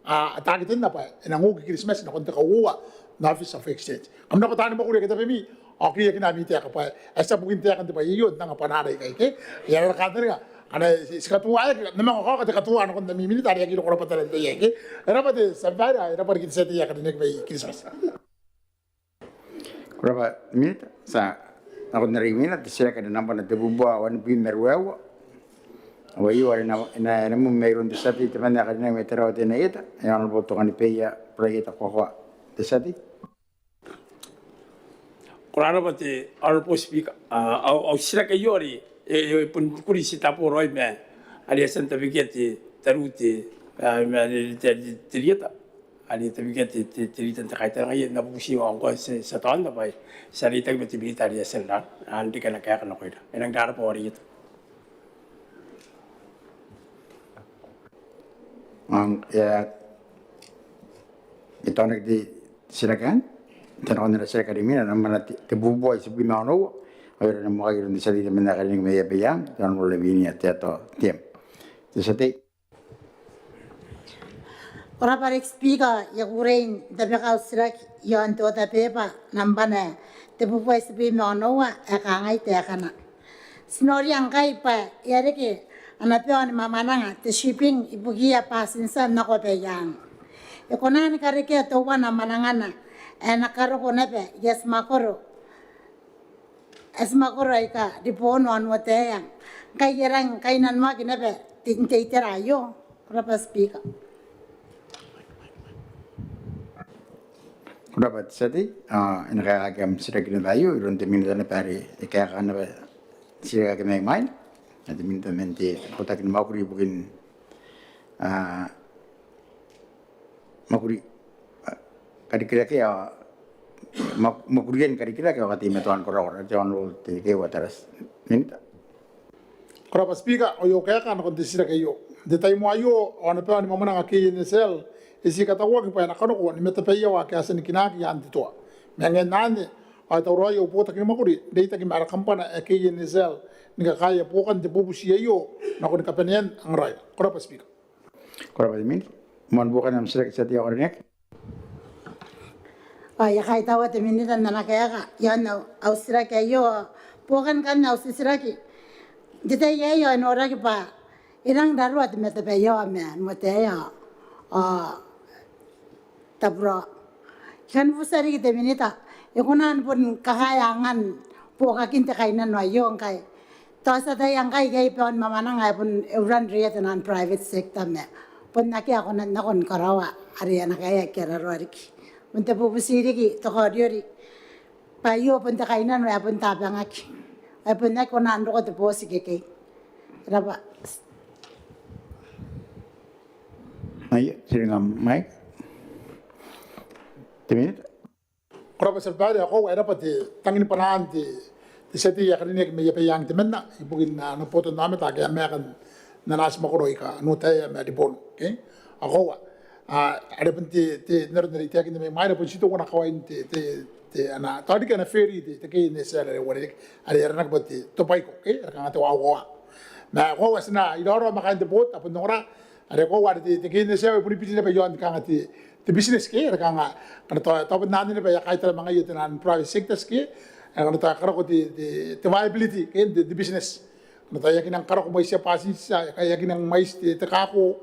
a, a target-na bwa e nang oki Kiritimati nakon te kauoua n Office of Exchange. Kam rabwa taani mwakuri ake tabemi, ao kiriakina ami taeka bwa e a tia bukin taekan te bwai aio n anga bwanaara ikai ke. Ai ara kantaninga, ane ti, ti katuaaki, N na manga kaoka te katuaa nakon ami Minita are e aki roko rabwatara n te tai aei ke. E rabwa te Tia Babaire, e rabwa riki te tia tei ae karineaki mai Kiritimati. Ko rabwa Minita. Ti a nakon are imwina te titiraki are nambwana tebubua wanibwi ma ruaiwa. Ao aio are e na, e na, e na mimi mairoun te tia tei temanna ae karineaki mai Tarawa Teinainano Ieta, ae Honourable Tokanibeia Buraieta Koakoa. Te tia tei. Ko rabwa te Honourable Speaker. A, au, au titiraki aio are e, e, e bon kuri ti taboraoi ma are e a tia n tabekia te, tariu te, a, ma te, te, te, te Rieta. are e tabekia te, te, te rita n te kaitara, ngaia N na bubuti ngkoa te tia tei bwa e a reitaki ma te minita are e a tia n rang, ao n reke ana kaeka nakoira. E nang rarabwa ao reieta. Ao e a, e taonaki te titiraki anne, te nakon ara titiraki are imwina, nambana te, tebubua itibwi ma onoua, ao e rang ni moa iroun te tia tei temanna ae karineaki mai Abaiang, te Honourable Lavinia Teatao Teem. Te tia tei. Ko rabwa riki Speaker, I a kukurei n tabeka au titiraki iaon te order paper nambana tebubua itibwi ma onoua ae kangai taekana. Ti noria ngkai bwa e a reke ana bao ni mwamwananga te shipping ibukiia passenger nako Abaiang. E kona ni karekea teuana mwanangana ae na karoko naba i Atimwakoro, Atimwakoro aika Ribono ao Nuotaea ngkai e rang kainnanoaki naba te, te itera aio? Ko rabwa Speaker. Ko rabwa te tia tei, ao e na kaekaki am titiraki naba aio iroun te minita naba are e kaeka naba titiraki ake mai mwaina, te minita man te botaki ni mwakuri ibukin, a, mwakuri, a, karikirake ao mwa-, mwakurian karikirake ao kateimatoan korakora, te Honourable Tekeeua Tarati. Minita. Ko rabwa Speaker, ao I a kaeka nakon te titiraki aio. N te tai aio, ao ana bao ni mwamwananga K N S L e tii katauaki bwa e na kanoko ni matabaiawa ake a tia ni kinaaki i aan te toa. Ma ngaia anne, ao e tauraoi au botaki ni mwakuri n reitaki ma ara kambana ae K N S L ni kakaea buokan te bubuti aio nakon kabanean angaraoira. Ko rabwa Speaker. Ko rabwa te minita. Moan buokan am titiraki te tia tei ae karineaki. Ao I a kaitaua te minita n ana kaeka iaon au, au titiraki aio. Buokan ngkanne au titiraki. N te tai aei ao e noraki bwa e rang raroa te matabaiawa ma Nuotaea ao Taburawa. I kan butia riki te minita, e kona ni bon kakaea angan buokakin te kainnano aio ngkai tao ti ataia ngkai iai bao ni mwamwananga ae bon e uranreia te naan private sector ma bon akea ae kona n nako ni karaoa are ana kaea aika raroa riki. Bon te bubuti riki te kaoriori bwa aio bon te kainnano ae bon tabangaki, ae bon aki kona n roko te booti ikekei. Ko rabwa. Mai, tiringa mai. Te minita. Ko rabwa te tia babaire, ao koaua e rabwa te tangi ni bwanaan te, te tia tei ae karineaki mai Abaiang temanna ibukin ana botannaomata ake a maeka n ana atimwakoro aika Nuotaea ma Ribono. Okay? Ao koaua, a, are bon te, te, n aron are I taekinna mai mwaina, bon ti teuana kawain te, te, te, ana, tao riki ana ferry te, te K N S L are uarereke, are aranaki bwa te Tobwaiko, okay? Are kanga te wawawa. Ma koaua ti na iraorao ma kaain te booti a bon ongora, are koaua are te, te K N S L e boni biri naba iaon kanga te, te business ke, are kanga, kanga tao, tao bon anne naba ae a kaitara ma ngaia te naan private sector ke, are kanga tao e karako te, te, te viability ke, te, te business. Kanga tao e aki nang karako mwaitiia passenger, e aki nang mwaiti te, te cargo,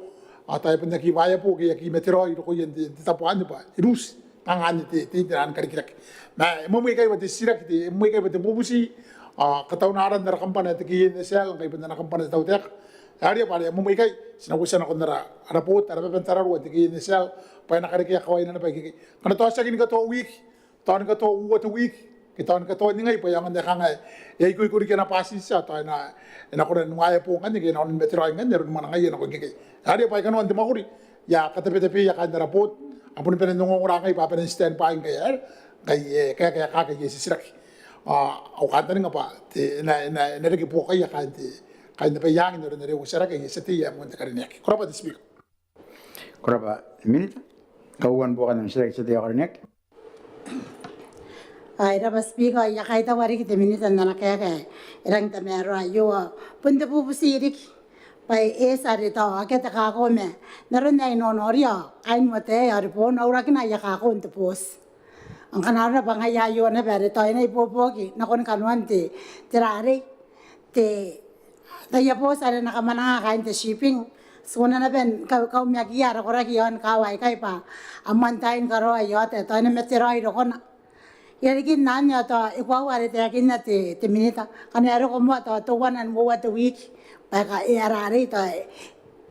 ao tao e bon aki viable ke e aki materaoi rokoia n te, te tabo anne bwa e lose. Kanga anne te, te, te naan karikirake. Ma e mwemwe ikai bwa te titiraki te, e mwemwe ikai bwa te bubuti, a, kataunaaran ara kambana te K N S L, ngkai bon ana kambana te tautaeka. E a riai bwa are e mwemwe ikai, ti na uotia nakon ara, ara booti, ara baba n tararua te K N S L, bwa e na karekea kawaina naba ikekei. Kanga tao tiaki ni katoa wiki, tao ni katoa uoua te wiki, ke tao ni katoa ningai bwa e aonga n ae kanga e a ikoiko riki ana passenger, tao e na, e na kona ni viable ngkanne, ke e na kona ni materaoi ngkanne, aron mwanangaia nako ikekei. E a riai bwa i kanoan te mwakuri, I a katabetabeia kaain ara booti, a boni bane n ongongora ngkai bwa a bane n standby ngkai, e, ngkai, e, kaekaekaaki aia titiraki. A, au kantaninga bwa te, e na, e na, e na reke buokaia kaain te, kaain Abaiang n aron are e uotia rake aia tia tei ae moan te karineaki. Ko rabwa te Speaker. Ko rabwa minita. Kauoua ni buokan am titiraki te tia tei ae karineaki. Ao e rabwa Speaker, I a kaitaua riki te minita n ana kaeka ae e rangi n tamaroa aio. Bon te bubuti riki bwa e eti are tao akea te cargo ma n aron ae I nonoria ao kaain Nuotaea ao Ribono a urakina aia cargo n te booti. Ao ngkana arona bwa ngaia aio naba are tao e na ibuobuoki nakon kanoan te, te rarei, te, taian booti are na kamwananga kaain te shipping. Ti kona naba ni kau, kaumeakiia ara koraki iaon kaawa aikai bwa a moan tai ni karaoa aia oota, tao e na materaoi rokona. Irarikin anne ao tao e koaua are e taekinna te, te minita, ngkana e a roko moa tao teuana n uoua te wiki bwa e ka, e a rarei, tao e,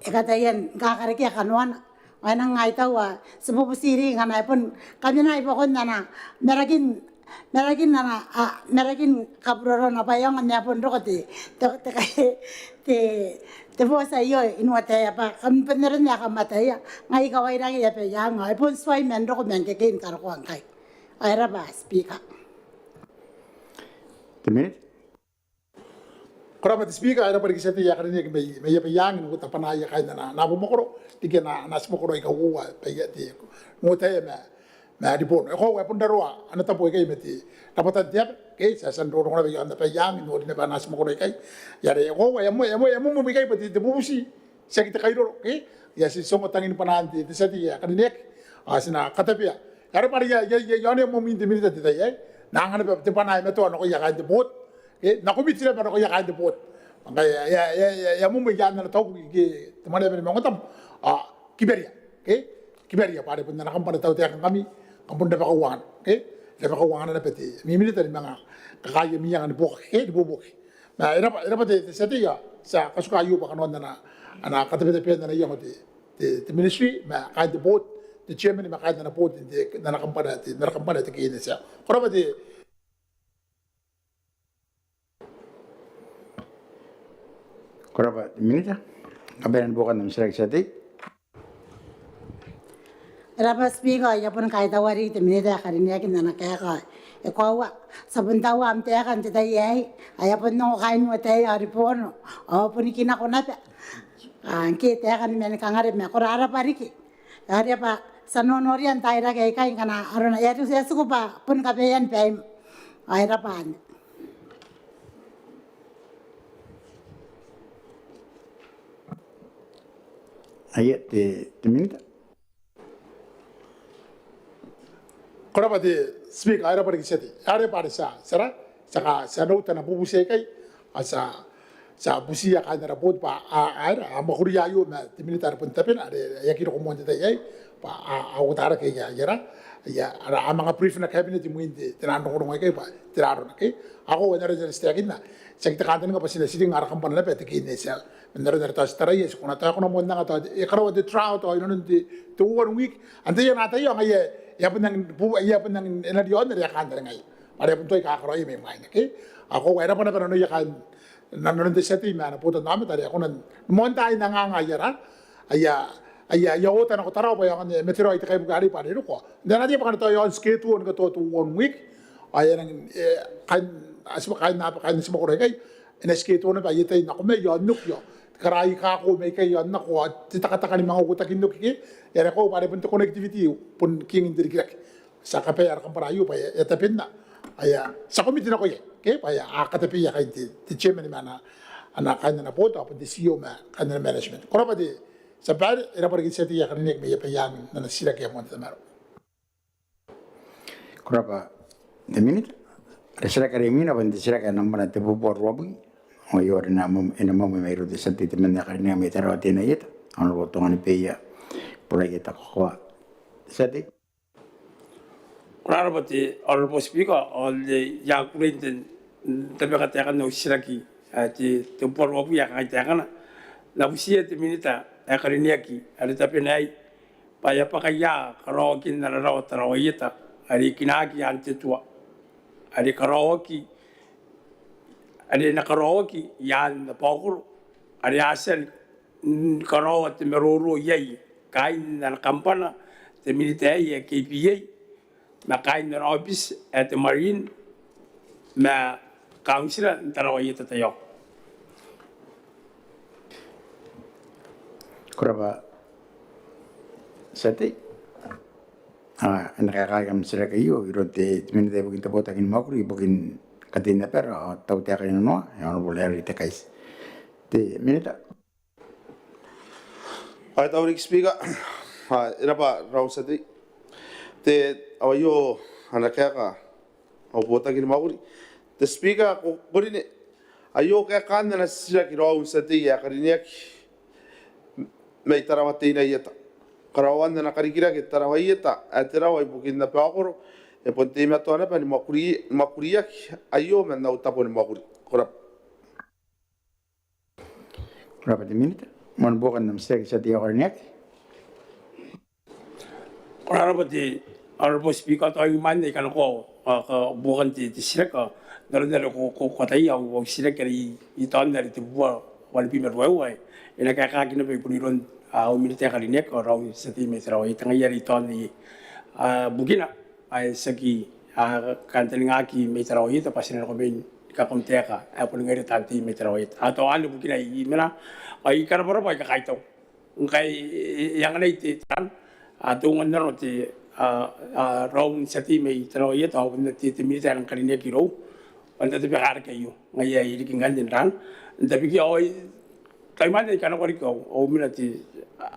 e kataia ni kakarekea kanoana. Ao e nang ai tau ao ti bubuti riki ngkana e bon kamena i buakon ana maraki n Marakin ana, a, marakin kaburoro naba iong ane a bon roko te, te, te, te, te booti aio i nuotaea bwa kam bon aron ae kam ataia. Ngai I kawaira ke Abaiang, e bon tuai man roko man kekein karokoa ngkai. Ao e raba Speaker. Te minita. Ko raba te Speaker, e raba riki te tia tei ae karineaki mai, mai Abaiang, n uota bwanaaia kaain ana, ana abamwakoro, riki ana, ana atimwakoro aika uoua, bwa iai te, n uotaea ma, ma Ribono. E koaua e bon raroa ana tabo ikai ma te rabwatan te aba, ke, ti a tia n roroko naba i aon Abaiang, n noori naba ana atimwakoro ikai. Ai are e koaua e a mo, e a mo, e a momoa ikai bwa te, te bubuti, tiaki te kairoro, ke? Ia ti ongo tangin bwanaan te, te tia tei ae karineaki, ao ti na katabea. Ai are bwa are ia, ia, ia, ia, e a moa mwin te minita n te tai aei. N na anga naba te bwana ae matoa nakoia kaain te board. Ke, n na komiti naba nakoia kaain te board. Ngkai e a, e a, e a, e a momoa i aan ana taubuki ke te mwaneaba ni maungatabu. Ao kibaria, ke? Kibaria bwa are bon ana kambana te tautaeka ngkami, kam bon rabakauangana, ke? Rabakauangana naba te, ami minita ni manga kakaea ami anga ni buokaki, ke, ni buobuoki. Ma e raba, e raba te, te tia tei, ao ti a katuka aio bwa kanoan ana, ana katabetabean ana iango te, te, te ministry, ma kaain te board, te chairman, ma kaain ana board, te, n ana kambana, te, n ana kambana te K N S L. Ko raba te. Ko raba te minita. Kabanean buokan am titiraki tia tei. E raba Speaker, I a bon kaitaua riki te minita ae karineaki n ana kaeka. E koaua, ti a bon taua am taeka n te tai aei, ao e a bon ongo kaain Nuotaea ao Ribono, ao bon kinako naba. Ao ngke taeka ni manikangare, ma ko rarabwa riki. Are bwa ti a nonoria n tairake aikai ngkana arona e a tiku, e a tiku bwa bon kabaean baim. Ao e raba anne. Aia, te, te minita. Ko raba te Speaker, e raba riki te tia tei. Are bwa are ti a, ti a ra, ti a ka, ti a noota ana bubuti aikai, ao ti a, ti a butiia kaain ara board bwa a, a, a, a mwakuria aio ma te minita are bon tabena, are e aki roko moa n te tai aei, bwa a, a uota rake aia, aia ra, aia, ara, a manga brief ana cabinet imwin te, te nang rongorongo aikai bwa tera arona, ke? Ao e na riai n ara ti taekinna, tiaki te kantaninga bwa ti na tiringa ara kambana naba ae te K N S L. Man aron are tao ti taraia, ti kona tao, e kona moa n anga tao, e karaoa te drought, tao inanon te, te one week. Antai ae na ataia, ao ngaia e a bon nang bu, e a bon nang, e na riaon are e a kantaningaia. Are e a bon tuai kakaraoia mai mwaina, ke? Ao e raba naba nanoia kaain, na, nanon te tia tei ma ana botannaomata are a kona n moantaai n anganga aia ra, aia, aia, aia oota nako Tarawa bwa e aonga n, e, mate raoi te kaibuke arei bwa are e roko. N na ataia bwa ngkana tao e aon schedule ni katoa te one week, ao e a nang, e, kaain, a ti, kaain, a, kaain atimwakoro aikai, e na schedule naba aia tai n nako mai ao n oki ao te karaikako mai ikai ao n nako ao te takataka ni manga uotaki n oki, ke? Ai are koaua bwa are bon te connectivity bon kiingin te rikirake. Ti a kabaea ara kambana aio bwa e a tabenna. Aia, ti a komiti nako iai, ke? Bwa aia, a katabeia kaain te, te chairman ma ana, ana kaain ana board, ao bon te C E O ma kaain ana management. Ko raba te tia babaire, e raba riki te tia tei ae karineaki mai Abaiang n ana titiraki ae moan te tamaroa. Ko raba te minita. Ara titiraki are imwina bon te titiraki ae nambwa tebubua ruabwi. Ao aio are e na mwamoa, e na mwamoa mairoun te tia tei temanna ae karineaki mai Tarawa Teinainano Ieta, Honourable Tonganibeia Buraieta Kakoa. Te tia tei. Ko raba te Honourable Speaker, ao I a kukurei n tabeka taekan au titiraki ae te, tebubua ruabwi ae kangai taekana. N na butiia te minita ae karineaki are tabena aei bwa e a bwaka ia karaoakin ara rawa Tarawa Ieta are e kinaaki i aan te tua, are karaoaki, are na karaoaki i aan abaokoro, are a tia ni karaoa te maroro iai kaain ana kambana te minita aei ae K P A, ma kaain ana aobiti ae te Marine, ma kauntira n Tarawa Ieta. Taiaoka. Ko raba tia tei. Ao e na kaekaaki am titiraki aio iroun te, te minita ibukin te botaki ni mwakuri ibukin katein abara ao tautaeka inanoa, e Honourable Harry Tekaiti. Te minita. Ao e tau riki Speaker. Ao e raba rau tia tei. Te, ao aio ana kaeka au botaki ni mwakuri. Te Speaker, ko, ko karineaki. Aio kaekaan ana titiraki raou n tia tei ae karineaki mai Tarawa Teinainano Ieta. Karaoan ana karikirake Tarawa Ieta ae te rawa ibukin abaokoro, e bon teimatoa naba ni mwakuri, mwakuriaki aio man au tabo ni mwakuri. Ko raba. Ko raba te minita. Moan buokan am titiraki tia tei ae karineaki. Ko raba te Honourable Speaker, tao imwain ae I kanakoa buokan te titiraki, n aron are ko ataia, au titiraki are i taon are tebubua wanibwi ma ruaiwa, e na kaekaaki naba i bon iroun au Minita ae karineaki, ao raou n tia tei mai Tarawa Ieta. Ngaia are i taon ae bukina ae tiaki kantaningaki mai Tarawa Ieta bwa ti na nako mai ni kakoa te taeka ae boni ngaira taan tei mai Tarawa Ieta. Ao tao anne bukina ae I mena, ao I karabwarabwa, I kakaitau ngkai e anganai te ran, a, te unga n nano te, a, raou n tia tei mai Tarawa Ieta, ao bon te, te Minita ae rang karineaki irou, bwa n tabeka riki aio. Ngaia ae I riki ngkanne n ran n tabekia, ao tao imwain ae I kanakoa riki au, au mena te,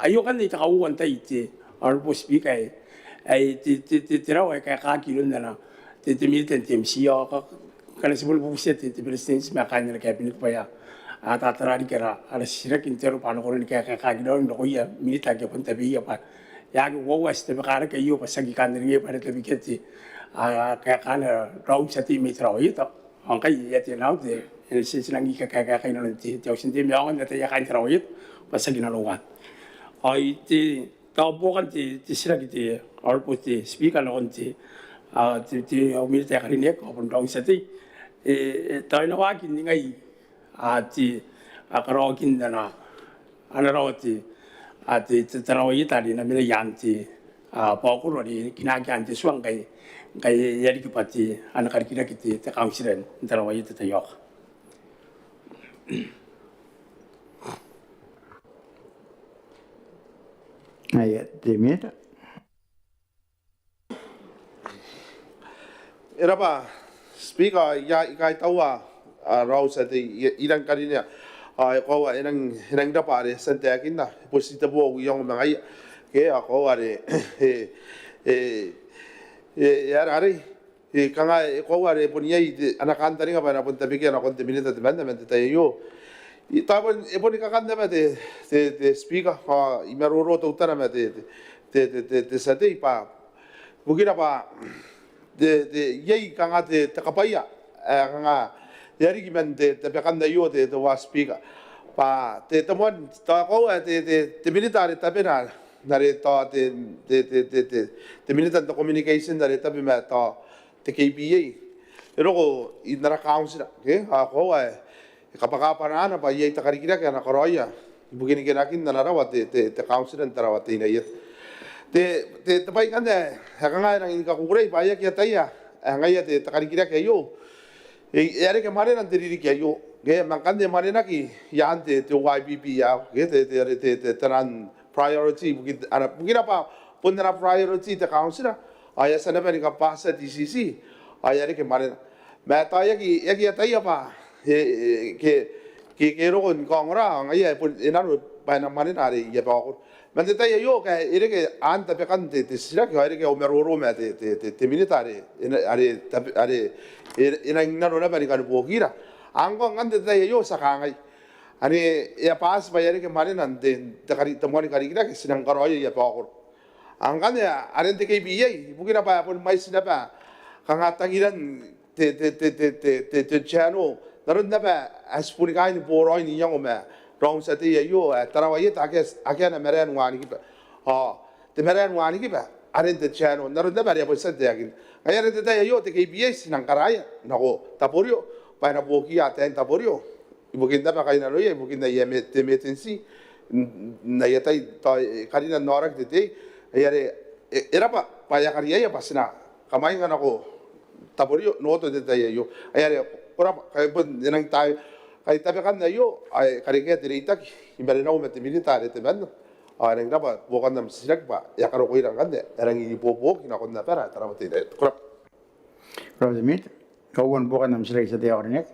aio ngkanne te kauoua n tai te Honourable Speaker, ae te, te, te, te rawa ae kaekaaki iroun ana te, te Minita n te M C, ao ngkana ti boni bubutia te, te Beretitenti ma kaain ana Cabinet bwa e a, a tatara riki ara, ara titiraki n te aro bwa a na kona ni kaekaekaaki raoi nakoia Minita ake a bon tabeia bwa e aki uoua, ti tabeka riki aio bwa tiaki kantaningaia bwa e na tabekia te, a, kaekaan raou n tia tei mai Tarawa Ieta. Ao ngkai e a tia naba te, e, ti, ti nang ika kaekaekai nanon te, te auti n tei ma aonga n ataia kaain Tarawa Ieta bwa tiaki nanouan. Ao I te tao buokan te, te titiraki te Honourable te Speaker nakon te, a, te, te, au Minita ae karineaki ao bon raou n tia tei. E, e, tao e na waaki n ningai, a, te, a, karaoakin ana, ana rawa te, a, te, te Tarawa Ieta are e na mena i aan te, a, Baokoro are e kinaaki i aan te tua ngkai, ngkai e a riki bwa te, ana karikirake te, te kauntira n Tarawa Ieta. Taiaoka. Aia, te Minita. E rab'a Speaker, I a, I kaitaua, a, raou n tia tei, I, I rang karinea, a, e koaua e nang, e nang rab'a are e a tia n taekinna, e bon titeboo au iango ma ngaia, ke, a, koaua are e, e, e, e, e, are, are, e kanga e koaua are e bon iai te, ana kantaninga bwa e na bon tabekia nakon te Minita temanna man te tai aio. I, tao bon, e boni kakan naba te, te, te Speaker, ao I maroro teutana ma te, te, te, te, te tia tei bwa, bukina bwa te, te, iai kanga te, te kabwaia ae kanga e a riki man te, tabekan aio te, te ua Speaker. Bwa te, te moan, tao koaua te, te, te Minita are tabena, are tao te, te, te, te, te, te Minita n te communication are tabe ma tao te K P A. E roko i n ara kauntira, ke? Ao koaua e, e kabwakabwanaana bwa iai te karikirake a na karaoia ibukin kenakin ana rawa te, te, te kauntira n Tarawa Teinainano. Te, te, te bwai ngkanne ae kanga e rangi ni kakukurei bwa e aki ataia, ae ngaia te, te karikirake aio e, e a reke mwanena n te ririki aio, ke? Ma ngkanne e mwanenaki i aan te, te Y P P aio, ke? Te, te, te, te, te ran priority, ibukin, ana, ibukina bwa bon ana priority te kauntira, ao e a tia naba ni kabwatia te D C C, ao e a reke mwanena. Ma tao e aki, e aki ataia bwa e, e, ke, ke, ke roko ni kaongora, ao ngaia e bon, e nano bwa e na mwanena are i abaia Baokoro. Man te tai aio, ngkai e reke aan tabekan te, te titiraki, ao e reke au maroro ma te, te, te, te Minita are, e na, are, tabe, are, e, e nang nano naba ni kani buokira. Ao ngkoa ngkanne te tai aio ti a kangai ane e a bati bwa e a reke mwanena n te, te kari, te moani karikirake ti nang karaoia i abaia Baokoro. Ao ngkanne are n te K P A, ibukina bwa e boni mwaiti naba kanga tangiran te, te, te channel, n aron naba ae ti boni kaai ni boraoi n iango ma raou n tia tei aio, ae Tarawa Ieta, akea, akea ana marae ni wanikiba. Ao te marae ni wanikiba are n te channel, n aron naba are e a bon tia n taekinna. Ngaia are n te tai aio te K P A ti nang karaoia nako Taborio bwa e na buokiia ataein Taborio ibukin naba kainnanoia ibukin aia me, te emergency n, n aia tai, tao e karina n aoraki te tei. Ngaia are e, e rab'a bwa e a kariaia bwa ti na kamwainga nako Taborio n oto n te tai aio. Ngaia are ko rab'a, kai bon e nang tai, kai tabekan aio ae karekea te reitaki i marenau ma te Minita are temanna. Ao e nang rab'a buokan am titiraki bwa e a karokoira ngkanne, e a rangi ni boboki nakon abara ae Tarawa Teinainano. Ko rab'a. Ko rab'a te Minita. Kauoua ni buokan am titiraki, tia tei ae karineaki.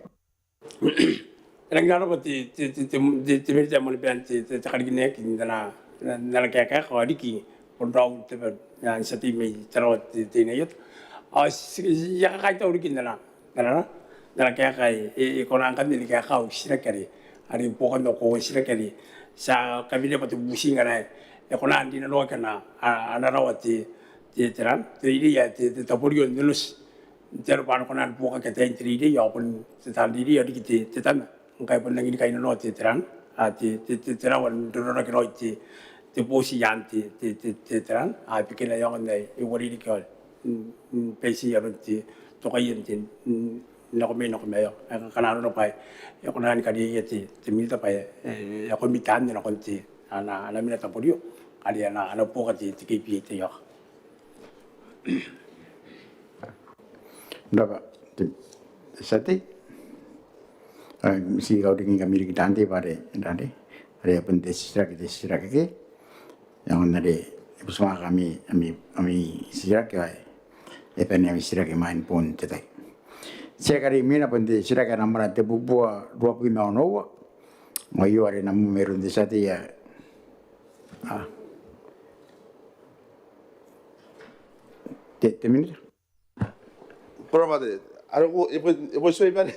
E rangi n rab'a te, te, te Minita ae moan te, te, te karikirake n ana, n ana kaeka, ao riki bon raou n te, n tia tei mai Tarawa Teinainano. Ao ti, ti, I a kakaitau riki n ana, n ana, n ana kaeka ae e, e kona ngkanne ni kaeka au titiraki are, are buokan au koaua n titiraki are ti a kabanea bwa te bubuti ngkana e kona n rinanoaki ana, a, ana rawa te, te, te ran, te reirei ae te, te Taborio n Onotoa. N te aro bwa a na kona ni buokaki ataein te reirei, ao bon te taan reirei ao riki te, te tama ngkai bon rangi ni kainnanoa te, te ran, a, te, te, te, te rawa n rororaki raoi te, te booti i aan te, te, te, te, te ran, a, ibukina aonga n ae e uarereke ao baiti aron te tokaia n te nako mai, nako mai ao ngkana arona bwa e kona ni kariaia te Minita bwa e a komita anne nakon te ana mena taborio are ana buoka te KPA. Te iok. Ko rabwa te tia tei. Ti kauring ngkami riki taan tei bwa are are bon te titiraki, te titiraki ke. Iaon are e butimwaaka ami titiraki ao e bane ami titiraki imwain boon te tai. Titiraki are imwina bon te titiraki ae nambana tebubua ruabwi ma onoua. Aio are e na mena mairoun te tia tei ae te Minita. Ko rabwa te, are ko e boi, e boi tibwa bane.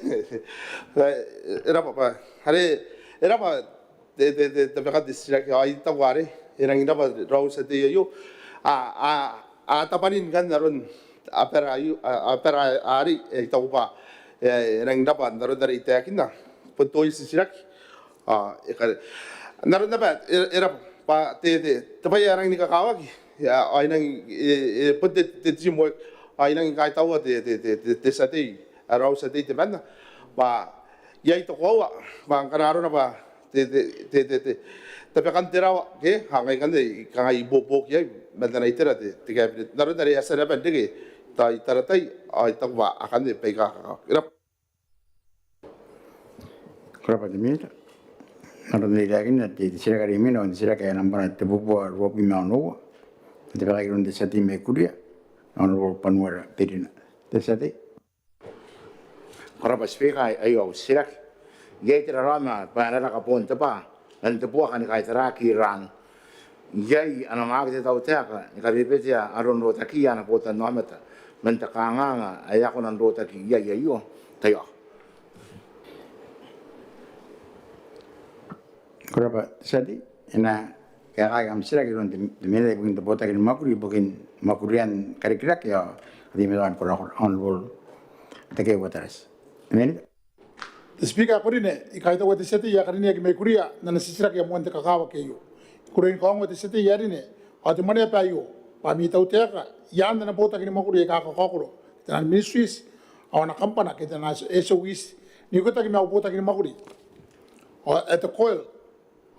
E rabwa bwa are e rabwa te, te, te tabekan te titiraki ao I taku are e rangi n rabwa raou tia tei aio. A, a, a tabwanin ngkanne aron abara aio, a, abara arei, I taku bwa e rangi n rabwa n aron are I taekinna. Bon tokin titiraki. Ao e kare n aron naba e, e rabwa bwa te, te, te bwai ae rangi ni kakawaki ao I nangi, e, e bon te, te teamwork ao I nangi kaitaua te, te, te tia tei, raou tia tei temanna bwa iai te koaua bwa ngkana arona bwa te, te, te, te tabekan te rawa ke ao ngai ikanne I kangai I buobuoki iai man ana itera te, te Cabinet n aron are e a tia naba n reke tao I taratai ao I taku bwa akanne baika kakawaki. E rabwa. Ko rabwa te Minita. N aron are I taekinna, te titiraki are imwina bon te titiraki ae nambana tebubua ruabwi ma onoua. Te bwai ae iroun te tia tei mai Kuria, Honourable Banuera Berina. Te tia tei. Ko rabwa Speaker, aio au titiraki. Iai te raraoma bwa e na raka boon te bwa man te buaka ni kaitaraaki rang. Iai ana waaki te tautaeka ni kabebetea aron rotakiia ana botannaomata man te kanganga ae a kona n rotaki iai aio? Taiaoka. Ko rabwa te tia tei. E na kaekaaki am titiraki iroun te Minita ibukin te botaki ni mwakuri ibukin mwakurian karikirake ao kateimatoan korakora, Honourable Atakei Watarati. Minita. Te Speaker ae ko rine, I kaitaua te tia tei ae karineaki mai Kuria n ana titiraki ae moan te kakawaki aio. I kukurei ni kaongoa te tia tei ae rine ao te mwaneaba aio bwa ami tautaeka i aan ana botaki ni mwakuri aika kakaokoro, taian ministries ao ana kambana ke taian S O Es n ikotaki ma au botaki ni mwakuri ao ae te COIL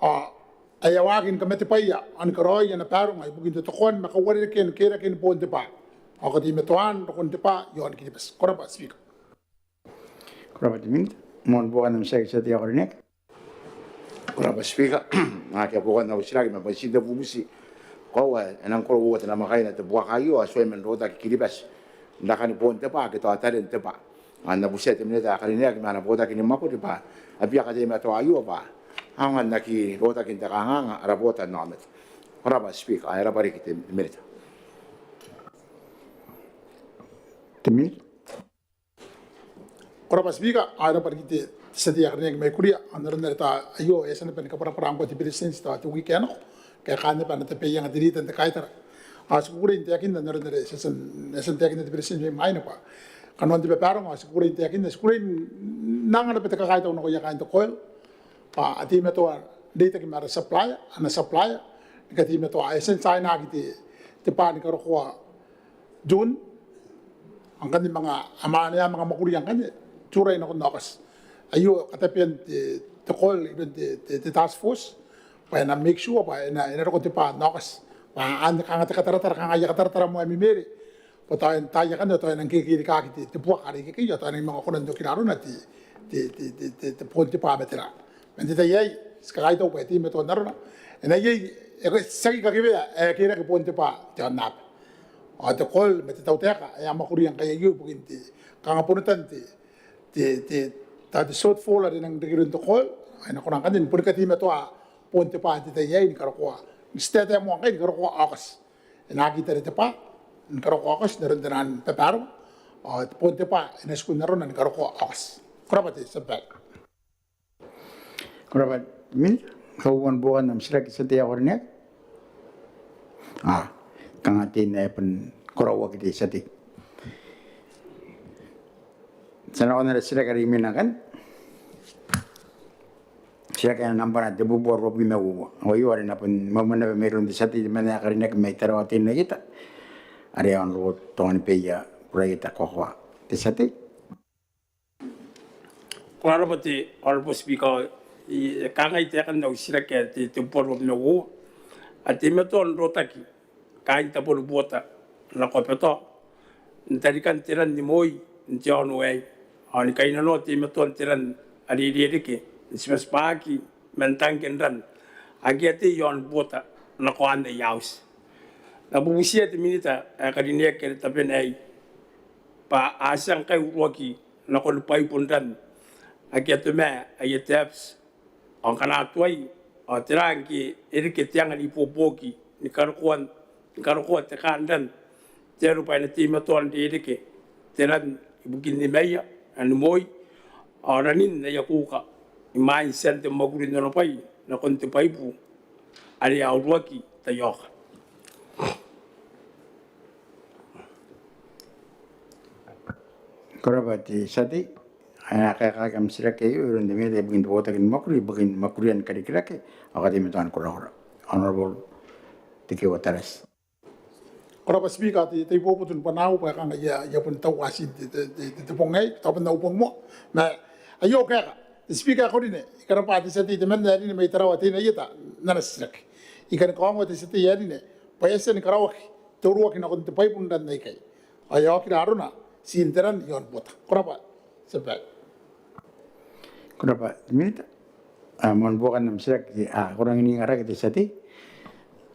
ao ae a waaki ni kamatebwaia ao ni karaoi ana baronga ibukin totokoan ma kauarerekean kerakeni boon te bwa ao kateimatoan rokon te bwa i aon Kiribati. Ko rabwa Speaker. Ko rabwa te Minita. Moan buokan am titiraki te tia tei ae ko rine. Ko rabwa Speaker. Akea buokan au titiraki ma bon tii te bubuti. Koaua e nang koro uoua te namwakaina te buaka aio ao tuai man rotaki Kiribati n rakani boon te bwa ke tao taren te bwa. Ao N na butia te Minita ae karineaki ma ana botaki ni mwakuri bwa a bia kateimatoa aio bwa a aonga n aki rotaki n te kanganga ara botannaomata. Ko rabwa Speaker. Ao e rabwa riki te Minita. Te Minita. Ko rabwa Speaker, ao e rabwa riki te tia tei ae karineaki mai Kuria. Ao n aron are tao aio e a tia naba ni kabwarabwara ngkoa te Beretitenti tao te wiki ae nako, kaekaan naba ana tabe iai ngkai te rita n te kaitara. Ao ti kukurei n taekinna n aron are ti a tia n, e a tia n taekinna te Beretitenti mai mwaina bwa kanoan te babaronga, ao ti kukurei n taekinna, ti kukurei n anga naba te kakaitau nakoia kaain te COIL bwa a teimatoa n reitaki ma ara supplier, ana supplier ni kateimatoa, e a tia n tiainaki te, te bwa ni karokoa June, ao ngkanne manga, a manga, a manga mwakuria ngkanne July nakon Aokati. Aio katabean te, te COIL iroun te, te, te task force bwa e na make sure bwa e na, e na roko te bwa n Aokati. Bwa anne kanga te kataratara, kanga aia kataratara moa ami meere bwa tao, tao akanne tao e nang kekerikaki te, te buaka are ikekei ao tao e nang manga kona n okira arona te, te, te, te, te, te boon te bwa ma tera. Man te tai aei ti kakaitau bwa e teimatoa n arona. E na iai, e, tiaki kakewea ae kerake boon te bwa te aonnaba. Ao te COIL ma te tautaeka ae a mwakuria ngkai aio ibukin te kanga bonotan te, te, te, tao te shortfall are e nang reke iroun te COIL, e na kona ngkanne ni boni kateimatoa boon te bwa n te tai aei ni karokoa, n te tai aei moa ngkai ni karokoa Aokati. E na aki tare te bwa ni karokoa Aokati n aron taian babaronga. Ao boon te bwa e na tiku n arona ni karokoa Aokati. Ko rabwa te tia babaire. Ko rabwa Minita. Kauoua ni buokan am titiraki te tia tei ae ko rine. A, kanga te na e bon koraua ke te tia tei. Ti a nakon ara titiraki are imwina ngkanne. Titiraki ae nambana tebubua ruabwi ma uoua. Ao aio are e na bon mwemwe naba mairoun te tia tei temanna ae karineaki mai Tarawa Teinainano. are e a ongo tongani beia kuraia te kokoa. Te tia tei. Ko rabwa te Honourable Speaker, I kangai taekan au titiraki ae te, te bubua ruabwi ma uoua. A teimatoa n rotaki kaain Tabonibuota nako Betio n tarikan te ran ni moi n te aono aei, ao ni kainnanoa teimatoan te ran are e rereke n tibwatibwaaki man tangke n ran ake a tei i aon Buota nako aan aia auti. N na bubutiia te Minita ae karineaki are tabena aei bwa a tia ngkai uruaki nakon bwaibu n ran ake a toma aia taps, ao ngkana a tuai, ao tera ngke e reke te anga n ibuobuoki ni karokoa, ni karokoa te kaa n ran, te aro bwa e na teimatoa n rereke te ran ibukin nimaia, ni moi, ao ranin aia kuuka imwain tian te mwakuri n onobwai nakon te bwaibu are a uruaki taiaoka. Ko rabwa te tia tei. E na kaekaaki am titiraki aio iroun te Minita ibukin te botaki ni mwakuri ibukin mwakurian karikirake ao kateimatoan korakora, Honourable Tekeeua Tarati. Ko rabwa Speaker, te, te ibuobuoki n bwanau bwa e kangai I a, I a bon tau atin te, te, te, te, te bong aei, tao bon au bong moa. Ma aio kaeka, te Speaker ae ko rine, I karabwa te tia tei temanna ae rine mai Tarawa Teinainano n ana titiraki. I kan kaongoa te tia tei ae rine bwa e a tia ni karaoaki te uruaki nakon te bwaibu n ran aikai, ao e a okira arona tiin te ran i aon Buota. Ko rabwa. Ko rabwa te Minita. A, moan buokan am titiraki, a, ko rangi n ingarakea te tia tei.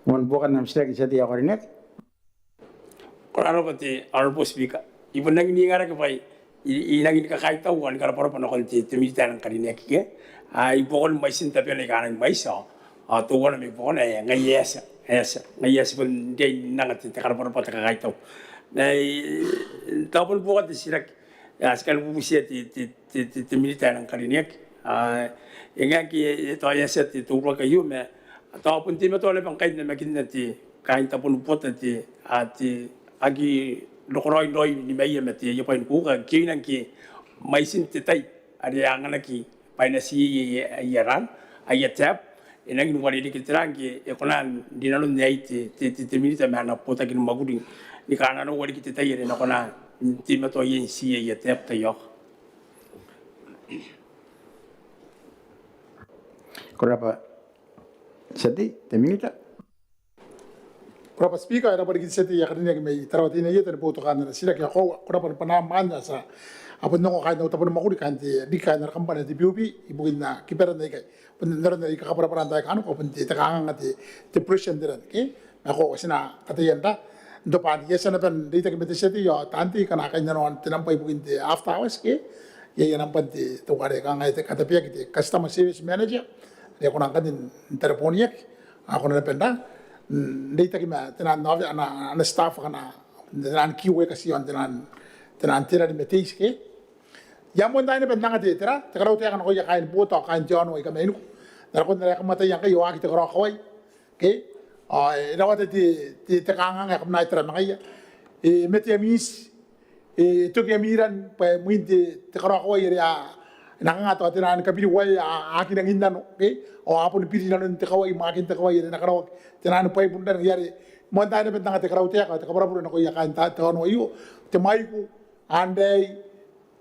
Moan buokan am titiraki te tia tei ae ko karineaki. Ko rabwa te Honourable Speaker. I bon rangi n ingarakea bwa I, I rangi ni kakaitau ao ni karabwarabwa nakon te, te Minita ae rang karineaki ke. A, ibuakon mwaitin tabena aika a rangi ni mwaiti ao, ao teuana mai buakona ae ngai e a tia, e a tia, ngai e a tia bon riai n anga te, te karabwarabwa, te kakaitau. Ma I, tao bon buokan te titiraki, a, ti kan bubutia te, te, te, te, te Minita ae rang karineaki. A, e ngae ngke e, e tao e a tia te, te uruaki aio ma tao bon teimatoa naba ngkai n namakinna te, kaain Tabonibuota te, a, te aki roko raoi n raoi nimaia ma te, aia bwai ni kuuka, ke e na ngke mwaitin te tai are a anganaki bwa e na tii aia, aia ran, aia tap, e nangi n uarereke tera ngke e kona n rinanon aei te, te, te, te Minita ma ana botaki ni mwakuri ni kananoa riki te tai are e na kona n teimatoa iai n tii aia tap taiaoka. Ko rabwa te tia tei, te Minita. Ko rabwa Speaker, e rabwa riki te tia tei ae karineaki mai Tarawa Teinainano ni boutokaan ana titiraki ae koaua. Ko rabwa ni bwanaan ae ti a bon ongo kaain au tabo ni mwakuri, kaain te, riki kaain ara kambana te PUB ibukin kibaran aikai. Bon aron are I kakabwarabwara n taai aika nako, bon te, te kanganga te, te pressure n te ran ke. Ma koaua ti na kataia n ra n tobwaan, I a tia naba n reitaki ma te tia tei ao taan tei akana kainnanoa te nambwa ibukin te after hours ke, iai nambwan te, teuare kangai te, katabeaki te customer service manager are e kona ngkanne n tarebooniaki, a kona naba n ra n reitaki ma tenaan, ana, ana staff akana, tenaan key workers i aon tenaan, tenaan te ran ma te iti ke. I a moan tai naba n anga te, tera, te karautaeka nakoia kaain Buota ao kaain te aono aika mainiku. N aron are kam ataia ngkai e waaki te karaokawai ke, ao e rawata te, te, te kanganga ae kam na tara ma ngaia. E mate ami iti, e toki ami ran bwa e mwiin te, te karaokawai are a, e na kanga tao tenaan kabiri wae a, a aki rangi n nano ke, ao a boni biri nanon te kawai, mwaakin te kawai are e na karaoaki, tenaan bwaibu n ran. Ngaia are moan tai naba n anga te karautaeka, te kabwarabure nakoia kaain te aono aio, te mwaiku, antai,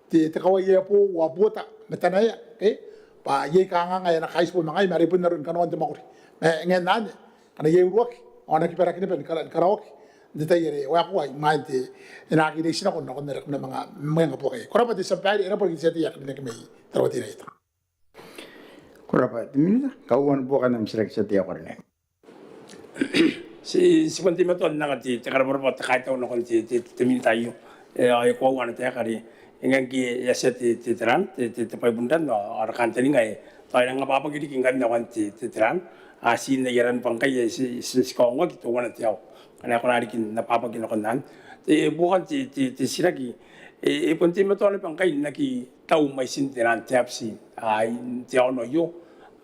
te, te kawai ae boou, ao Buota ma Tanaea ke, bwa iai kanganga ae na kaitibo ma ngaia ma are bon aroni kanoan te mwakuri. Ma e ngae n anne, ngkana iai uruaki ao a na kibaraki naba ni kara, ni karaoaki n te tai are e waekoa imwain te, e na aki reitinako nakon are kam na manga, mwenga buaka iai. Ko rabwa te tia babaire, e rabwa riki te tia tei ae karineaki mai Tarawa Teinainano. Ko rabwa te Minita. Kauoua ni buokan am titiraki te tia tei ae karineaki. Ti, ti bon teimatoa n anga te, te karabwarabwa, te kaitau nakon te, te, te Minita aio. E, ao e koaua ana taeka are e ngae ngke e a tia te, te, te ran, te, te, te bwaibu n ran, ao ara kantaninga e, tao e nang abwabwaki riki ngkanne aoan te, te, te ran. A tii n aia ran bwa ngkai e, ti, ti, ti kaongoaki teuana te ao ngkana e kona riki n abwabwaki nakon anne. Te, buokan te, te, te titiraki, e, e bon teimatoa naba ngkai n aki tau mwaitin tenaan tabs, a, n te aono aio.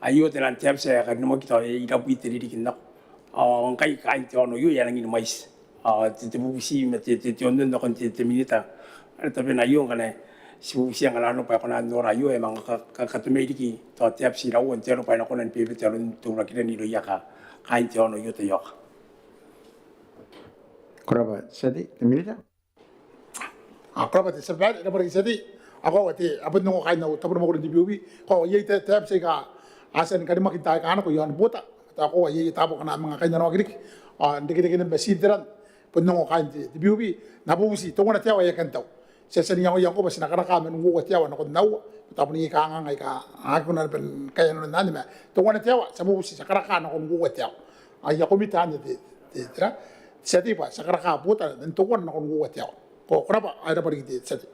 Aio tenaan tabs ae karinimaki tao e irabwi te ririki n nako. Ao ngkai kaain te aono aio e a nangi ni mwaiti. Ao te, te bubuti ma te, te, te onnon nakon te, te Minita are tabena aio ngkana ti bubutia ngkana arona bwa e kona n nora aio, e manga ka, ka, katomai riki tao tabs iraua n te aro bwa e na kona ni bebete aron te urakiran irouia ka, kaain te aono aio taiaoka. Ko rabwa te tia tei. Te Minita. A, ko rabwa te tia babaire, e rabwa riki te tia tei. A koaua te, a bon ongo kaain au tabo ni mwakuri n te PUB. Koaua iai te, te abiti aika a tia ni karimaki n taai aika nako iaon bota. Ao koaua iai taabo akana a manga kainnanoaki riki. Ao n rekereke naba ma tii n te ran, bon ongo kaain te, te PUB. N na bubuti, teuana te aoa e a kan tau. Ti a tia n iangoia ngkoa bwa ti na karaka man uoua te aoa nakon aua. Tao bon iai kanganga aika a aki kona naba ni kainnanoaki anne ma teuana te aoa, ti a bubuti, ti a karaka nakon uoua te aoa. Ai a komita anne te, te, te, te tia tei bwa ti a karaka bota man teuana nakon uoua te aoa. Ko, ko rabwa, ai rabwa riki te tia tei.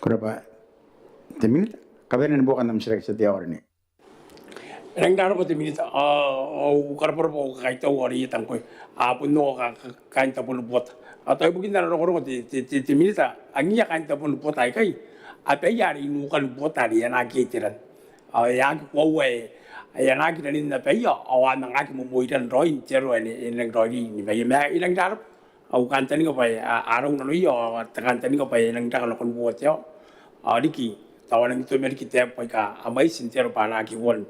Ko rabwa te Minita. Kabanea ni buokan am titiraki tia tei ae ko rineaki. E rangi n rabwa te Minita, ao, ao ko rabwa, rabwa, ao kakaitau ao reitan ngkoe. A bon ongo ka, ka, kaain tabo ni bota. Ao tao ibukin ana rongorongo te, te, te, te Minita, angiia kaain tabo ni bota aikai, abaia are i nukan bota are e anaaki iai te ran. Ao e aki koaua ae e anaaki ranin abaia, ao a manga aki momoiran raoi n te aro ae e nang raoiroi ni baia. Ma e rangi n rabwa, au kantaninga bwa e a, a rau nanoia, ao te kantaninga bwa e nang raka nakon uoua te aoa. Ao riki, tao a nang toma riki taebu aika a mwaiti n te aro bwa a na aki uoua n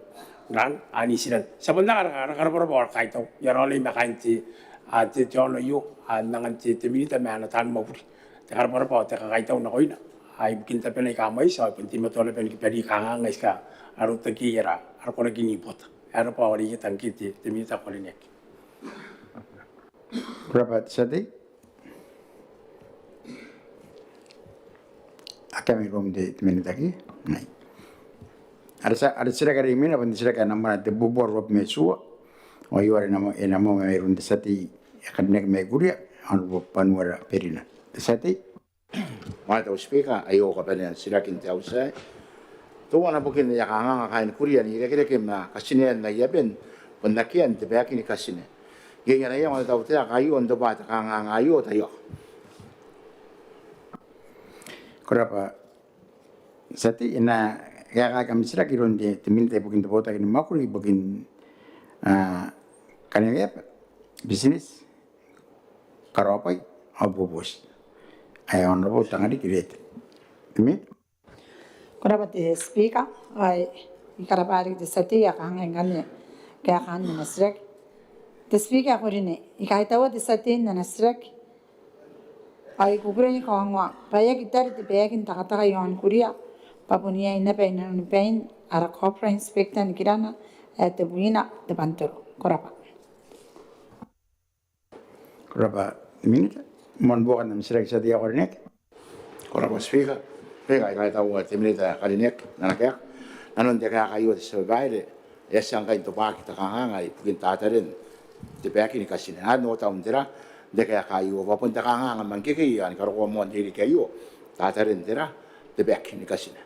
ran, a n itiran. Ti a bon anga ara, ara karabwarabwa ao ara kaitau. I a raonai ma kaain te, a, te, te aono aio, a, n angan te, te Minita ma ana taan mwakuri. Te karabwarabwa ao te kakaitau nakoina. A, ibukin tabena aika a mwaiti, ao e bon teimatoa naba ni kibarii kanganga aika a rotaki iai ara, ara koraki ni bota. E rabwa ao reitan ngkoe te, te Minita ae ko rineaki. Ko rabwa te tia tei. Akea mairoun te, te Minita ke? Ngaia. Ara tia, ara titiraki are imwina bon te titiraki ae nambwana tebubua ruabwi ma itiua. Ao aio are e na moa, e na moa mairoun te tia tei ae karineaki mai Kuria, Honourable Banuera Berina. Te tia tei. Ko rabwa te Speaker, aio kabanean titirakin te auti aei. Teuana bukin aia kanganga kaain Kuria n irekereke ma katinean aia ben bon akean te baeki ni katine. Iai ana iango te tautaeka aio n tobwa te kanganga aio? Taiaoka. Ko rabwa te tia tei. E na kaekaaki am titiraki iroun te, te Minita ibukin te botaki ni mwakuri ibukin, a, kaniweaba, bitineti, karaobwai ao boboti, ae Honourable Tangariki Reete. Te Minita. Ko rabwa te Speaker, ao I karabwa riki te tia tei ae kangai ngkanne kaekaan ana titiraki. Te Speaker ae ko rineaki, I kaitaua te tia tei n ana titiraki. Ao I kukurei ni kaongoa bwa e aki tare te baeki n takataka iaon Kuria bwa bon iai naba inanoni bain ara Copra Inspector nikirana ae tebwina te bwantoro. Ko rabwa. Ko rabwa te Minita. Moan buokan am titiraki tia tei ae ko rineaki. Ko rabwa Speaker. Speaker, I kaitaua te Minita ae karineaki n ana kaeka. Nanon te kaeka aio te tia babaire, e a tia ngkai n tobwaki te kanganga ibukin tataren te baeki ni katine. Ao n otaun tera, n te kaeka aio bwa bon te kanganga man kekei ae ni karokoa moan te ririki aio, tataren tera, te baeki ni katine.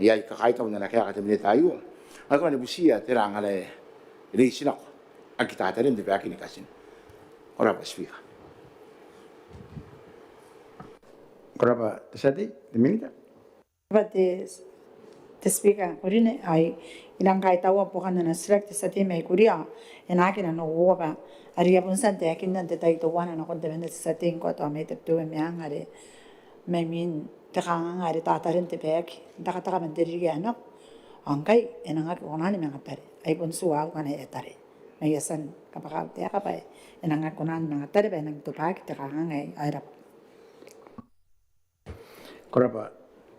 Iai kakaitau n ana kaeka te Minita aio. Ao I kan butiia tera ngkana e reitinako aki tataren te baeki ni katine. Ko rabwa Speaker. Ko rabwa te tia tei. Te Minita. Ko rabwa te, te Speaker ae ko rineaki, ao I nang kaitaua buokan ana titiraki te tia tei mai Kuria. E na aki nanououa bwa are I a bon tia n taekinna n te tai teuana nakon temanna te tia tei ngkoa tao mai Tabiteuea Meang are mai mwin te kanganga are tataren te baeki n takataka man te ririki ae nako. Ao ngkai e nang aki kona ni manga tare. Ai bon tuaau ngkana e a tare. Ma I a tia ni kabwaka au taeka bwa e nang aki kona ni manga tare bwa e nang tobwaki te kanganga aei. Ao e rabwa. Ko rabwa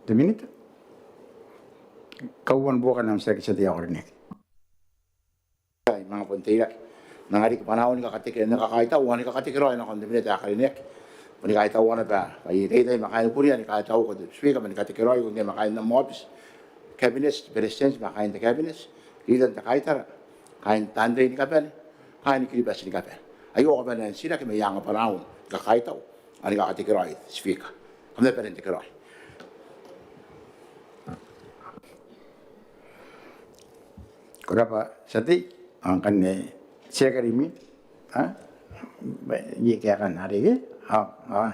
te Minita. Kauoua ni buokan am titiraki tia tei ae ko rineaki. I manga bon teirake. N nang riki bwanaau ni kakateke, ni kakaitau, ni kakateke raoi nakon te Minita ae karineaki. Boni kaitaua naba, bwa I reitai ma kaain Kuria ni kaitauko te Speaker, boni katekeraoiko ngke ma kaain am aobiti, Cabinet, Beretitenti ma kaain te Cabinet, ritan te kaitara, kaain taan tei ni kabane, kaain Kiribati ni kabane. Aio kabanean titiraki mai aanga bwanaau ni kakaitau ao ni kakatekeraoi te Speaker. Kam na bane n tekeraoi. Ko rabwa tia tei. Ao ngkanne titiraki are imwina. A? Bwa iai kaekaan are ke? A, a.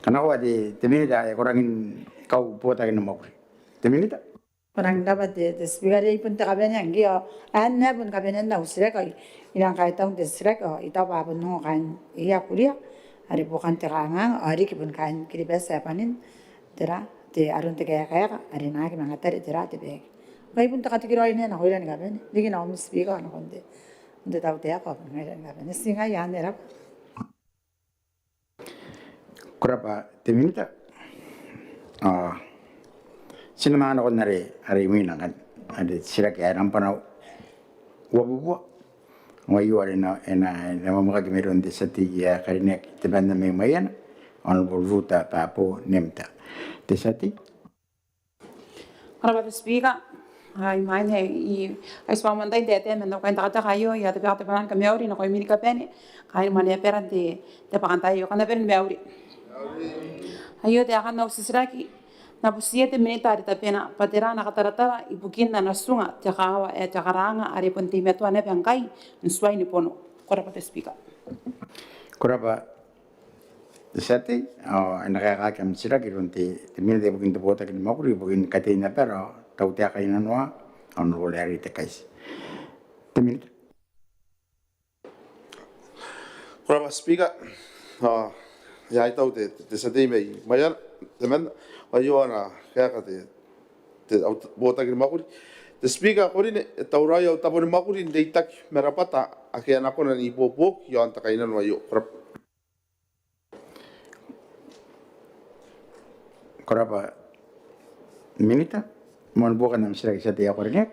Kanakoa te, te Minita ae ko rangi ni kau botaki ni mwakuri. Te Minita. Ko rangi n rabwa te, te Speaker, are bon te kabanea ngke ao anne bon kabanean au titiraki ao I nang kaitaua te titiraki ao I taku bwa bon ongo kaain Kuria are buokan te kanganga ao riki bon kaain Kiribati ae bwanin tera, te aron te kaekaeka are e na aki manga tare tera, te baeki. Ngkai bon te katekeraoi anne nakoira ni kabane, riki nakoim Speaker ao nakon te, te tautaeka ao bon ngaira ni kabane. Ti ngaia anne, e rabwa. Ko rabwa te Minita. Ao ti na manga nakon are, are imwina ngkanne, are titiraki ae nambwa uabubua. Ao aio are e na, e na, e na mwamwakaki mairoun te tia tei ae karineaki temanna mai Maiana, Honourable Ruta Babo Nemta. Te tia tei. Ko rabwa te Speaker. Ai imwain ae I a tibwa moantaai n taetae man au kaintekateka aio, I a tabeka te bwanaa ni kamauri nakoimi ni kabane, kaain Mwaneaba n te, te bwakantaai aio. Kam na bane ni mauri. Aio taekan au titiraki. N na butiia te Minita are tabena bwa tera ana kataratara ibukin ana tuunga te kaawa ae te karaanga are bon teimatoa naba ngkai n tuai ni bono. Ko rabwa te Speaker. Ko rabwa te tia tei. Ao e na kaekaaki am titiraki iroun te, te Minita ibukin te botaki ni mwakuri ibukin katein abara ao tautaeka inanoa, Honourable Harry Tekaiti. Te Minita. Ko rabwa Speaker. Ao I a kaitau te, te tia tei mai Maiana temanna, ao aio ana kaeka te, te, au, botaki ni mwakuri. Te Speaker ae ko rine, e tauraoi au tabo ni mwakuri n reitaki ma rabwata ake a na kona n ibuobuoki iaon te kainnano aio. Ko rabwa. Ko rabwa Minita. Moan buokan am titiraki te tia tei ae ko rine.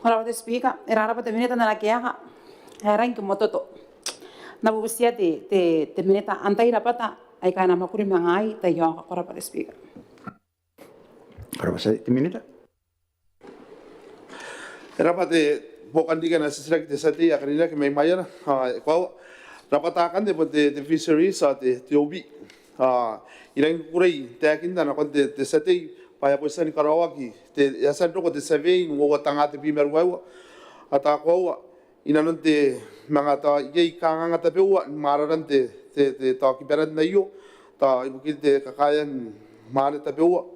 Ko rabwa te Speaker. E rarabwa te Minita n ana kaeka ae rangi ni kimototo. N na bubutia te, te, te Minita, antai rabwata aika a na mwakuri ma ngaai taiaoka? Ko rabwa te Speaker. Ko rabwa te tia tei. Te Minita. E rabwa te buokan riki ana titiraki te tia tei ae karineaki mai Maiana. Ao e koaua, rabwata akanne bon te, te fisheries ao te, te OB. Ao I rangi ni kukurei n taekinna nakon te, te tia tei bwa e a bon tia ni karaoaki te, e a tia n roko te survey n uoua tenga tebwi ma ruaiwa. Ao tao koaua, inanon te manga tao iai kanganga tabeua ni mwararan te, te, te tao kibaran aio, tao ibukin te kakaean mwane tabeua.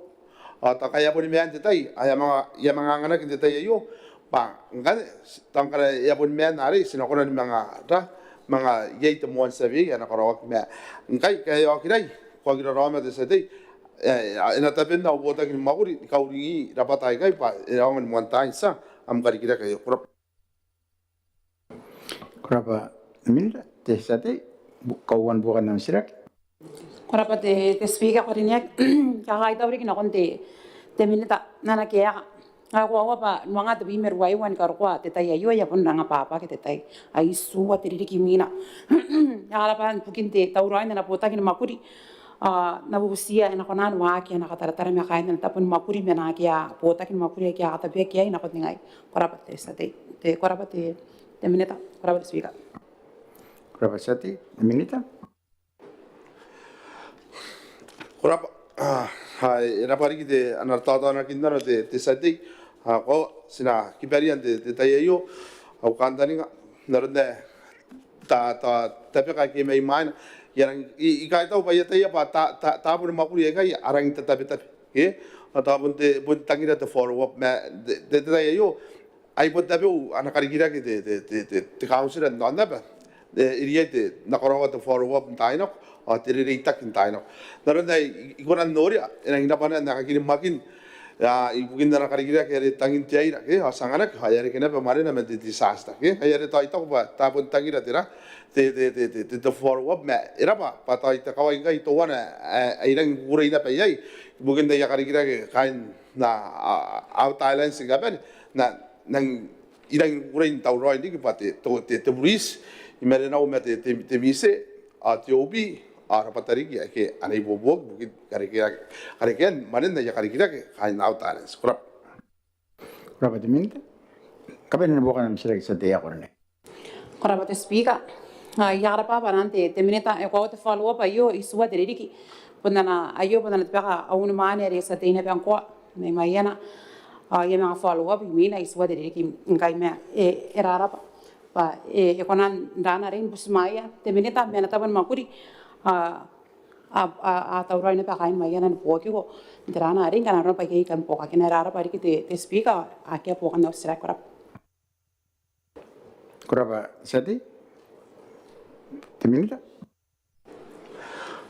Ao tao ngkai e a boni maan te tai, ao e a manga, e a manga anganaki n te tai aio bwa ngkana, tao ngkana e a boni maan arei, ti na kona ni manga ra, manga iai te moan survey ae na karaoaki. Ma ngkai ngke e a okirai, ko aki raraoma te tia tei, e, e na tabe n au botaki ni mwakuri ni kauring rabwata aikai bwa e aonga ni moantaai n tia am karikirake aio. Ko rabwa. Ko rabwa Minita. Te tia tei, bu-, kauoua ni buokan am titiraki. Ko rabwa te, te Speaker ae ko rine. I a kaitau riki nakon te, te Minita n ana kaeka. Ao e koaua bwa n uanga tebwi ma ruaiwa ni karokoa te tai aio, e a bon rangabwabwaki te tai. Ai itiua te ririki imwina. E a rarabwa ibukin te tauraoi n ana botaki ni mwakuri. Ao N na bubutia e na kona n waaki ana kataratara ma kaain ana tabo ni mwakuri ma naake a botaki ni mwakuri aike a katabeaki iai nakon ningai. Ko rabwa te tia tei. Te, ko rabwa te, te Minita. Ko rabwa te Speaker. Ko rabwa te tia tei. Te Minita. Ko rabwa. Ao e rabwa riki te, ana taotaonakinnano te, te tia tei. Ao koaua, ti na kibaria n te, te tai aio au kantaninga n aron ae ta, ta, tabeka ake mai mwaina. I a rangi, I, I kaitau bwa I ataia bwa ta, ta, taabo ni mwakuri aikai a rangi n tatabetabe. Ke? Ao tao bon te, bon tangira te follow up. Ma te, te, te tai aio, ai bon tabeu ana karikirake te, te, te, te, te kauntira n aonnaba. E, e riai te, n na karaoa te follow up n taai nako, ao te rereitaki n taai nako. N aron ae I, I kona n noria, e rangi n rabwa naba n aekakin mwakin, a, ibukin ana karikirake are tangin te aira, ke, ao ti anganaki, ao e a reke naba mwanena man te disaster, ke, ao are tao I taku bwa tao bon tangira te ra, te, te, te follow up, ma e rabwa, bwa tao te kawai ngkai teuana, a, ae I rangi ni kukurei naba iai, ibukin aia karikirake kaain, a, a, outer islands ni kabane, n na, n na I rangi ni kukurei n tauraoi riki bwa te, te, te, te buriti, i marenau ma te, te, te MISE, ao te OB, ao rabwata riki ake a na ibuobuoki ibukin karekea, karekean mwanen aia karikirake kaain outer islands. Ko rabwa. Ko rabwa te Minita. Kabanean buokan am titiraki te tia tei ae ko rine. Ko rabwa te Speaker. Ao I a karabwa bwanaan te, te Minita, e koaua te follow up aio, itiua te ririki. Bon ana, aio bon ana tabeka au unimwaane are e tia tei naba ngkoa mai Maiana. Ao I a manga follow up imwina, itiua te ririki ngkai, ma e, e rarabwa bwa e, e kona n raana arei ni butimwaea te Minita ma ana tabo ni mwakuri. Ao a, a, a tauraoi naba kaain Maiana ni buokiko n te raana arei ngkana arona bwa iai aika a buokaki. E rarabwa riki te, te Speaker, akea buokan au titiraki. Ko rabwa. Ko rabwa te tia tei. Te Minita.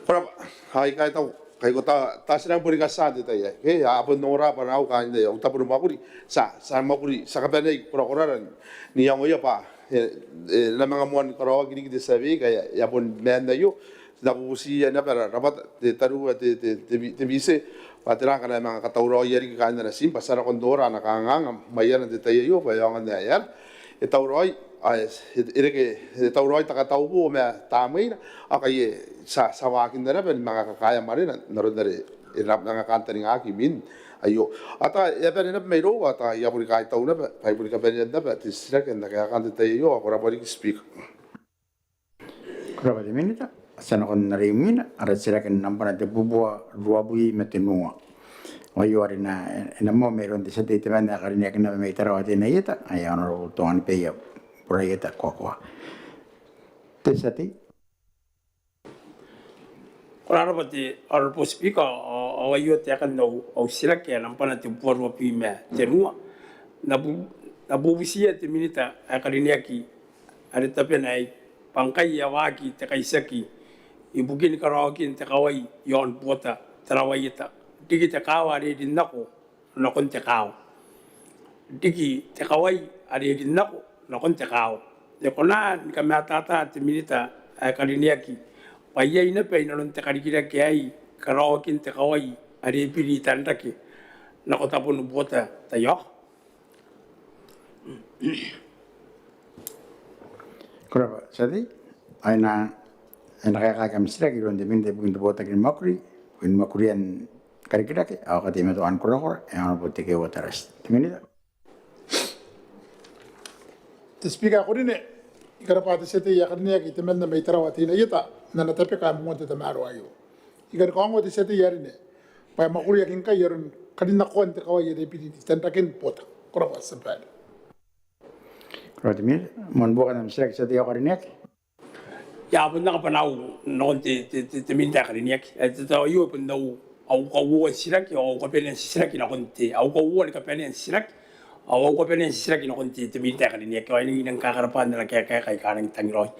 Ko rabwa. Ao I kaitau, kai ko ta, tao ti nang boni katia n te tai aei, ke, a bon ongora bwa nao kaain au tabo ni mwakuri, ti a, ti a mwakuri, ti a kabanei korakorara n iangoia bwa e, e na manga moan karaoaki riki te survey ngkai e a bon maan aio. N na bubutiia naba rabwata te tariu ae te, te, te, te bise bwa tera ngkana e manga katauraoia riki kaain ana tiim bwa ti a nakon nora ana kanganga mai ana te tai aio bwa e aonga n ae e aera, e tauraoi, ao e, e reke, e tauraoi te kataubo ma tamneina, ao ngkai e, ti a, ti a waakina naba ni manga kakaea mwanena n aron are e na manga kantaningaki imwin aio. Ao tao e a bane naba mai irou, ao tao I a boni kaitau naba bwa I boni kabanea naba te titiraki n na kaekaan te tai aio, ao ko rabwa riki Speaker. Ko rabwa te Minita. Ti a nakon are imwina, ara titiraki nambwana te bubua ruabwi ma tenua. Ao aio are e na, e na moa mairoun te tia tei temanna ae karineaki naba mai Tarawa Teinainano Ieta, ae Honourable Tongani Beia Buraieta Koakoa. Te tia tei. Ko rabwa te Honourable Speaker, ao, ao aio taekan au, au titiraki ae nambwana te bubua ruabwi ma tenua. N na bu-, n na bubutiia te Minita ae karineaki are tabena aei bwa ngkai e a waaki te kaitiaki ibukin karaoakin te kawai i aon Buota, Tarawa Ieta, riki te kaawa are e rin nako nakon te kaawa. Riki te kawai are e rin nako nakon te kaawa. E kona ni kamatata te Minita ae karineaki bwa iai naba inanon te karikirake aei karaoakin te kawai are e biri i Tanrake nako tabon Buota Taiaoka? Ko rabwa te tia tei. Ao e na, e na kaekaaki am titiraki iroun te Minita ibukin te botaki ni mwakuri, ibukin mwakurian karikirake ao kateimatoan korakora, ae Honourable Tekeeua Tarati. Te Minita. Te Speaker ae karineaki, I karabwa te tia tei ae karineaki temanna mai Tarawa Teinainano Ieta n ana tabeka ae moan te tamaroa aio. I kan kaongoa te tia tei ae karineaki bwa e mwakuriaki ngkai aron karinnakoan te kawai are e biri i Tanraken Buota. Ko rabwa te tia babaire. Ko rabwa te Minita. Moan buokan am titiraki te tia tei ae karineaki. I a bon anga bwanaau nakon te, te, te, te Minita ae karineaki. E, te, te, aio bon au, au kauoua n titiraki, au kabanea n titiraki nakon te, au kauoua ni kabanea n titiraki, au, au kabanea n titiraki nakon te, te Minita ae karineaki. Ao I nang, I nang kakarabwa n ana kaeka ae e kangai, tangiraoi.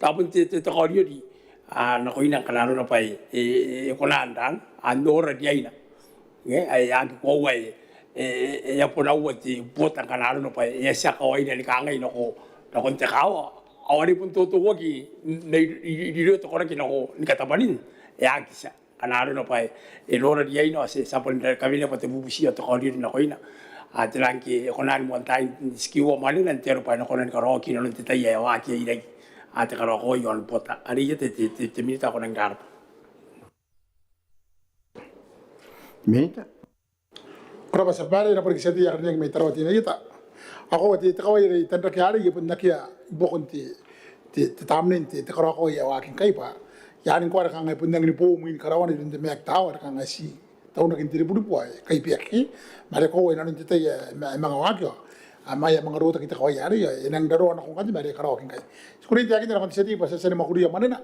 Tao bon te, te, te kaoriori, a, nakoina ngkana arona bwa e, e, e kona n rang, a, nora riaina. Nge, ae e aki koaua ae e, e, e a bon aua te Buota ngkana arona bwa e a tia kawaina ni kangai nako, nakon te kaawa. Ao are bon totouaki n, n, n, n, n, n, te koraki nako ni katabwanin, e aki tia. Ngkana arona bwa e, e nora riaina ao ti, ti a bon kawenea bwa te bubuti ao te kaoriori nakoina. A, tera ngke e kona ni moan tai n tikiua mwanena n te aro bwa e na kona ni karaoaki inanon te tai ae e waaki iai iai, a, te karaokawai i aon Buota. Are ia te, te, te, te Minita, ko nang rabwa. Minita. Ko rabwa te tia babaire, e rabwa riki te tia tei ae karineaki mai Tarawa Teinainano Ieta. Ao koaua te, te kawai are i Tanrake arei e bon akea i buakon te, te, te tamnein te, te karaokawai ae waaki ngkai bwa e a ningkoa are kanga e bon nangi ni bo mwin karaoana iroun te maek tawa are kanga ti taunaki n te riburibu ae kaibeaki. Ma are koaua inanon te tai ae ma-, e manga waaki ao a, ma e a manga rotaki te kawai arei ao e nangi raroa nako ngkanne ma are e karaoaki ngkai. Ti kukurei n taekinna nakon te tia tei bwa ti a tia ni mwakuria mwanena.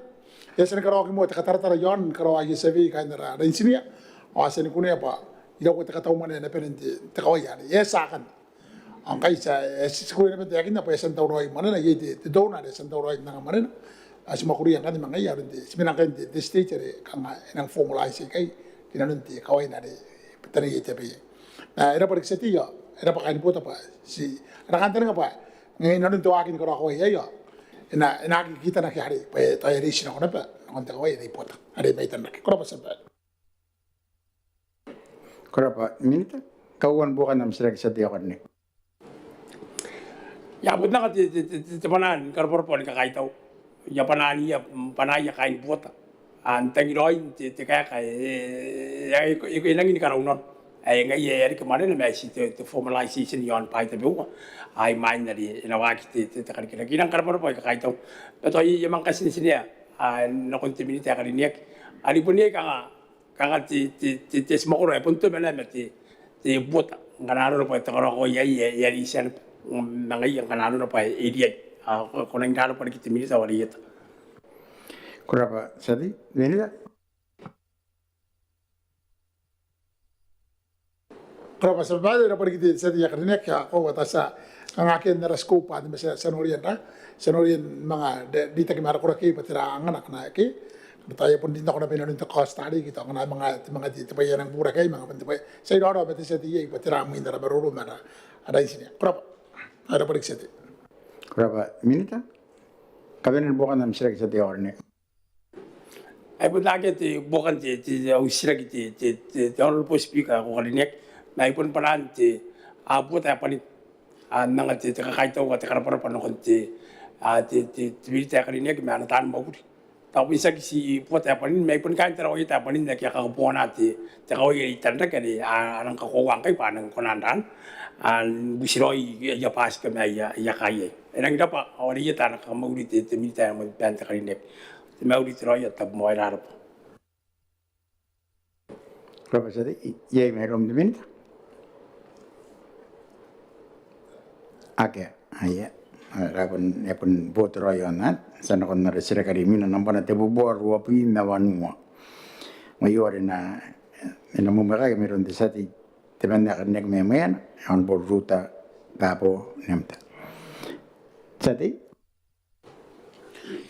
E a tia ni karaoaki moa te kataratara i aon karaoan aia survey kaain ara, ara intinia. Ao a tia ni kunea bwa iraua te katau mwane ae na bane n te, te kawai arei. E a tia akanne. Ao ngkai ti a, e, ti, ti kukurei naba n taekinna bwa e a tia n tauraoi mwanena, iai te, te donor are e a tia n tauraoi n anga mwanena. A, ti mwakuria ngkanne ma ngaia aron te, ti mena ngkai n te, te stage are kanga e nang formalise ikai rinanon te kawaina are e taneiai te aba iai. Ma e rabwa riki te tia tei ao e rabwa kaain Buota bwa ti, ara kantaninga bwa ngaia inanon te waaki ni karaokawai aei ao e na, e na aki kitanaki arei bwa e, tao e a reitinako naba nakon te kawai are i Buota are mai Tanrake. Ko rabwa te tia babaire. Ko rabwa Minita. Kauoua ni buokan am titiraki te tia tei ae karineaki. I a bon anga te, te, te, te, te bwanaa ni karabwarabwa ao ni kakaitau. I a bwanaia, bwanaaia kaain Buota. A, n tangiraoin te, te kaeka ae, e, e, e, e, e nangi ni karaunano. Ae ngaia e a reke mwanena ma e tii te, te formalisation i aon bwai tabeua. Ae imwain are e na waaki te, te, te karikirake. I nang karabwarabwa ao I kakaitau. Ma tao I a manga katinetine, a, nakon te Minita ae karineaki. Are bon iai kanga kanga te, te, te, te, ti mwakoro ae bon te mena ma te, te Buota. Ngkana arona bwa te karaokawai aei e, e a reitia naba. Ma ngaia ngkana arona bwa e riai. A, ko, ko nang rabwa riki te Minita ae karineaki. Ko rabwa te tia tei, Minita. Ko rabwa te tia babaire, e rabwa riki te tia tei ae karineaki. Ao koaua tao ti a kanga akea n ara scope bwa ti a, ti a noria n ra, ti a noria n manga re-, reitaki ma ara koraki bwa tera angana ngkana ake. Tao e a bon rin nako naba inanon te cost arei ke tao ngkana manga, te manga te, te bwai ae nang bubura ke manga bon te bwai. Ti a iraorao ma te tia tei iai bwa tera mwin ara maroro ma ara, ara intinia. Ko rabwa. E rabwa riki te tia tei. Ko rabwa Minita. Kabanea ni buokan am titiraki te tia tei ae karineaki. Ai bon akea te buokan te, te, au titiraki te, te, te, te Honourable Speaker ae ko karineaki, ma ai bon bwanaan te, a, buota ae bwanin, a, n anga te, te kakaitau ao te karabwarabwa nakon te, a, te, te, te Minita ae karineaki ma ana taan mwakuri. Tao bon tiaki ti buota ae bwanin, ma ai bon kaain Tarawa Ieta ae bwanin ake a kakabongana te, te kawai are i Tanrake are a, a nang kakoaua ngkai bwa a nang kona n raan, a, n butiraoi aia bwatika ma aia, aia kaai. E rangi n rabwa, ao are i eta ana kamauri te, te Minita ae moan te karineaki. Te mauri, te raoi ao te tabomoa, e rarabwa. Ko rabwa te tia tei, iai mairoun te Minita? Akea, aia. Are bon, e bon botoro iaon anne, ti a nakon ara titiraki are imwina, nambwana tebubua ruabwi ma wanua. Ngaia are e na, e na mwemwekaki mairoun te tia tei temanna ae karineaki mai Maiana, Honourable Ruta Babo Nemta. Tia tei.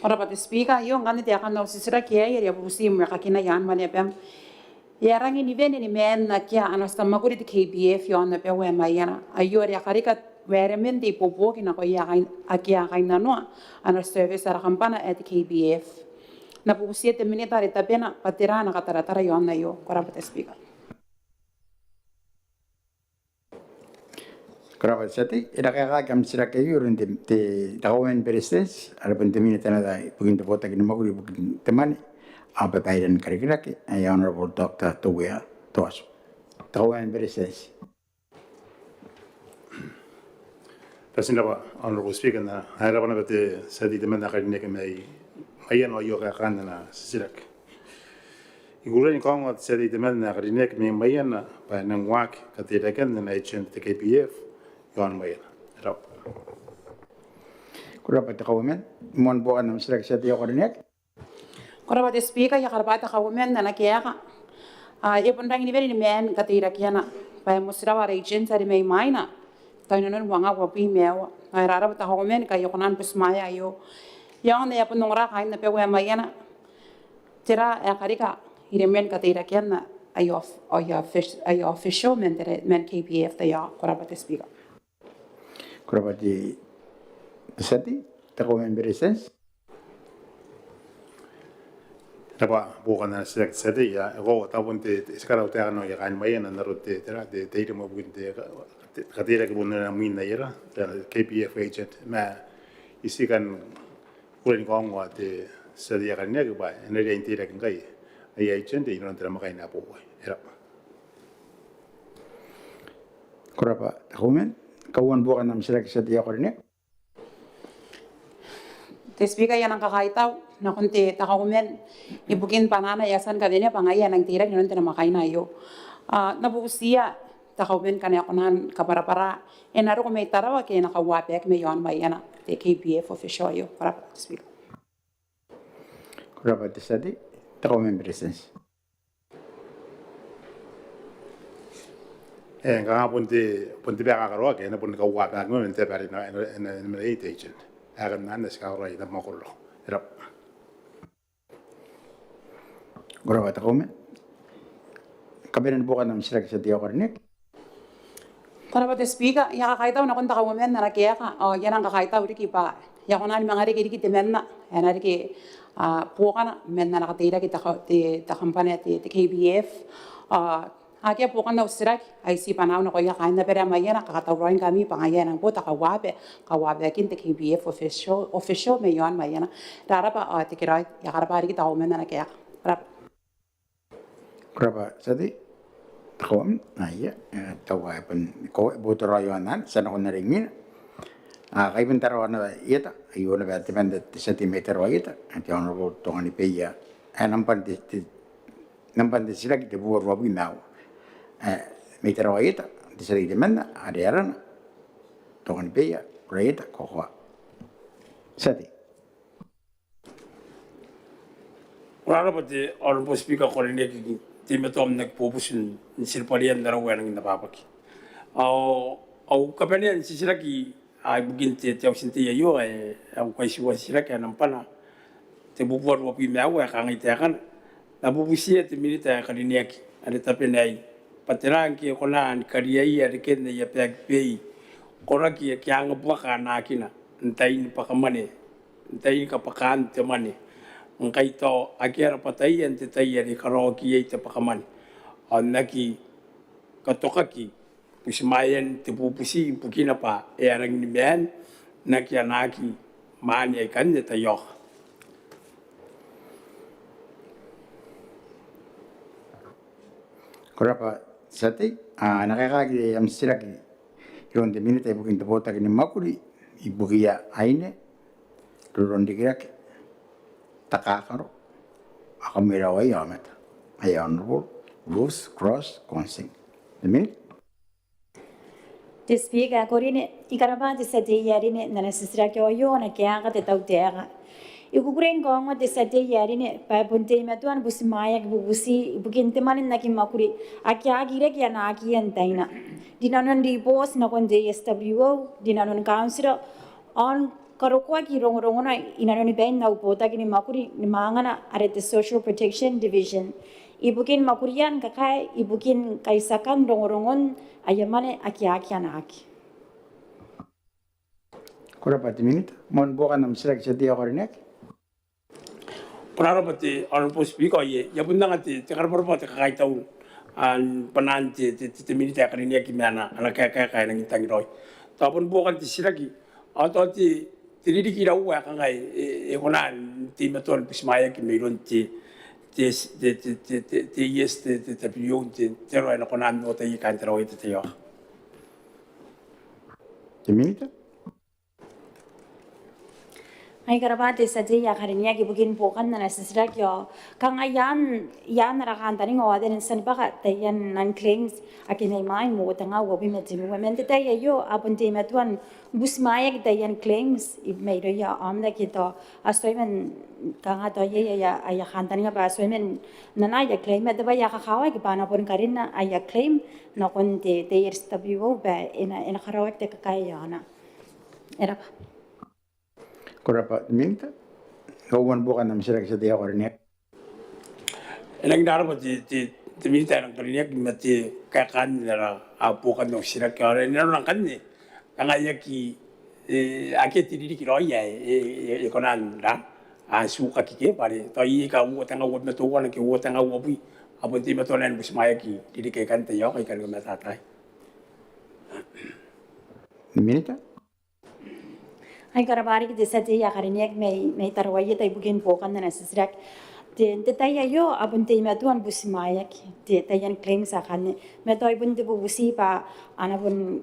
Ko rabwa te Speaker, io ngkanne taekan au titiraki aei are I a bubuti mwekakina i aan Mwaneabam. E a rangi ni wene ni maan ake a noora te mwakuri te K B F iaon abau ae Maiana. Aio are a karika waeremen te ibuobuoki nakoia ake a kainnanoa ana service ara kambana ae te K B F. N na bubutia te Minita are tabena bwa tera ana kataratara iaon aio. Ko rabwa te Speaker. Ko rabwa te tia tei, e na kaekaaki am titiraki aio iroun te, te, te Kauoman ni Beretitenti, are bon te Minita naba ibukin te botaki ni mwakuri ibukin te mwane ao babairean karikirake, ae Honourable Doctor Teuea Toatu. Te Kauoman ni Beretitenti. Bati n rabwa Honourable Speaker, ao e rabwa naba te tia tei temanna ae karineaki mai Maiana aio kaekaan ana titiraki. I kukurei ni kaongoa te tia tei temanna ae karineaki mai Maiana bwa e nang waaki kateirakean ana agent te K B F iaon Maiana. E rabwa. Ko rabwa te Kauoman, moan buokan am titiraki tia tei ae karineaki. Ko rabwa te Speaker, I a karabwa te Kauoman n ana kaeka. A, e bon rangi ni wene ni maan kateirakeana bwa e motirawa ara agent are mai Maiana tao inanon uangaun uabwi ma aua. Ao e rarabwa te Kauoman ngkai e kona ni butimwaea aio. Iaon ae e a bon ongora kaain abau ae Maiana, tera ae karika iroun kateirakean aia of-, aia offic-, aia official man te, man K B F taiaoka. Ko rabwa te Speaker. Ko rabwa te tia tei, te Kauoman ni Beretitenti. E rabwa buokan ana titiraki te tia tei, ao e koaua tao bon te, te, ti karaua taekana iai kaain Maiana n aron te, tera, te, te iremwe ibukin te, te, kateirake bon ana mwin aia, te, K B F agent, ma I tii kan kukurei ni kaongoa te tia tei ae karineaki bwa e na riai n teirake ngkai aia agent inanon te namwakaina ae boou. E rabwa. Ko rabwa te Kauoman, kauoman buokan am titiraki tia tei ae karineaki. Te Speaker, I a nang kakaitau nakon te, te Kauoman ibukin bwanaana ae e a tia ni kawenea bwa ngaia ae e nang teirake inanon te namwakaina aio. A, N na bubutia te Kauoman ngkana e kona ni kabwarabwara, e na roko mai Tarawa ke e na kauabaki mai aon Maiana te K B F official aio. Ko rabwa te Speaker. Ko rabwa te tia tei, te Kauoman ni Beretitenti. E, ngkana bon te, bon te bwai ae kakaraoaki, e na bon kauabaki man te bwai are e na, e na, e na, e na mena iai te agent. Ae kanga anne ti kakaraoi n te mwakoro. E rabwa. Ko rabwa te Kauoman. Kabanean buokan am titiraki tia tei ae karineaki. Ko rabwa te Speaker, I a kakaitau nakon te Kauoman n ana kaeka, ao I a nang kakaitau riki bwa e a kona ni manga reke riki temanna ae e na reke, a, buokana man ana kateirake te ka-, te, te kambana ae te, te K B F. A, akea buokan au titiraki, ai ti bwanau nakoia kaain abara ae Maiana, kakatauraoingkami bwa ngaia ae e nang bo te kauaba, kauabakin te K B F official, official mai aon Maiana. Rarabwa, a, te kiraoi, I a karabwa riki te Kauoman n ana kaeka. Ko rabwa. Ko rabwa tia tei, te Kauoman, aia, e, tao e bon, ko, e botoro iaon anne, ti a nakon are imwina. A, kai bon Tarawa naba Ieta, aio naba temanna te tia tei mai Tarawa Ieta, te Honourable Tongani Beia. E, nambwan te, te, nambwan te titiraki tebubua ruabwi ma aua. E, mai Tarawa Ieta, te tia tei temanna, are arana Tongani Beia, Tarawa Ieta, ko koaua. Tia tei. Ko rabwa te Honourable Speaker ae ko karineaki, n teimatoam n aki bubuti n tiribwarean ara uea ae nangi n ababaki. Ao, au kabanea n titiraki, a, ibukin te, te auti n tei aio, ae au kaitiua titiraki ae nambwana tebubua ruabwi ma aua ae kangai taekana. N na bubutia te Minita ae karineaki are tabena aei bwa tera ngke e kona ni kariaia reken aia back pay koraki ake a anga buaka anaakina n tain bwakamwane, n tain kabwakaan te mwane, ngkai tao akea rabwataia n te tai are karaoaki iai te bwakamwane ao n aki katokaki butimwaean te bubuti ibukina bwa e a rangi ni maan n aki anaaki mwane aikanne taiaoka. Ko rabwa te tia tei. A, e na kaekaaki am titiraki iroun te Minita ibukin te Botaki ni Mwakuri ibukia aine, roronrikirake, takakaro ao kamweraoia aomata, ae Honourable Ruth Cross Kwansing. Te Minita. Te Speaker ae karineaki, I karabwa te tia tei ae karineaki n ana titiraki aio, ana kaeka te tautaeka. I kukurei ni kaongoa te tia tei ae karineaki bwa e bon teimatoa ni butimwaeaki bubuti ibukin te mwane n aki mwakuri ake a aki reke anaakiia n taina, rinanon ribooti nakon te S W O, rinanon kauntira ao ni karokoaki rongorongona inanoni bain au botaki ni mwakuri ni mwangana are te Social Protection Division ibukin mwakurian kakae ibukin kaitiakan rongorongon aia mwane ake a aki anaaki. Ko rabwa te Minita. Moan buokan am titiraki te tia tei ae karineaki. Ko rabwa te Honourable Speaker, ao I a bon anga te karabwarabwa ao te kakaitau n bwanaan te Minita ae karineaki ma ana kaeka ae e nangi n tangiraoi. Tao bon buokan te titiraki ao tao te ririki iraua ae kanga e kona n teimatoa ni butimwaeaki mairoun te S, te S, te S W O n te aro ae e na kona n otaia kaain Tarawa Ieta taiaoka. Te Minita. Ai ko rabwa te tia tei ae karineaki ibukin buokan ana titiraki ao kanga i aan, i aan ara kantaninga ao aden tia ni bwaka taian claims ake mai mwain uoua tenga uabwi ma tenua. Man te tai aio a bon teimatoa ni butimwaeaki taian claims mairouia aomata ake tao a tuai man kanga tao iai aia kantaninga bwa a tuai man anaa aia claim ma te bwai ae kakawaki bwa a na bon karinna aia claim nakon te S W O bwa e na karaoaki te kakae iaona. E rabwa. Ko rabwa te Minita. Kauoua ni buokan am titiraki te tia tei ae karineaki. E nangi rarabwa te Minita ae e nangi karineaki ma te kaekaan ara buokan au titiraki ao are nanona ngkanne kanga e aki, akea te ririki raoi ae e kona n ra, a tiukaki ke bwa are tao iai aika uoua tenga uabwi ma teuana ke uoua tenga uabwi a bon teimatoa naba ni butimwaeaki ririki aikanne taiaoka aika a reke ma taai. Minita. Ai ko rabwa riki te tia tei ae karineaki mai Tarawa Ieta ibukin buokan ana titiraki. N te tai aio a bon teimatoa ni butimwaeaki taian claims akanne ma tao ai bon te bubuti bwa a na bon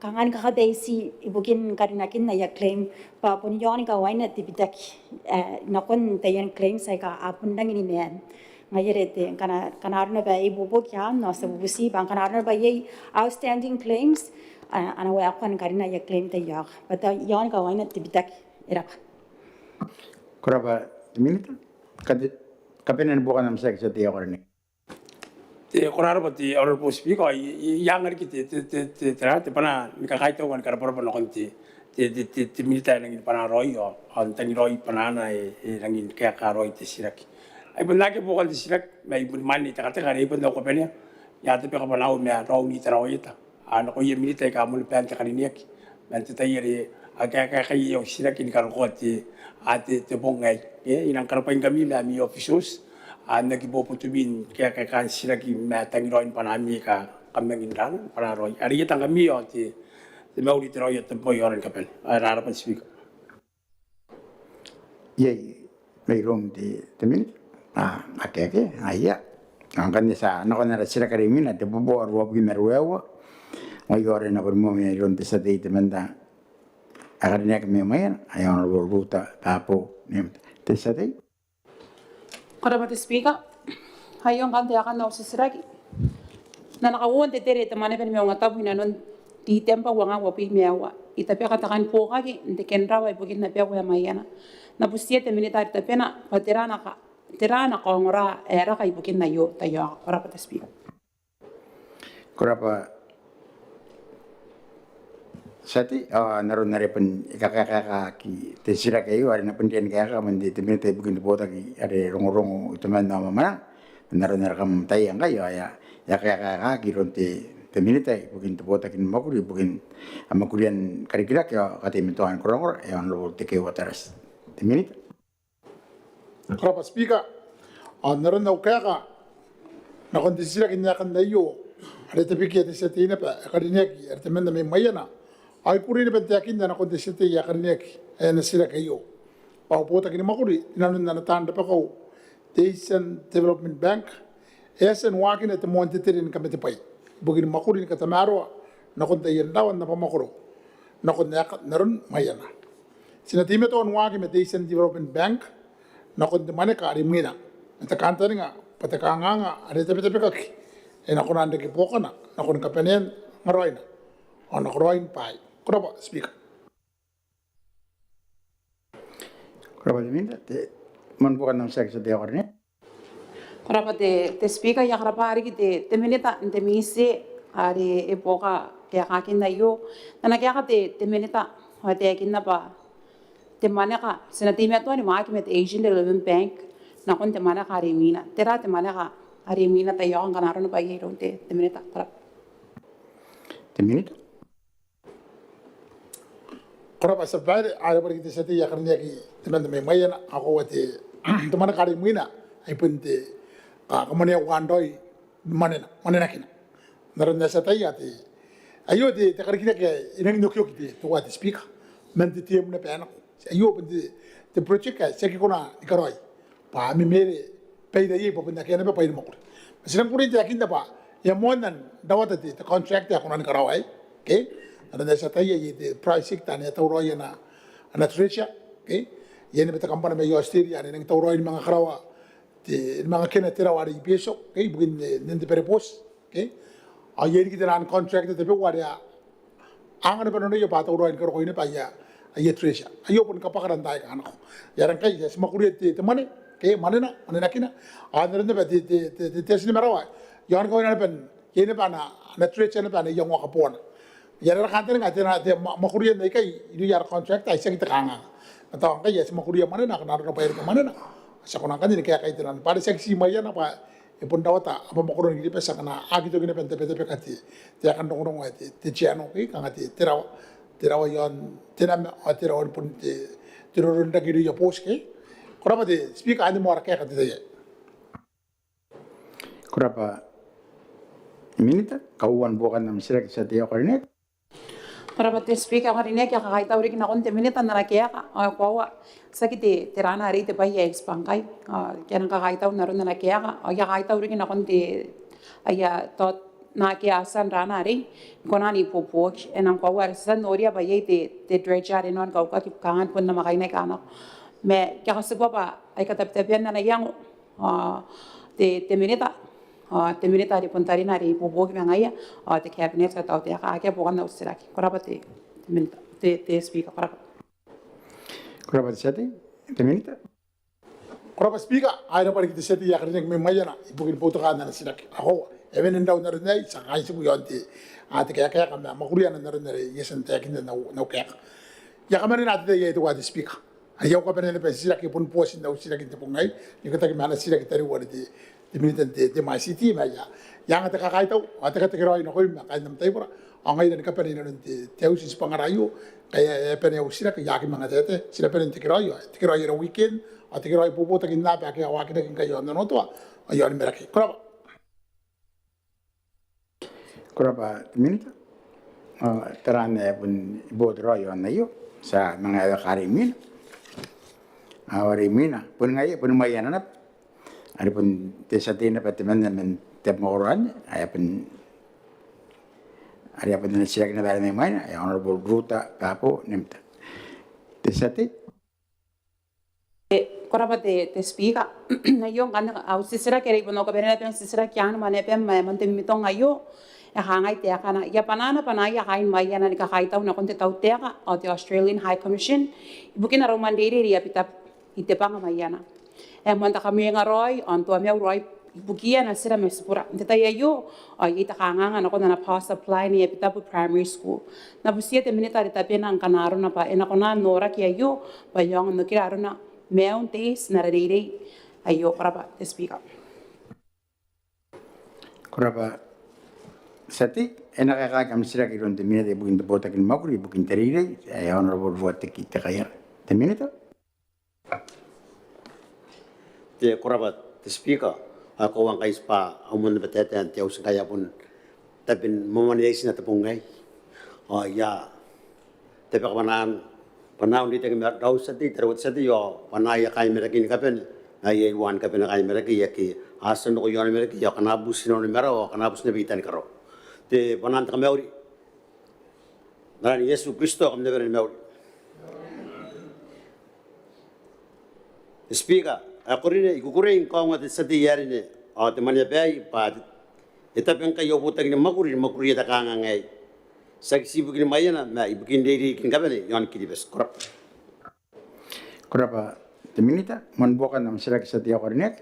kanga ni kakabaiti ibukin karinakin aia claim bwa bon iaon kawaina te bitaki nakon taian claims aika a bon rangi ni maan. Ngaia are te ngkana arona bwa iai buobuoki ao ti a bubuti bwa ngkana arona bwa iai outstanding claims a na waekoa ni karina aia claim taiaoka bwa tao iaon kawaina te bitaki. E rabwa. Ko rabwa te Minita. Kabanean buokan am titiraki te tia tei ae karineaki. Te, ko rabwa te Honourable Speaker, I anga riki te, te bwanaa ni kakaitau ao ni karabwarabwa nakon te Minita ae nangi ni bwanaa raoi ao n tangiraoi bwanaana ae e nangi ni kaeka raoi te titiraki. Ai bon akea buokan te titiraki ma I bon manga tekateka are I bon au kabanea. I a tabeka bwanaau ma raou n Tarawa Ieta nakoia Minita aika moan te karineaki man te tai are a kaekaekai au titiraki ni karokoa te bong aei. I nang karabwaingkami ma ami officials n aki bobotumi ni kaekaekan titiraki ma tangiraoin bwanaami aika kam nangi n ra, bwanaa raoi. Are I a tangkami ao te mauri, te raoi ao te boi ao ni kabane. Ko rabwa te Speaker. Iai mairoun te Minita? Akea, akea. Aia, ngkanne ti a nakon ara titiraki are imwina, te bubua ruabwi ma ruaiwa. Ngaia are naba ni moa mairoun te tia tei temanna ae karineaki mai Maiana, ae Honourable Ruta Babo Nemuta. Te tia tei. Ko rabwa te Speaker. Aio ngkanne taekan au titiraki. N ana kauoua n tetere te Mwaneaba ni Maungatabu inanon Ritemba uangaa uabwi ma aua, I tabeka te kabuokaki n te kenrawa ibukin abau ae Maiana. N na butiia te Minita are tabena bwa tera ana kaongora ae raka ibukin aio taiaoka. Ko rabwa te Speaker. Ko rabwa te tia tei. Ao n aron are bon e kakaekaaki te titiraki aio are e na bon riai ni kaekaaki man te Minita ibukin te botaki are rongorongo, itoman ao mwamwananga. N aron are kam ataia ngkai ao e a kaekaaki iroun te Minita ibukin te botaki ni mwakuri ibukin mwakurian karikirake ao kateimatoan korongora, ae Honourable Tekeeua Tarati. Te Minita. Ko rabwa Speaker, ao n aron au kaeka nakon te titiraki n aekan aio are e tabekia te tia tei naba ae karineaki are temanna mai Maiana, ao I kukurei naba n taekinna nakon te tia tei ae karineaki ae ana titiraki aio bwa au botaki ni mwakuri inanon ana taan rabakau te Asian Development Bank e a tia n waakina te moan tetere ni kamatebwai ibukin mwakuri ni katamaroa nakon taian rawa n abamwakoro nakon aeka n aron Maiana. Ti na teimatoa n waaki ma te Asian Development Bank nakon te mwaneka are imwina ma te kantaninga bwa te kanganga are e tabetabekaki e na kona n reke buokana nakon kabanean angaraoina ao nakoraoin bwaai. Ko rabwa Speaker. Ko rabwa te Minita. Te moan buokan am titiraki te tia tei ae karineaki. Ko rabwa te, te Speaker, I a karabwa riki te, te Minita n te MISE are e buoka kaekaakin aio. N ana kaeka te, te Minita ao e taekinna bwa te mwaneka, ti na teimatoa ni waaki ma te Asian Development Bank nakon te mwaneka are imwina. Tera te mwaneka are imwina? Taiaoka ngkana arona bwa iai iroun te, te Minita. Ko rabwa. Te Minita. Ko rabwa tia babaire, ao e rabwa riki te tia tei ae karineaki temanna mai Maiana. Ao koaua te, te mwaneka are imwina ai bon te ka, kamwaneauan raoi mwanena, mwanenakina. N aron ae ti ataia te, aio te, te karikirake ae e nangi n okioki te, teuae te Speaker, man te term naba ae nako. Aio bon te, te project ae ti aki kona ni karaoi bwa a memere baira iai bwa bon akea naba bwai ni mwakuri. Ma ti nang kukurei n taekinna bwa e a moanna n rawata te, te contract ae e kona ni karaoa aei. Okay? N aron ae ti ataia iai te private sector ane e a tauraoi ana, ana treasure. Okay? Iai naba te kambana mai Australia ane e nangi tauraoi ni manga karaoa te, ni manga kena te rawa are i Betio. Okay? Ibukin, eh, nnen te bware booti. Okay? Ao iai riki taian contract tabeua are a anga naba nanoia bwa a tauraoi ni karokoa naba aia, aia treasure. Aio bon kabwakara n taai aika a nako. Ngaia are ngkai ti a tia ni mwakuria te, te mwane, okay, mwanena, mwanenakina. Ao n aron naba te, te, te, te, te tia ni marawa iaon kawaina naba n, iai naba ana, ana treasure naba ane e a iangoa kaboana. Ngaia are ara kantaninga te, te mwa-, mwakurian aikai irouia ara contract ae tiaki te kanganga. Ma tao ngkai ti a tia ni mwakuria mwanena, akana arona bwa e reke mwanena, ti a kona ngkanne ni kaekai te nano bwa are tiaki ti Maiana bwa e bon rawata abamwakoron Kiribati akana a aki toki naba n tabetabeka te, te aekan rongorongo ae te, te channel, okay, kanga te, te rawa, te rawa iaon te nama ao te rawa ni bon te, te roro n rake irouia booti, okay. Ko rabwa te Speaker, anne moa ara kaeka n te tai aei. Ko rabwa Minita. Kauoua ni buokan am titiraki te tia tei ae karineaki. Ko rabwa te Speaker ae karineaki, I a kakaitau riki nakon te Minita n ana kaeka, ao e koaua tiaki te, te raana arei te bwai ae e tibwa ngkai. Ao I a nang kakaitau n aron ana kaeka, ao I a kakaitau riki nakon te, aia tao naake a tia n raana arei ni kona n ibuobuoki. E nang koaua are ti a tia n noria bwa iai te, te treasure are e nang kaukaki kanga ni bon namwakaina aika a nako. Ma I a katikua bwa aika tabetabean ana iango ao te, te Minita, ao te Minita are bon tarina are e ibuobuoki ma ngaia, ao te Cabinet, ao te tautaeka. Akea buokan au titiraki. Ko rabwa te, te Minita, te, te Speaker, ko rabwa. Ko rabwa te tia tei. Te Minita. Ko rabwa Speaker, ao e rabwa riki te tia tei ae karineaki mai Maiana ibukin boutokaan ana titiraki. Ao e wene n rau n aron aei, ti a kaitibo iaon te, a, te kaekaeka ma mwakuriana n aron are I a tia n taekinna n au, n au kaeka. I a kamanena te tai aei teuae te Speaker. Ai au kabanea naba n titiraki, e boni bua tiin au titiraki n te bong aei n ikotaki ma ana titiraki tariu are te, te Minita n te, te MICT, ma I a, I a anga te kakaitau ao te katekeraoi nakoim ma kaain am taibora. Ao ngaira ni kabane inanon te, te auti n tibwangara aio, ngkai e a bane au titiraki, I a aki manga taetae. Ti na bane n tekeraoi, ao tekeraoi ara weekend, ao tekeraoi bobotaki n aba ake a waakinaki ngkai iaon Onotoa ao iaon Marakei. Ko rabwa. Ko rabwa te Minita. Ao taraan ae bon ibuobuoki raoi iaon aio, ti a manga ae kaari imwina. Ao are imwina, boni ngaia, boni Maiana naba. Are bon te tia tei naba temanna man te abamwakoro anne, ae bon, are bon ana titiraki naba are mai Maiana, ae Honourable Ruta Babo Nemta. Te tia tei. E, ko rabwa te, te Speaker. Aio ngkanne au titiraki are I bon kabanea naba n titiraki anne ma naba ma, ma n te mimitong aio. E kangai taekana: I a bwanaa naba bwanaaia kaain Maiana ni kakaitau nakon te tautaeka ao te Australian High Commission ibukin ara umwanreirei are i Abitabu, i Tebwanga Maiana. E moan te kamwenga raoi ao n tuamau raoi ibukiia natira ma tibura. N te tai aio ao iai te kanganga nakon ana power supply i Abitabu Primary School. N na butiia te Minita are tabena ngkana arona bwa e na kona n noraki aio bwa e aonga n okira arona maiun te iti n ara reirei aio. Ko rabwa te Speaker. Ko rabwa te tia tei. E na kaekaaki am titiraki iroun te Minita ibukin te botaki ni mwakuri ibukin te reirei, ae Honourable Ruateki Tekaiara. Te Minita. Te, ko rabwa te Speaker, ao e koaua ngkai ti bwa au moan naba taetae n te auti ngkai a bon tabe ni mwamwaneaiti n te bong aei. Ao I a tabeka bwanaan, bwanaan reitaki ma raou tia tei, tariu tia tei, ao bwanaaia kaai Marakei ni kabane, aia iruwa ni kabane kaai Marakei ake a tia n roko iaon Marakei, ao kanga a buti inanon Marawa, ao kanga a buti naba i Tanikaro. Te bwanaan te kamauri n aran Iesu Kristo, kam na bane ni mauri. Te Speaker, ae ko rine, I kukurei ni kaongoa te tia tei ae rine ao te mwaneaba aei bwa e tabe ngkai au botaki ni mwakuri ni mwakuria te kanganga aei, tiaki ti ibukin Maiana ma ibukin reirei ni kabane iaon Kiribati. Ko rabwa. Ko rabwa te Minita. Moan buokan am titiraki tia tei ae ko rine.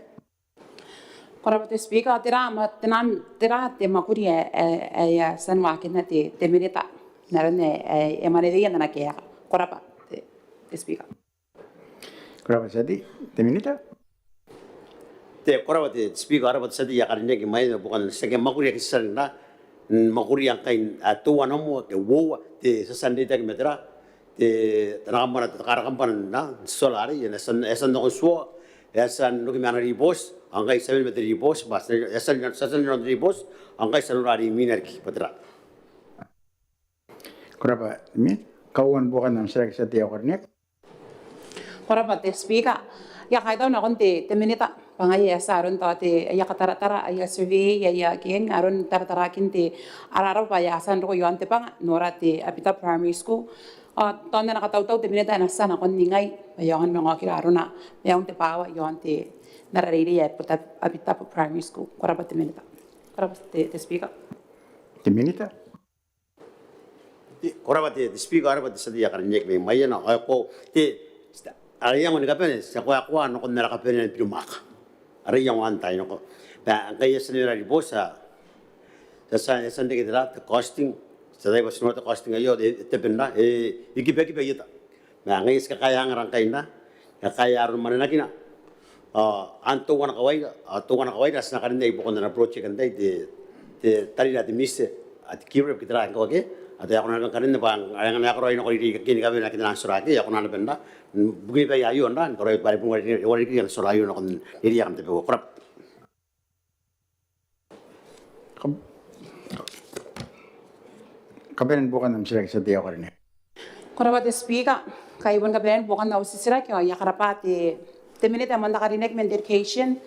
Ko rabwa te Speaker, tera ma, tera, tera te mwakuri ae, ae, ae e a tia n waakinna te, te Minita n aron ae, ae e mwaneweia n ana kaeka? Ko rabwa te, te Speaker. Ko rabwa tia tei. Te Minita. Te, ko rabwa te Speaker, ko rabwa te tia tei ae karineaki mai Maiana, bukin ana titiraki. Mwakuri ae ti a tia n, n mwakuria ngkai, a, teuana moa ke uoua, te, ti a tia n reitaki ma tera, te, te, ana kambana, te, te kara kambana n, n solar arei, e a tia n, e a tia n nako n tua, e a tia n oki ma ana ribooti, ao ngkai ti a mena ma te ribooti, bwa ti a, e a tia n, ti a tia n nako n ribooti, ao ngkai ti a nora are imwina riki, bwa tera. Ko rabwa, Min. Kauoua ni buokan am titiraki tia tei ae ko rine. Ko rabwa te Speaker. I a kaitau nakon te, te Minita bwa ngaia e a tia aron tao te, aia kataratara, aia survey, aia, aia keng, aron tarataraakin te, ara, ara bwai ae a tia n roko iaon te banga, nora te Abita Primary School. Ao tao n ana katautau te Minita e na tia nakon ningai bwa e aonga ni manga okira arona maiun te bwaawa iaon te, n ara reirei ae Abita Primary School. Ko rabwa te Minita. Ko rabwa te, te Speaker. Te Minita. Te, ko rabwa te, te Speaker, ko rabwa te tia tei ae karineaki mai Maiana, ao e koaua te, ara iango ni kabane ti a koakoa nakon ara kabanean birimwaaka. Ara iango anne tainako. Bwa ngkai e a tia n mena ribooti, ti a, ti a tia n reke tera, te costing, ti a tia bwa ti nora te costing aio, e, e tabe n ra, e, e kibakiba ieta. Ma ngaia ti kakaea angara ngkai n ra, kakaea aron mwanenakina. Ao, ao teuana kawaira, ao teuana kawaira ti na karinna i buakon ana project antai te, te tarira te Ministry, ao te key rep ke tera ngkoa ke, ao tao e a kona naba ni karinna bwa, ao e a kona ni karaoi nako reirei ke ni kabane ake taian solar ake, e a kona naba n ra, bukin bwaai aio n ra, ni karaoi bwa are bon wareware riki ana solar aio nakon reirei aika tabeua. Ko rabwa. Kam, kabanean buokan am titiraki tia tei ae ko rine. Ko rabwa te Speaker, kai bon kabanean buokan au titiraki ao I a karabwa te, te Minita ae moan te karineaki man te Education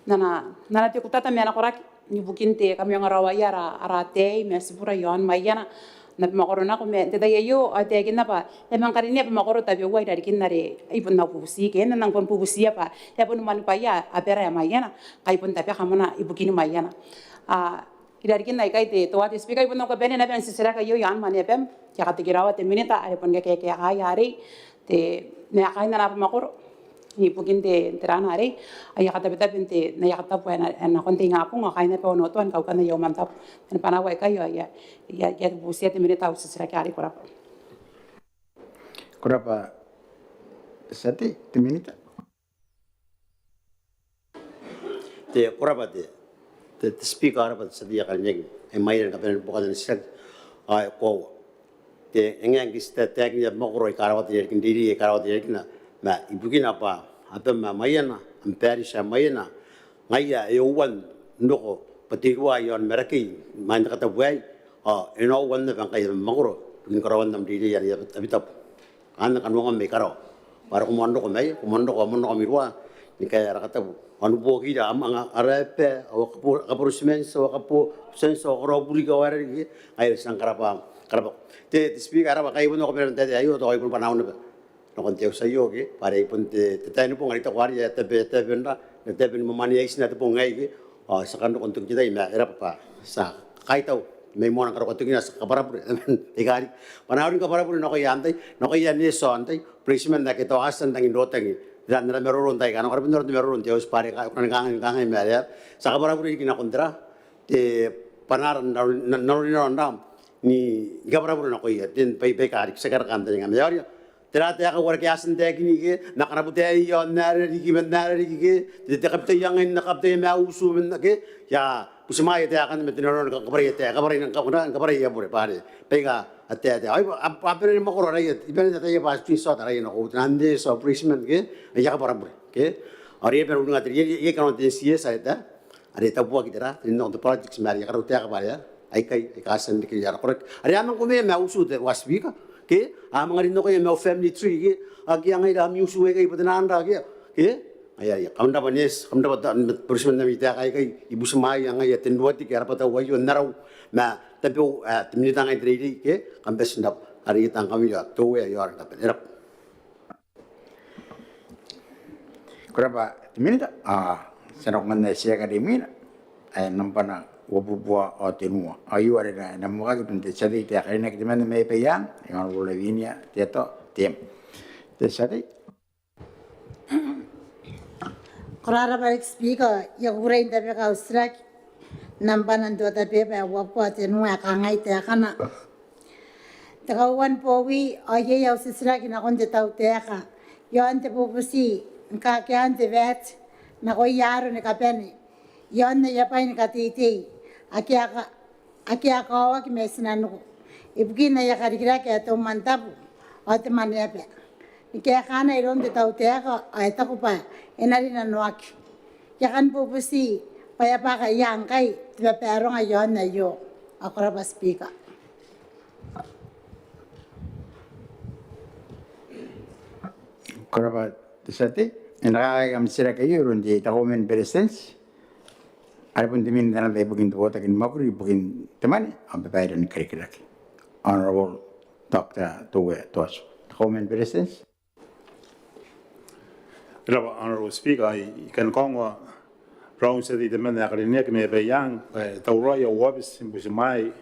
n ana, n ana tekutata ma ana koraki ibukin te kamaiuangaraoaia ara, ara ataei ma tibura iaon Maiana n abamwakoro nako. Ma n te tai aio ao e taekinna bwa e a manga karinne abamwakoro tabeua i rarikin are I bon na bubuti ke, N nang bon bubutia bwa e a bon mwanibwaia abara ae Maiana, kai bon tabeka moa ibukin Maiana. A, i rarikin aikai te, teuare te Speaker, I bon na kabanea naba am titiraki aio i aan mwaneabam, I a katekeraoa te Minita are bon kakaekaaki arei, te, n ae kaain ana abamwakoro ibukin te, te ran arei, ao I a katabetabe n te, n aia katabu ae na, ae nakon te ingabong, ao kaain naba Onotoa ni kaukan aia umwantabu man bwanaau aikai. Ao I a, I a, I a bubutia te Minita au titiraki arei. Ko rabwa. Ko rabwa tia tei. Te Minita. Te, ko rabwa te, te, te Speaker, ko rabwa te tia tei ae karineaki mai Maiana ni kabanean buokan ana titiraki. Ao e koaua te, e ngae ngke ti taetae ni abamwakoro aika rawata i rarikin reirei, aika rawata i rarikina, ma ibukina bwa abam ae Maiana, am parish ae Maiana, ngaia e ouan n roko bwa te iruwa iaon Marakei imwain te katabu aei, ao e na ouan naba ngkai abamwakoro ibukin karaoan am reirei anne Abitabu. Anne kanoangam mai karawa bwa are ko moan roko mai, ko moan roko, ko moan roko am iruwa ni kaea ara katabu. Ao ni buokira am, anga, ara aba, ao kabwa, kabwara timanti, ao kabwara timanti, ao karaoa buriki, ao aera riki, ngaia are ti nang karabwa, karabwa. Te, te Speaker, e rabwa, kai bon nako bwa n taetae aio, tao ai bon bwanaau naba nakon te auti aio ke, bwa are ai bon te, te tai ni bong are I taku arei e a tabe, e a tabe n ra, e a tabe ni mwamwaneaiti n te bong aei ke, ao ti a kan roko n toki n te tai, ma e rabwa bwa ti a kaitau mai moana ni karokoa tokina, ti a kabwarabure. Te kari, bwanaau ni kabwarabure nakoia antai, nakoia nurse ao antai, bureitiman ake tao a tia n rangi n rotaki n ara maroro n taai aika a nako, a rabwa n rotaki n maroro n te auti bwa are e kona ni kangai, kangai ma are ti a kabwarabure riki nakon tera, te bwanaara n aron, n aron, n aron ra ni kabwarabure nakoia, te bwai, bwaai aika riki ti aki kantaninga ma e aoria. Tera taeka are a tia n taekinna ke, n na kanabuta aei ao n aera riki, ma n aera riki ke, te, te kabitaia ngkai, n na kabitaia ma utu, ma n na ke, I a butimwaea taekan ma te nanona ni kabwarai, te kabwarai, ni kabwarai, ni kabwarai aia bure bwa are bwaai aika a taetae. Ao a, a bane ni mwakoro araia, I bane n ataia bwa screenshot araia nako, te nurse ao bureitiman ke, aia kabwarabure ke. Ao are e a bane n uringa te, iai kanoan te N C S ae te, are e tabuaki te ra, te rin nakon te politics ma are e a karaua taeka bwa are aikai aika a tia n reke ara koraki. Are a manga kumea ma utu te Speaker ke a manga rin nakoia ma family tree ke, akea ngaira ami utu aikai bwa te nang ra ke, ke. Aia, aia, kam rabwa Nurse, kam rabwa bureitiman n ami taeka aikai. I butimwaea ngaia te nuatiki ara bwatau aio n arau ma tabeua te Minita ngaia n te reirei ke, kam bati n rabwa. Are I tangkami ao te Uea aio are taben. E rabwa. Ko rabwa te Minita. Ao ti a nako ngkanne n te titiraki are imwina ae nambana uabubua ao tenua. Ao aio are e na mwakaki iroun te tia tei ae karineaki temanna mai Abaiang, Honourable Lavinia Teto Teem. Te tia tei. Ko rabwa riki Speaker, I a kukurei n tabeka au titiraki nambana n te otabeba ae uabubua tenua ae kangai taekana. Te kauoua ni bowi ao iai au titiraki nakon te tautaeka iaon te bubuti ni kakean te VAT nakoia aaro ni kabane iaon aia bwai ni kateitei ake a ka- ake a kaoaki mai tinaniku ibukin aia karikirake ae te umwantabu ao te mwaneaba. Ni kaekana iroun te tautaeka ao e taku bwa e na rinanoaki. I a kan bubuti bwa e a bwaka ia ngkai te babaronga iaon aio. Ao ko rabwa Speaker. Ko rabwa te tia tei. E na kaekaaki am titiraki aio iroun te Kauoman ni Beretitenti are bon te Minita naba ibukin te botaki ni mwakuri ibukin te mwane ao babaire ni karikirake, Honourable Doctor Toue Toatu. Te Kauoman ni Beretitenti. E rabwa Honourable Speaker, I kan kaongoa raou n tia tei temanna ae karineaki mai Abaiang bwa e tauraoi au aobiti ni butimwaea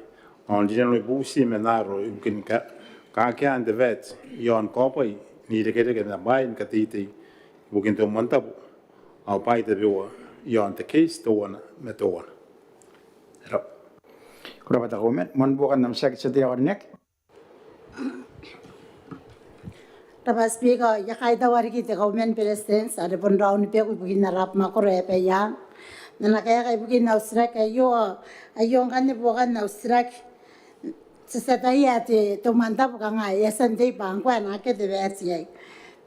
ao n rinanoi bubuti ma n aaro ibukin ka- kakean te VAT iaon kaobwai n irekereke ma bwaai ni kateitei ibukin te umwantabu ao bwaai tabeua iaon te case teuana ma teuana. E rabwa. Ko rabwa te Kauoman. Moan buokan am titiraki te tia tei ae karineaki. Rabwa Speaker, I a kaitaua riki te Kauoman ni Beretitenti are bon raou ni beku ibukin ara abamwakoro ae Abaiang n ana kaeka ibukin au titiraki aio. Aio ngkanne buokan au titiraki. Ti a tia n ataia te umwantabu kanga e a tia n tei bwa ngkoa e na akea te VAT iai.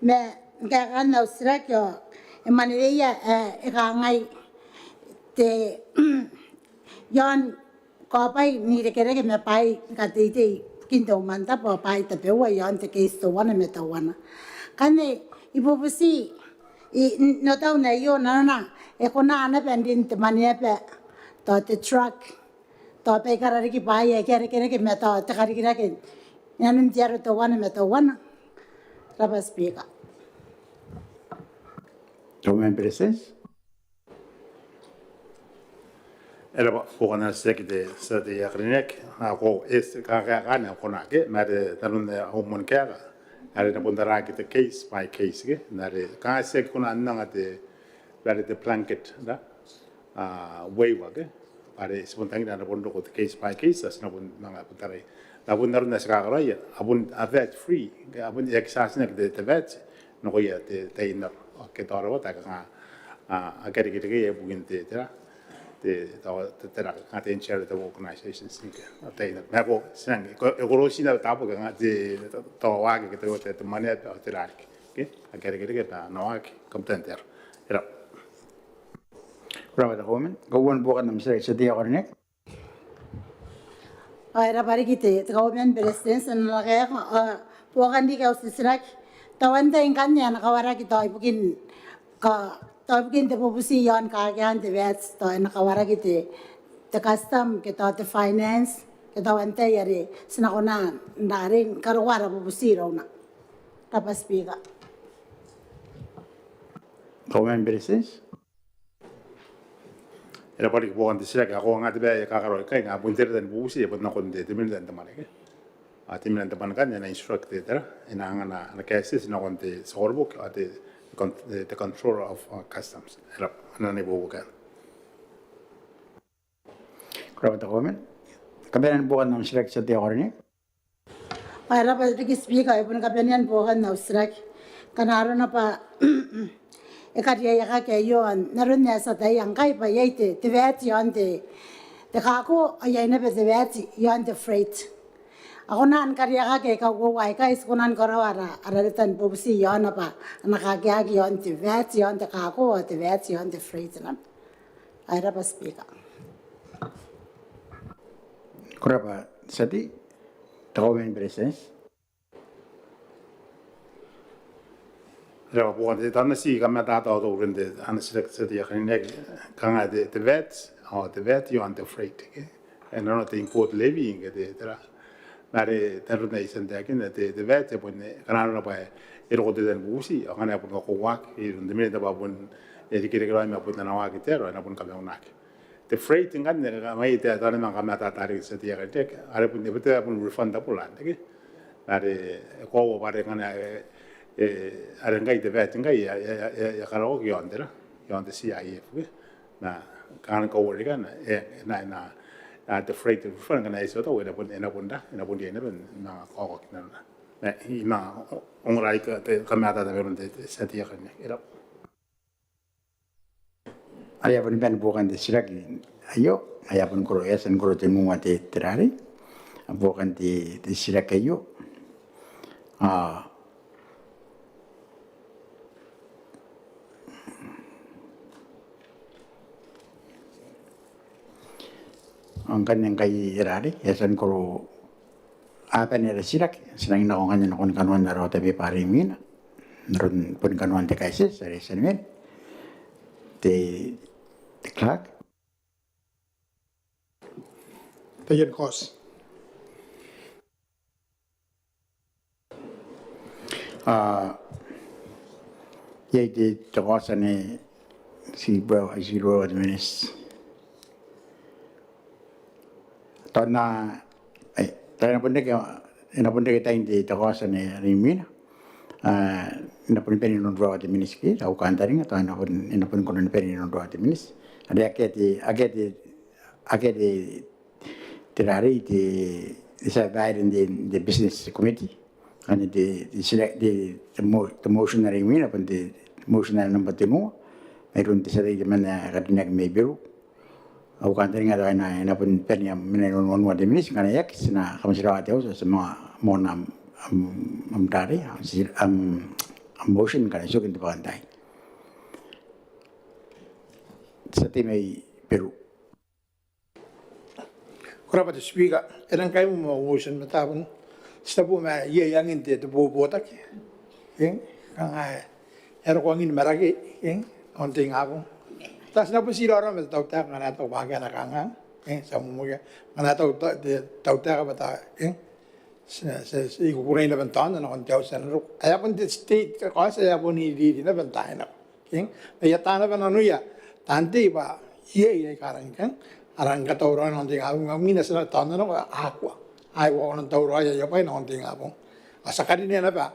Ma kaekaan au titiraki ao e mwaneweia ae e kangai te iaon kaobwai n irekereke ma bwaai ni kateitei ibukin te umwantabu ao bwaai tabeua iaon te case teuana ma teuana. Ngkanne I bubuti, I n otau n aio nanona e kona naba n rin te mwaneaba tao te truck tao baikara riki bwaai aika a irekereke ma tao te karikirake inanon te aro teuana ma teuana. Rabwa Speaker. Kauoman ni Beretitenti. E rabwa, buokan au titiraki te tia tei ae karineaki. Ao ko, e, kaekaan ae kona ke, ma are nanon au moan kaeka are e na bon taraaki te case by case ke, ma are kanga tiaki kona n anga te, bwa are te blanket ra, a, waiver ke, bwa are ti bon tangiria a na bon roko te case by case, ao ti na bon manga bon tarai. Ma bon aron ae ti kakaraoia a bon a VAT free ke, a bon e aki charge-naki te, te VAT nakoia te, te ina, ao ke tao rawata kanga a, a karikirake ibukin te, tera, te, tao, te, tera, kanga te charitable organisations ke, tao te ina. Ma ko, ti nang, ko, e korotina taabo kanga te, tao waaki ke te, te, te mwaneaba, tera riki. Ke, a karikirake bwa a na waaki, kam tangira. E rabwa. Ko rabwa te Kauoman. Kauoman, buokan am titiraki te tia tei ae karineaki. Ao e rabwa riki te, te Kauoman ni Beretitenti n ana kaeka, ao buokan riki au titiraki. Tao antai ngkanne ae na kawaraki tao ibukin ka, tao ibukin te bubuti iaon kakean te VAT, tao ae na kawaraki te, te custom ke tao te finance ke tao antai are ti na kona n rarei ni karokoa ara bubuti irouna. Rabwa Speaker. Kauoman ni Beretitenti. E rabwa riki buokan te titiraki. Ao ko anga te bwai ae kakaraoi ikai, nga bon te reta ni bubuti e bon nakon te, te Minita n te mwane ke. Ao te Minita n te mwane ngkanne e na instruct te, tera, e na anga ana, ana kaetieti nakon te tia koroboki ao te, te con-, te, te Controller of, uh, Customs. E rabwa, ana nei bubukan. Ko rabwa te Kauoman. Kabanean buokan am titiraki te tia tei ae karineaki. Ao e rabwa riki Speaker, e boni kabanean buokan au titiraki. Ngkana arona bwa e kariaiakaki aio n aron ae ti ataia ngkai bwa iai te, te VAT iaon te, te cargo, ao iai naba te VAT iaon te freight. A kona ni kariaiakaki aika uoua aikai, ti kona ni karaoa ara, ara reta ni bubuti iaona bwa a na kakeaki iaon te VAT, iaon te cargo, ao te VAT iaon te freight naba. Ao e rabwa Speaker. Ko rabwa te tia tei, te Kauoman ni Beretitenti. Rabwa, bon te, tao N na ti kamatata ao tauren te, ana titiraki te tia tei ae karineaki, kanga te, te VAT, ao te VAT iaon te freight, ke? E nanona te import levy, ke te, tera. Ma are, tao n aron ae I tia n taekinna, te, te VAT, e bon, e, kanga nanona bwa e roko te tia tei ni bubuti, ao ngkana e bon kakoauaki iroun te Minita bwa bon, e irekereke raoi ma bon ana waaki te aro, e na bon kamaunaki. Te freight ngkanne, mai te, tao N na manga kamatata riki te tia tei ae karineaki, are bon, e bon, e bon refundable anne, ke? Are, e koaua bwa are ngkana, e, e, are ngkai te VAT ngkai, e, e, e, e karaoaki iaon tera, iaon te C I F, ke? Ma, kanga ni kauarerekana, e, e na, e na, a, te freight refund ngkana e eti ao tao, e na bon, e na bon ra, e na bon riai naba ni manga kaokaki nanona. Ma, I manga ongora riki te kamatata mairoun te, te tia tei ae karineaki. E rabwa. Are e a boni bane buokan te titiraki aio, ae a boni koro, e a tia ni koro tenua te, te rarei. Buokan te, te titiraki aio. A, ngkanne ngkai e rarei, e a tia ni koro a bane ara titiraki, ti nang nako ngkanne nakon kanoan ara otabeba are imwina. N aron boni kanoan te kaetieti are e tia ni mena. Te, te clerk. Taian kaoti. A, iai te, te kaoti anne, ti bwa, ti bwa te miniti. Tao N na, e, tao e na bon reke, e na bon reke tain te, te kaoti anne, anne imwina. A, e na bon bane inanon ruaiwa te miniti ke, au kantaninga, tao e na bon, e na bon kona ni bane inanon ruaiwa te miniti. Are akea te, akea te, akea te, te rarei te, te tia babaire n te, te business committee. Anne te, te, te, te mo-, te motion are imwina, bon te motion are namba tenua. Mairoun te tia tei temanna ae karineaki mai Beru. Au kantaninga tao e na, e na bon bane mena inanon ruaiwa te miniti, ngkana e aki, ti na kamotirawa te auti, ti manga, manga am, am, am rarei, am, am, am motion, ngkana e toki n te bwakantaai. Te tia tei mai Beru. Ko rabwa te Speaker, e rang kai moa motion ma tabun. Ti tabu ma iai angin te, te bobotaki. Eng, kanga e, e roko angin Marakei, eng, nakon te ingabong. Tao ti na bon ti raorao ma te tautaeka ngkana e taku bwa akea ana kanganga, eng, ti a momokia. Ngkana e taku te, te tautaeka bwa tao, eng, ti, ti, ti kukurei naba n taona nakon te auti ae na roko. Ae a bon te state, te kaoti ae a bon iriri naba n taai nako. Eng, ma I ata naba nanoia taan tei bwa iai aika a rang, a rang katauraoi nakon te ingabong, ma imwina ti na taona nako, a kua. Ai ua kona n tauraoi aia bwai nakon te ingabong. Ao ti a karinea naba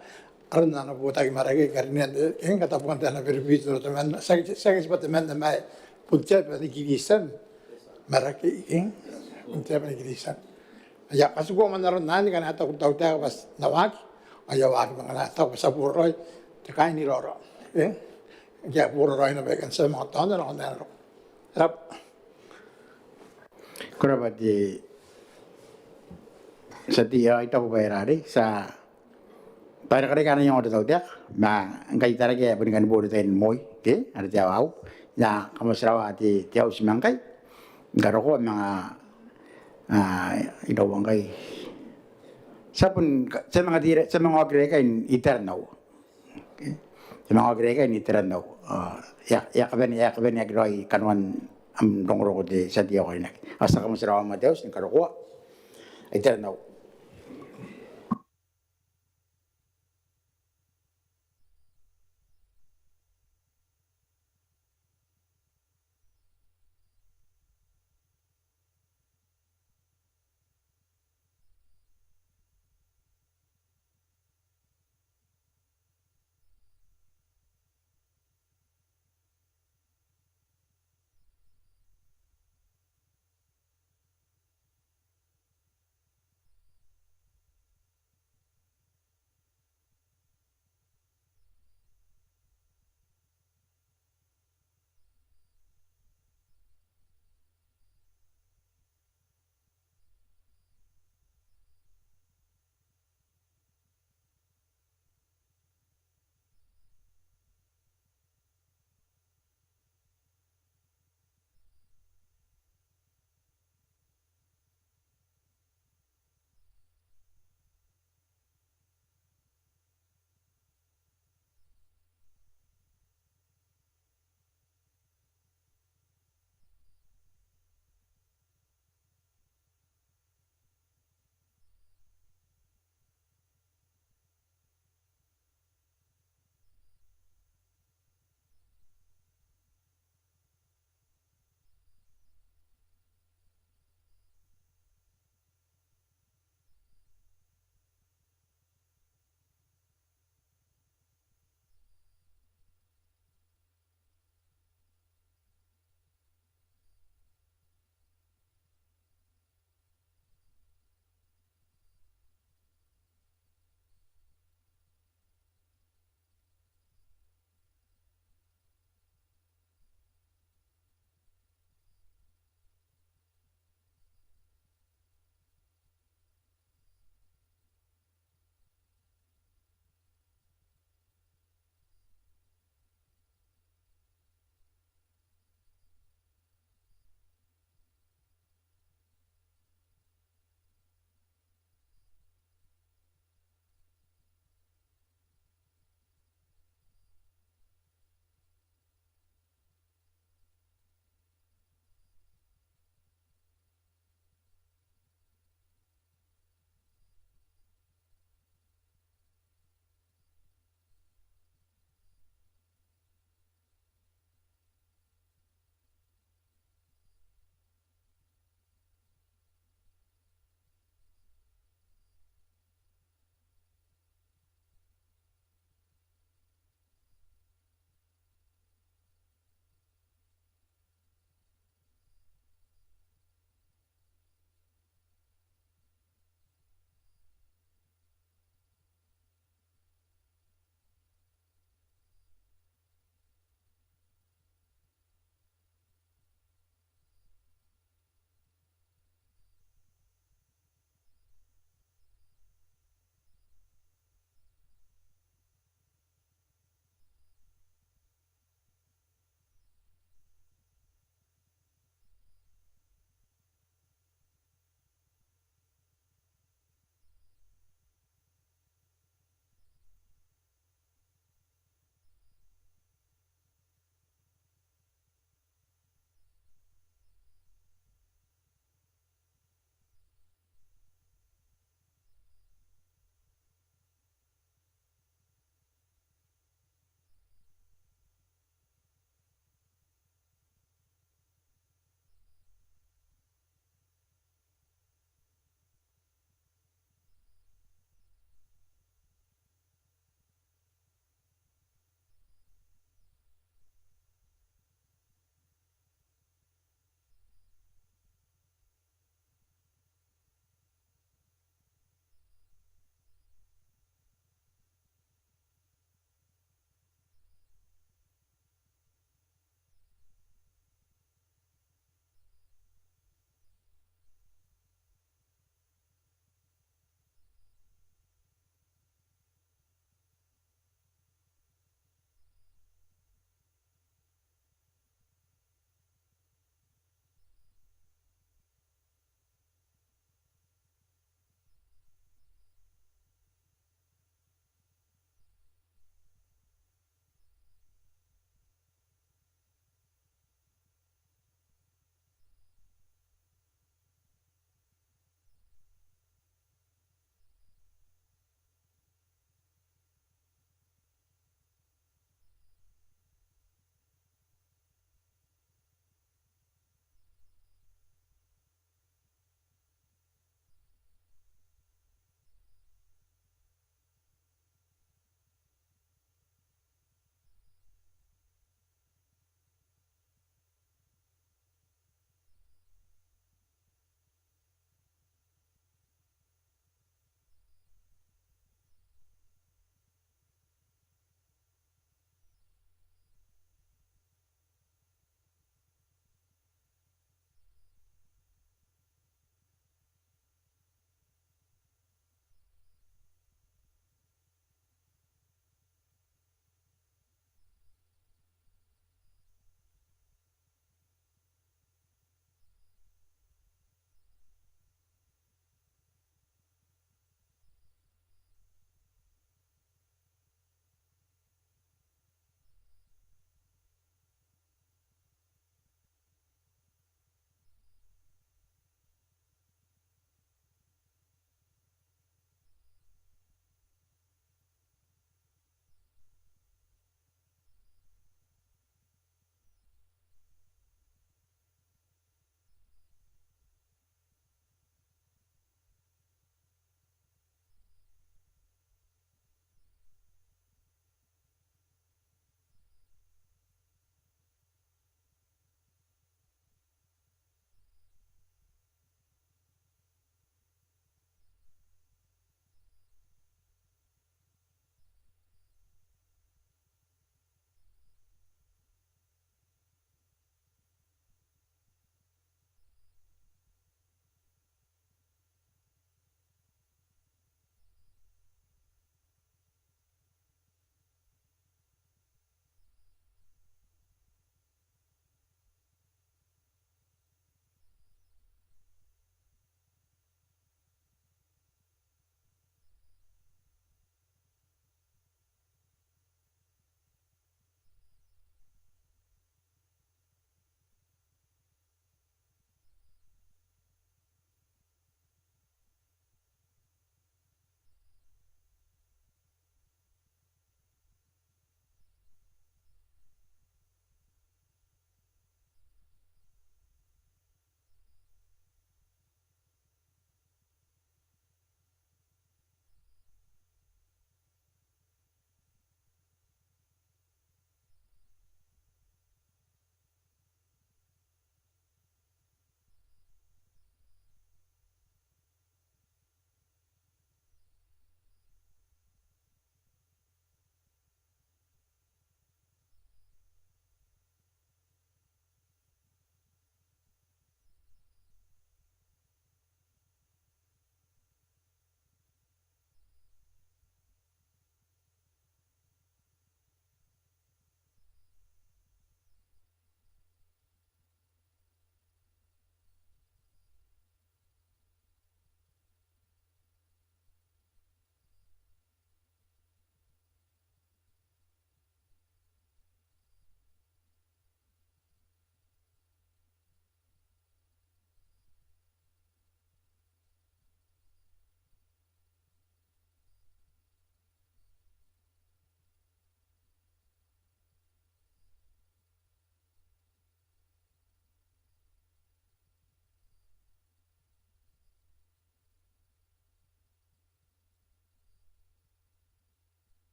aron ana botaki Marakei, karinea, eng, katabuan te ana beribiti temanna, tiaki, tiaki tibwa temanna ma bon te aba ni Kiritian Marakei, eng, bon te aba ni Kiritian. Aia katikua man aron anne ngkana e taku te tautaeka bwa ti na waaki, ao I a waaki, ma ngkana e taku bwa ti a boraraoi, te kainiraorao. Eng? Ngke a boraraoi naba aikai ti a manga taona nakon ae na roko. Rabwa. Ko rabwa te tia tei, ao I taku bwa e rarei, ti a bwa e na karekea ana iango te tautaeka, ma ngkai tarekea boni kani bore tain moi, ke, are te aoa aua. I a kamotirawa te, te auti ma ngkai, ni karokoa manga, a, iraua ngkai. Ti a bon, ti a manga tira, ti a manga okira aikai n iteran aua. Ke? Ti a manga okira aikai n iteran aua. A, e a, e a kabane, e a kabaneaki raoi kanoan am rongorongo te tia tei ae karineaki. Ao ti a kamotirawa ma te auti ni karokoa iteran aua.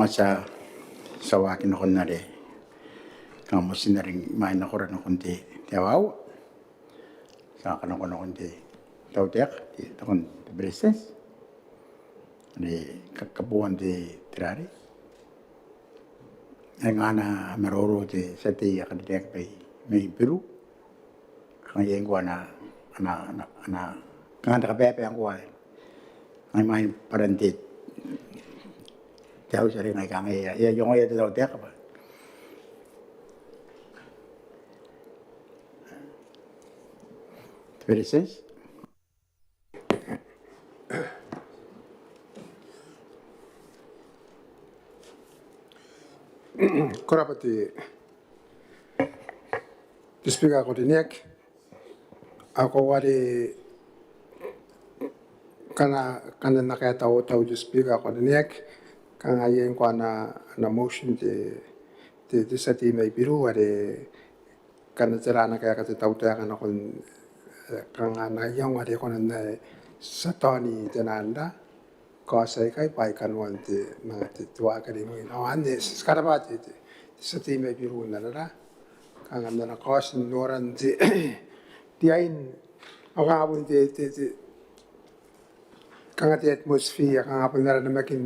Ao ti a, ti a waaki nakon are kanga motinnano are imwain nakora nakon te, te aoa aua. Ti a kanakoa nakon te tautaeka, te, nakon te Beretitenti are ka, kabooan te, te rarei. Eng, ana maroro te tia tei ae karineaki mai, mai Beru. Kanga iai ngkoa ana, ana, ana, ana, kanga te kabaebae ngkoa. Ai imwain bwaran te, te auti are ngai kanga e a, e a ongoia te tautaeka bwa te Beretitenti. Ko rabwa te, te Speaker ae karineaki. Ao ko ware kanga, kanga n na kaeta au tai te Speaker ae karineaki, kanga iai ngkoa ana, ana motion te, te, te tia tei mai Beru are kanga tera ana kaeka te tautaeka nakon, eh, kanga ana iango are e kona n, eh, tia taoni tenan ra kaoti aikai bwa ai kanoan te, manga te, te waaki are imwina. Ao anne, ti karabwa te, te, te tia tei mai Beru n ana ra, kanga n ana kaoti n noran te, riain, ao kanga bon te, te, te, kanga te atmosphere, kanga bon ara namakin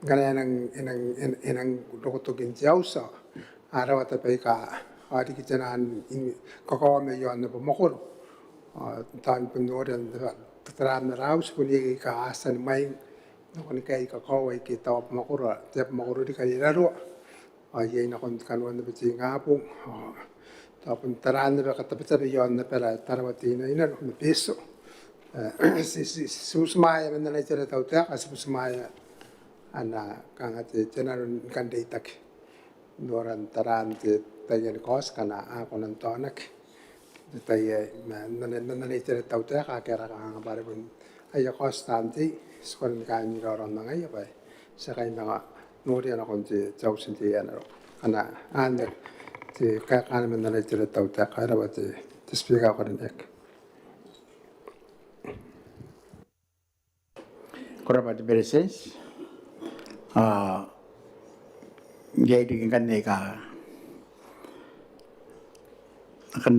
ngkana e nang, e nang, e nang, e nang roko tokin te auti, a rawata baika a riki tenan kakaoa mai aon abamwakoro. Ao taani bon noria n tararuaan ara auti bon iai aika a tia ni mwaing nakon aikai kakaoa aike tao abamwakoro, te abamwakoro riki are e raroa. Ao iai nakon kanoan naba te ingabong, ao tao bon taraan naba katabetabe i aon abara Tarawa Teinainano ma Betio. E, ti, ti, ti butimwaea man ana itera te tautaeka, ti butimwaea ana kanga te, te nano ni kan reitaki n noran taraan te taian kaoti ngkana a kona n taonaki. Te tai ae, ma, n ana, n ana itera te tautaeka, ake a raka kanga bwa are bon aia kaoti taan tei, ti kona ni kaai ni raoraon ngaia bwa ti a kaai manga noria nakon te, te auti n tei ae na roko. Kanga anne te kaeka man ana itera te tautaeka, e rabwa te, te Speaker ae karineaki. Ko rabwa te Beretitenti. Ao iai riki ngkanne aika a kan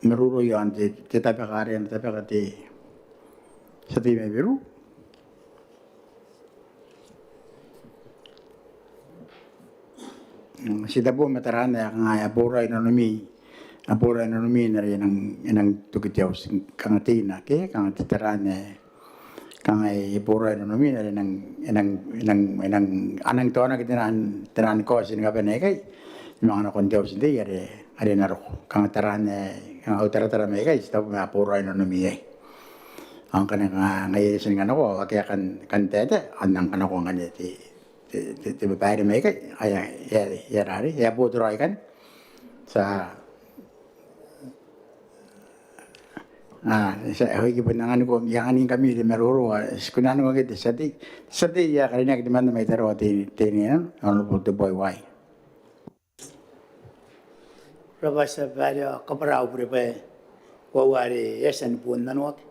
maroro i aon te, te tabeka are ana tabeka te tia tei mai Beru? Mm, ti tabo ma taraan ae kanga e a boraoi nanomi, a boraoi nanomi n are e nang, e nang toki te auti, kanga teina ke, kanga te taraan ae kanga e boraoi nanomi n are e nang, e nang, e nang, e nang, a nang taonaki tenan, tenan kaoti ni kabane aikai ni manga nakon te auti n tei are, are na roko. Kanga taraan ae, kanga au taratara mai ikai, ti tabo ma a boraoi nanomi iai. Ao ngkana kanga ngaia e a tia ni kanakoa, ao akea kan, kan taetae, ao N nang kanakoa ngkanne te, te, te, te babaire mai ikai, ae, e a, e a rarei, e a boraoi ikanne. Ti a, a, ti a, e, I aki bon anganiko, I anganingkami te maroro, a, ti kona n anganiko te tia tei, te tia tei ae karineaki temanna mai Tarawa Teinainano, Honourable Teboiwai. Ko rabwa te tia babaire, ao kabwara au bure bwa e koaua are e a tia ni bon nanoaki.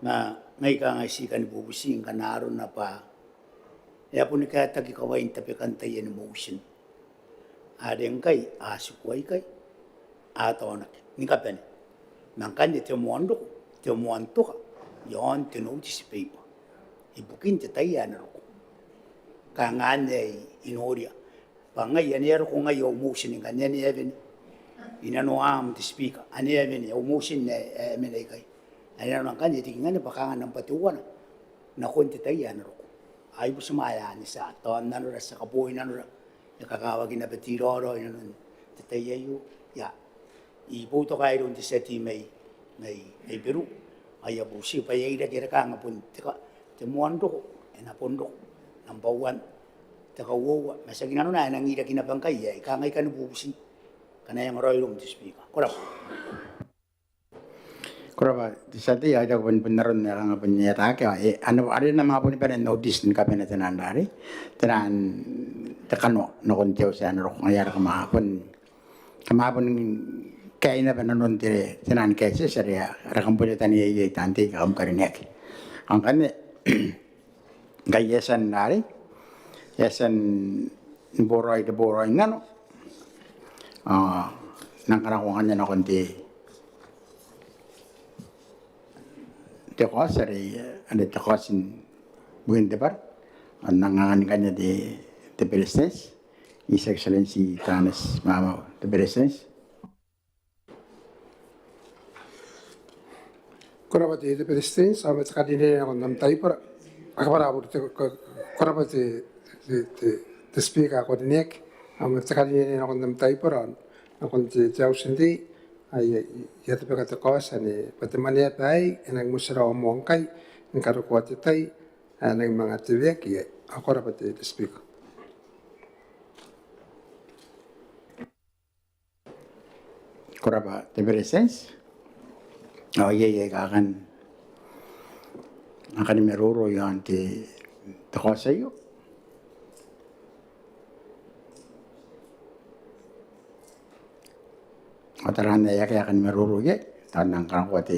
Ma ngai kanga I ti kani bubuti ngkana arona bwa e a boni kaetaki kawain tabekan taiani motion are ngkai a tiku aikai, a taonaki ni kabane. Ma ngkanne te moan roko, te moan toka i aon te notice paper ibukin te tai ae na roko. Kanga anne ae I noria bwa ngai ane a roko ngai au motion ngkanne ane a wene i nanoam te Speaker, ane a wene au motion ae, ae mena ikai. Ane nanona ngkanne e riki ngkanne bwa kanga nambwa teuana nakon te tai ae na roko. Ao I butimwaea anne, ti a tao nanora, ti a kaboi nanora, e kakawaki naba te raoraoi inanon te tai aio. Ia, I boutoka iroun te tia tei mai, mai, mai Beru. Ao I a bubuti bwa e a iraki are kanga bon te ka, te moan roko e na bon roko nambwa uan, te kauoua, ma tiaki nanona ae e nang iraki naba ngkai aei. Kanga I kani bubuti ngkana e ongora iroum te Speaker. Ko rabwa. Ko rabwa te tia tei, ao I taku bwa bon aron ae kanga bon e ataaki, ao e, are e na manga boni bane n notice ni kabane tenan rarei, tenan te kanoa nakon te auti ae na roko, ngaia are kam a bon, kam a bon kaea naba nanon te, tenan kaetieti are, are kam bon taneiai iai taan tei aika kam karineaki. Ao ngkanne ngkai e a tia n rarei, E a tia ni boraoi, te boraoi n nano. Ao N nang kanakoa ngkanne nakon te, te kaoti are, are te kaoti ibukin te bwara. Ao N nang anganingkami te, te Beretitenti, His Excellency Taneti Maamau, te Beretitenti. Ko rabwa te, te Beretitenti, ao ma te karinerine nakon am taibora. Ko rabwa te, ko, ko rabwa te, te, te, te Speaker ae ko rineaki, ao ma te karinerine nakon am taibora, nakon te, te auti n tei, ao I a, I a tabeka te kaoti anne bwa te mwaneaba aei e nang motirawa moa ngkai ni karokoa te tai ae e nang manga teweaki iai. Ao ko rabwa te, te Speaker. Ko rabwa te Beretitenti. Ao iai, iai ae kan, ae kan maroro iaon te, te kaoti aio? Ao taraana ae akea ae kan maroro iai, tao N nang kanakoa te,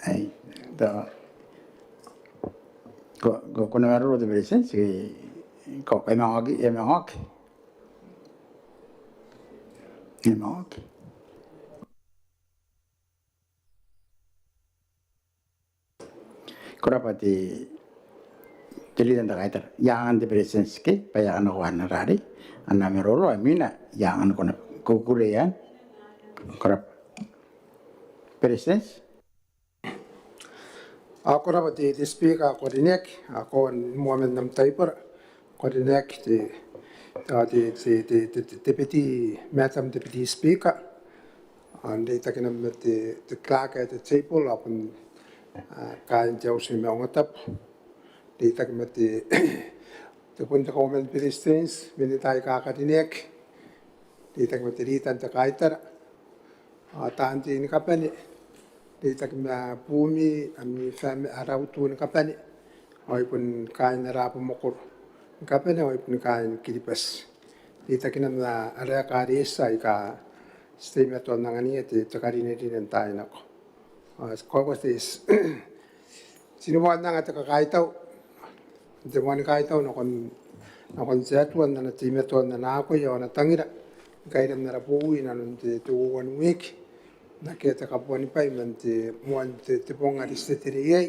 ai, tao, ko, ko, ko na maroro te Beretitenti, ko, ko e manga oki, e manga oki. E manga oki. Ko rabwa te, te Leader n te kaitara. I a angan te Beretitenti ke bwa e a kanakoa ana rarei, ana maroro, ao imwina I a angan ko na kukurei anne. Ko rabwa. Beretitenti. Ao ko rabwa te, te Speaker ae ko rineaki, ao ko a moa man am taibora, ko rineaki te, te, te Deputy, Madam Deputy Speaker, ao n reitaki naba ma te, te Clerk at the Table, ao bon, a, kaain te Auti ni Maungatabu, reitaki ma te, te bon te Kauoman ni Beretitenti, Minita aika karineaki, reitaki ma te Leader n te kaitara, ao taan tei ni kabane, reitaki ma buumi, ami fam-, ara utu ni kabane, ao ai bon kaain ara abamwakoro ni kabane, ao ai bon kaain Kiribati. Reitaki naba ma ara ekaretia aika ti teimatoa n anganiia te, te karinerine n taai nako. Ao ti kaoka te, ti, ti ni moan anga te kakaitau, te moani kaitau nakon, nakon te Atua n ana teimatoa n ana akoi ao ana tangira ni kairan ara bowi inanon te, te uoua n wiki, n akea te kabuanibwai man te moan te, te bong are ti teterei iai,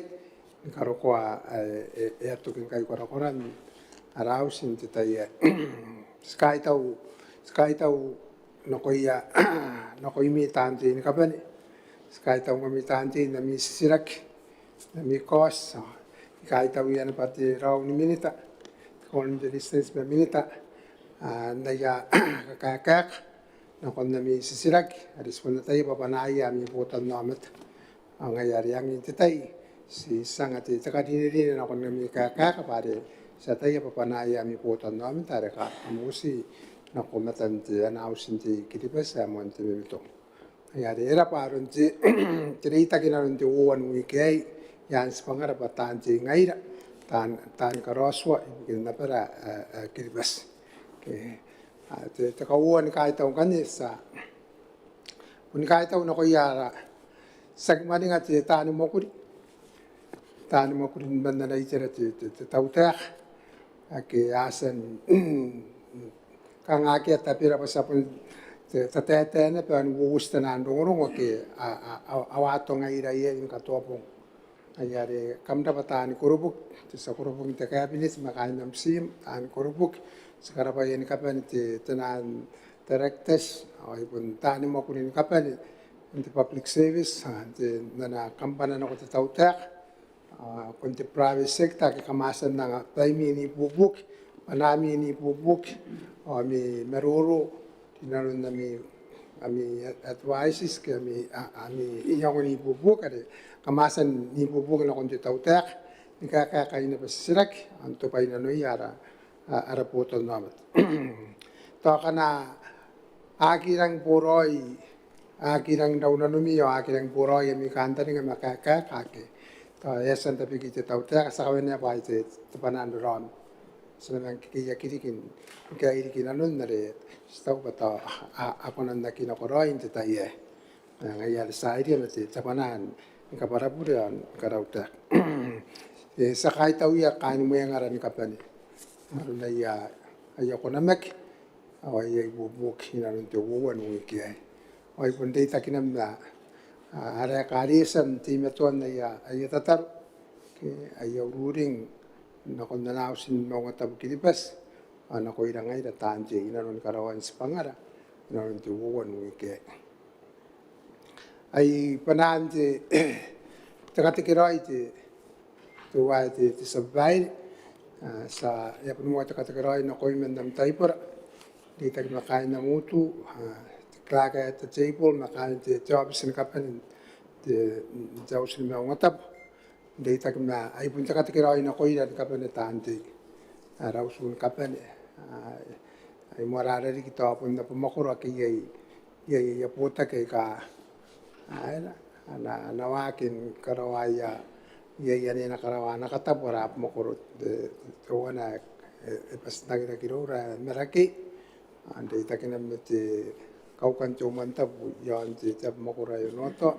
ni karokoa ae e, e a toki ngkai korakoran ara auti n te tai aei. Ti kaitau, ti kaitau nakoia, nakoimi taan tei ni kabane. Ti kaitaungkami taan tei n ami titiraki, n ami kaoti. I kaitauia naba te rao ni Minita, te Kauoman ni Beretitenti ma Minita, a, n aia kakaekaeka nakon ami titiraki are ti bon ataia bwa bwanaaia ami botannaomata. Ao ngaia are angin te tai ti, ti anga te, te karinerine nakon ami kakaeka bwa are ti ataia bwa bwanaaia ami botannaomata are kam uti nako matan te, ana auti n tei Kiribati ae moan te mimitong. Ngaia are e rabwa aron te, te reitaki n aron te uoua n wiki aei, i aan tibwangara bwa taan tei ngaira, taan, taani karaotua ibukin abara ae, ae Kiribati. Ke, a, te, te kauoua ni kaitau ngkanne ti a bon kaitau nakoia ara, ti aki mwaninga te, taani mwakuri, taani mwakuri man ana itera te, te, te tautaeka ake a tia n kanga akea tabera bwa ti a bon, te, tataetae naba ni uouti taian rongorongo ake a, a, a, a wato ngaira iai ni katoa bong. Ngaia are kam rabwa taani koroboki, te tia koroboki n te Cabinet ma kaain am tiim, taani koroboki, ti karabwaia ni kabane te, taian directors, ao ai bon taani mwakuri ni kabane n te public service, a, n te, n ana kambana nako te tautaeka, a, bon te private sector ake kam a tia n anga baimi n ibuobuoki, bwanaami n ibuobuoki, ao ami maroro rinanon ami, ami advices ke ami, a, ami iango n ibuobuoki are kam a tia n ibuobuoki nakon te tautaeka ni kakaekai naba titiraki ao n tobwai nanoia ara, a, ara botannaomata. Tao akana a aki rangi boraoi, a aki rangi rau nanomi ao a aki rangi boraoi ami kantaninga ma kaekaeka ake tao e a tia n tabeki te tautaeka, ti a kawenea bwa ai te, te bwanaa n raraoma. Ti na manga kekeiaki riki ni kairiki nanon are ti taku bwa tao a, a kona n aki nakoraoi n te tai aei. Ngaia are ti a iria ma te, te bwanaa ni kabwarabure ao ni karautaeka. Te tia kaitauia kaain mwengara ni kabane n aron aia, aia konamaki ao aia ibuobuoki inanon te uoua n wiki aei. Ao I bon reitaki naba ma ara ekaretia n teimatoan aia, aia tataro ke aia ururing nakon ana auti ni maungatabu Kiribati ao nakoira ngaira taan tei inanon karaoan tibwangara inanon te uoua n wiki aei. Ai bwanaan te, te katekeraoi te, te uaea te, te tia babaire. Ti a, e a boni moa te katekeraoi nakoim man am taibora, reitaki ma kaain am utu, te clerk at the table ma kaain te, te aobiti ni kabane n te, te auti ni maungatabu. N reitaki ma ai bon te katekeraoi nakoira ni kabane taan tei, ara utu ni kabane, ai moarara riki tao bon abamwakoro ake iai, iai aia botaki aika a na, a na waaki ni karaoa aia, iai anne a na karaoa ana katabu ara abamwakoro. Teuana e bati n tangiraki iroura ae Marakei. N reitaki naba ma te kaukan te umwantabu iaon te, te abamwakoro ae Onotoa.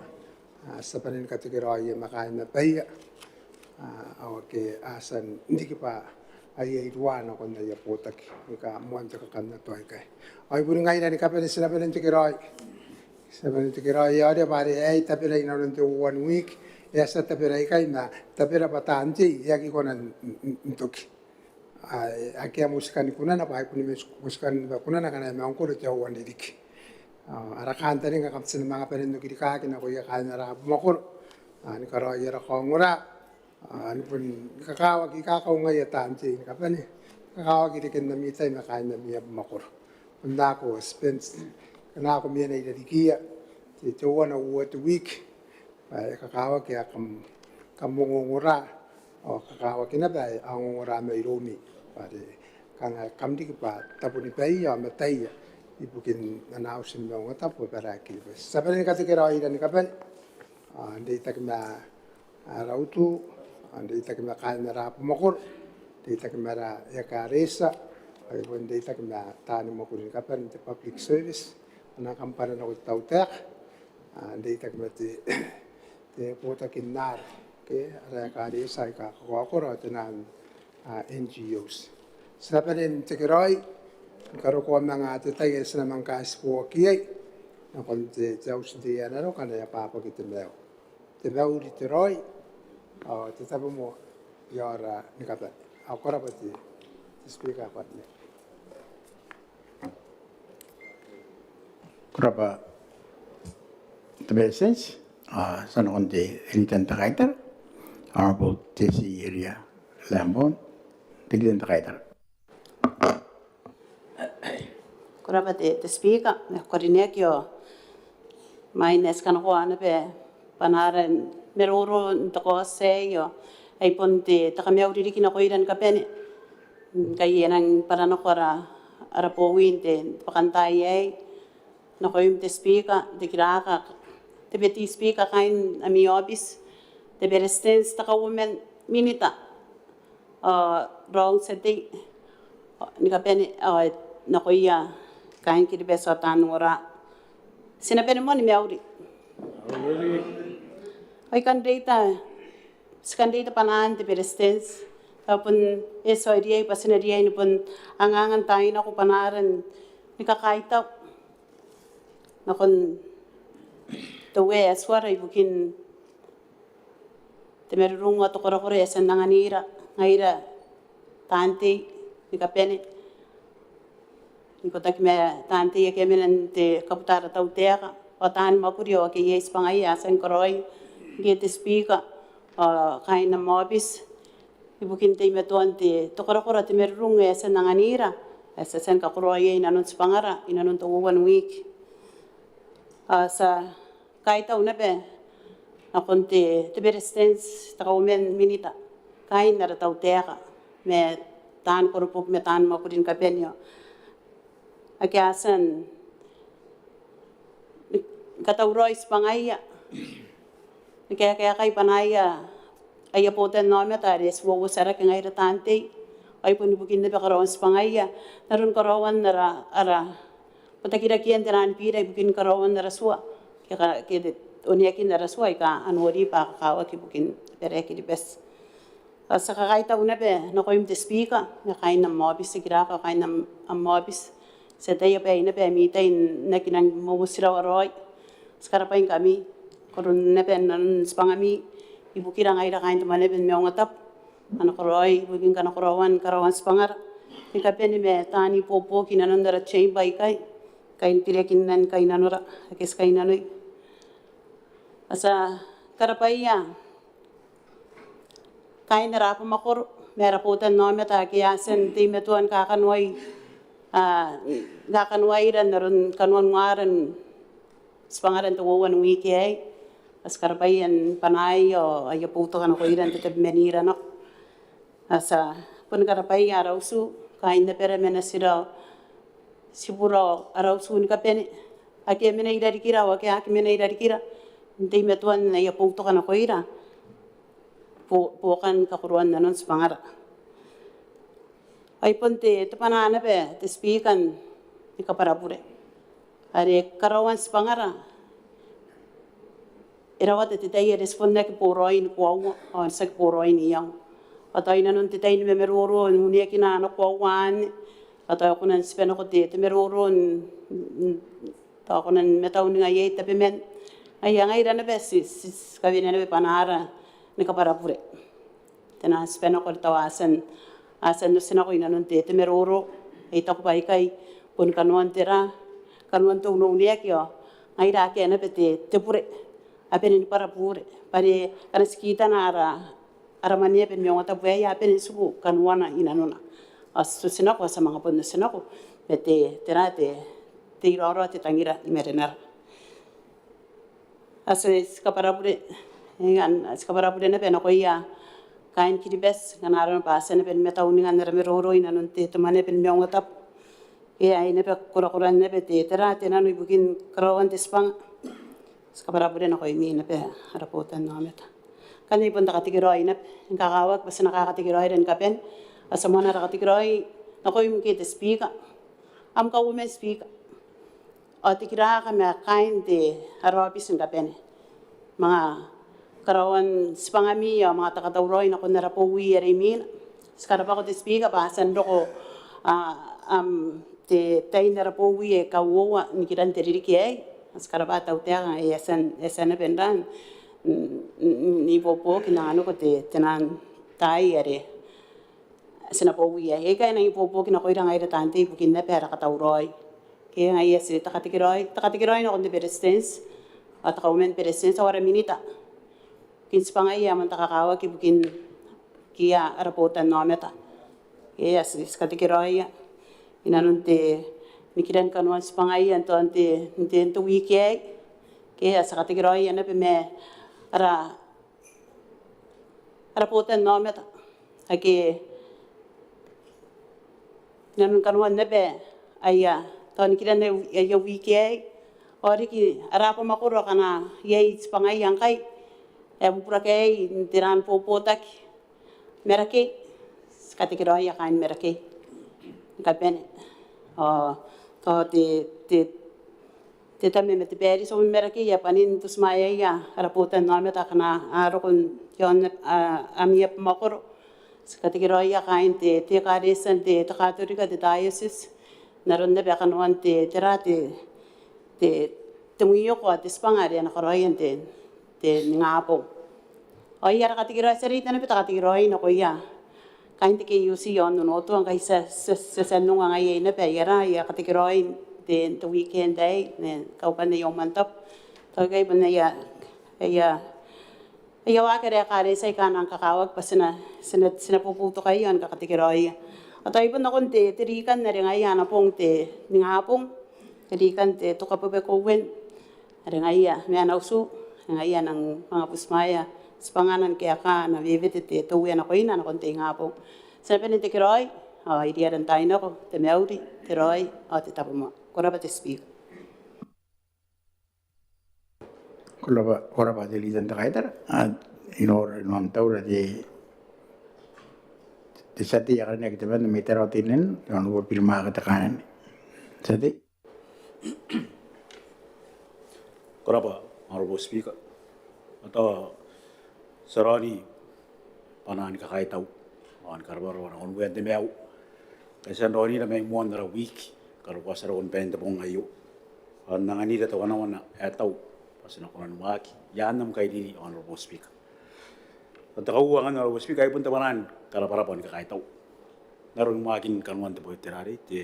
Ti a bane ni katekeraoia ma kaain abaia ao ake a tia n riki bwa aia iruwa nakon aia botaki aika moan te kakannato aikai. Ao I boni ngaira ni kabane ti na bane n tekeraoi, ti na bane n tekeraoi ao are bwa are aei tabera inanon te uoua n wiki. E a tia tabera ikai ma tabera bwa taan tei e aki kona n toki. Akea motikan kunana bwa ai bon motikan kunana ngkana e mangkoro te aua n ririki. Ara kantaninga kam ti na manga bane n okirikaki nakoia kaain ara abamwakoro ni karaoi ara kaongora. Ni bon ni kakawaki, I kakaungaia taan tei ni kabane, ni kakawaki reken ami tai ma kaain ami abamwakoro. Bon nako spend, nako mena irarikiia te, teuana, uoua te wiki bwa e kakawaki ae kam, kam ongongora ao kakawaki naba ae a ongongora mairoumi bwa are kanga kam riki bwa tabonibaia ao mataia ibukin ana auti ni maungatabu Abara ae Kiribati. Ti a bane ni katekeraoira ni kabane n reitaki ma ara utu, n reitaki ma kaain ara abamwakoro, n reitaki ma ara ekaretia ao ai bon n reitaki ma taani mwakuri ni kabane n te public service, ana kambana nako te tautaeka, n reitaki ma te, te botaki n ara, ke ara ekaretia aika kakaokoro ao te naan N G Os. Ti na bane n tekeraoi ni karokoa manga te tai ae ti na manga kaitiboaki iai nakon te, te auti n tei ae na roko ngkana e abwabwaki te maiu. Te mauri, te raoi ao te tabomoa iaora ni kabane. Ao ko rabwa te, te Speaker ae karineaki. Ko rabwa te Beretitenti. Ti a nakon te Leader n te Kaitara, Honourable Tessie Eria Lambourne, te Leader n te Kaitara. Ko rabwa te, te Speaker ae karineaki. Ao imwain ae ti kanakoa naba bwanaara ni maroro n te kaoti aei ao ai bon te, te kamauri riki nakoira ni kabane ngkai e nang bwara nako ara, ara bowi n te, te bwakantaai aei. Nakoim te Speaker, te kiraka, te Deputy Speaker, kaain ami aobiti, te Beretitenti, te Kauoman, Minita ao raou n tia tei ni kabane ao nakoia kaain Kiribati ao taan ongora. Ti na bane moa ni mauri. Ao I kan reita, ti kan reita bwanaan te Beretitenti bwa bon e tuai riai bwa ti na riai ni bon anganga n tainako bwanaara ni kakaitau nakon te Uea ae Atuara ibukin te marurung ao te korakora ae e a tia n anganira ngaira taan tei ni kabane, ikotaki ma taan tei ake a mena n te kabuta ara tautaeka ao taani mwakuri ao ake iai tibwangaia ae a tia ni karaoi ngke te Speaker ao kaain am aobiti ibukin teimatoan te, te korakora, te marurung ae e a tia n anganira ae ti a tia ni kakoroa iai inanon tibwangara inanon te uoua n wiki. Ao ti a kaitau naba nakon te, te Beretitenti, te Kauoman, Minita, kaain ara tautaeka ma taani koroboki ma taani mwakuri ni kabane ao ake a tia ni katauraoi tibwangaia ni kaekaekai bwanaaia aia botannaomata are ti uouotiarake ngaira taan tei. Ao ai bon ibukin naba karaoan tibwangaia n aron karaoan ara, ara botakirakean te naan bira ibukin karaoan ara tua ke, ke oneakin ara tua aika a nori bwa a kakawaki ibukin Abara ae Kiribati. Ao ti a kakaitau naba nakoim te Speaker ma kaain am aobiti, te kiraka ao kaain am, am aobiti. Ti ataia bwa e naba ami tai n aki nang momotirawa raoi. Ti karabwaingkami, ko kona naba n nanon tibwangami ibukira ngaira kaain te Mwaneaba ni Maungatabu. A nakoraoi ibukin kanakoraoan karaoan tibwangara ni kabane ma taani ibuobuoki i nanon ara chamber aikai, kainnanoan kainnanora ake ti kainnanoi. Ao ti a karabwaia kaain ara abamwakoro ma ara botannaomata ake a tia n teimatoa ni kakanoai, a, kakanoaira n aron kanoan uaran tibwangara n te uoua n wiki aei. Ao ti karabwaia ni banaia ao aia boutoka nakoira n tatabemanira nako. Ao ti a boni karabwaia ara utu, kaain abara ma natira, tibura, ara utu ni kabane ake a mena i rarikira ao ake a aki mena i rarikira, n teimatoan aia boutoka nakoira bo, buokan kakoroan nanon tibwangara. Ai bon te, te bwanaa naba te Speaker ni kabwarabure are karaoan tibwangara e rawata te tai are ti bon aki boraoi ni koaua ao ti aki boraoi n iango. Ao tao i nanon te tai ni mamaroro n uneakina ana koaua anne, ao tao e kona n tibanako te, te maroro n, n, tao e kona ni matauninga iai tabeman. Ngaia ngaira naba ti, ti, ti kawenea naba bwanaara ni kabwarabure. Te nang tibanako are tao a tia n, a tia n otinako i nanon te, te maroro. I taku bwa aikai boni kanoan tera, kanoan te unouneaki ao ngaira akea naba te, te bure. A bane ni kabwarabure bwa are ngkana ti kitana ara, ara Mwaneaba ni Maungatabu aei a bane n tiku kanoana i nanona. Ao ti otinako, ao ti a manga bon otinako ma te, tera te, te iraorao te tangira ni marenara. Ao ti, ti kabwarabure, e, an, ti kabwarabure naba nakoia kaain Kiribati ngkana arona bwa a tia naba ni matauninga n ara maroro i nanon te, te Mwaneaba ni Maungatabu. E, ai naba korakoran naba te, tera te nano ibukin karaoan te tibwanga. Ti kabwarabure nakoimi naba ara botannaomata. Ngkanne ai bon te katekeraoi naba, e kakawaki bwa ti na kakatekeraoira ni kabane. Ao ti a moana ara katekeraoi nakoim ngkoe te Speaker, am Kauoman Speaker, ao te kiraka ma kaain te, ara aobiti ni kabane. Manga karaoan tibwangami ao manga te katauraoi nakon ara bowi are imwina. Ti karabwako te Speaker bwa a tia n roko, a, am, te tai n ara bowi ae kauoua nikiran te ririki aei. Ti karabwa te tautaeka, e a tia n, e a tia naba n rang n, n, n ibuobuoki n anganiko te, te nang tai are ti na bowia. Aikai a nang ibuobuoki nakoira ngaira taan tei ibukin naba ara katauraoi. Ke ngaia ti te katekeraoi, te katekeraoi nakon te Beretitenti ao te Kauoman ni Beretitenti ao ara Minita ibukin tibwangaia ae moan te kakawaki ibukiia ara botannaomata. Ke ae ti, ti katekeraoia i nanon te nikiran kanoan tibwangaia n te, n te, n te wiki aei. Ke ae ti katekeraoia naba ma ara, ara botannaomata ake i nanon kanoan naba aia, tao nikiran aia wiki aei. Ao riki ara abamwakoro akana iai tibwangaia ngkai ae bubura ngkai n te raan bobotaki. Marakei, ti katekeraoia kaain Marakei ni kabane. Ao tao te, te, te tama ma te baerita i Marakei ae bwanin butimwaeaia ara botannaomata akana a roko i aon, a, ami abamwakoro. Ti katekeraoia kaain te, te ekaretia n te, te Katorika, te diocese, n aron naba kanoan te, tera te, te, te mwioko ao te tibwanga are a na karaoia n te, te ningabong. Ao ai ara katekeraoi, ti a reita naba te katekeraoi nakoia kaain te KUC i aon Onotoa ngkai ti a, ti a, ti a tia n ongo ngaia naba ai ara, ai ara katekeraoi n te, n te weekend aei, n kaukan aia umwantabu. Tao aikai bon aia, aia, aia waaki ara ekaretia aika a nang kakawaki bwa ti na, ti na, ti na boboutokaia ao ni kakatekeraoia. Ao tao ai bon nakon te, te rikan are ngaia ana bong te ningabong, te rikan te Tokabwebwe Kouen, are ngaia ma ana utu, are ngaia a nang manga butimwaea tibwangana ni kaeka ana wewete te, te Uea nakoina nakon te ingabong. Ti na bane n tekeraoi ao iriaran taai nako, te mauri, te raoi ao te tabomoa. Ko rabwa te Speaker. Ko rabwa, ko rabwa te Leader n te Kaitara. A, I nora, I nora n taura te, te tia tei ae karineaki temanna mai Tarawa Teinainano, te Honourable Birimwaaka Tekanene. Tia tei. Ko rabwa, Honourable Speaker. Ao tao ti a raoni bwanaa ni kakaitau ao ni karabwarabwa nakon Uean te maiu ngkai ti a raonira mai moan ara wiki, karokoa ti a roko ni bain te bong aio ao n anganira te wanawana ae tau bwa ti na kona ni waaki i aan am kairiri, Honourable Speaker. Ao te kauoua ngkanne, Honourable Speaker, ai bon te bwanaa ni karabwarabwa ni kakaitau n aron waakin kanoan te bwai, te rarei, te,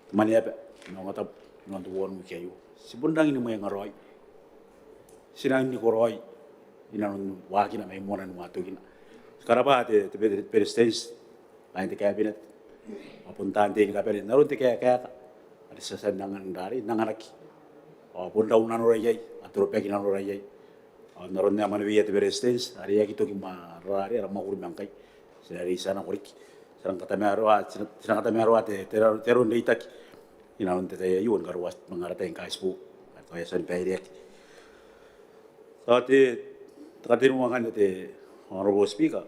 te Mwaneaba ni Maungatabu inanon te wiki aio. Ti bon rangi ni mwengaraoi, ti rangi ni koraoi inanon waakina mai moana ni watokina. Ti karabwa te, te Beretitenti, kaain te Cabinet, ao bon taan tei ni kabane n aron te kaekaeka are ti a tia n angan, n rarei, n anganaki, ao bon rau nanora iai, atorobaki nanora iai. Ao n aron ae mwaneweia te Beretitenti are e aki toki ma, rarei, ara mwakuri ma ngkai, ti na reitia nako riki. Ti nang katamaroa, ti nang katamaroa te, te aro, te aro n reitaki inanon te tai aio ni karokoa manga ara tai ni kaitibo are tao e a tia ni baireaki. Ao te, te katenua ngkanne, te Honourable Speaker,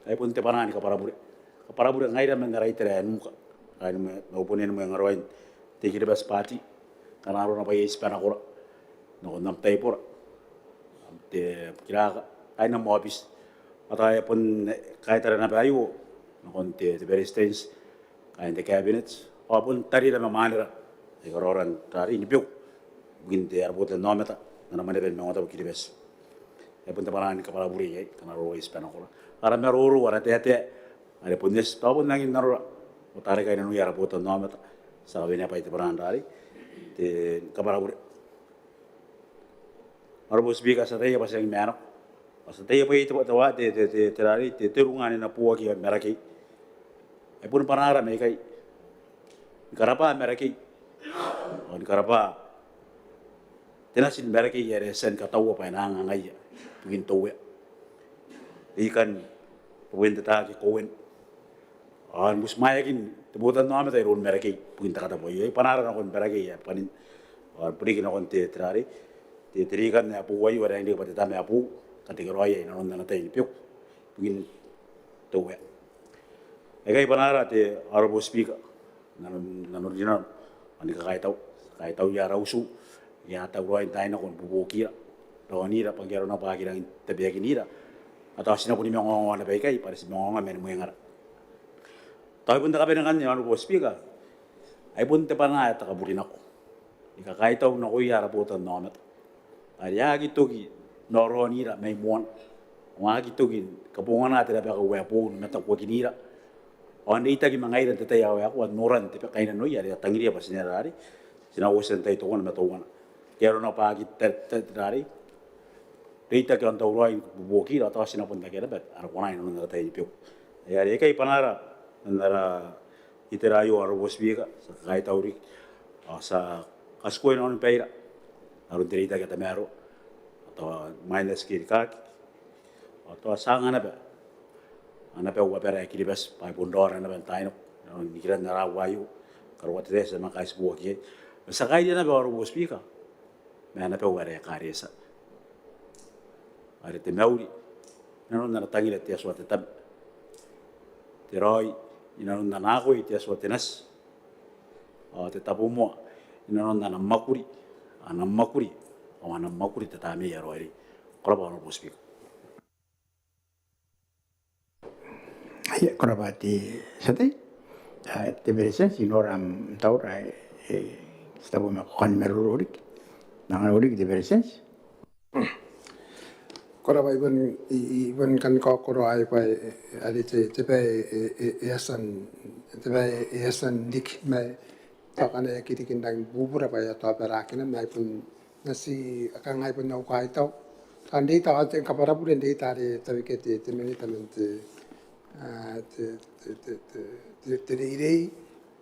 ai bon te bwanaa ni kabwarabure. Kabwarabure ngaira man ara itera ae nuka, kaain ma, ma au bon mwengaraoi n te I-Kiribati Party, ngkana arona bwa iai tibanakora nakon am taibora, am, te, am kiraaka, kaain am aobiti. Ao tao e bon kaitara naba aio nakon te, te Beretitenti, kaain te Cabinet, ao bon tarira ma mwanera aika raora n rarei ni beku ibukin te, ara botannaomata n ana Mwaneaba ni Maungatabu Kiribati. Ai bon te bwanaa ni kabwarabure iai ngkana arona bwa iai tibanakora. Ara maroro, ara taetae are bon eti, tao bon rangi n arora ao tao are kainnanoia ara botannaomata. Ti a kawenea bwa ai te bwanaa n rarei, te kabwarabure. Honourable Speaker, ti ataia bwa ti rangi ni manako ao ti ataia bwa iai te, te, te, te, te rarei, te, te runga ane e na booaki Marakei. Ai bon bwanaara mai ikai ni karabwa Marakei ao ni karabwa te nati ni Marakei are e a tia ni kataua bwa e na anga ngaia ibukin te Uea. E kan bwebwen te taake kowen ao ni butimwaeakin te botannaomata iroun Marakei ibukin te katabwai. Ai bwanaara nakon Marakei ae bwanin, ao bon riki nakon te, te rarei, te, te rikan ae boou aio are e rang riki bwa te tama ae boou, katekeraoia inanon ana tai ni beku ibukin te Uea. Aikai bwanaara, te Honourable Speaker, nanon, nanon rinano ao ni kakaitau, kaitauia ara utu aika a tauraoi n taai nako ni buobuokiira, raonira bwa ngke arona bwa a aki rangi n tabeakinira ao tao ti na boni mangaongao naba ikai bwa are ti mangaongao man mwengara. Tao ai bon te kabanea ngkanne, Honourable Speaker, ai bon te bwanaa ae takaburi nako ni kakaitau nakoia ara botannaomata are a aki toki n raoraonira mai moana ao a aki toki ni kabongana te rabakau ae boou ni matakuakinira ao n reitaki ma ngaira n te tai ae waekoa n noran te kainnanoia are a tangiria bwa ti na, rarei, ti na uotia n tai teuana ma teuana. Ngke arona bwa a aki ta, ta, rarei, reitaki ao n tauraoi ni buobuokiira ao tao ti na bon akea naba ara konaa inanon ara tai ni beku. Ai are aikai bwanaara man ara itera aio, Honourable Speaker, ti a kakaitau riki ao ti a katikua inanon baira n aron te reitaki ae tamaroa ao tao mwain ae ti kerikaaki ao tao ti a anga naba ana bau abara ae Kiribati bwa e bon raora naba n taai nako inanon nikiran ara aua aio, karokoa te tai ae ti a manga kaitiboaki iai. Ma ti a kairia naba, Honourable Speaker, ma ana bau ara ekaretia are te mauri inanon ana tangira te Atua te Tama, te raoi inanon ana akoi te Atua te Nati, ao te tabomoa inanon ana mwakuri, ana mwakuri ao ana mwakuri te Tamnei ae Raoiroi. Ko rabwa, Honourable Speaker. Ia, ko rabwa te tia tei. Te Beretitenti, I nora am taura, e, e, ti tabo ma ko kan maroro riki. N anganna riki te Beretitenti. Ko rabwa, I bon, I, I bon kan kaokoroa ae bwa, e, are te, te bwai ae, e, e, e a tia n, te bwai ae e a tia n riki ma tao ngkana e aki riki n rangi ni bubura bwa e a tao barakinaki ma I bon na ti, kanga I bon na ukaitau. Kan reita ao te kabwarabure n reita are tabekia te, te Minita man te, a, te, te reirei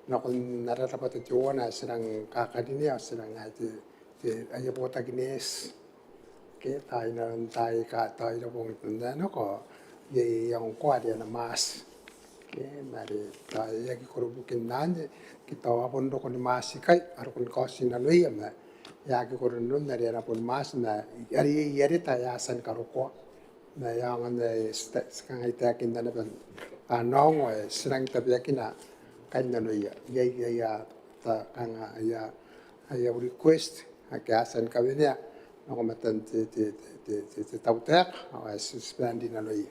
nakon ara rabwata teuana ae ti rang kakarinea, ti rang, ae te, te, aia botaki neeti. Ke tao inanon taai aika tao ira bong teuana nako iai, iai ngkoa are ana mwaati. Ke ma are tao e aki koro bukin anne, ke tao a bon roko ni mwaati ikai, a roko ni kaoti nanoia ma e aki koro nanon are ana bon mwaati ma are iai areta ae a tia ni karokoa. Ma e aonga n ae ti, ti kangai taekinna naba ana ongo ae ti rang tabeakina kainnanoia. Iai, iai, iai, tao kanga aia, aia request ake a tia ni kawenea nako matan te, te, te tautaeka ao ae ti, ti bane n rinanoia.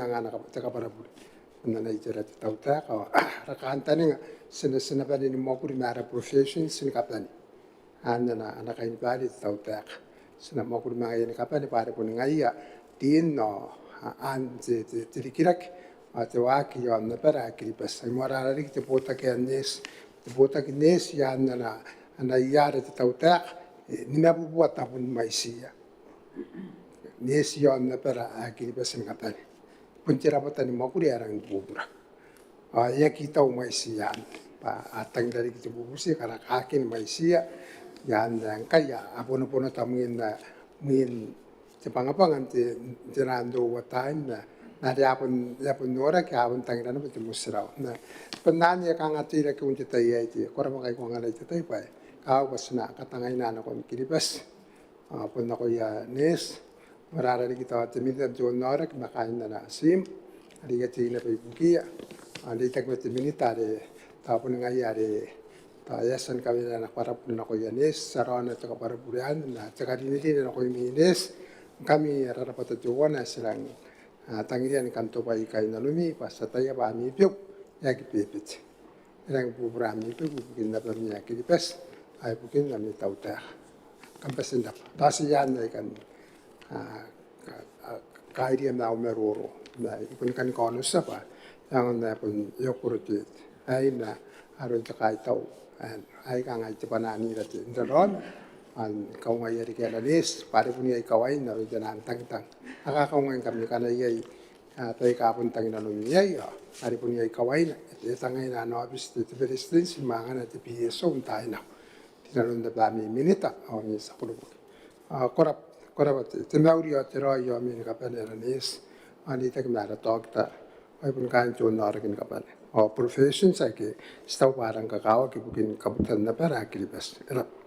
bon anga ana kab-, te kabwarabure. N ana itera te tautaeka, ao ara kantaninga ti na, ti na bane ni mwakuri ma ara professions ni kabane. Anne ana, ana kainibaire te tautaeka. Ti na mwakuri ma ngaia ni kabane bwa are boni ngaia rin ao, a, aan te, te, te rikirake ao te waaki iaon abara ae Kiribati. Ai moarara riki te botaki ae neeti, te botaki neeti, anne ana, ana iare te tautaeka, e, nimabubua tabun mwaitiia neeti iaon abara ae Kiribati ni kabane. Bon te rabwata ni mwakuri ae rangi ni bubura. Ao e aki tau mwaitiia anne bwa a tangira riki te bubuti, karakaakin mwaitiia, i aan ae ngkai a bonobonota mwin, mwin te bwangabwanga n te, n te naan overtime, ma are a bon, a bon noraki, a bon tangira naba te motirawa. Ma bon anne ae kanga teirake n te tai aei te, ko rabwa ngkai ko anganai te tai bwa e kakawaki bwa ti na katangaina nakon Kiribati. A, bon nakoia neeti, moarara riki tao te Minita n te onnaoraki ma kaain ana tiim are I a tei naba ibukiia. A, n reitaki ma te Minita are tao boni ngaia are tao e a tia ni kawenea ana kabwarabure nakoia neeti, ti a raona te kabwarabure anne ma te karinerine nakoimi neeti. Ngkami ara rabwata teuana ae ti rang, a, tangiria ni kan tobwai kainnanomi bwa ti ataia bwa ami beku e aki bebete. E rangi bubura ami beku ibukin abami ae Kiribati ao ibukin ami tautaeka. Kam bati n rabwa. Tao ti anne ae I kan, a, ka, a, kairia ma au maroro ma I bon kan kaonotia bwa e aonga n ae bon e okoro te, aei ma aron te kaitau ae, ae kanga ai te bwanaa n ira te, n raraoma ao ni kaungaia riki ana neeti bwa are bon iai kawain aron te naan tangitang. A kakaungaingkami ngkana iai, a, baika a bon tangi nanom iai, ao are bon iai kawaina, e tangaina ana aobiti te, te Beretitenti ma angana te P S O n taai nako. Rinanon naba ami Minita ao ami tia koroboki. A, ko rab-, ko rabwa te, te mauri ao te raoi iaomi ni kabane ara neeti, ao n reitaki ma ara taokita ao ai bon kaain te onnaoraki ni kabane ao professions aike ti taku bwa a rang kakawaki ibukin kabutan abara ae Kiribati. E rabwa.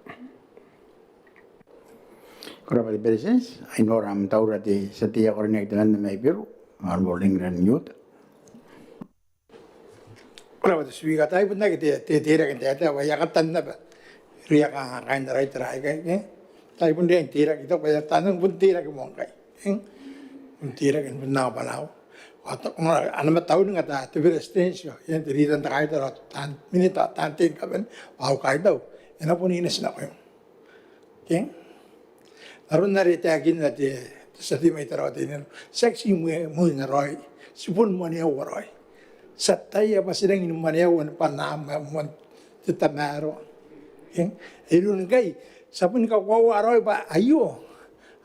Ko rabwa te Beretitenti, I nora am taura te tia tei ae karineaki temanna mai Beru, Honourable Langland Iuta. Ko rabwa te Speaker, tao I bon aki te, te, teirake n taetae bwa I a katan naba irouia kaain ara itera aikai, ke? Tao I bon riai n teirake, I taku bwa I a taan bon teirake moa ngkai, ke? Bon teirake, bon anga bwanaau. Ao tao, ana matauninga te, te Beretitenti, ao ian te rita n te kaitara, taan Minita, taan tei ni kabane, ao au kaitau e na bon ineti nakoim. Ke? N aron are e taekinna te, te tia tei mai Tarawa Teinainano, tiaki ti mwi-, mwina raoi, ti bon mwaneaua raoi. Ti ataia bwa ti rangi ni mwaneaua ni bwanaa ma moan te tamaroa. Ke? Iroun ngkai ti a boni kakoaua raoi bwa aio,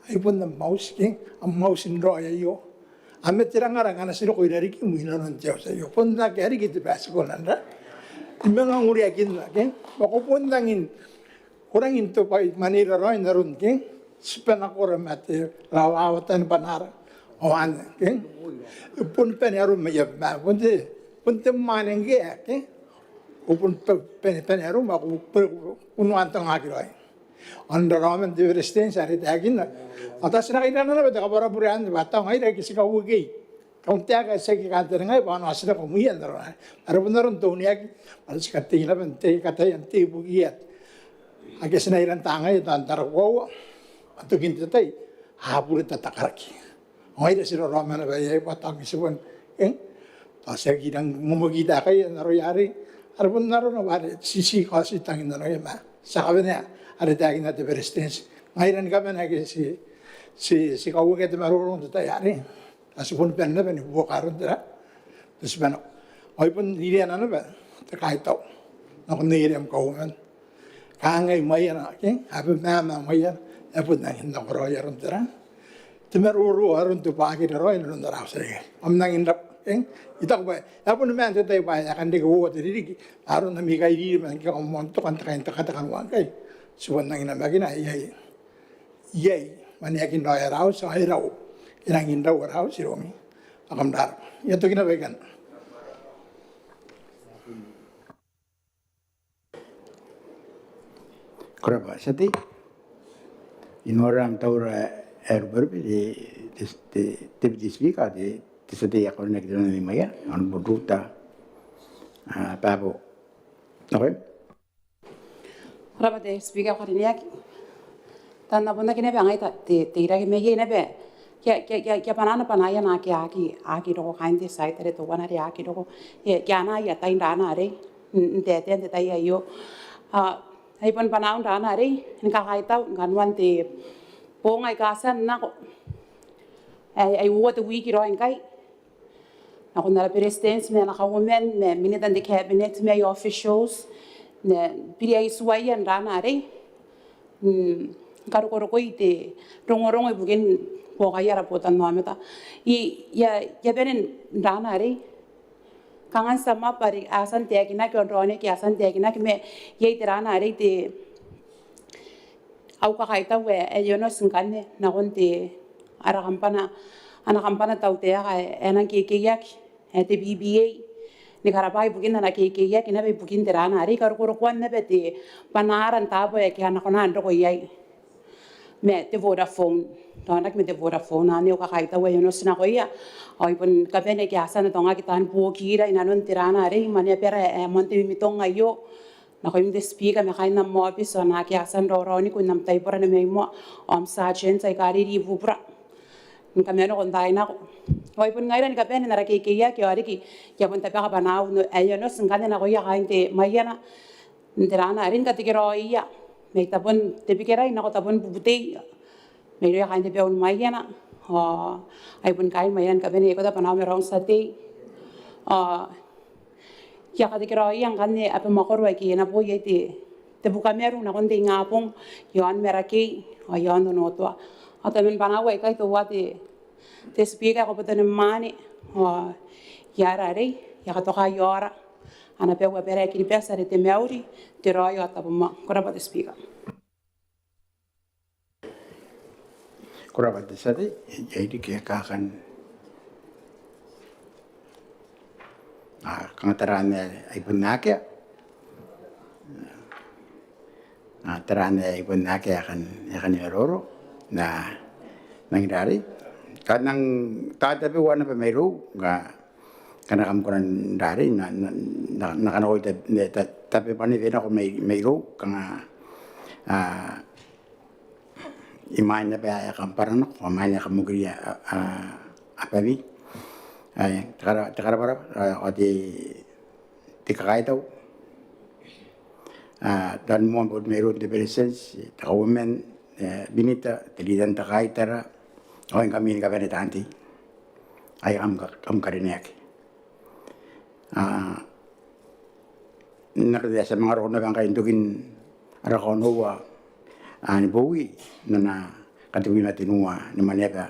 ai bon am auti, ke? Am auti n raoi aio. A mate rangara ngkana ti roko i rarikim inanon te auti aio. Bon akea riki te batikona n ra. I manga uringakinna, ke? Bwa ko bon rangi n, ko rangi n tobwai mwaneira raoi n aron, ke? Tibwanakora ma te rawawata ni bwanaara. Ao anne, ke? E bon bane arom ma I a, ma bon te, bon te mwane ngkoe, ke? Ko bon ba-, bane, bane arom ma ko, ko, ko, ko nuan tangaki raoi. Ao n raraoman te Beretitenti are e taekinna. Ao tao ti na kairana naba te kabwarabure anne bwa tao ngaira aike ti kauekei. Kauntaeka ae ti aki kantaningaia bwa a na otinako mwiia n aron aei. Are bon aron te uniaki bwa ti katei naba n te, kataia n te ibukiia ake ti na irantangaia tao n tarakoaua. Ao tokin te tai a bure tatakaraki. Ao ngaira ti raraoma naba iai bwa tao ngke ti bon, e? Tao ti aki rang momoki taekaia n aroia arei. Are bon arona bwa are ti, ti kaoti tangin nanoia ma ti a kawenea are e taekinna te Beretitenti. Ngaira ni kabane aike ti, ti, ti kauekea te maroro n te tai arei. Ao ti bon bane naba ni buoka aron tera, te tibwanako. Ao I bon rineana naba te kaitau nakon neierei am kauoman. Kangai maiana, ke? Abemama maiana e bon rangi n nakoraoi aron tera, te maroro, aron te bwaakira raoi n aron ara auti aikai. Kam rangi n rabwa, ke? I taku bwa e a boni maan te tai bwa e a kan reke uoua te ririki, aron ami kairiri ma ngke kam moan tokan te kaintekateka ngkoa ngkai. Ti bon rangi n namakina iai, iai mwaneakin raoi ara auti, ao e rau, e rangi n rau ara auti iroumi. Akam rara. I a toki naba ikanne. Ko rabwa te tia tei. I nora am taura ae ruberube te, te, te, te Deputy Speaker, te, te tia tei ae karineaki te nano mai Maiana, Honourable Ruta, a, Babo. Okay. Ko rabwa te Speaker ae karineaki. Tao N na bon aki naba ngai te, te, te iraki mai iai naba. Ke, ke, ke, ke a bane n banaia naake a aki, a aki roko kaain te tia tei are teuana are a aki roko. E, ke a na aia tai n rana arei. N, n te, te, te tai aio. A, ai bon banau n rana arei. Ni kakaitau, kanoan te boong aika a tia n nako. Ai, ai uoua te wiki raoi ngkai. Nakon ara Beretitenti ma ana kauoman, ma minita n te Cabinet, ma aia officials, n na biri aia tua n rana arei. Mm, karokorokoi te rongorongo ibukin buokaia ara botannaomata. I, i a, i a bane n rana arei. Kanga n sum up are a tia n taekinaki, ao n raonaki a tia n taekinaki, ma iai te rana arei te au kakaitau ae, ae onoti ngkanne nakon te ara kambana, ana kambana tautaeka ae, ae nang kekeiaki, ae te B B A. Ni karabwa ibukin ana kekeiaki naba ibukin te rana arei, karokorokoan naba te bwanaara n taabo aika a na kona n roko iai. Ma te Vodafone, raonaki ma te Vodafone, anne au kakaitau ae onoti nakoia. Ao I bon kabane ake a tia n atongaki taan buokira inanon te rana arei, mwaneaba ae, ae moan te mimitong aio. Nakoim te Speaker ma kaain am aobiti, ao naake a tia n raoraoniko n am taibora mai moa, ao am sergeant aika riri i bubura. Ni kamanoko n taai nako. Ao I bon ngaira ni kabane n ara kekeiaki, ao riki, I a bon tabeka bwanau ae onoti ngkanne nakoia kaain te Maiana. N te rana arei ni katekeraoia. Mai tabon Tebikerai nako tabon Bubutei. Mairouia kaain te bwai ni Maiana. Ao ai bon kaain Maiana ni kabane, I a kaota bwanau ma raou n tia tei. Ao I a katekeraoia ngkanne aba makoro aike e na boo iai te, te bukamaru nakon te ingabong, iaon Marakei, ao iaon Onotoa. Ao tabeman bwanau aikai teuae te, te Speaker ae ko botanimwaane, ao I a rarei, I a katoka iaora ana bau abara ae Kiribati are te mauri, te raoi ao te tabomoa. Ko rabwa te Speaker. Ko rabwa te tia tei, iai riki ae kakan, a, kanga taraan ae bon akea. A, taraan ae bon akea ae kan, ae kan maroro. N na, nang rarei. Ka nang tatabeua naba mairou, ngkana kam kona n rarei, n na, n na, n na, n na kanakoa te, te, te, tabe bwa N na bane nako mai, mairou, kanga, a, imwain naba ae kam bwara nako, imwain ae kam okiri, a, a, abami. Ae, te kara, te karabwarabwa, a, ao te, te kakaitau. A, taan moan boto mairoun te Beretitenti, te Kauoman, e, Minita, te Leader n te Kaitara, ao ngkami ni kabane taan tei ae kam ka-, kam karineaki. A, n aron ae ti a manga roko naba ngkai n tokin ara kaonoua, a, ni bowi, n ana katebwi ma tenua ni mwaneaba,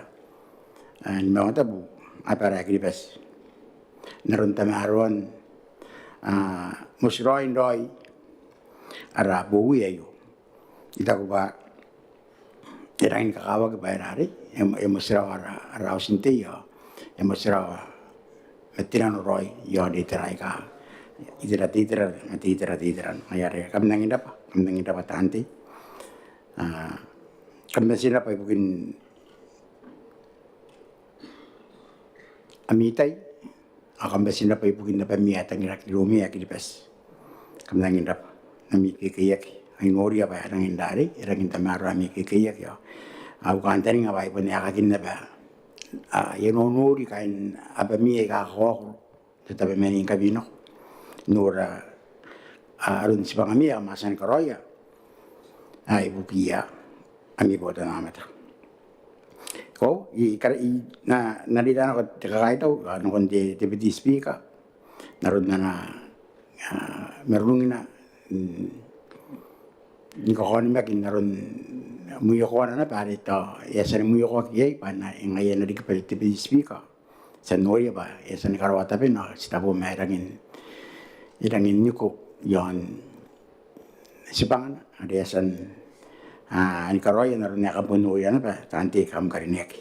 a, ni maungatabu abara ae Kiribati. N aron tamaroan, a, motiraoin raoi ara bowi aio. I taku bwa e rangi ni kakawaki bwa e rarei, e, e motirawa ara, ara auti n tei, ao e motirawa ma te nano raoi iaon itera aika, itera, te itera, ma te itera, te itera. Ngaia are kam rangi n rabwa, kam rangi n rabwa taan tei. A, kam bati n rabwa ibukin ami tai, ao kam bati n rabwa ibukin abami ae tangiraki iroumi ae Kiribati. Kam rangi n rabwa n ami kekeiaki. Ao I noria bwa e rangi n rarei, e rangi n tamaroa ami kekeiaki, ao au kantaninga bwa I bon aekakin naba, a, I a nonori kaain abami aika kakaokoro n te tabeman ni kabinako, n nora, a, aron tibwangami aika kam a tia ni karaoia, a, ibukiia ami botannaomata. Ko, I kara-, I na, na reita nako te kakaitau, a, nakon te, te Deputy Speaker, n aron ana, a, marurungina, mm, ni kakaonimaki n aron mwiokoana naba are tao e a tia ni mwiokoaki iai, bwa ngaia ae na riki bwa te Deputy Speaker. Ti a noria bwa e a tia ni karaoa tabena, ao titeboo ma e rangi n, e rangi n niko iaon tibwangana are e a tia n, a, ni karaoia n aron ae kam bon noria naba taan tei aika kam karineaki.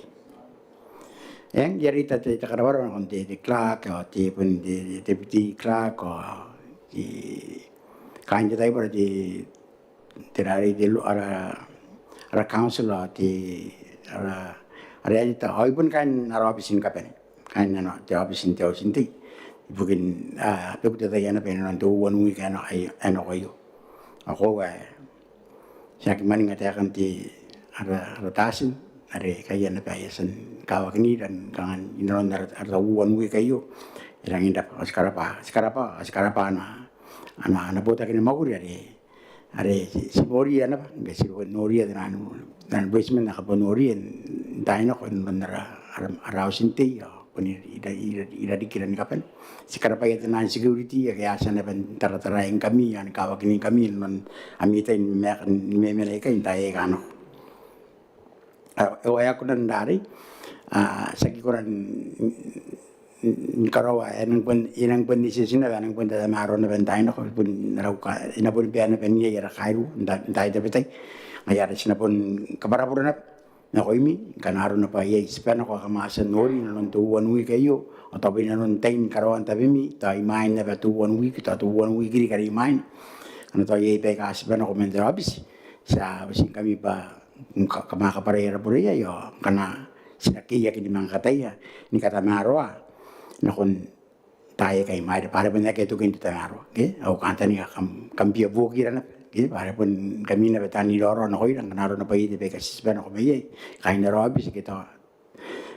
Eng, I a reita te, te karabwarabwa nakon te, te clerk, ao te, bon te, te deputy clerk, ao te, kaain te taibora te, te rarei te lo-, ara, ara council, ao te, ara, ara editor, ao i bon kaain ara aobiti ni kabane. Kaain ana, te aobiti n te auti n tei. Ibukin, a, beku te tai ae naba inanon te uoua n wiki ae na, ae, ae nako aio. Ao koaua, e, ti aki mwaninga taekan te, ara, ara tatin, are kaia naba ae e a tia n kawakinira, n kangai inanon ara, ara uoua n wiki aio. E rangi n rabwa, ao ti karabwa, ti karabwa, ti karabwa ana, ana, ana botaki ni mwakuri are, are ti, ti noria naba, ngke ti noria taian, taian businessman ake a bon noria n taai nako inanon ara, ara, ara auti n tei, ao bon i, i, i, i rarikiira ni kabane. Ti karabwaia taian security ake a tia naba n tarataraingkami, ao ni kawakiningkami inanon ami tai ni mena, ni memena ikai n taai aika a nako. A, e, e a kona n rarei, a, ti aki kona n, n, ni karaoa, e nang bon, e nang bon itieti naba, e nang bon tatamaroa naba n taai nako, bon arau ka, e na bon bane naba n iai ara kairua n ta, n taai tabetai. Ngaia are ti na bon kabwarabwara naba nakoimi, ngkana arona bwa iai tibwanako ake kam a tia n nori inanon te uoua n wiki aio, ao tao bwa inanon tain karaoan tabemi, tao imwain naba te uoua n wiki, tao te uoua n wiki riki are imwaina. Ngkana tao iai baika tibwanako man te aobiti, ti a uotingkami bwa kam a kabwarai ara bure iai, ao ngkana ti na kekeiaki ni manga kataia ni katamaroa nakon taai aika imwaira, bwa are bon akea tokin te tamaroa, ke? Au kantaninga kam, kam bia buokira naba, ke? Bwa are bon ngkami naba taan iraorao nakoira, ngkana arona bwa iai te baika ti tibwanako mai iai, kaain ara aobiti ke tao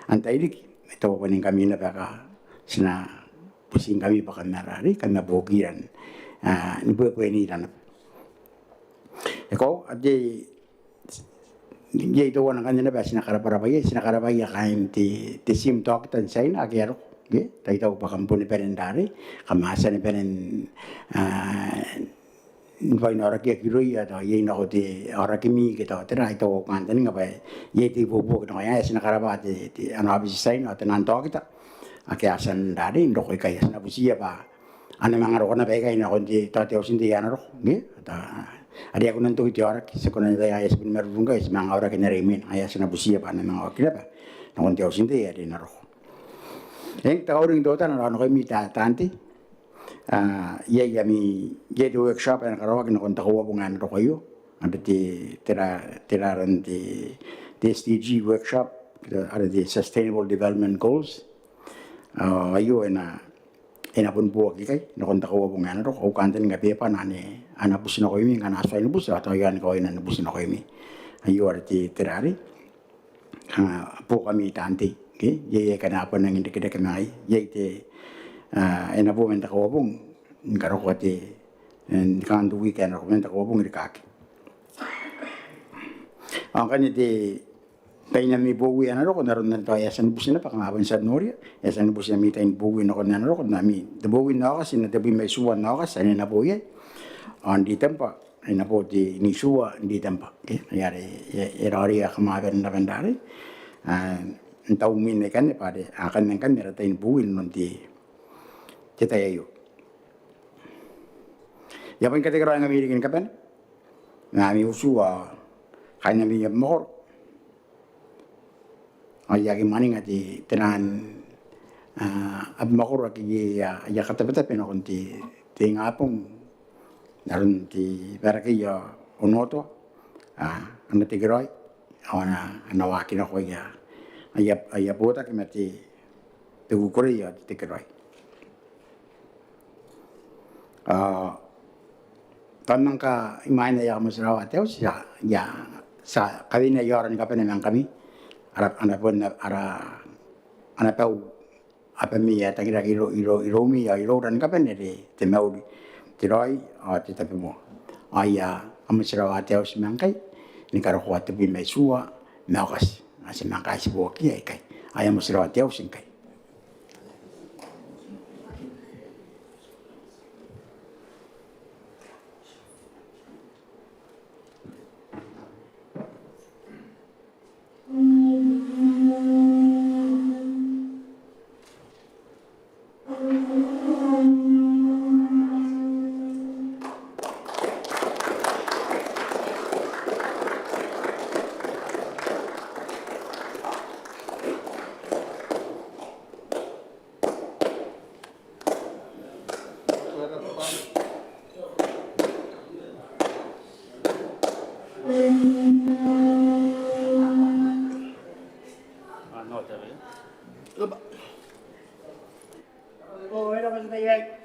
antai riki, e tao bwa ngkami naba ake ti na uotingkami bwa kam a rarei, kam a buokira n, a, ni bwebwenira naba. E koaua, a, te, iai teuana ngkanne naba ae ti na karabwarabwa iai, ti na karabwaia kaain te, te team taokita n Tiaina ake a roko, ke? Tao I taku bwa kam boni bane n rarei, kam a tia ni bane n, a, ni bwai n aorakiaki irouia, tao iai nako te aorakimi ke tao tera, I taku au kantaninga bwa iai te ibuobuoki nako iai. Ti na karabwa te, te, ana aobiti Tiaina ao taian taokita ake a tia n rarei n roko ikai. Ti na butiia bwa a na manga roko naba ikai nakon te, tao te auti n tei ae na roko, ke? Tao are a kona n toki te aoraki, ti kona n ataia ae ti boni marurung ngkai ti manga aoraki n are imwina. Ngaia ti na butiia bwa a na manga oki naba nakon te auti n tei are na roko. Eng, te kauring teutana raoi nakoimi ta, taan tei. A, iai ami, iai te workshop ae na karaoaki nakon te kauabong ae na roko aio. Are te, tera, tera aran te, te S D G workshop, are te Sustainable Development Goals. A, aio e na, e na bon buoki ikai nakon te kauabong ae na roko. Au kantaninga bebwana ane a na buti nakoimi, ngkana a tuai ni buti, ao tao I a ni kawaina ni buti nakoimi. Aio are te, tera arei, a, buokami taan tei, ke? Iai, iai aika a na bon nangi n rikirake ma ngaia. Iai te, a, e na bo man te kauabong ni karokoa te, e, ni kangan te wiki ae na roko, man te kauabong rikaaki. Ao ngkanne te, tain ami bowi ae na roko, n aron are tao e a tia ni buti naba, kam a bon tia n noria, e a tia ni buti ami tain bowi nakon ae na roko, n ami, te bowi n Aokati, n tebwi ma itiua n Aokati, ane e na bo iai. Ao n Ritembwa, e na bo te, n itiua n Ritembwa, ke? Ngaia are, e, e raoiroi ae kam a bane naba n rarei, a, n tau imwin aikanne, bwa are, a, akanne ngkanne ara tain bowi inanon te, te tai aio. I a bon katekeraoingkami riki ni kabane ma ami utu ao kaain ami abamwakoro. Ao I aki mwaninga te, taian, a, abamwakoro ake iai aia, aia katabetabe nakon te, te ingabong n aron te Barakei ao Onotoa, a, ana tekeraoi ao ana, ana waaki nako aia, aia, aia botaki ma te, te kukurei ao te tekeraoi. A, tao ngkai imwain ae I a kamotirawa te auti, I a, I a tia kawenea aia ora ni kabane ma ngkami, ara, ana bon, ara, ana bau abami ae tangiraki irou, irou, iroumi ao iroura ni kabane are te mauri, te raoi ao te tabomoa. Ao I a kamotirawa te auti ma ngkai ni karokoa tebwi ma itiua n Aokati. Ao ti manga kaitiboaki ikai. Ao I a motirawa te auti ngkai. O, e raba te tai aei.